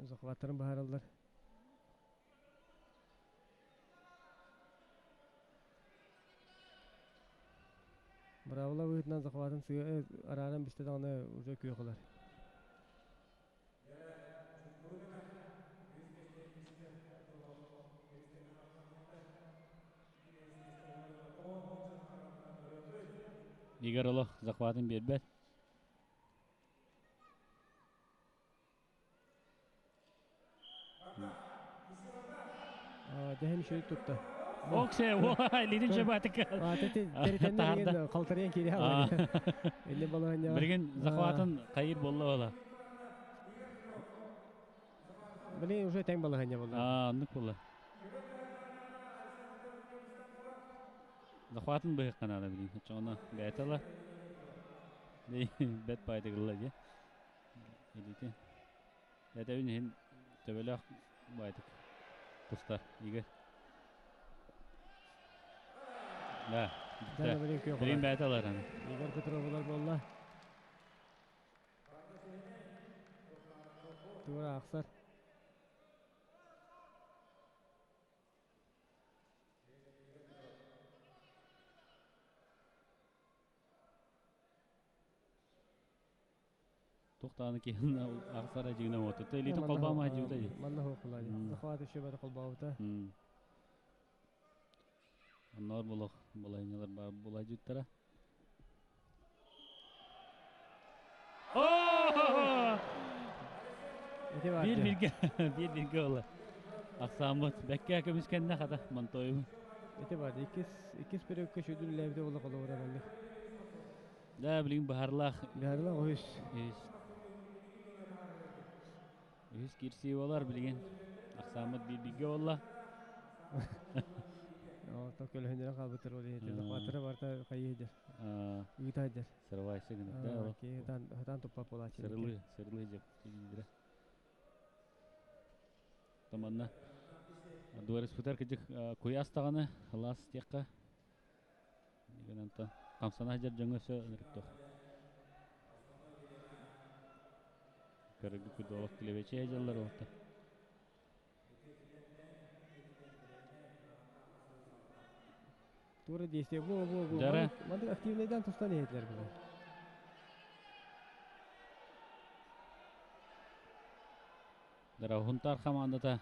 Захваттарын бахаралар. Бравла выхытынан захватын сыга араран бисте даганы уже күйөкөлөр. Игорь олох захватын бербет. Дәһен шөй тутта. Оксе, ой, лидин жабатык. А, тети теритеннен калтырыян кире алар. Эле баланя. Билген захватын кайыр болла бала. Билин уже тең баланя болла. А, аннык болла. Захватын быйык канада билин. Чоңна бәйтала. Бет байды гылла же. Илите. Әтәбин хин төбөлөх байдык. Тустар, Игорь. Да. Да, билин күйө. Билин бәйталар аны. Игорь Петровлар болла. Тура аксар. Тоқтаны кейін ақсара жигіне отыр. Элитин колбама жигде. Манна хокулай. Захват еще бар колбаута. Оннор болох булайнялар бар булай жуттара. Bir birge bir birge ola. Аксамыт бәккә көмүскәннә хата монтойым. Эти бар. Икис икис бир көшөдүн ләбде ола колора балды. Да билин бахарлах. Бахарлах ойс. Үс кирси олар билген. Аксамыт бир бирге ола. О, токөл хөнөрө калбытыр ол ете. Захватыры барта кайыдыр. Ыйтадыр. Сырвайсы гына. Да. Ки дан дан тупа болачы. Сырылы, сырылы деп дигиндире. Таманна. Дуарыс футар кыжык куястаганы лас текка. Деген анта камсана жер жоңөсө нырыктох. Көргү күдолок клебече жаллар олта. Тура действие бу бу бу. Жара. Мандык активныйдан тустан етлер бу. Дара хунтар командата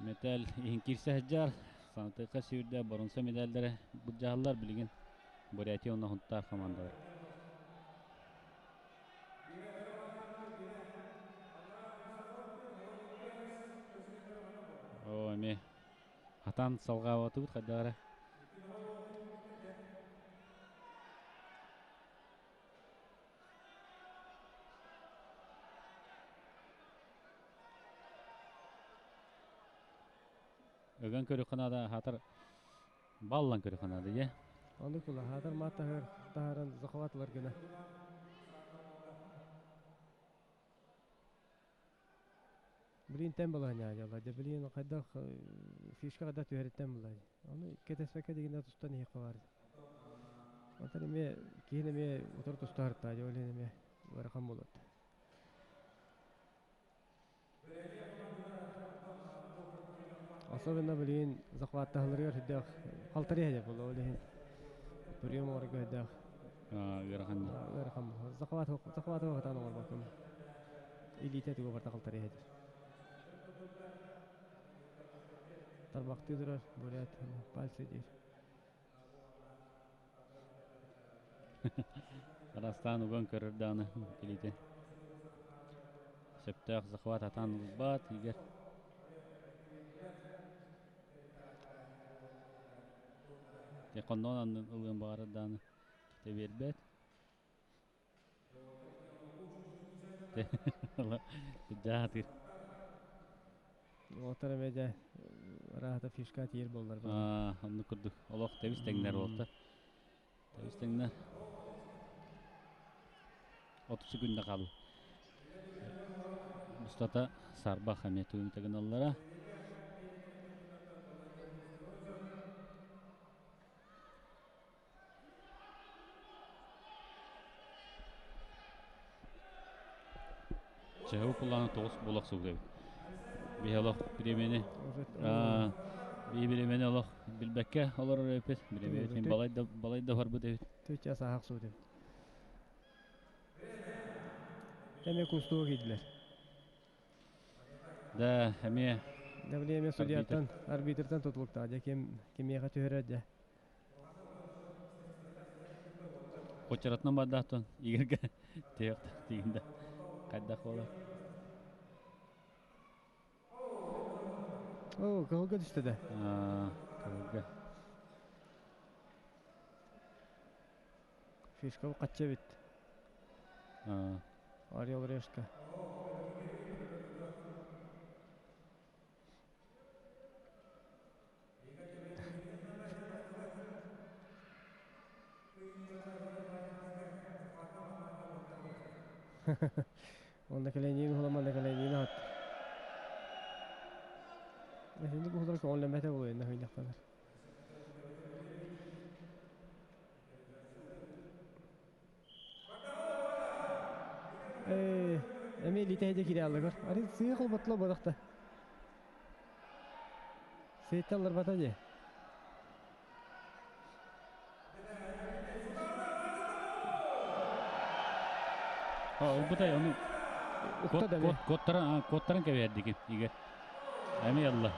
металл иһин кирсе хаджар санатыка сүүрдэ боронса медаллары буджааллар билген Бурятия онна хунтар командалар. О, эме хатан салгаабатыбыт хаддагара. Өгөн көрү хатар баллан көрү канада, е? Аны кула хатар маттахар тахаран захватлар гына. Блин тем была не яла, де блин кайда фишка кайда түһәреттен була. Аны кетеспекке дегенде тустан не кабар. Атар эме кийин эме утур тустар та, жолин эме баракан болот. Особенно блин захваттахлар хиддах халтари хәҗә була олин. Прием орга хиддах. А, ыарахан. Ыарахан. Захват захват хатан орбакым. Илиитэ туга барта халтарыйа сылдьар. Тарбахтыы турар, бурят, пальцы диир. Арастаан уган көрөр даҕаны илиитин. Сөптөөх захват атаан ылбат, игэр. Хонноон аннын ылыан баҕарар даҕаны ките биэрбэт. Дьаатыр. Уолаттар эмиэ дьэ ыраата фишка тиийэр буоллар. Оннук курдук олох тэбис тэҥнэр уолаттар. Тэбис тэҥнэр. 30 секунда хаалла. Устата сарбах эмиэ тугун тагыналлара. Чэһэ укулааны тоҕус буолах сугда эбит. Биһи олох бириэмэни биһи бириэмэни олох билбэккэ олорор эбиппит. Бириэмэбитин балай да балай да барбыт эбит. Түчэ саһах суут эбит. Эмиэ кустуга киирдилэр. Да, эмиэ Давление судьяттан, арбитртан тутулуктаах. Дьэ ким кимиэхэ түһэрэр дьэ. Кочаратынан бардаатон Игорьга тиэх тиигинде хайдах буолар? О, кыһылга түстэ да. Кыһылга. Фишка качча бит. Орел решка. Онно кэлэниин уһула манна кэлэниин аһат. Итинник уһулар көҥүллэммэтэ буолуо инна хыйнахтанар. Ээ, эмиэ илиитэ дьэ киирэ Ары сыа холботло бодохта. Сыйталлар алларбата дии. Ылбытай ону куоттаран куоттаран кэбиһэрдикин Игорь. Эми алла.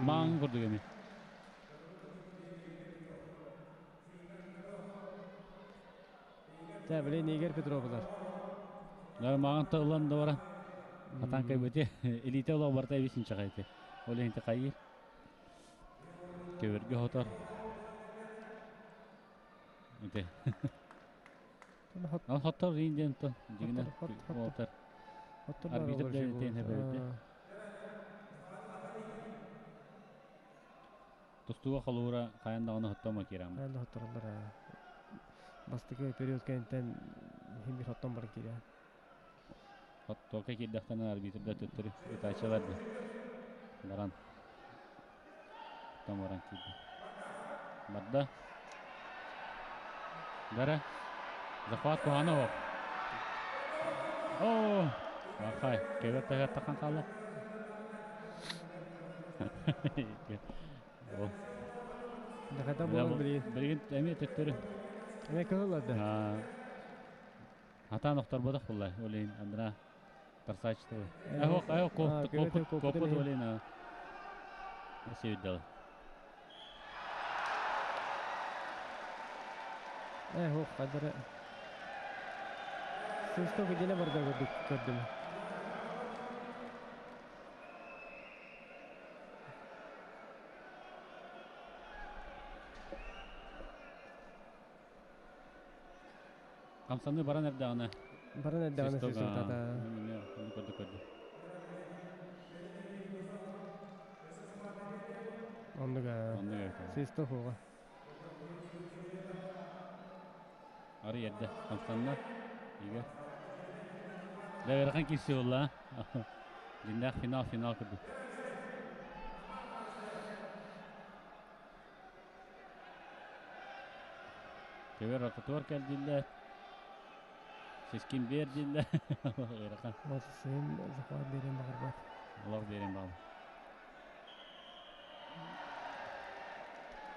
Маан курдук эми. Чэ, билин Игорь Петровлар. Маан тыллан да баран. Атан кэбити илиитэ олох барта эбисин чахайты. Ол иһин хайыр. Көбөргө хотор. Ити. Ал хоттор диэн тон дигинэ уолтар. Арбитр тен хэбэбит. Тустууга холуура хайан даҕаны хоттомо киирам. Хайан да хоттороллор. Бастакы период кэнниттэн хим бир хоттон баран киирэ. Хоттока киирдэхтэн арбитрда төттөрү ытааччылар да баран Оттон баран киирдэ. Барда. Дара. Захват куһаана оһох. Оо! Бахай, кебер таһыгар тахан хаалла. О. Дахата буолар билигин. Билигин эмиэ төттөрү. Эмиэ кыһыллар да. Атаан охторботох булла. Олейн Андра Тарсааччы. Эхо, эхо, копут, копут олейн. Севиддал. Эхо, кадары. Свисток идене барда көрдүк көрдүм. Хамсаныы баран эрдэҕинэ. Баран эрдэҕинэ свисток Көрдө көрдө. Оннуга. Свисток хуга. Ары ерде хамсанна. Игорь. Дәверхан кирси болла. Диннәх финал финал курдук. Көбөр ортотугар кэлдиллэр. Сискин биэр дииллэр. Ыарахан. Сын захват берем баҕарбат. Олох берем баҕар.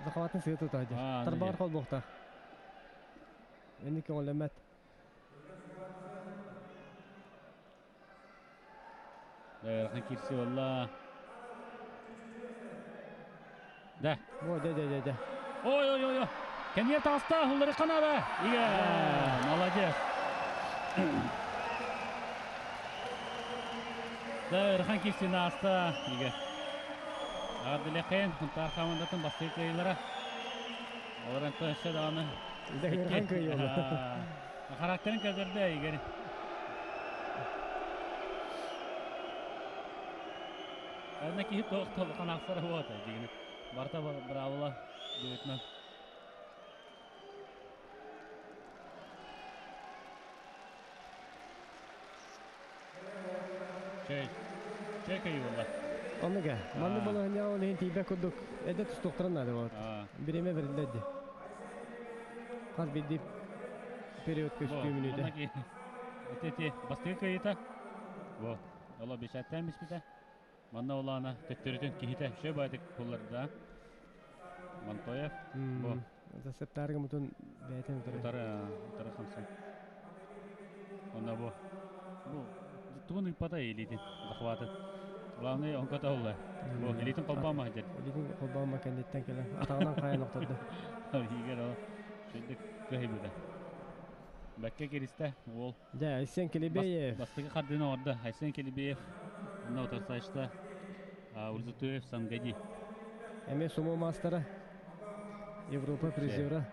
Захватын сыа тутаадьар. Тарбаҕар холбуохтаах. Энни көҥүллэммэт. Ыарахан киирсии буолла. Да. О, да, да, да, да. Ой, ой, ой, ой. Кэнниэ таҕыста, Уллары канада. Игэ, молодец. Да, ыарахан киирсиини ааста. Игэ. Аҕардылэхин, Хунтаар хамандатын бастакы кыайыылара. Олор онтон өссө даҕаны Ыарахан кыайыы Характерын көрдөрдө Игорь. Онно киһи туох толухан ахсара буота дигини. Барта браво быытынан. Чэй. Чэй кыйы буолла. Оннуга. Манны балаһынньаҕа ол иһин тиийбэт курдук эдэ тустуохтарын наада буолат. Бириэмэ бэриллэр дии. Хас биирдии период көстүү мүнүүтэ. Ити ити бастакы кыайыыта. Бу оло бэчээттээн биспитэ. Манна улаана төттөрүтүн киһитэ шө баайтык кулларда. Монтоев. Бу. Засептаарга мутун бэйэтин утары. Утары, утары хамсан. Онно бу. Бу тугун ыыппата илиитин захваты. Главное, онкото олла. Бу илиитин холбоoma дед. Илиитин холбоoma кэнниттэн кэлэн атаҕынан хайан охторду. Игер ол шүндүк көһүбүтэ. Бэккэ киристэ уол. Дьэ, Айсен Килибеев. Бастакы хардыыны оҥордо Айсен Килибеев. Онно утарсаачта Ульзатуев Сангади. Эмиэ сумо маастара. Европа призера.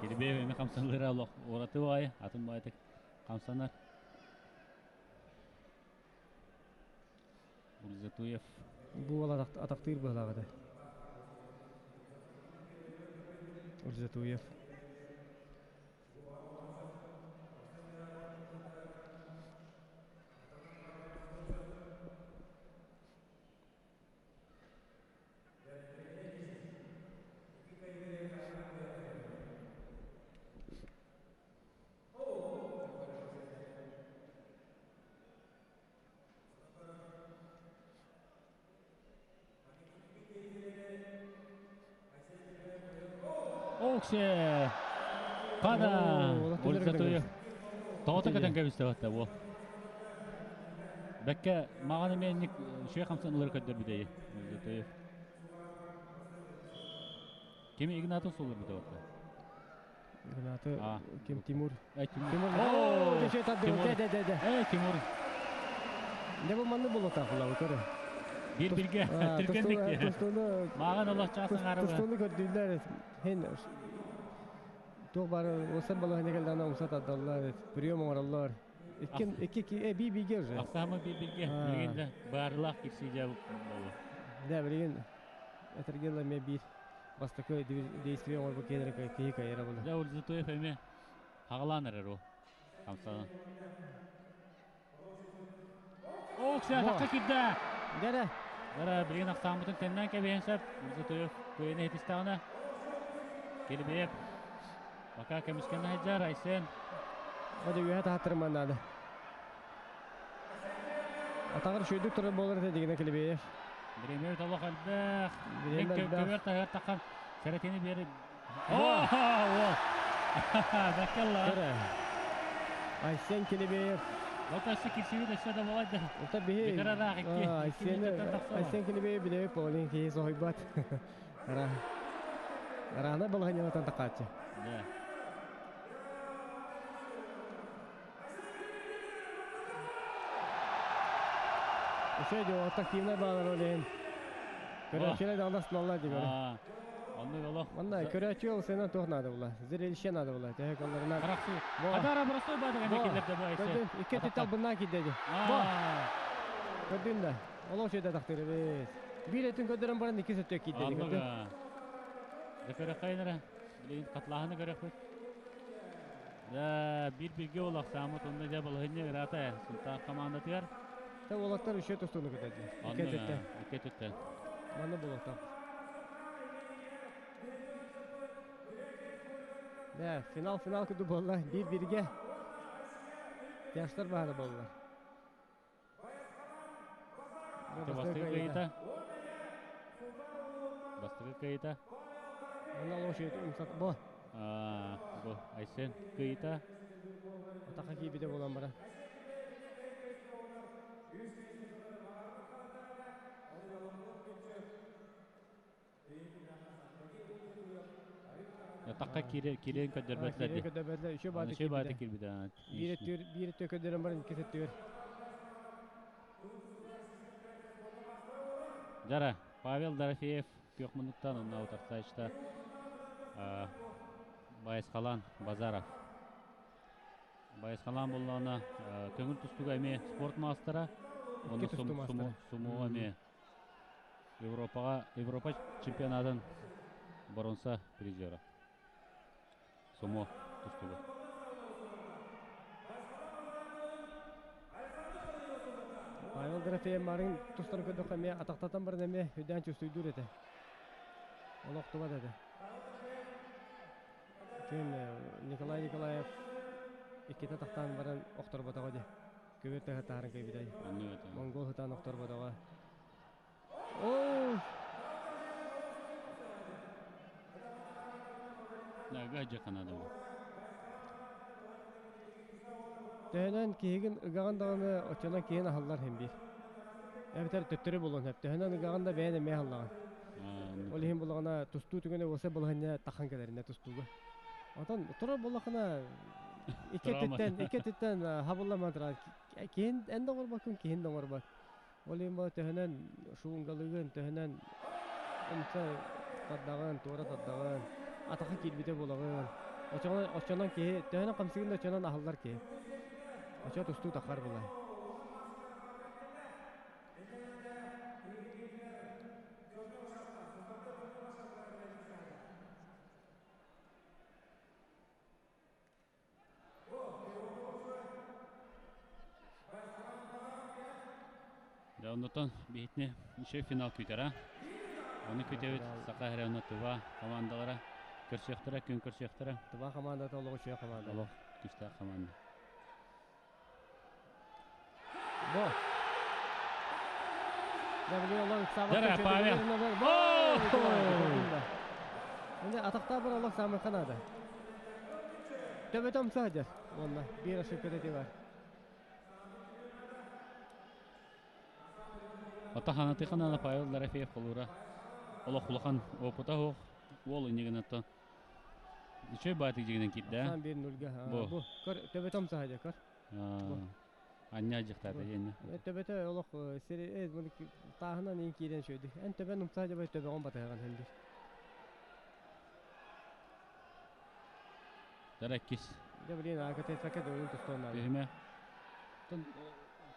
Килибеев эмиэ хамсаныыра олох ураты баайы, атын баайытык хамсанар. Ульзатуев. Бу уол атахтыыр быһылаах этэ. Ульзатуев. Оксе! Када! Ульзатуев. Тоҕото көтөн кэбистэ батта бу. Бэккэ маҕан эмиэнник шүө хамсан ылар көрдөрбүтэйи. Ульзатуев. Ким Игнатов сулларбыта батта? Игнаты ким Тимур. Тимур. Тимур. Э, Тимур. Дьэ бу манны булута хулабы көрө. Бир бирге түргендик. Тустууну Маған олох часын арыбы. Тустууну көрдүүлэр хен туох бар осар балаһыня келдана умсат аддаллар, прием оҥороллор. Икки икки би биге уже. Ахсаамы би бирге билигин баарылаах кирсиже болу. Да, билигин этергела ме бир бастакы действие оҥорбут киһи киһи кайра була. Дьэ Ульзатуев эмиэ хаҕалаан эрэр ол. Хамсанан. Окся тахха кирдэ. Дэрэ. Дэрэ билигин ахсааммытын тэннэн кэбиһэн сөп. Ульзатуев кыайыны иһитистэҕинэ. Килибиев пока көмүскэнэ сылдьар Айсен. Бадьа үөһэ таһаттарыман наада. Атаҕар үчүгэйдик турар буолар этэ дигинэ Килибиев. Бириэмэ олох элбэх. Көбөр таһыар таххан сэрэтини биэри. О, о! Бэккелла. Айсен Килибеев. Вот өссө кирсибит өссө да болай да. Ота биһи Бүтэр икки. Айсен Айсен Килибеев билебит болин киһи соһуйбат. Ара. Арана балаһынньалатан тақааччы. Да. Үчүгэй дьон активнай баалар ол иһин. Көрөөччүлэр даҕаны астыналлар дии көрө. Оннук олох. Манна көрөөччү ол сенен туох наада була? Зрелище наада була. Төһө колларынан. Хадара простой баадыга не киллерде бу айсы. Икки түттал буннан киирдэ дии. Бу. Көрдүн да. Олох үчүгэй тахтыр эбит. Биир өтүн көрдөрөн баран икки сөттө киирдэ дии көрдүн. Дьэ көрөххөйнөрө. Билигин хатлааһыны көрөхпүт. Да, биир бирге олох саамыт онно дьэ балаһынньа ыраата Сунтаар командатыгар. Та уолаттар үчүгэй тустууну көтөрдү. Икки өттүттэн. Икки өттүттэн. Манна буолуохтаах. Да, финал финал курдук буолла. Биир бирге. Тяжтар баһара буолла. Бастакы кыйыта. Бастакы кыйыта. Манна лошадь умсат бо. Бу Айсен кыйыта. Атака киибите буолан бара. Ятаққа кирен көдөрбөтлөр Кирен көдөрбөтлөр. Үшө бааты Үшө бааты кирбите. Биир өттүгэр, биир өттүгэр көдөрөн баран иккис өттүгэр. Жара, Павел Дорофеев күөх муннуктан онна утарсаачта Байысқалан Базаров. Байысқалан боллағына көңіл тустуга эме спорт мастера, оны сумуға эме Европаға Европа чемпионатын бронза призера. Сумо тустуга. Павел Дорофеев марын тустар көдөх эме атақтатан бар неме үдән чувствуйдур эте. Олох туба деді. Кем Николай Николаев икките тақтан баран оқтор батаға де. Көбер тәхі тахарын көйбідай. Монгол хытан оқтор батаға. О! Ага жаканады. Төһөнөн киһигин ыгаган даҕаны оччонон киһин аһаллар һин биир. Эбэтэр төттөрү булуон сөп. Төһөнөн ыгаган да бэйэн эмиэ аһаллаҕын. Ол иһин булаҕына тустуу түгэнэ уоса балаһынньа тахан кэлэринэ тустууга. Онтон турар буоллахына икки өттүттэн икки өттүттэн хабылламан турар. Киһин эн да оҥорбоккун, киһин да оҥорбот. Ол иһин буола төһөнөн шуунгалыгын, төһөнөн умса тардаҕын, туора тардаҕын, атаха киирбитэ буолаҕын. Оччонон, оччонон киһи төһөнөн хамсыгын да оччонон аһыллар киһи. Оччо тустуу тахар булай. Да, оннотон биһитне еще финал күтэр, а? Оны күтөбүт Саха сирэ онно Тыва командалара көрсүөхтэрэ, күн көрсүөхтэрэ. Тыва командата олох үчүгэй команда. Олох күүстээх команда. Бо. Дара, Павел. Инде атақта бір олох самы канада. Төбөтөм саадыр. Онна бир ошибка бар. Ата ханаты ханана Павел Дорофеев холура. Олох улахан опыта хоқ. Ол инегенаттан. Үчөй баатык жигинен кирде. Сан бир нульга. Бу. Көр төбөтөм саадыр көр. Ання жыктады енне. Төбөтө олох сери э буну тааһынан ин киирен шөйдү. Эн төбөн умса жабай төбөгөн батыган хемдир. Дараккис. Да блин, а кете сака дөлүн тустон. Бехме. Тон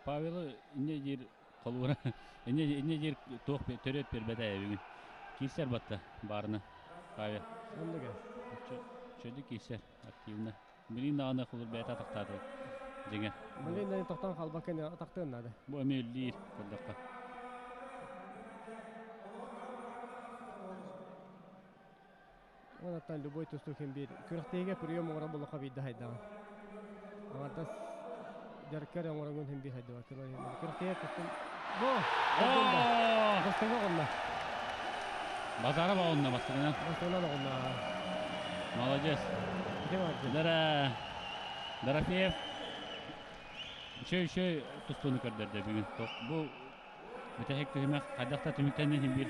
Павел инне жер колура. Инне инне жер тоқ төрөт бербеде бүгүн. Кисер батта барны. Павел. Ондуга. Чөдү кисер активно. Блин аны кулур бета тактады. Жеңе. Блин, мен токтон калбакен атактын нады. Бу эми лир көрдөккө. Онаттан любой тустухин бир күрәктеге прием оңора болоқа бидде хайдаган. Аңартас жаркар оңорогун хем бир хайдага. Күрәктеге тустум. Бу! Бастыга онна. Базара ба онна бастыгына. Бастыгына онна. Молодец. Дара Дорофеев Үшөй үшөй тустууну көрдөрдө бүгүн. Бу бүтәһек түһүмэх хайдахта түмүктенен бир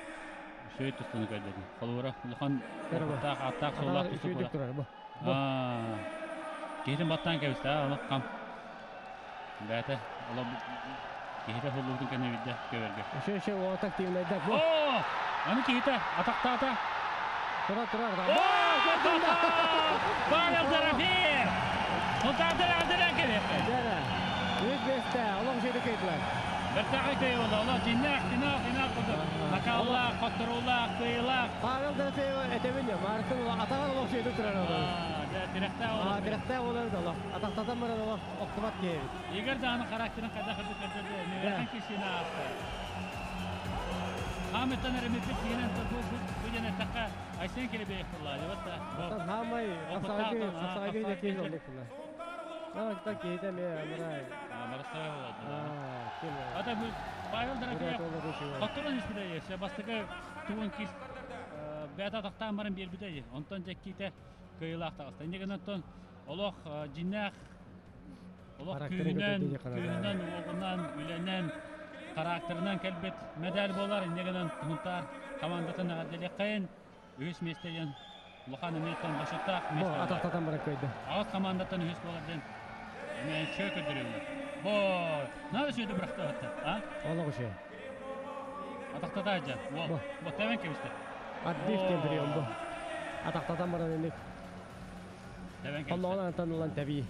үшөй тустууну көрдөрдү. Холура улахан аттаах аттаах соллаах тустуу турар бу. Киһитин баттан кэбисте, олох кам. Бәте, олох киһите хуллуутун кэнне бидде көбөргө. Үшөй үшөй уот активнайда. Бу. О! Аны киһите атактаата. Тура тура. О! Павел Дорофеев! Хутаатыр адыран келеп. Дара. Үз бесте, олох үшөйдү кейтлер. Бертаҕы көй болду. Олох жиннах, финал, финал кылды. Накаллаах, хотторуулаах, кыйылаах. Павел Дорофеев этебин я, Мартын атаган олох үшөйдү турар олох. Тирехтэ олох. Тирехтэ олох олох. Атактатан баран олох октубат кейбит. Егер дааны характерин кайда кырды көрдөрдү. Меверхан кишини аасты. Хаметтан эремеппит киинен бу бу жана такка Айсен келебеев булла. Дебатта. Хамай капсагы капсагы да кейин олук була. А, та кейде ме амара. Амара болду. Ата бу Павел Дорофеев хотторон испиде есе бастыгы тугун кис бята тактаан барын бербите. Онтон жекките кыйылаах тагыста. Инегенеттон олох жиннах Олох күүһүнэн, күүһүнэн, уоҕунан, үлэнэн, характерынан кэлбит медаль буолар. Инньэ гынан Сунтаар командатын эҕэрдэлиэххэйин. Үһүс миэстэ диэн улахан эмиэттэн бочуоттаах миэстэ. Атахтатан баран көйдө. Аҕыс командаттан үһүс буолар диэн эмиэ чөө көрдөрүллэр. Бо, надо сюда бырахтабатта, а? Олох үчүгэй. Атахтата дьэ. Уол. Бо, тэбэн кэбистэ. Отбив диэн прием бу. Атахтатан баран инник. Тэбэн кэбистэ. Онноҕун антан ылан тэбии.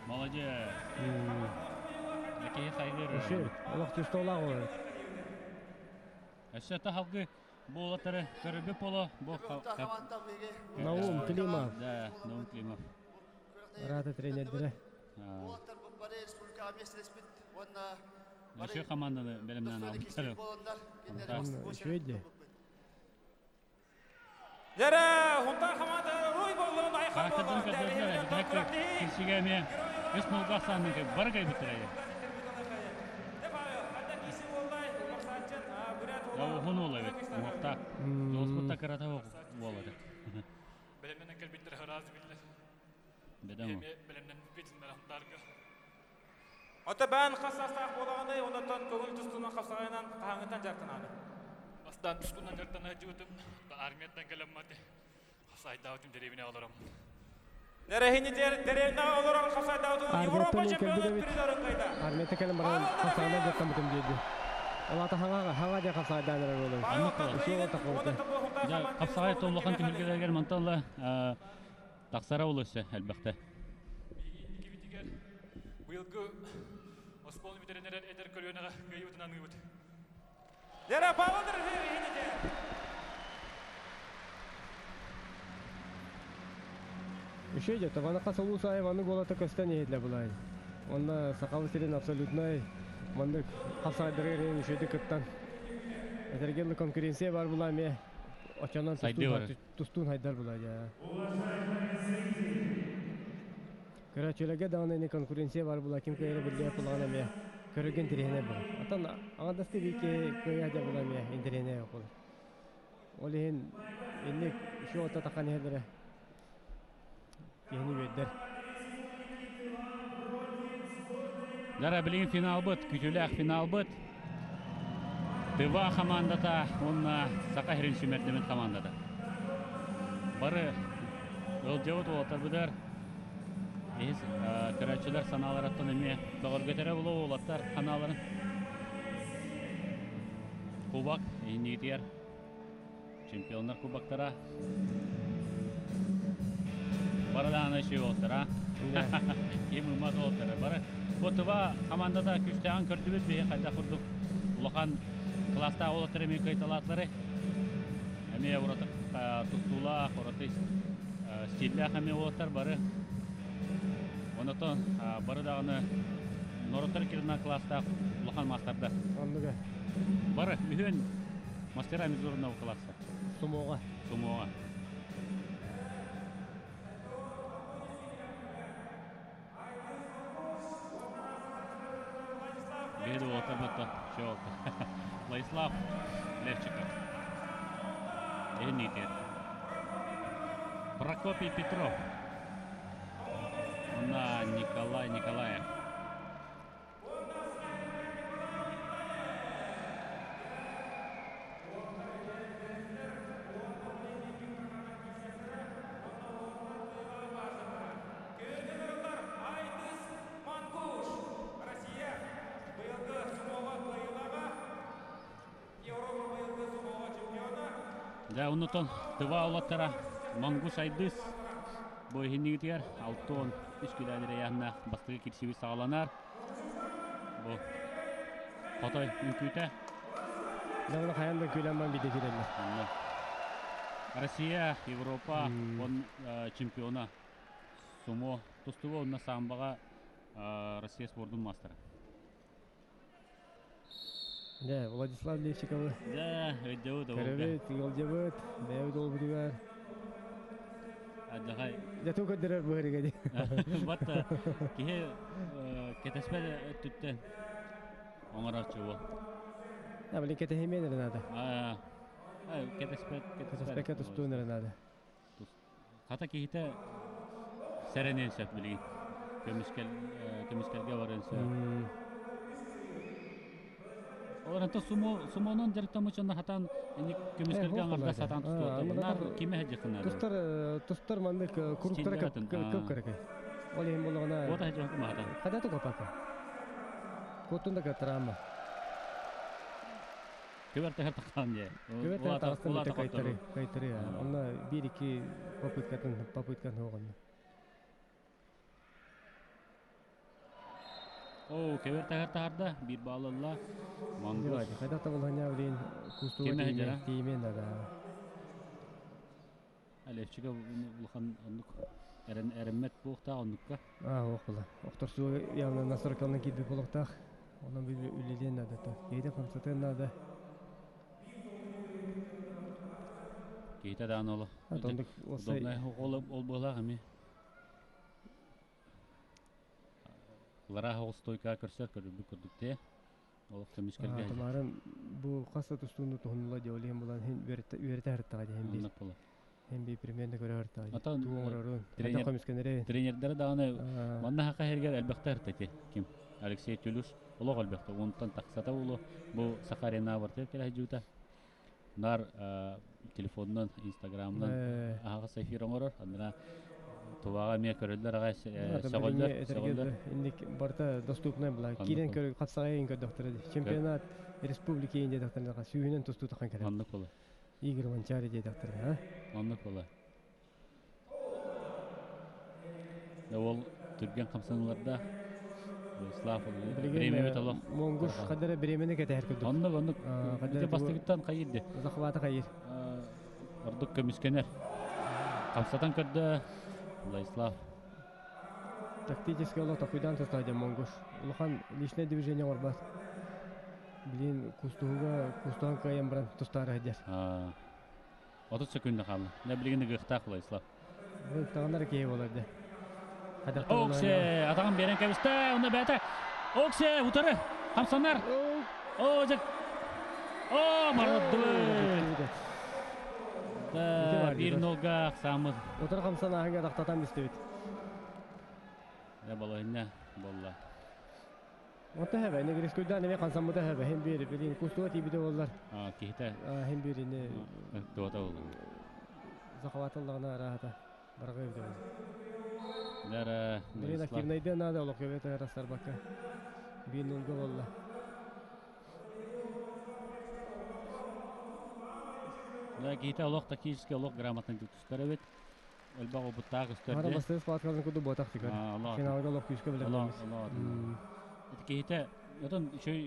Молодец. Киһи хайгыр. Үчүгэй. Олох түстолаах олорор. Өссө таһалгы буолатары көрүбү поло бу Наум Климов. Да, Наум Климов. Рата тренердere. Өссө команданы бэлэмнээн албыттар. Үчүгэй дии. Дьэрэ, Хунтар хамаата руй боллун айхан Характердарын көрдөрдүлэр. Кирсигэ эмиэ үс нолга ахсаанын бары кайбыттар. Уһун уол эбит, уҥуохтаах. Дьолуспут да кырата уол этэ. Бэлэмнэнэн кэлбиттэр ыраас биллэр. Бэдэҥ Эми бэлэмнэммиппит Хунтарга. Ото бээн хас саастаах буолаҕыный, онтон көҥүл тустуунан хапсаҕайынан хаһааҥҥыттан дьарыктанаҕын? Бастаан тустуунан дьарыктана сылдьыбытым, армияттан кэлэммати хапсаайдаабытым дэриэбинэ олором. Дэрэһини дэриэбинэҕэ олорон хапсаайдаабытым Европа Армияттан кэлбит чемпионун эбит. призерын кыайда. Армията кэлэн баран хапсаҕайынан дьарыктаммытым диэди. Ол аата хаҥа хаҥа дьэ хапсаҕайдаан эрэр буолар. Үчүгэй ол таххыбыта. Дьэ, хапсаҕай улахан түһүлгэлэригэр мантан ыла тахсара ол өссө элбэхтэ. Иккибитигэр быйылгы оскуоланы бүтэрэн эрэр эдэр көлүөнэҕэ кыайыыбытын аныыбыт. Дьэрэ, Павел Дорофеевич Үчүгэй дьэ, Табанаха сулус аайы маннык уолата көстөн иһиллэ булай. Онно Сахабыт сирин абсолютнай маннык хапсаҕайдарыгар иһин үчүгэйдик кыттан этэргэ дылы конкуренция бар була эмиэ оччонон тустуун хайдар була дьэ. Көрөөччүлэргэ даҕаны ини конкуренция бар була ким кыайара биллибэт булаҕын эмиэ көрөргө интэриэһинэй буолар. Оттон аҥардастыы биир киһи кыайа дьэ була эмиэ интэриэһинэй буолар. Ол иһин инник үчүгэй отто тахан иһэллэрэ киһини үөрдэр. Дара билигин финалбыт, күтүүлээх финалбыт. Тыва командата уонна Саха сирин сүүмэрдэммит командата. Бары ыалдьыбыт уолаттарбытыгар иһис көрөөччүлэр санааларыттан эмиэ бөҕөргөтөрө булуо уолаттар ханааларын. Кубок иннигитигэр чемпионнар кубоктара бары даҕаны үчүгэй уолаттара ким ыммат уолаттара бары бу Тыва командата күүстээҕин көрдүбүт биһи хайдах курдук улахан кылаастаах уолаттар эмиэ кыайталаатылары эмиэ ураты тустуулаах ураты стиллээх эмиэ уолаттар бары онотон бары даҕаны норуоттар кирина кылаастаах улахан маастардар оннуга бары үһүөн Мастера международного класса. Сумоҕа. Сумоҕа. Беду отабата чолта. Владислав Левчиков. Энитер. Прокопий Петров. На Николай Николаев. Дьэ, оннотон Тыва улаттара Монгуш Айдыс бу иһиннигитигэр 63 километр ыйааһыннаах бастакы кирсибит саҕаланар. Бу хотой үҥкүүтэ. Дьэ, хайан да күлэн бан биде киреллер. Россия, Европа он чемпиона сумо тустуга уонна самбаҕа Россия спордун маастара. Дьэ, Владислав Левчиковы. Дьэ, өйдөбүт Көрөбүт, ыалдьабыт, бэйэбит уолбутугар. Адьахай. Дьэ, туу көрдөрөр быһырыга дии. Батта киһи кэтэспэт өттүттэн оҥорооччу уол. Да, блин, кэтэһимиэн эрэ наада. Кэтэспэт, кэтэспэккэ тустуун эрэ наада. Хата киһитэ сэрэниэн сөп билигин. Көмүскэл көмүскэлгэ барыан сөп. Олор anta сумо сумонон дьарыктаммыт хатан инник көмүскэлгэ аңарда сатаан тустуота. Нар киме хадьыхына. Тустар тустар маннык куруктара көп көрөкөй. Ол иһин болоҕуна. Ота хадьыхы махатан. Хада то копака. Куттун да катарама. Көбөр тэхэр тахсан же. Көбөр тэхэр тахсан бите кайтары, кайтары. Онна бир iki попыткатын попыткатын оҕонно. О, кебер тахар тахарда бир балылла. Монгос. Хайда табылханя билин кустуга тииме тииме нада. Алевчига улахан оннук эрен эреммет буохтаах оннукка. Аа, ох була. Охторсуга явно настройкалан киирбит буолуохтаах. Онон үлэлиэн наада. Киһитэ хамсатыан наада. Киһитэ даан оло. Оннук Удобнай ол ол буолаах эми. Лара оҕус стойка көрсөр көрүбүт курдук те. Олох көмүскэлгэ. Тамарын бу хаса тустууну туһунула диолиен булан хин үөрэтэ хартаға дехин бир. Хин би примерно көрө хартаға. Атан туоңорорун. Тренер көмүскенере. Тренердері даҕаны манна хака хергер элбэхтэ хартати. Ким? Алексей Тюлюш олох элбэхтэ. Онтон тахсата улу бу Сахарина бартыр келе жута. Нар телефонунан, инстаграмынан аһаҕас эфир оҥорор. Андра туваға ме көрөллөр аҕай сөҕөллөр, сөҕөллөр. Инник барта доступный була. Кирен көрө капсагайын көрдөктөр. Чемпионат республики инде дактар сүүнен тусту тахан келе. Оннук була. Игорь Ванчари де дактар, ha? Оннук була. Да ол түрген камсаналарда Владислав время бит Монгуш кадара времени кетер күдүк. Оннук оннук. Ити бастыгыттан кайырды. Захвата кайыр. Ордук көмүскенер. Камсатан көрдө Владислав. Тактический олох такуйдан тастайды Монгуш. Улахан личное движение орбат. Блин, кустуга кустуган кайын бран тустары хадер. 30 секунд қалды. Не билгенде гыхтак Владислав. Тағандар кей болады. Оксе, атаған берен кәбісті, онда бәті. Оксе, утары, қамсанар. О, жек. О, марладды. Да, bir нолга самыз. Утары қамсан ағыңа тақтатан бістебет. Да, балайына, болла. Ота хэбэ, не грискуйда неме қансаммыда хэбэ, хем бир, билин кустуга тибиде боллар. А, кихите. Хем бир не. Туата болла. Захватыллағына рахата. Барға өйді. Дара. Блин, активнайды надо, олох көбет растар бакка. Бин нулга болла. Да, кихите олох тактический олох грамотный түстер бит. Өлбак обуттаах үстер. Ара бастырыс паткалын куду ботак тикер. Финалга олох күскө биле. Алла, алла. Кихите Отон шөй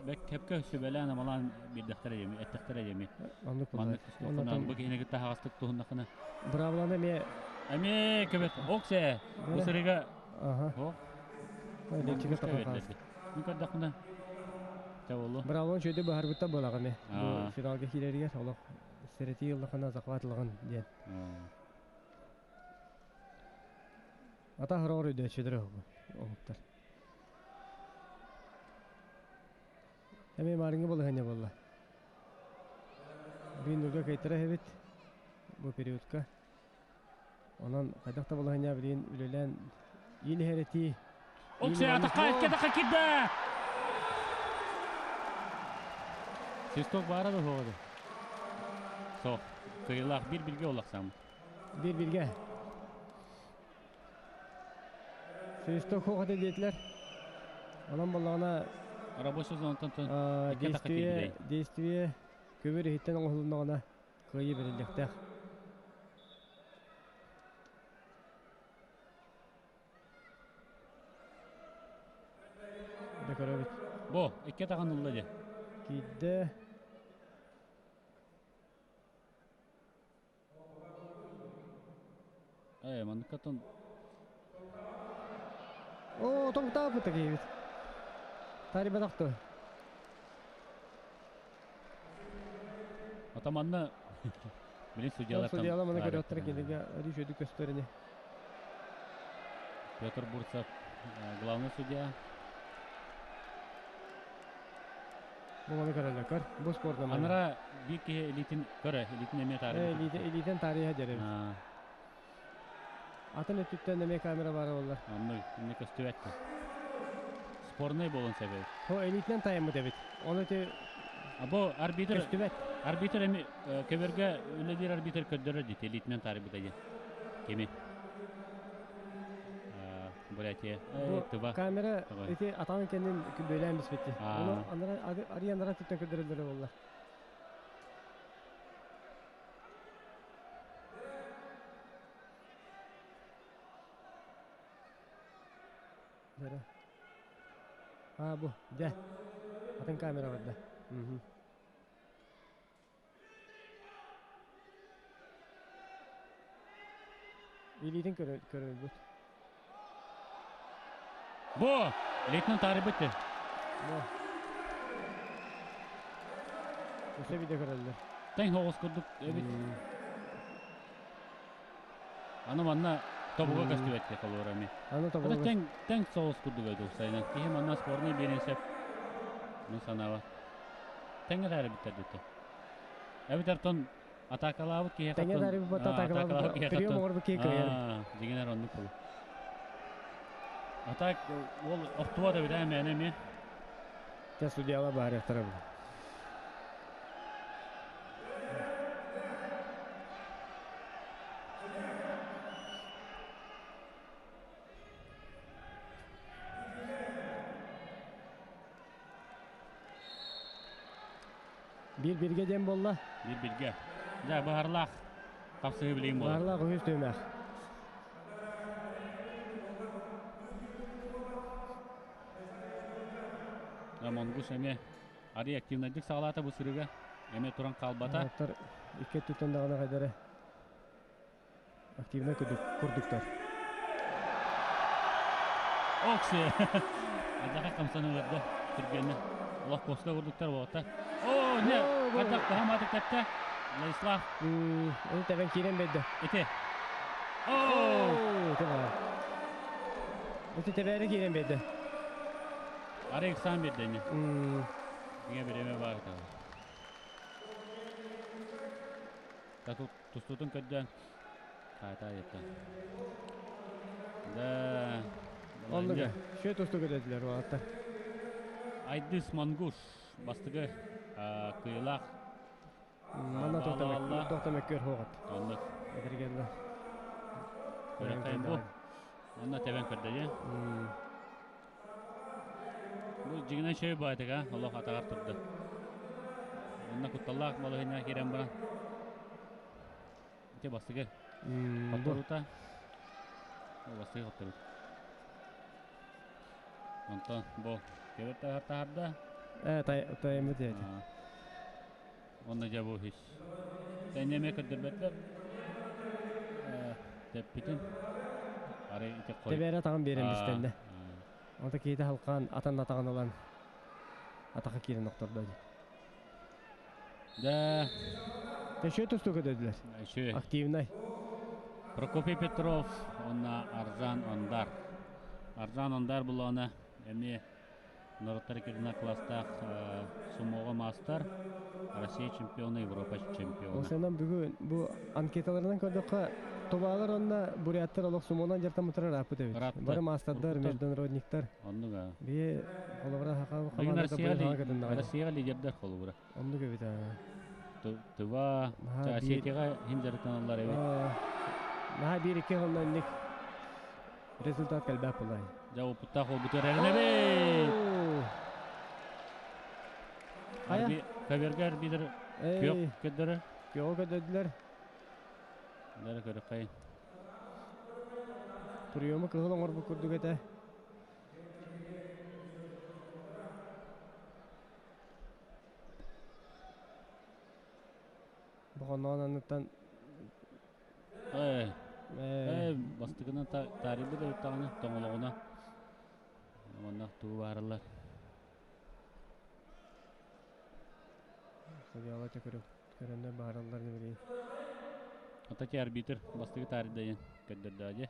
бек кепке сүбелән амалан бирдәхтәр еми, әттәхтәр еми. Аннык булды. Маннык бу кихине гитта хагастык туһуннахына. Бравланы ме Эми кебет оксе. Бу сырыга. Аха. О. Лепчиге тапа. Мин көрдәхмә. Тәволу. Бравлан шөйдө бахар бутта болагы ме. Бу финалга килергә олох серети еллахына захватлыгын дигән. Ата хорор өйдө чөдөрө оңуттар. Эми марыңы болы хәне болла. Бин нурга кайтара хебит бу периодка. Онан кайдакта болы хәне билин үлелән ил хәрети. Оксе атака кетака кидде. Свисток бара да ходы. Со, кыйлах бир бирге олаксам. Бир бирге. Свисток ходы детлер. Онан боллагана Рабочий зонатан тон действие, действие көбөр хиттен оңолунагына кыйы берилдектех. Декоробит. Бо, икке таган улла же. Кидде. Э, маныкатон. О, токтап бит. Тари бадакты. Атаманны билин судьялар. Судьялар маны көрөттөр келеге рүшөдү көстөрүнө. Петр Бурцев главный судья. Бу маны көрөлөкөр. Бу спорт наманы. Анара бир ки элитин көрө, элитин эме тарихы. Элитин тарихы деребиз. Атын өттүттэн эмиэ камера баара буоллар. Оннук, инник көстүбэт. Спорнай буолуон сөп эбит. Хо элитинэн тайаммыт эбит. Оны ити Бу арбитр көстүбэт. Арбитр эми көбөргө үлэлиир арбитр көрдөрөр дии, элитинэн таарыйбыта диэн. Кими? Бурятия. Тыба. Камера ити атаҕын кэннин бөлөөн биспитти. Оны анара ари анара түттэн көрдөрөллөрө буоллар. Дere. А бу, дьэ. Атын камера барда. Илиитин көрөлбүт. Бу! Лейтенант таарыйбыт Бу. Өссө видео көрөллөр. Тэҥ соҕус курдук эбит. Аны манна тобуга көстүбэт дии холуора эми. Аны тобуга Тэҥ тэҥ соҕус курдук эбит уопсайынан. Киһи манна спорный биэриэн сөп. Мин санаабар. Тэҥҥэ таарыйбыттар диттэ. Эбэтэр тон атаакалаабыт киһиэхэ Тэҥҥэ таарыйбыт атаакалаабыт прием оҥорбут киһи кыайар. Дьиҥинэр оннук буолуо. Атак ол охтубат эбит ээ мээнэ эмиэ. Те судьяла баарыахтара бу. Биир биргэ диэн буолла. Биир биргэ. Дьэ, быһарлаах хапсыһыы билигин буолар. Быһарлаах үһүс түһүмэх. Монгуш эмиэ арый активнайдык саҕалаата бу сырыыга. Эмиэ туран хаалбата. Икки өттүттэн даҕаны хайдары активнай курдуктар. Окси! Адьаха хамсан ыларда түргэнэ. Олох коска курдуктар буолта. О, не, хайдах кыһамаатык тэптэ. Владислав. Оны тэбэн киирэн бэрдэ. Ити. О! Ити тэбээри киирэн бэрдэ. Арай ыксаан биэрдэ ини. Иҥэ бириэмэ баар Тустуутун көрдөөн хаата айытта. Да. Оннуга. Шө тусту көдөдүлэр уолаттар. Айдыс Монгуш бастыгы кыйылаах. Манна тоқтамөккөр хоғат. Оннук. Эдергелле. Көрөккайын бу. Онно тебен көрдөйе. Бу дьиҥинэн шөй баайтыга олох атаҕар турда. Онно кутталлаах балаһыанньаҕа киирэн баран ити бастакы хотторуута бастакы хотторуута. Онтон бу кебер таһарда. Э тайыммыт эти. Онно дьэ бу үһүс. Тэннэмэ көрдөрбөттөр. Тэппитин. Арай ити хой. Тэбээрэ атаҕын биэрэн бистэннэ. Онто киһитэ халкаан атын атаҕын ылан атаха киирэн охтордо дии. Да. Төшө тустуу көдөдүлэр. Активнай. Прокопий Петров уонна Арзан Ондар. Арзан Ондар булуона эмиэ норуоттар иккитинэ класстаах сумоҕа маастар, Россия чемпиона, Европа чемпиона. Осенан бүгүн бу анкеталарынан көрдөххө, тубаалар онно буряттар олох сумонан жартамытар ырааппыт эбит. Бары маастардар, международниктар. Оннуга. Бие холобура хака командата быйыл Россияга лидердер холобура. Оннук эбит. Тыва, Осетияга хим жарытаналар эбит. Наха бир икки хоннонник результат кэлбэт булай. Дьэ опыттаах уолбутугар эрэнэбит! Хайа? Көбөргө арбитр күөх көрдөрөр. Күөҕү көрдөрдүлэр. Дары көрөххөйүн. Приему кыһыл оҥорбут курдук этэ. Бохонноон анныттан Ээ, бастакынан таарыйбыт эбит даҕаны тоҥолоҕуна уонна тугу баараллар. Судьялар көрөннөр баараллар не билейин. Ата ти арбитр бастакы таарыйда көрдөрдөө дии.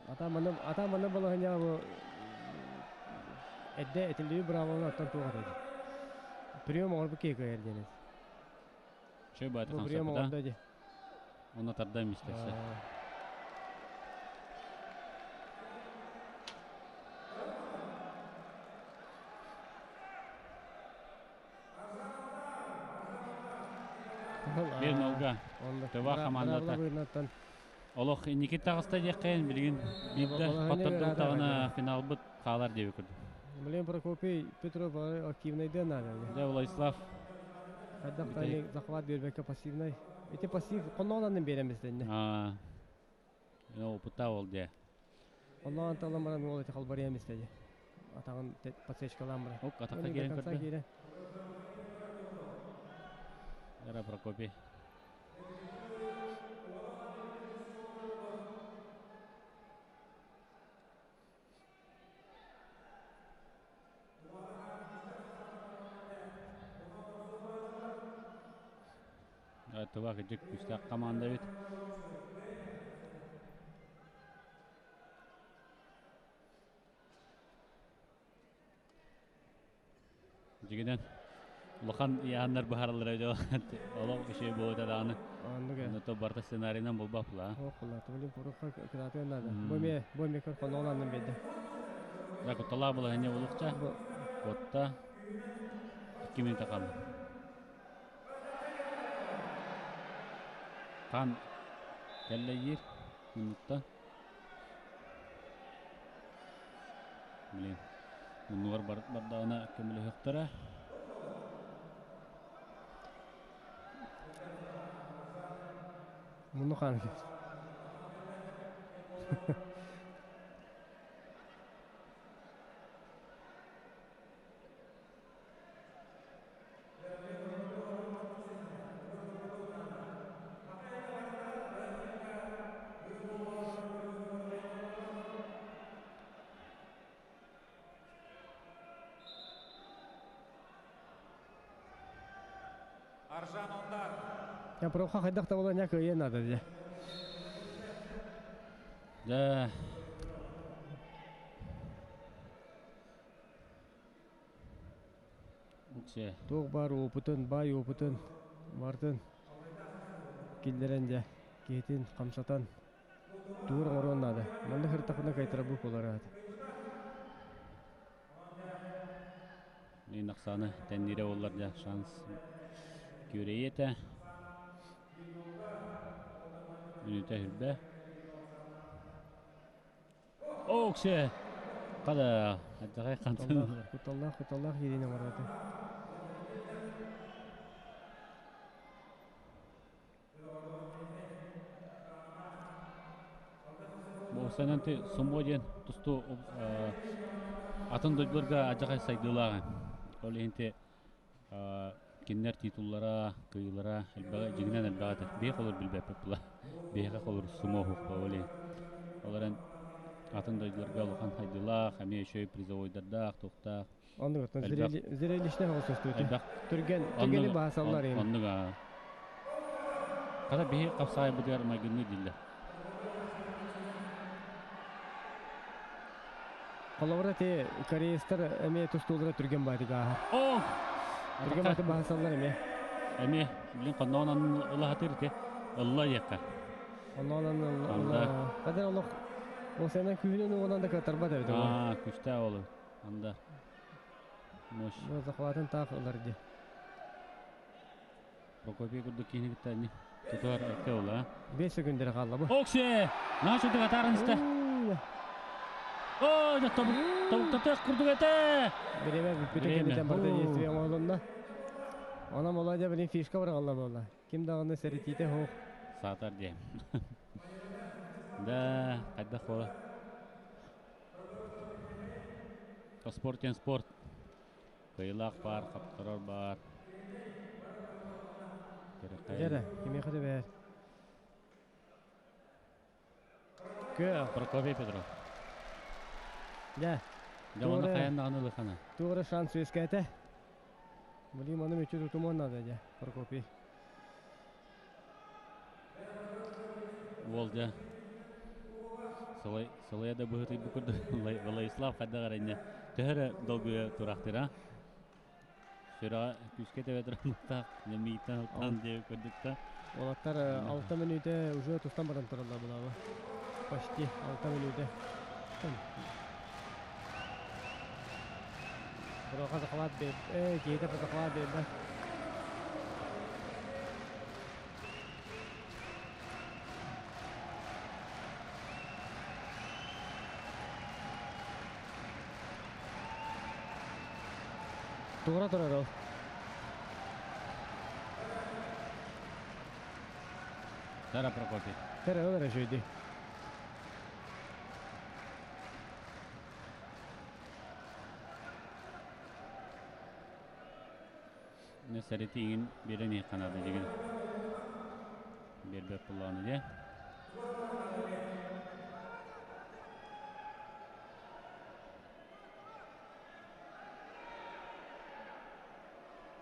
Ата манна ата манна балаһыньа бу эдде этиллиби бравоны аттан туох этэ. Прием оҥорбут киһи кыайар диэн. Чөй бааты хамсаппыта. Онно тарда мистесе. 1-0-га. Тыва хамаандата. Олох инники таҕыста диэххин билигин биирдэ хоттордубутаҕына финалбыт хаалар диэби курдук. Блин, Прокопий Петров активнайдыан наада. Дьэ, Владислав. Хайдах тайны захват бербекке пассивный. Эти пассив конноонанын беремиз дэнне. Аа. Опыта ол дьэ. Онноон талан баран уол эти халбарыям истеди. Атаҕын подсечкалаан баран. Ок, атахха киирэн көрдө. Эра Прокопий. Тыва кыдьык күүстээх команда эбит. Дьигинэн улахан ыйааннар быһараллара дьо олох үчүгэй буолута даҕаны. Оннук То барыта сценарийынан булбапла. Ох, блин, порохха кыраатыан наада. Бу эмиэ, бу эмиэ көр хонноҕун аннын биэрдэ. Да, кутталаах балаһыанньа буолуохча. Куотта. 2 минута хаалла. Хан кэллэйиир муннуттан. Блин, муннугар бардаҕына көмөлөһүөхтэрэ. Мунну хаан Аржан Ондар. Я проха хайдах да буолан кыайыан наада дии. Да. Уксе. Туох баар опытын, баай опытын, бартын киллэрэн дьэ, киһитин хамсатан туур оҥоруон наада. Манна сырыттахпына кайтарабы буолар аата. Мин ахсааны тэнниирэ буоллар дьэ шанс күөрэйиэ этэ. Мүнүүтэ хүрбэ. Оксе! Хада, аттахай хантан. Куталлаах, куталлаах ирине бараты. Бу ты сумо диэн тустуу атын дойдуларга адьахай сайдыылааҕа. Ол иһин ти кинилэр титуллара, кыйыылара элбэҕи дьиҥинэн элбэҕи этэ. Биһи холор билбэппит була. Биһиэхэ холор сумо уһукпа ол иһин. Ол эрэн атын дойдуларга улахан сайдыылаах, эмиэ үчүгэй призовойдардаах, туохтаах. Оннук оттон зрелищнэй оҕус көстүүтэ. Түргэн, түргэни баһасаллар им. Оннук аа. Хата биһи хапсаайбытыгар майгынныы дииллэр. Холобура ти кореецтар эмиэ тустуулара түргэн баатык ааһар. О! Түргэн баатык баһасаллар эмиэ. Эмиэ, билин хонноон ылаһатыр ити. Ылла диэххэ. Оннон ылла. Хадыр олох ол сенен күүһүнэн уонан да кытарбат эбит. Аа, күстээх олу. Анда. Мощь. Бу захватын таах ылар ди. Прокопий курдук киһини кытта ини тутуар эрке ола. 5 секундер хаалла бу. Оксе! Наша тыгатарын истэ. О, да тобуктатыах курдук этэ! Биреме бүппүтэ кэннитен барда действие оҥоһулунна. Она Володя блин фишка бараҕалла буолла. Ким даҕаны сэрэтиитэ суох. Саатар диэн. Да, хайдах буола. Спорт диэн спорт. Кыайыылаах баар, хаптарар баар. Дьэрэ, кимиэхэ да бээр. Кө Прокопий Петров. Дьэ. Дьэ, онно хайан даҕаны ылыхана. Туора шанс үөскээтэ. Блин, ону мүччү тутумуон наада дьэ, Прокопий. Уол дьэ сылайа да быһыытыйбыт курдук Владислав хайдах эрэ инньэ төһө эрэ долгуйа тураахтыыра. Сүрэҕэ күүскэ тэбэ туран мииттэн ылтан диэбит курдук да. Уолаттар 6 мүнүүтэ уже тустан баран тураллар булаба. Почти 6 мүнүүтэ. Броха захват бе, киһитэ захват бе. Туора турар ол. Дара Прокопий. Кere ол эрэ шөйди. Не сәритиин берен канады деген. Бербеп булланы де.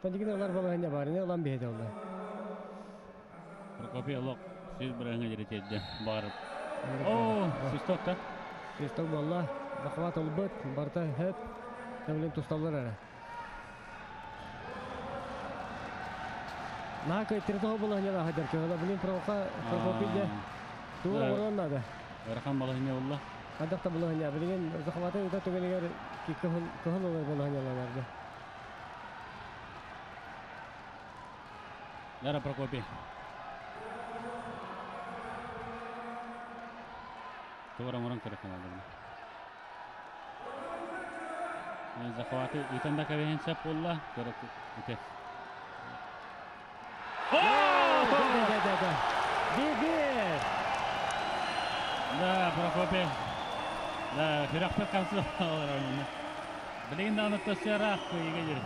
Тандигин олар балаһыня бар, не олан бейде олар. Прокопий олох сүз быраңа жеретедде барып. О, свисток та. Свисток болла. Захват олбыт, барта хеп. Тәмлен тусталар ара. Нака тирто балаһыня да хадар кыла билин прока Прокопий де. Тура орон нада. Ырахан балаһыня болла. Адакта балаһыня билген захваты ута түгенегер ки кыһыл кыһыл олар балаһыня ларда. Дара Прокопий. Тура морон керек канады. Захваты итанда кабehen сеп болла. Көрөк ите. Да, да, да, да. Bir-bir. Да, Прокопий. Да, хүрәкпе кансы алар аны. Билген даны төсәрак көйгә жер.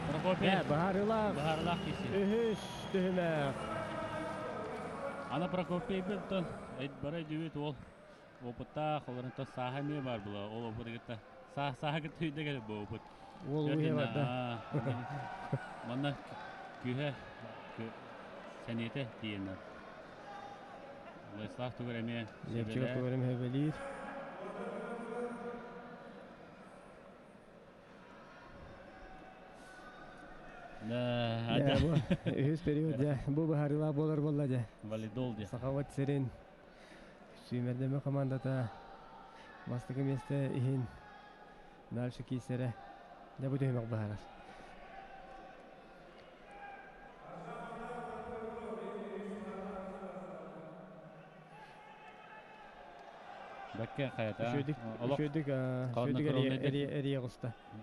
Прокопий. Да, баһарылах. Баһарылах киси. Үһүс түһүмэх. Ана Прокопий билтон эт бара дүбүт ол опытта холорун то саха ме бар була. Ол опыт гытта. Са саха гыт үйдө келе бу опыт. Ол уе бар да. Манна күһэ сәнете тиенер. Владислав тугар эме. Лепчик тугар эме белир. Да, Да, бу үһүс период да. Бу баһарыла болар болла да. Валидол де. Сахават Серин сүймердеме командата бастыкы месте иһин дальше кисере. Да бу түһүмэх баһарар. Бәкке каята. Үшөдүк, үшөдүк, үшөдүк эри эри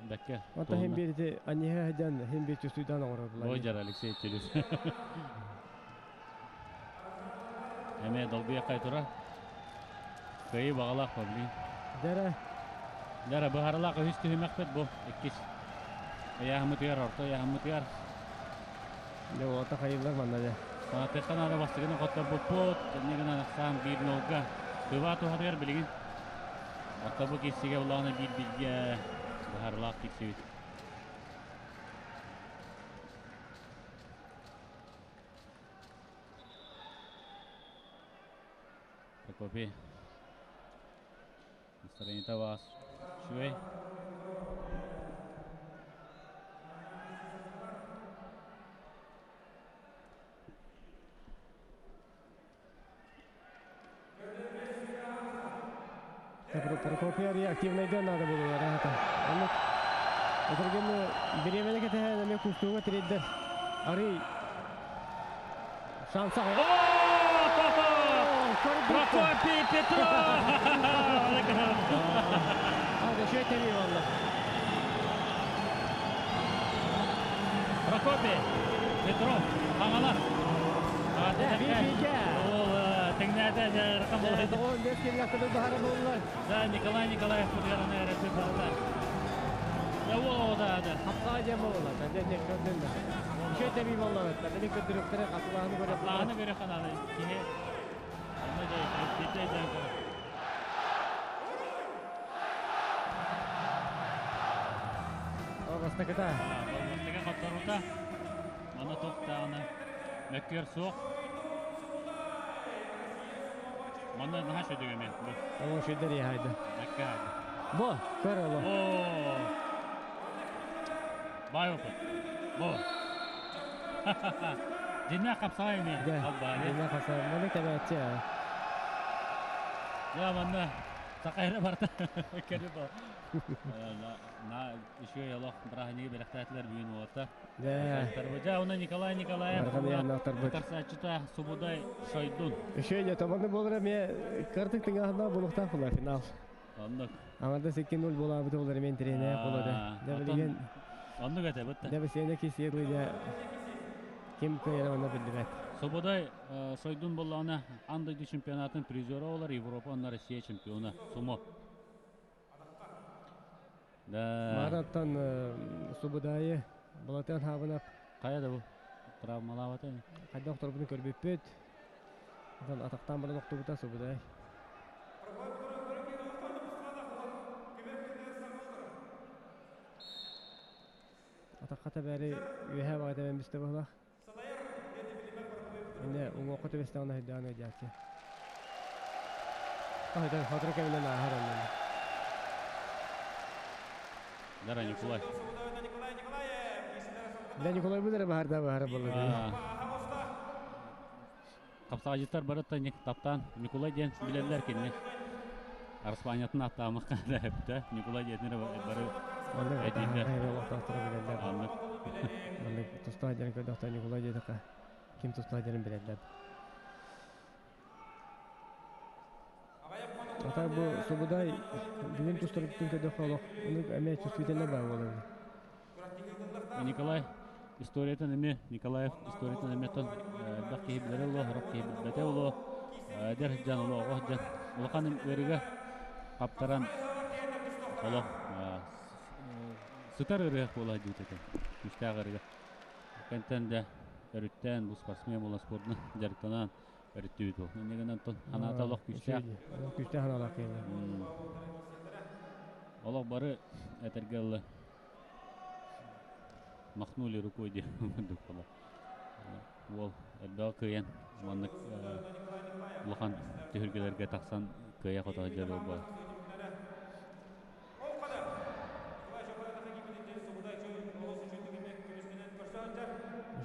Бәкке. Онта хем бирде аниха хадан хем бир чувствуйдан оңор була. Ой, жар Алексей Челюс. Эме долгуя кайтура. Кайы багалак бабли. Дара. Дара бахаралак үс түһүмәкпет бу. Иккис. Яхмытыяр орто, яхмытыяр. Не ота хайылар манна да. Санатыккан ара бастыгына коттор буппут, нигына сан бир нолга. Кыба тухатыгар билигин. Ата бу киссиге улааны бир билге бахаралак киссибит. Прокопий. Настроение вас. Швей. Прокопий активно идет, надо было рахата. Отырген беремене кете неме кустуга тириддер. Ари шанса. Прокопий Петров! Hadi şöyle temiz valla. Прокопий Петров Хаңалар. Да, Николай Николаев подгараны әрәпі барда. Да, о, да, да. Хапсаға жем бола. Да, не көрдүн да. Şöyle temiz valla. Beni көдүрөктөрө катылааны көрө. Катылааны көрө каналы. Кихе. Аны да бите жан. О, бастакыта. Бастакы каттарута. Мана токтааны. Мәккер суок. Мана наха шөдөгөме. Бу. О, шөдөр яйды. Мәкке хайды. Бу, көр оло. О. Бай опыт. Бу. Дина капсай ми. Алба. Дина капсай. Маны табачы. Я манна сакайра барта. Кере ба. На еще ялох брахни берехтәтләр бүгін ота. Да. Тарбыжа уна Николай Николаев. Барган янна тарбыт. Тарсачыта Субудай Шойдун. Еще я табаны болра ме картык тыңахна булуктан була финал. Оннук. Аңарда 8-0 була бу болар мен тренер болады. Да билген. Оннук этэ бытта. Дэ бисиэнэ кисиэлы дэ ким кыайара онно биллибэт. Сободай сойдун боллаҕына аан дойду чемпионатын призера олар Европа онно Россия чемпиона сумо. Да. Мараттан Субудайы Балатан Хабынап. Хайа да бу травмалаабата. Хайда охторбутун көрбүппүт. Онтон атахтаан баран охтубута Субудай. Атахха тэбээри үөһээ баҕа тэбэн бистэ быһылаах. Инне уҥуохха түбэстэҕинэ хайдаан ыйдааччы. Хайдан сотору кэминэн ааһар оннун. Дара Николай. Да Николай бу эрэ баһарда баһара буолла. Хапсаҕайдьыттар барыта таптаан Ньукулай диэн билэллэр кинини. Араспаанньатын ааттаамахха да эптэ. Ньукулай диэтинэр бары этиилэр. Олохтоохторо билэллэр. Аннык. Маннык тустаах диэн көрдөхтө Ньукулай диэтэххэ ким тустаах диэн билэллэр. Ата бу Субудай бүгүн тустарбытын көрдөххө олох оннук эмиэ чувствительно баар буолар. Николай историятын эмиэ Николаев историятын эмиэ тон элбэх киһи билэрэ олоо, сорох киһи билбэтэ олоо. Эдэр дьон олоо, оҕо дьон улахан ыарыыга хаптаран олох сытар ырыа буола дьиит этэ. Күүстээх ырыа. Кэнтэн да өрүттээн бу спортсмен буолан спордунан дьарыктанан өрүттүбүт бу. Инньэ гынан ханаата олох күүстээх. Олох күүстээх ханаалаах киһи. Олох бары этэргэ ылла махнули рукой диэн курдук буолар. Уол элбэҕи кыайан маннык улахан түһүлгэлэргэ тахсан кыайа-хото сылдьар уол буолар.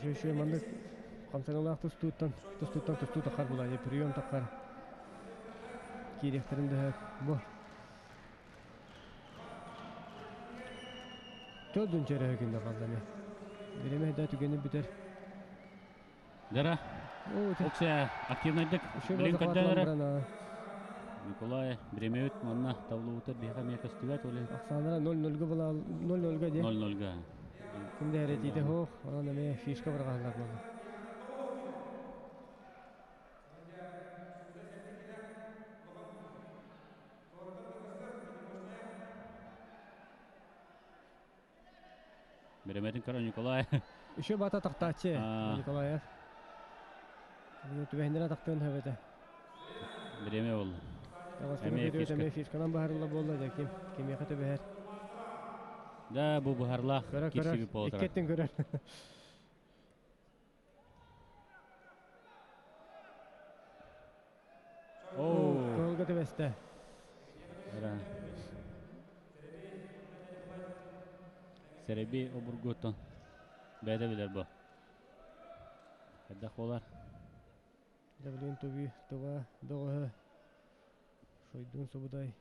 Үчүгэй маннык хамсаныылаах тустууттан тустууттан тустуу таххар буолар прием таххар киириэхтэрин да бу Төрдүн чөрөһө күндэ қалда ме. Биреме да түгені бүтер. Дара. Оксе активнайдык. Билин көддөрө. Николай биремеют манна тавлуутар биһиэхэ эмиэ көстүбэт ол. Оксанара 0-0-га була 0-0-га де. 0-0-га. Кимде эретиде хоох, онон эмиэ фишка бырҕаһаллар буолла. Биремэтин көрө Николай. Еще бата тахтааччы Николаев. Түбэһиннэрэ тахтыан хөбөтө. Биреме болду. Эмиэ фишканан баһарылла буолла дьэ ким кимиэхэ түбэһэр. Да бу быһарлаах кирсиби болотара. Иккеттин көрөр. Кылга түбэстэ. Сэрэби обургуттан бэйдэ билэр бу. Хайдах болар? Давлин туби туга доҕоһо Шойдун Субудай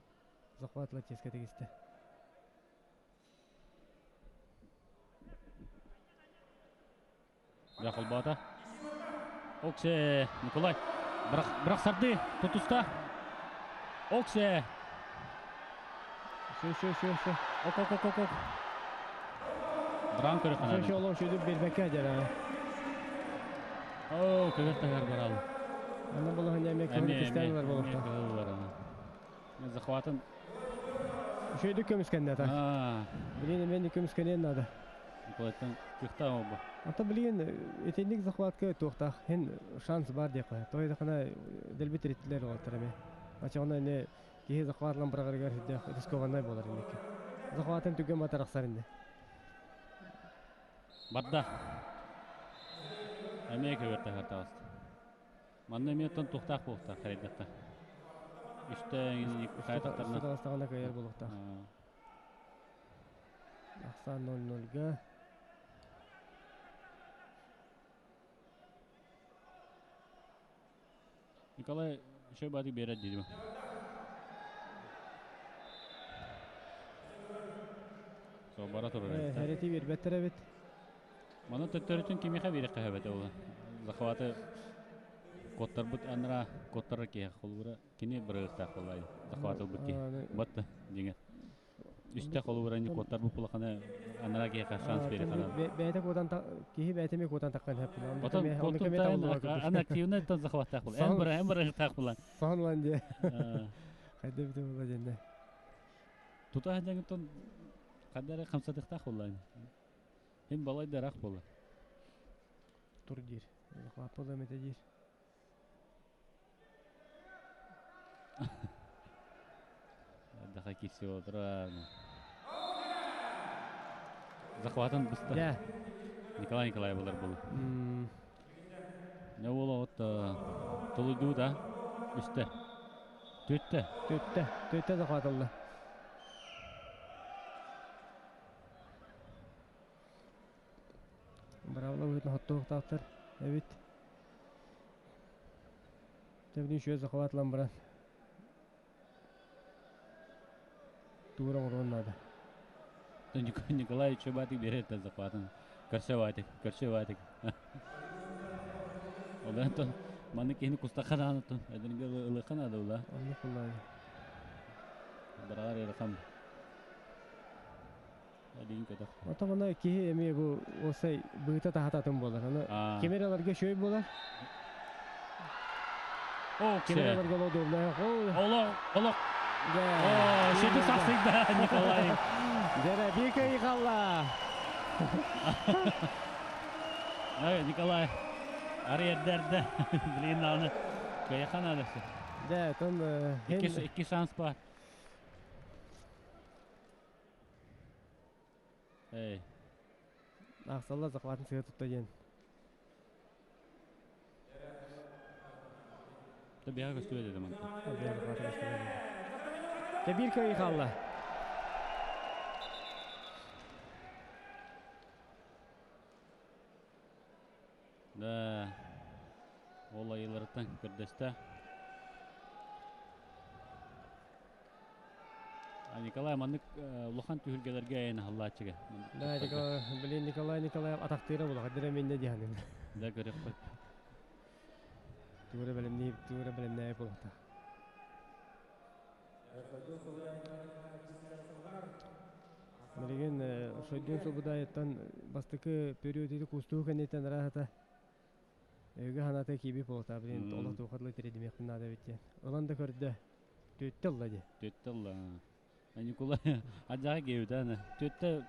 захватла ческэ тигистэ. Холбоото. Оксе Николай. Бірақ сарды тутуста. Оксе. Шö шö шö шö. Ок ок ок ок ок. Бран көрө Шö шö олон шөдүп бербекке жара. О, көбөр тагар барал. Ана болоһун эме көмөр кистен бар болуқта. Захватын. Шөдү көмүскенде та. Билин мен көмүскенен надо. Николайтан кыхта оба. Ата билин этинник захватка туохтах хен шанс бар деп қоя. Той хана делбит реттилер олтар эме. Ача не киһи захватлан бырагыргар рискованный болар инеке. Захватын түгөн батарахсар инде. Барда. Эмиэ көбөр тахар Манна эмиэттэн тухтаах буолтаах харайдахха. Үстэ кайтактарына. Үстэ кайар болуктаах. Ахсан 0-0-га. Николай еще бады берет дедим. Со бара турар. Хәрети бербеттер бит. Мана төттөрүтүн кимиха бире кахабет ол. Захваты коттарбыт анра коттар ки холбура кини бырыгыктаах болай. Захваты бут ки. Батта диңе. Үстэ холобура куоттар бу кулаханы анара киһиэхэ шанс бере ханан. Бэйэтэ куотан киһи бэйэтэ эмиэ куотан таххан хэп була. Отон куотун ан активный тон захваттаах була. Эн бара эн бара була. Соһон улан дие. Хайда бите була дьэннэ. Тута хадьаҥыттан хаддара хамсатыхтаах буолла. Хин балай дарах була. Тур диир. Захват эмете диир. Даха киси отура. Захватын быста. Николай Николаев болар бұл. Не боло от толуйду да үстэ. Түттэ. Түттэ. Түттэ захватылды. Браво быһытын хоттуохтаахтар эбит. Тэбини үчүгэй захватлан баран тугура оҥоруон наада. Николай Чубатик берет захватын. Көрсө баатик, көрсө баатик. Одан маны киһини кустаха даанытын, эдинге ылыха наада ула. Онну куллай. Бараар ырахан. Эдин көтөх. Ото мана киһи эмиэ бу осай быыта таһататын буолар. Аны кемераларга шөй буолар. О, Кемераларга олодулла. Олох, олох. О, шети сахсыйда Николай. Дәрә бика иқалла. Ай, Николай. Ары ердерде. Блин, аны. Каяхан адасы. Да, тон Икки шанс бар. Эй. Ақсалла захватын сыға тұтта ден. Та бияга көстүбөт эди манта. Бияга захватын көстүбөт эди. Те бир көй қалла. Да. Ол айыларыттан көрдөстө. А Николай маннык улахан түһүлгэлэргэ айан халлааччыга. Да, Николай, блин, Николай Николаев атактыыра була, хаддыра менне диһанын. Да көрөкпөт. Тура белемни, тура белемнәй булата. Билигин шойдун субудайыттан бастыкы периодити кустуу кэнниттэн рахата өйгө ханата киби болта билин олох туухатлы тиредимиэхпин наада бит Ылан да көрдө. Түттэ ылла ди. Түттэ ылла. Николай аджаға кеуді Түттэ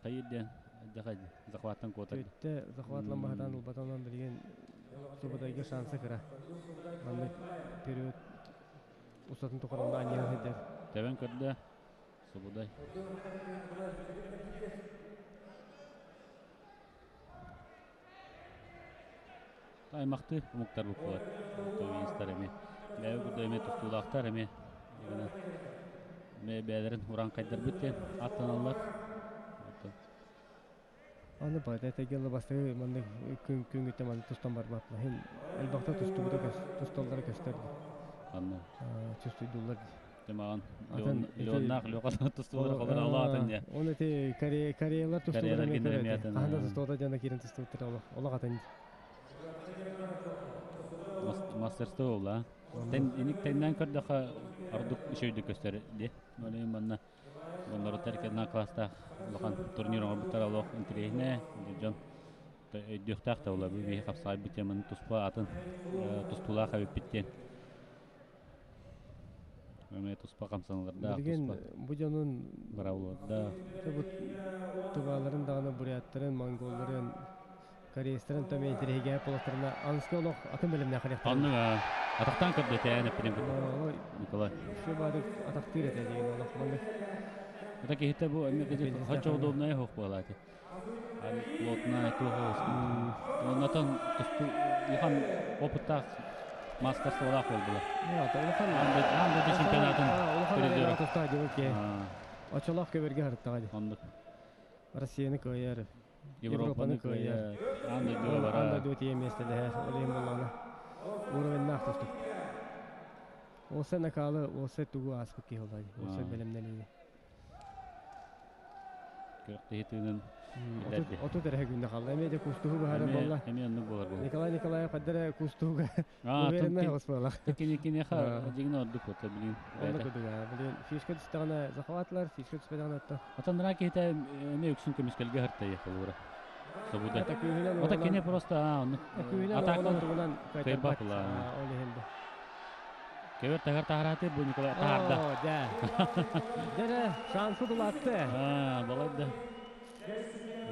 хайыр аджаға захваттан кота. Түттэ захватлан баһатан ылбатанан билген субудайга шансы кыра. Маннык период усатын тухарында аньян хедер. Тебен көрдө. Субудай. Аймакты умуктар буп болот. Тувинстар эми. Бәйі күрді эми тустулақтар эми. Ме бәлерин уран кайдар бүттен аттаналар. Аны байда тегелі бастығы манны күн күнгүттен манны тустан бар бапла. Хин элбакта тустубуда көс тусталлары көстөрдү. Анны. Чувствуйдулар. Демаган Леоннах Леоқат тустулар колор ала атын я. Оны те Кореялар тустулар мен көрөт. Каханда тустулар жана кирин тустулар ола. Ола атын. Мастерство ола. Тен иник теннен көрдөкө ардык ишөйдү көстөр ди. Оле манна Оннор теркедна класста улахан турнир оңорбуттар олох интирехне дьон өйдүөхтаах та була бу биһи хапсаай бутемын туспа атын тустулаа хабиппиттен Эме туспа камсаналарда Билген бу дьонун бравларда бу тубаларын даганы буряттарын, монголларын, корейстерин төмө интирехиге полоторуна ански олох атын билимне харяктар. Анныга атактан көрдө тээне пирин Николай. Şu бадык атактыр эте деген олох маннык. Это кихите бу эме кеже хочу удобное хох буолаати. Ар плотно туохо. Оннотон тусту улахан опыттаах мастерстволаах болдулар. Улахан Анда чемпионатын улахан туста дебек Очолох көберге харыттаға ди. Ондук. Россияны кыйар. Европаны кыйар. Анда дөө бара. Анда дөө тие местелер. Олем болланы. Уровень нах тустук. Оса накалы, оса тугу аспык ки холай. Оса белемнелини. Күрэхтэһии тыынын биллэрди. 30 эрэ күннэ хаалла. Эмиэ де кустуһу быһара буолла. Эмиэ оннук буолар буолла. Николай Николаев хаддара кустуһуга уверенный оҕус буолла. Кини киниэхэ дьиҥин ордук буолта билин. Оннук курдуга. Билин фишка түстэҕинэ захватлар, фишка түспэтэҕинэ отто. Отон ра киһитэ эмиэ үксүн көмүскэлгэ хартайы холуура. Собуда. Ота кини просто оннук атака тугунан кыайбат. Ол иһин да. Кевер тагар таһарааты бу Николай таһаарда. Оо, дьэ. Дьэ, шансы улаатты. Аа, балай да.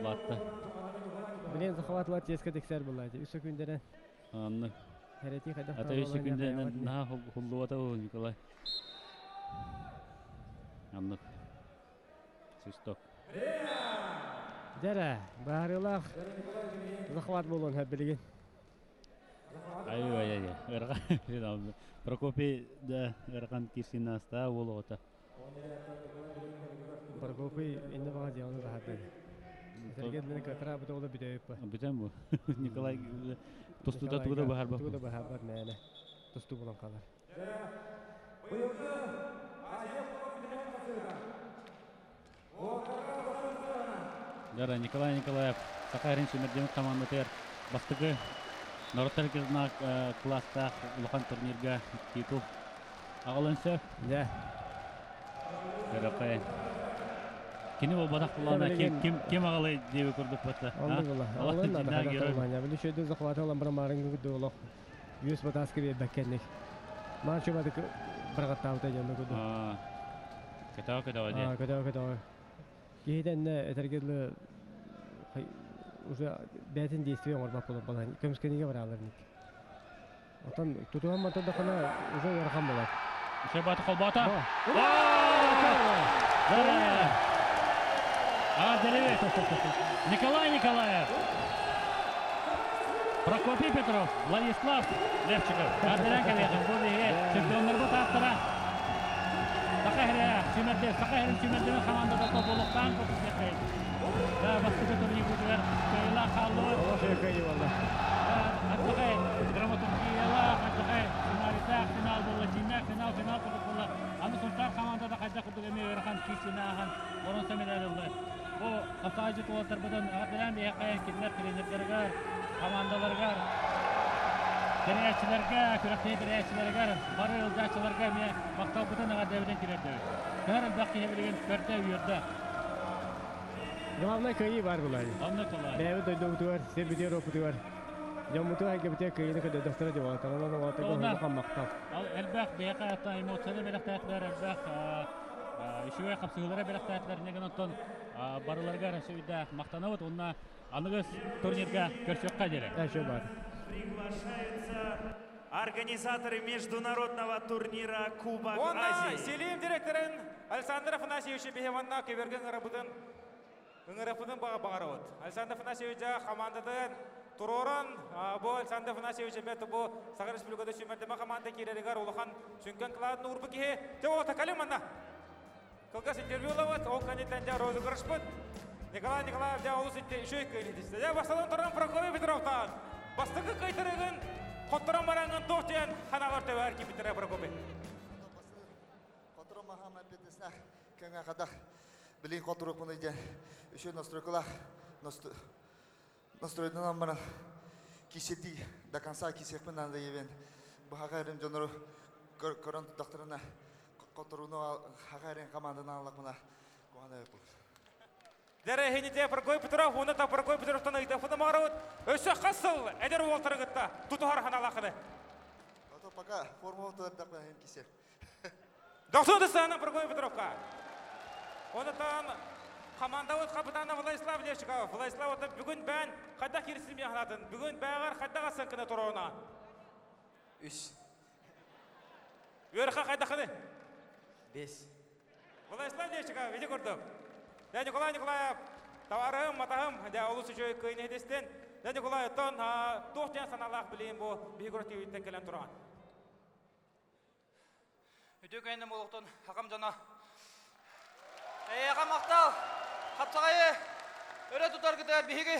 Улаатта. Билен захватылар тиэскэ тиксэр булла. Үс күндерен. Анны. Херети хайдах Ата үс күндерен наһаа хуллубата ол Николай. Аннык. Свисток. Дьэрэ, баарылаах захват буолуон сөп билигин. Ай ай ай ырга Прокопий да ыарахан кирсин аста уол оҕото. Прокопий инне баҕа дьиэҕин баһарда. Сергей мені кытара бу оҕо бүтөйүп. Бүтэн бу. Николай тустуута тугу да баһарбат. Тугу да баһарбат мээнэ. Тустуу булан хаалар. Дара Николай Николаев Саха Эрин сүүмэрдэммит хамаандатыгар бастакы норуоттар кылаастаах улахан турнирга титул аҕалан сөп. Дьэ. Көрөкөй. Кини буолбатах булаана ким ким ким аҕалай диэби курдук батта. Оннук була. Аҕалын наада хайдах Били шөйдө захваты ылан баран маарыҥҥы курдук олох үөс батааска биэрбэккэнник. Маар чубадык бырагаттаабыта дьонно курдук. Көтөҕө көтөҕө диye. Көтөҕө көтөҕө. Киһитэннэ этэргэ дылы уже бэйэтин действие оҥорбот буолан балаһан көмүскэнигэ бараалар ник. Отон тутуһан матырдахына уже ыарахан болар. Еще баты холбоото. Николай Николаев. Прокопий Петров, Владислав Левчиков. Ардынан кэлиэхин бу биһиги чемпионнарбыт ааттара Саха сирэ сүүмэрдэ Саха сирин сүүмэрдэмин хамаандата тобулуктаан кутуктыаххайын. Да бастакы турнирбытыгар кыайыылаах хааллыбыт. Олох кыайыы буолла. Аттахай драматургиялаах, аттахай сценарийдаах финал буолла, дьиҥнээх финал финал курдук буолла. Аны Сунтаар хамаандата хайдах курдук эмиэ ыарахан киирсиини ааһан боруонса медаль ылла. Бу хапсаҕайдьыт уолаттарбытын эҕэрдэлээн биһиэхэ кинилэр тренердэригэр, хамаандаларыгар, тэрийээччилэргэ, күрэхтэһии тэрийээччилэригэр, бары ыалдьааччыларга эмиэ махталбытын эҕэрдэбитин тириэрдэбит. Төһөр элбэх киһи билигин көрдө, үөрдэ. Главное кыайыы баар булай. Онно кылай. Бэйэбит дойдубутугар, сирбитигэр оппутугар, дьоммутугар эйгэбитигэр кыайыыны көрдөрдөхтөрө дии буолар. Онон уолаттарга улахан махтал. Элбэх биһиэхэ эмоцияны бэлэхтээтилэр, элбэх үчүгэй хапсыһыылары бэлэхтээтилэр. Иннигин оттон барыларыгар сүүйдээх махтанабыт уонна аныгыс турнирга көрсүөххэ диэри. Приглашаются организаторы международного турнира Кубок Уонна Азии. Селим директорын Александр Афанасьевич Бехеванна көбөргөн ырабытын ыҥырапытын баҕа баҕарабыт. Александр Афанасьевич хамаандатын туруоран бу Александр Афанасьевич эмиэ бу Саха Республиката сүүмэрдэмэ хамаанда киирэригэр улахан сүҥкэн кылаатын уурбут киһи. Дьэ оҕото кэлин манна. Кылгас интервью ылабыт, ол кэнниттэн дьэ розыгрышпыт. Николай Николаев дьэ олус үчүгэй кыайыы Дьэ басталан туран Прокопий Петровтаан бастакы кыайтарыгын хотторон бараҥҥын туох диэн ханаалар төбөөр киирбиттэрэ Прокопий. Хотторон махам эппитесна кэҥэ хадах билин хотторукпун диэн үчүгэй настройкалаах настройданан баран кисетии до конца кисиэхпин наада диэбин быһаҕа эрим дьоннору көрөн туттахтарына хотторууну хаха эрин команданы аллахпына куһаҕан эбит Дэрээһините Прокопий Петров уонна та Прокопий Петровтан ыйдаппыты маарабыт өссө хас сыл эдэр уолтары кытта тутуһар ханалаахыны. А пока формула тардахпына хин кисиэх. Дохсун Дысаана Прокопий Петровка. Онутан командабыт капитана Владислав Левчиков. Владислав ото бүгүн бээн хайдах кирсим яхнатын, бүгүн бэҕэр хайдах асанкына туруона. Үс. Үөрха хайдахыны? Бес. Владислав Левчиков, ити курдук. Дэ Николай Николаев, товарым, матаһым, дэ олус үчүгэй кыйын иһитистин. Дэ Николай, оттон туох диэн санаалаах билиим бу биһиги куротивиттен кэлэн туран. Үтүө күнүнэн буолуохтун хакам дьоно. Эйиэхэ махтал! Хапсаҕайы өрө тутаргытыгар биһиги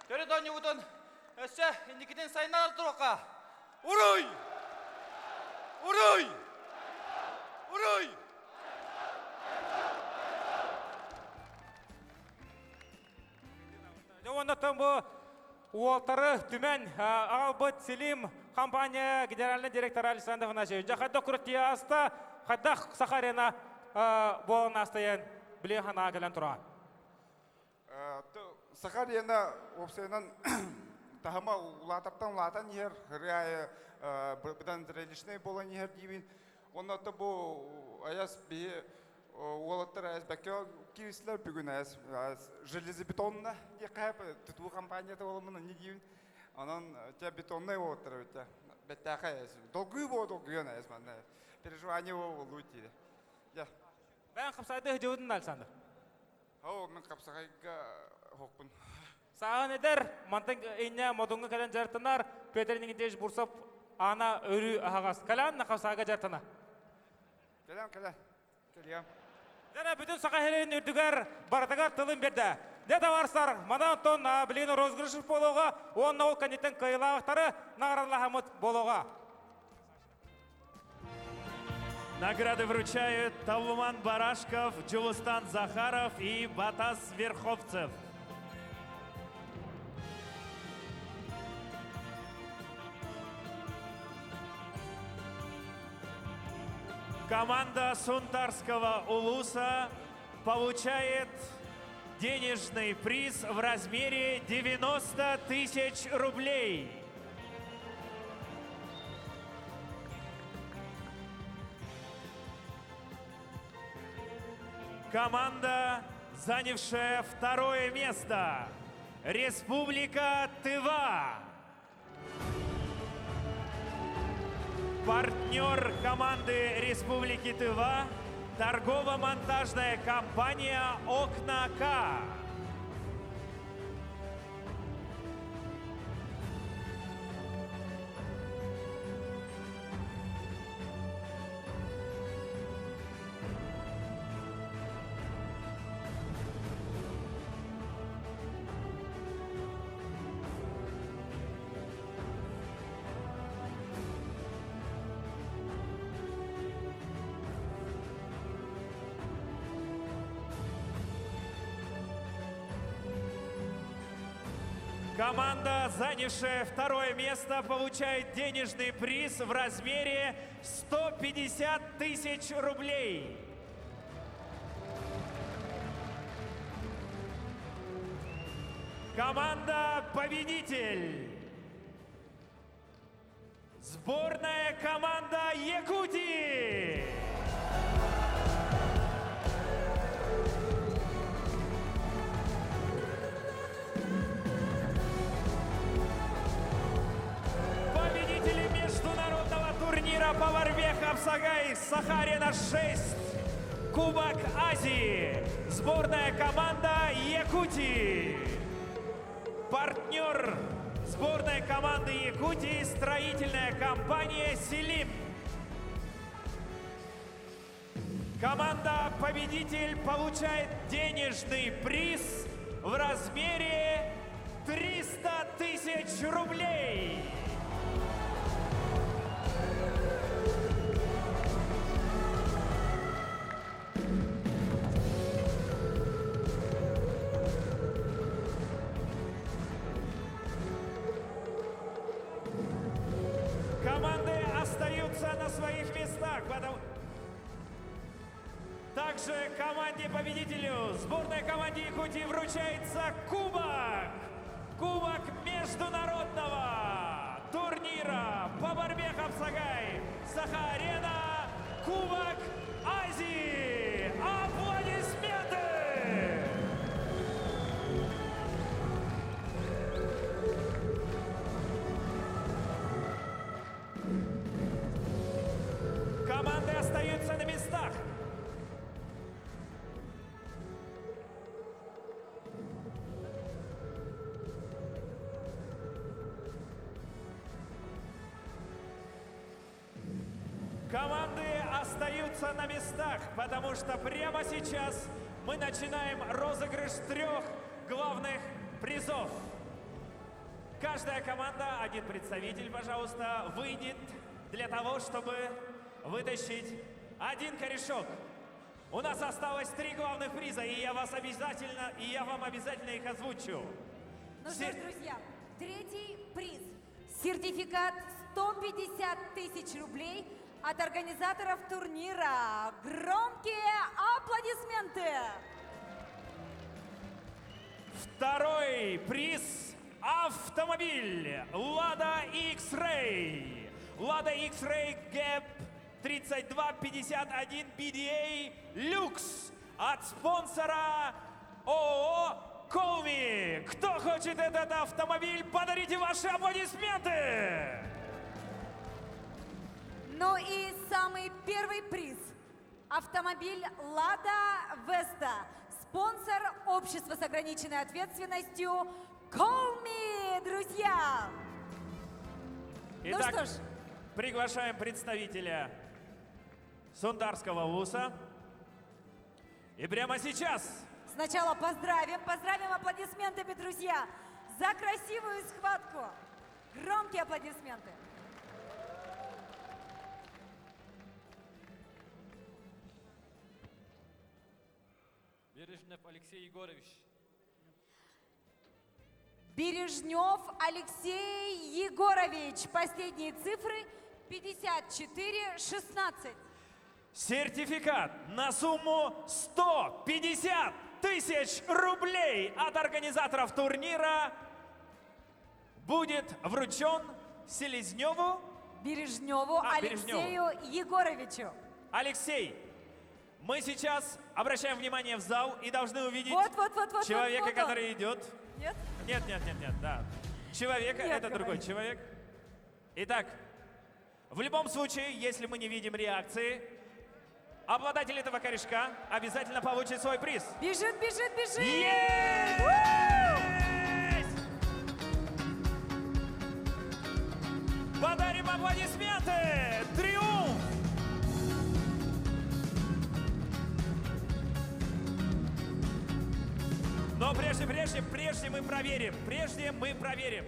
төрүт оонньуубутун өссө инникитин сайыннарар туруохха! Уруй! Уруй! Уруй! Оннотон бу уолтары түмэн аҕалбыт Селим компания генеральный директора Александр Афанасьевич. Дьэ хайдах күрэхтии ааста, хайдах Саха арена буолан аастайан билиэн санаа кэлэн туран. Саха арена уопсайынан таһыма улаатартан улаатан иһэр, ырыа быдан зрелищный буолан иһэр диибин. Онно бу аяс биһи уолаттар аяс бэккэ киирсилэр бүгүн аяс железобетонна диэххэ тутуу компанията буоламмын не диибин. Онон те бетоннай уолаттар эбит бэттээхэй аяс. Долгуй буо долгуйан аяс манна. Переживание болуу диир. Бэйэн хапсайды хыдьыбытын Александр. Оо, мен хапсаҕайга хоппун. Саҕан эдэр, мантан иннэ Модуҥҥа кэлэн дьарыктанар Петр Никитич Бурсов аана өрүү аһаҕас. Кэлэн хапсаҕайга дьарыктана. Кэлэн, кэлэн. Кэлиэм. Дьэ, бүтүн Саха сирин үрдүгэр барытыгар тылын биэрдэ. Дьэ, табаарыстар, манан оттон билигин розыгрыш буолуоҕа уонна ол кэнниттэн кыайыылаахтары наҕаралаһаммыт буолуоҕа. Награды вручают Тавлуман Барашков, Джулустан Захаров и Батас Верховцев. Команда Сунтарского Улуса получает денежный приз в размере 90 тысяч рублей. Команда, занявшая второе место, Республика Тыва. Партнер команды Республики Тыва – торгово-монтажная компания «Окна К». Команда, занявшая второе место, получает денежный приз в размере 150 тысяч рублей. Команда «Победитель». Сборная команда Якутии. Победители международного турнира по борьбе Хапсагай Сахарина-6. Кубок Азии. Сборная команда Якутии. Партнер сборной команды Якутии строительная компания «Селим». Команда-победитель получает денежный приз в размере 300 тысяч рублей. Команды остаются на своих местах, потому... Также команде-победителю, сборной команде Якутии вручается кубок! Кубок международного турнира по борьбе Хапсагай Саха-Арена, Кубок Азии! Аплодисменты! Команды остаются на местах. Команды остаются на местах, потому что прямо сейчас мы начинаем розыгрыш трех главных призов. Каждая команда, один представитель, пожалуйста, выйдет для того, чтобы вытащить один корешок. У нас осталось три главных приза, и я вас обязательно, и я вам обязательно их озвучу. Ну что ж, друзья, третий приз. Сертификат 150 тысяч рублей от организаторов турнира. Громкие аплодисменты! Второй приз – автомобиль «Лада X-Ray». «Лада X-Ray Gap 3251 BDA Люкс» от спонсора ООО «Колми». Кто хочет этот автомобиль, подарите ваши аплодисменты! Ну и самый первый приз. Автомобиль «Лада Веста». Спонсор общества с ограниченной ответственностью «Call Me», друзья! Ну Итак, что ж. приглашаем представителя Сунтарского вуза. И прямо сейчас Сначала поздравим, поздравим аплодисментами, друзья, за красивую схватку. Громкие аплодисменты. Бережнев Алексей Егорович. Бережнев Алексей Егорович. Последние цифры 54-16. сертификат на сумму 150 тысяч рублей от организаторов турнира будет вручен Селезневу. Бережневу Бережневу. Алексею Егоровичу. Алексей, мы сейчас обращаем внимание в зал и должны увидеть Вот, вот, вот, вот, человека, вот, вот он. который идет. Нет? Нет, нет, нет, нет, да. Человека, Нет, это другой говорит. человек. Итак, в любом случае, если мы не видим реакции, обладатель этого корешка обязательно получит свой приз. Бежит, бежит, бежит! Есть! Подарим аплодисменты! Триумф! Но прежде, прежде, прежде мы проверим. Прежде мы проверим.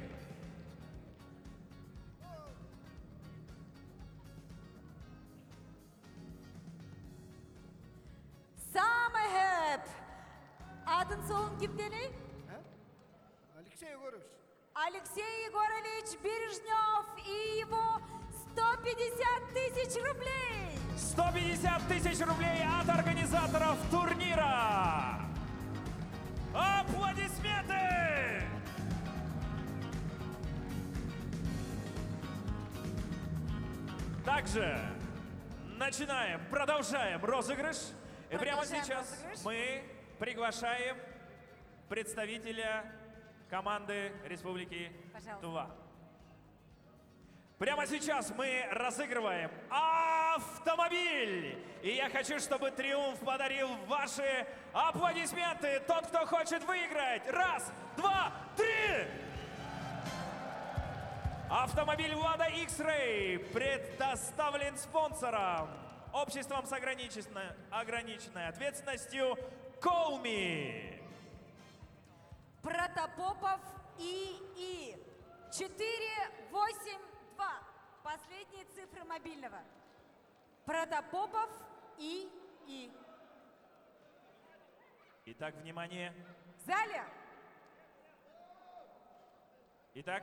Самый хэп! Аатын суолун ким диэний? Алексей Егорович. Алексей Егорович Бережнев и его 150 тысяч рублей! 150 тысяч рублей от организаторов турнира. Аплодисменты! Также начинаем, продолжаем розыгрыш. И прямо Продолжаем сейчас розыгрыш. мы приглашаем представителя команды Республики Пожалуйста. Тува. Прямо сейчас мы разыгрываем автомобиль. И я хочу, чтобы Триумф подарил ваши аплодисменты. Тот, кто хочет выиграть. Раз, два, три! Автомобиль «Лада X-Ray» предоставлен спонсором. Обществом с ограниченной ответственностью «Колми». Протопопов ИИ. 482. Последние цифры мобильного. Протопопов ИИ. Итак, внимание. В зале? Итак,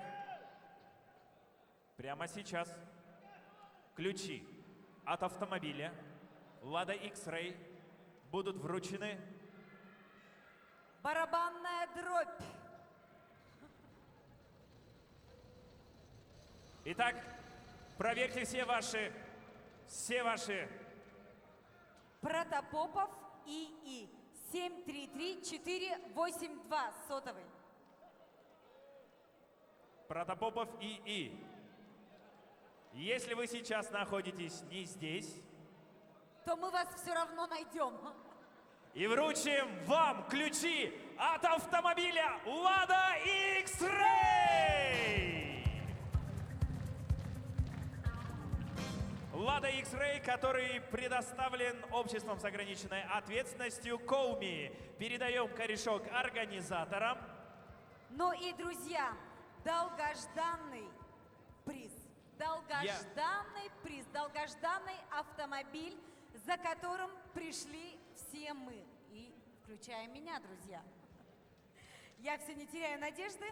прямо сейчас ключи от автомобиля «Лада X-Ray» будут вручены Барабанная дробь. Итак, проверьте все ваши, все ваши. Протопопов ИИ. 733-482. Сотовый. Протопопов ИИ. Если вы сейчас находитесь не здесь, То мы вас все равно найдем. и вручим вам ключи от автомобиля «Лада X-Ray». «Лада X-Ray», который предоставлен обществом с ограниченной ответственностью «Коуми». Передаем корешок организаторам. Ну и, друзья, долгожданный приз. Долгожданный приз, долгожданный автомобиль, за которым пришли все мы. И включая меня, друзья. Я все не теряю надежды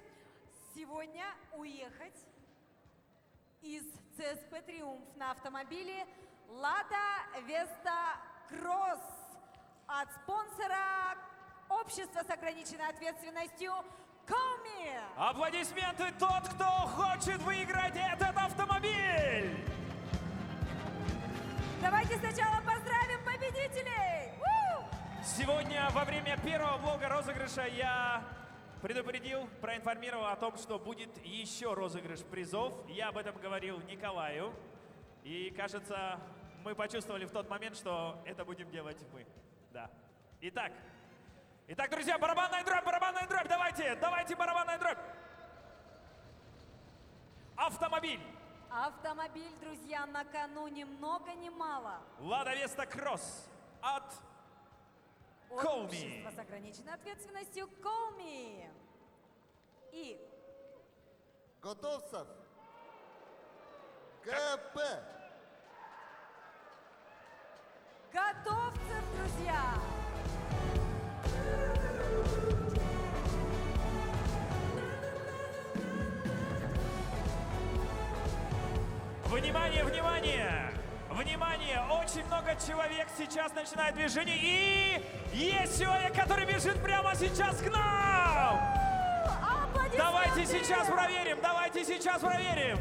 сегодня уехать из ЦСП «Триумф» на автомобиле «Лада Веста Кросс» от спонсора общества с ограниченной ответственностью «Коми». Аплодисменты тот, кто хочет выиграть этот автомобиль! Давайте сначала поздравим победителей! У! Сегодня во время первого блока розыгрыша я предупредил, проинформировал о том, что будет еще розыгрыш призов. Я об этом говорил Николаю. И, кажется, мы почувствовали в тот момент, что это будем делать мы. Да. Итак, итак, друзья, барабанная дробь, барабанная дробь, давайте, давайте барабанная дробь. Автомобиль. Автомобиль, друзья, на кону ни много ни мало. Лада Веста Кросс от От Колми. общества с ограниченной ответственностью Колми. И Готовцев. ГП. Готовцев, друзья! Внимание, внимание! Внимание! Очень много человек сейчас начинает движение. И есть человек, который бежит прямо сейчас к нам! Давайте сейчас проверим! Давайте сейчас проверим!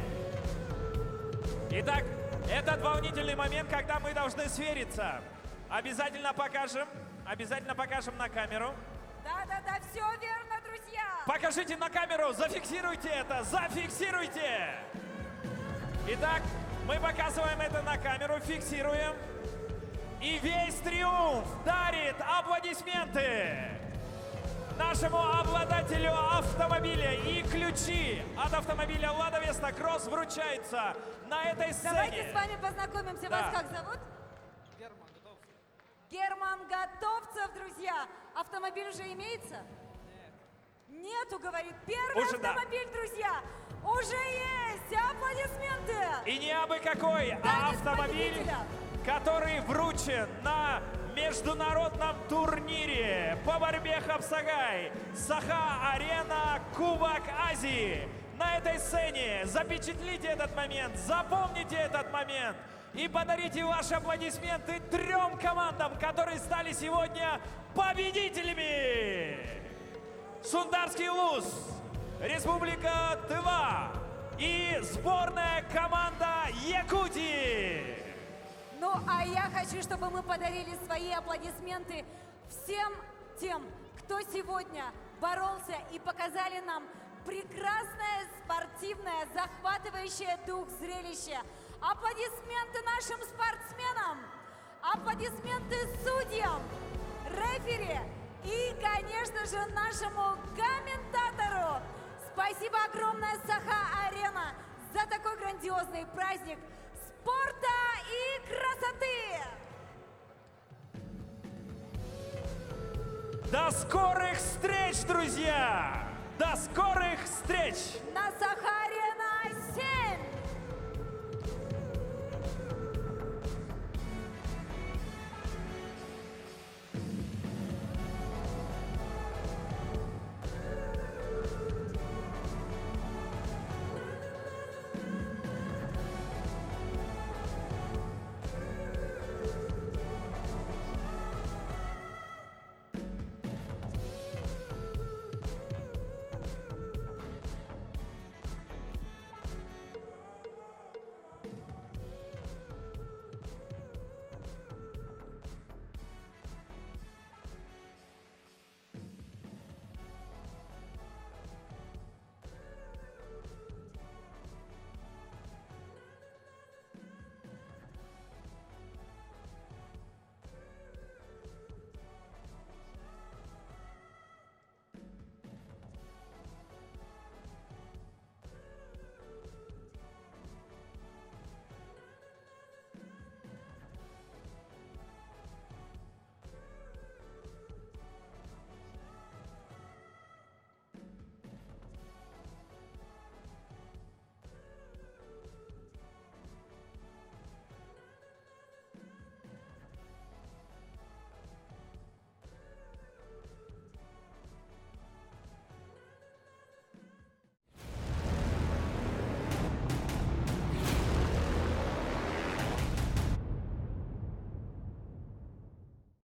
Итак, этот волнительный момент, когда мы должны свериться. Обязательно покажем, обязательно покажем на камеру. Да-да-да, все верно, друзья! Покажите на камеру, зафиксируйте это, зафиксируйте! Итак, мы показываем это на камеру, фиксируем. И весь триумф дарит аплодисменты нашему обладателю автомобиля. И ключи от автомобиля «Лада Веста Кросс» вручаются на этой сцене. Давайте с вами познакомимся. Да. Вас как зовут? Герман Готовцев. Герман Готовцев, друзья. Автомобиль уже имеется? Нет. Нету, говорит. Первый Уже да. автомобиль, друзья, уже есть. Аплодисменты. И не абы какой, а Танец автомобиль, победителя. который вручен на международном турнире по борьбе Хапсагай Саха-Арена Кубок Азии. На этой сцене запечатлите этот момент, запомните этот момент и подарите ваши аплодисменты трем командам, которые стали сегодня победителями. Сундарский Луз, Республика Тыва и сборная команда Якутии. Ну, а я хочу, чтобы мы подарили свои аплодисменты всем тем, кто сегодня боролся и показали нам прекрасное спортивное, захватывающее дух зрелище. Аплодисменты нашим спортсменам, аплодисменты судьям, рефери и, конечно же, нашему комментатору. Спасибо огромное, Саха-Арена, за такой грандиозный праздник спорта и красоты! До скорых встреч, друзья! До скорых встреч!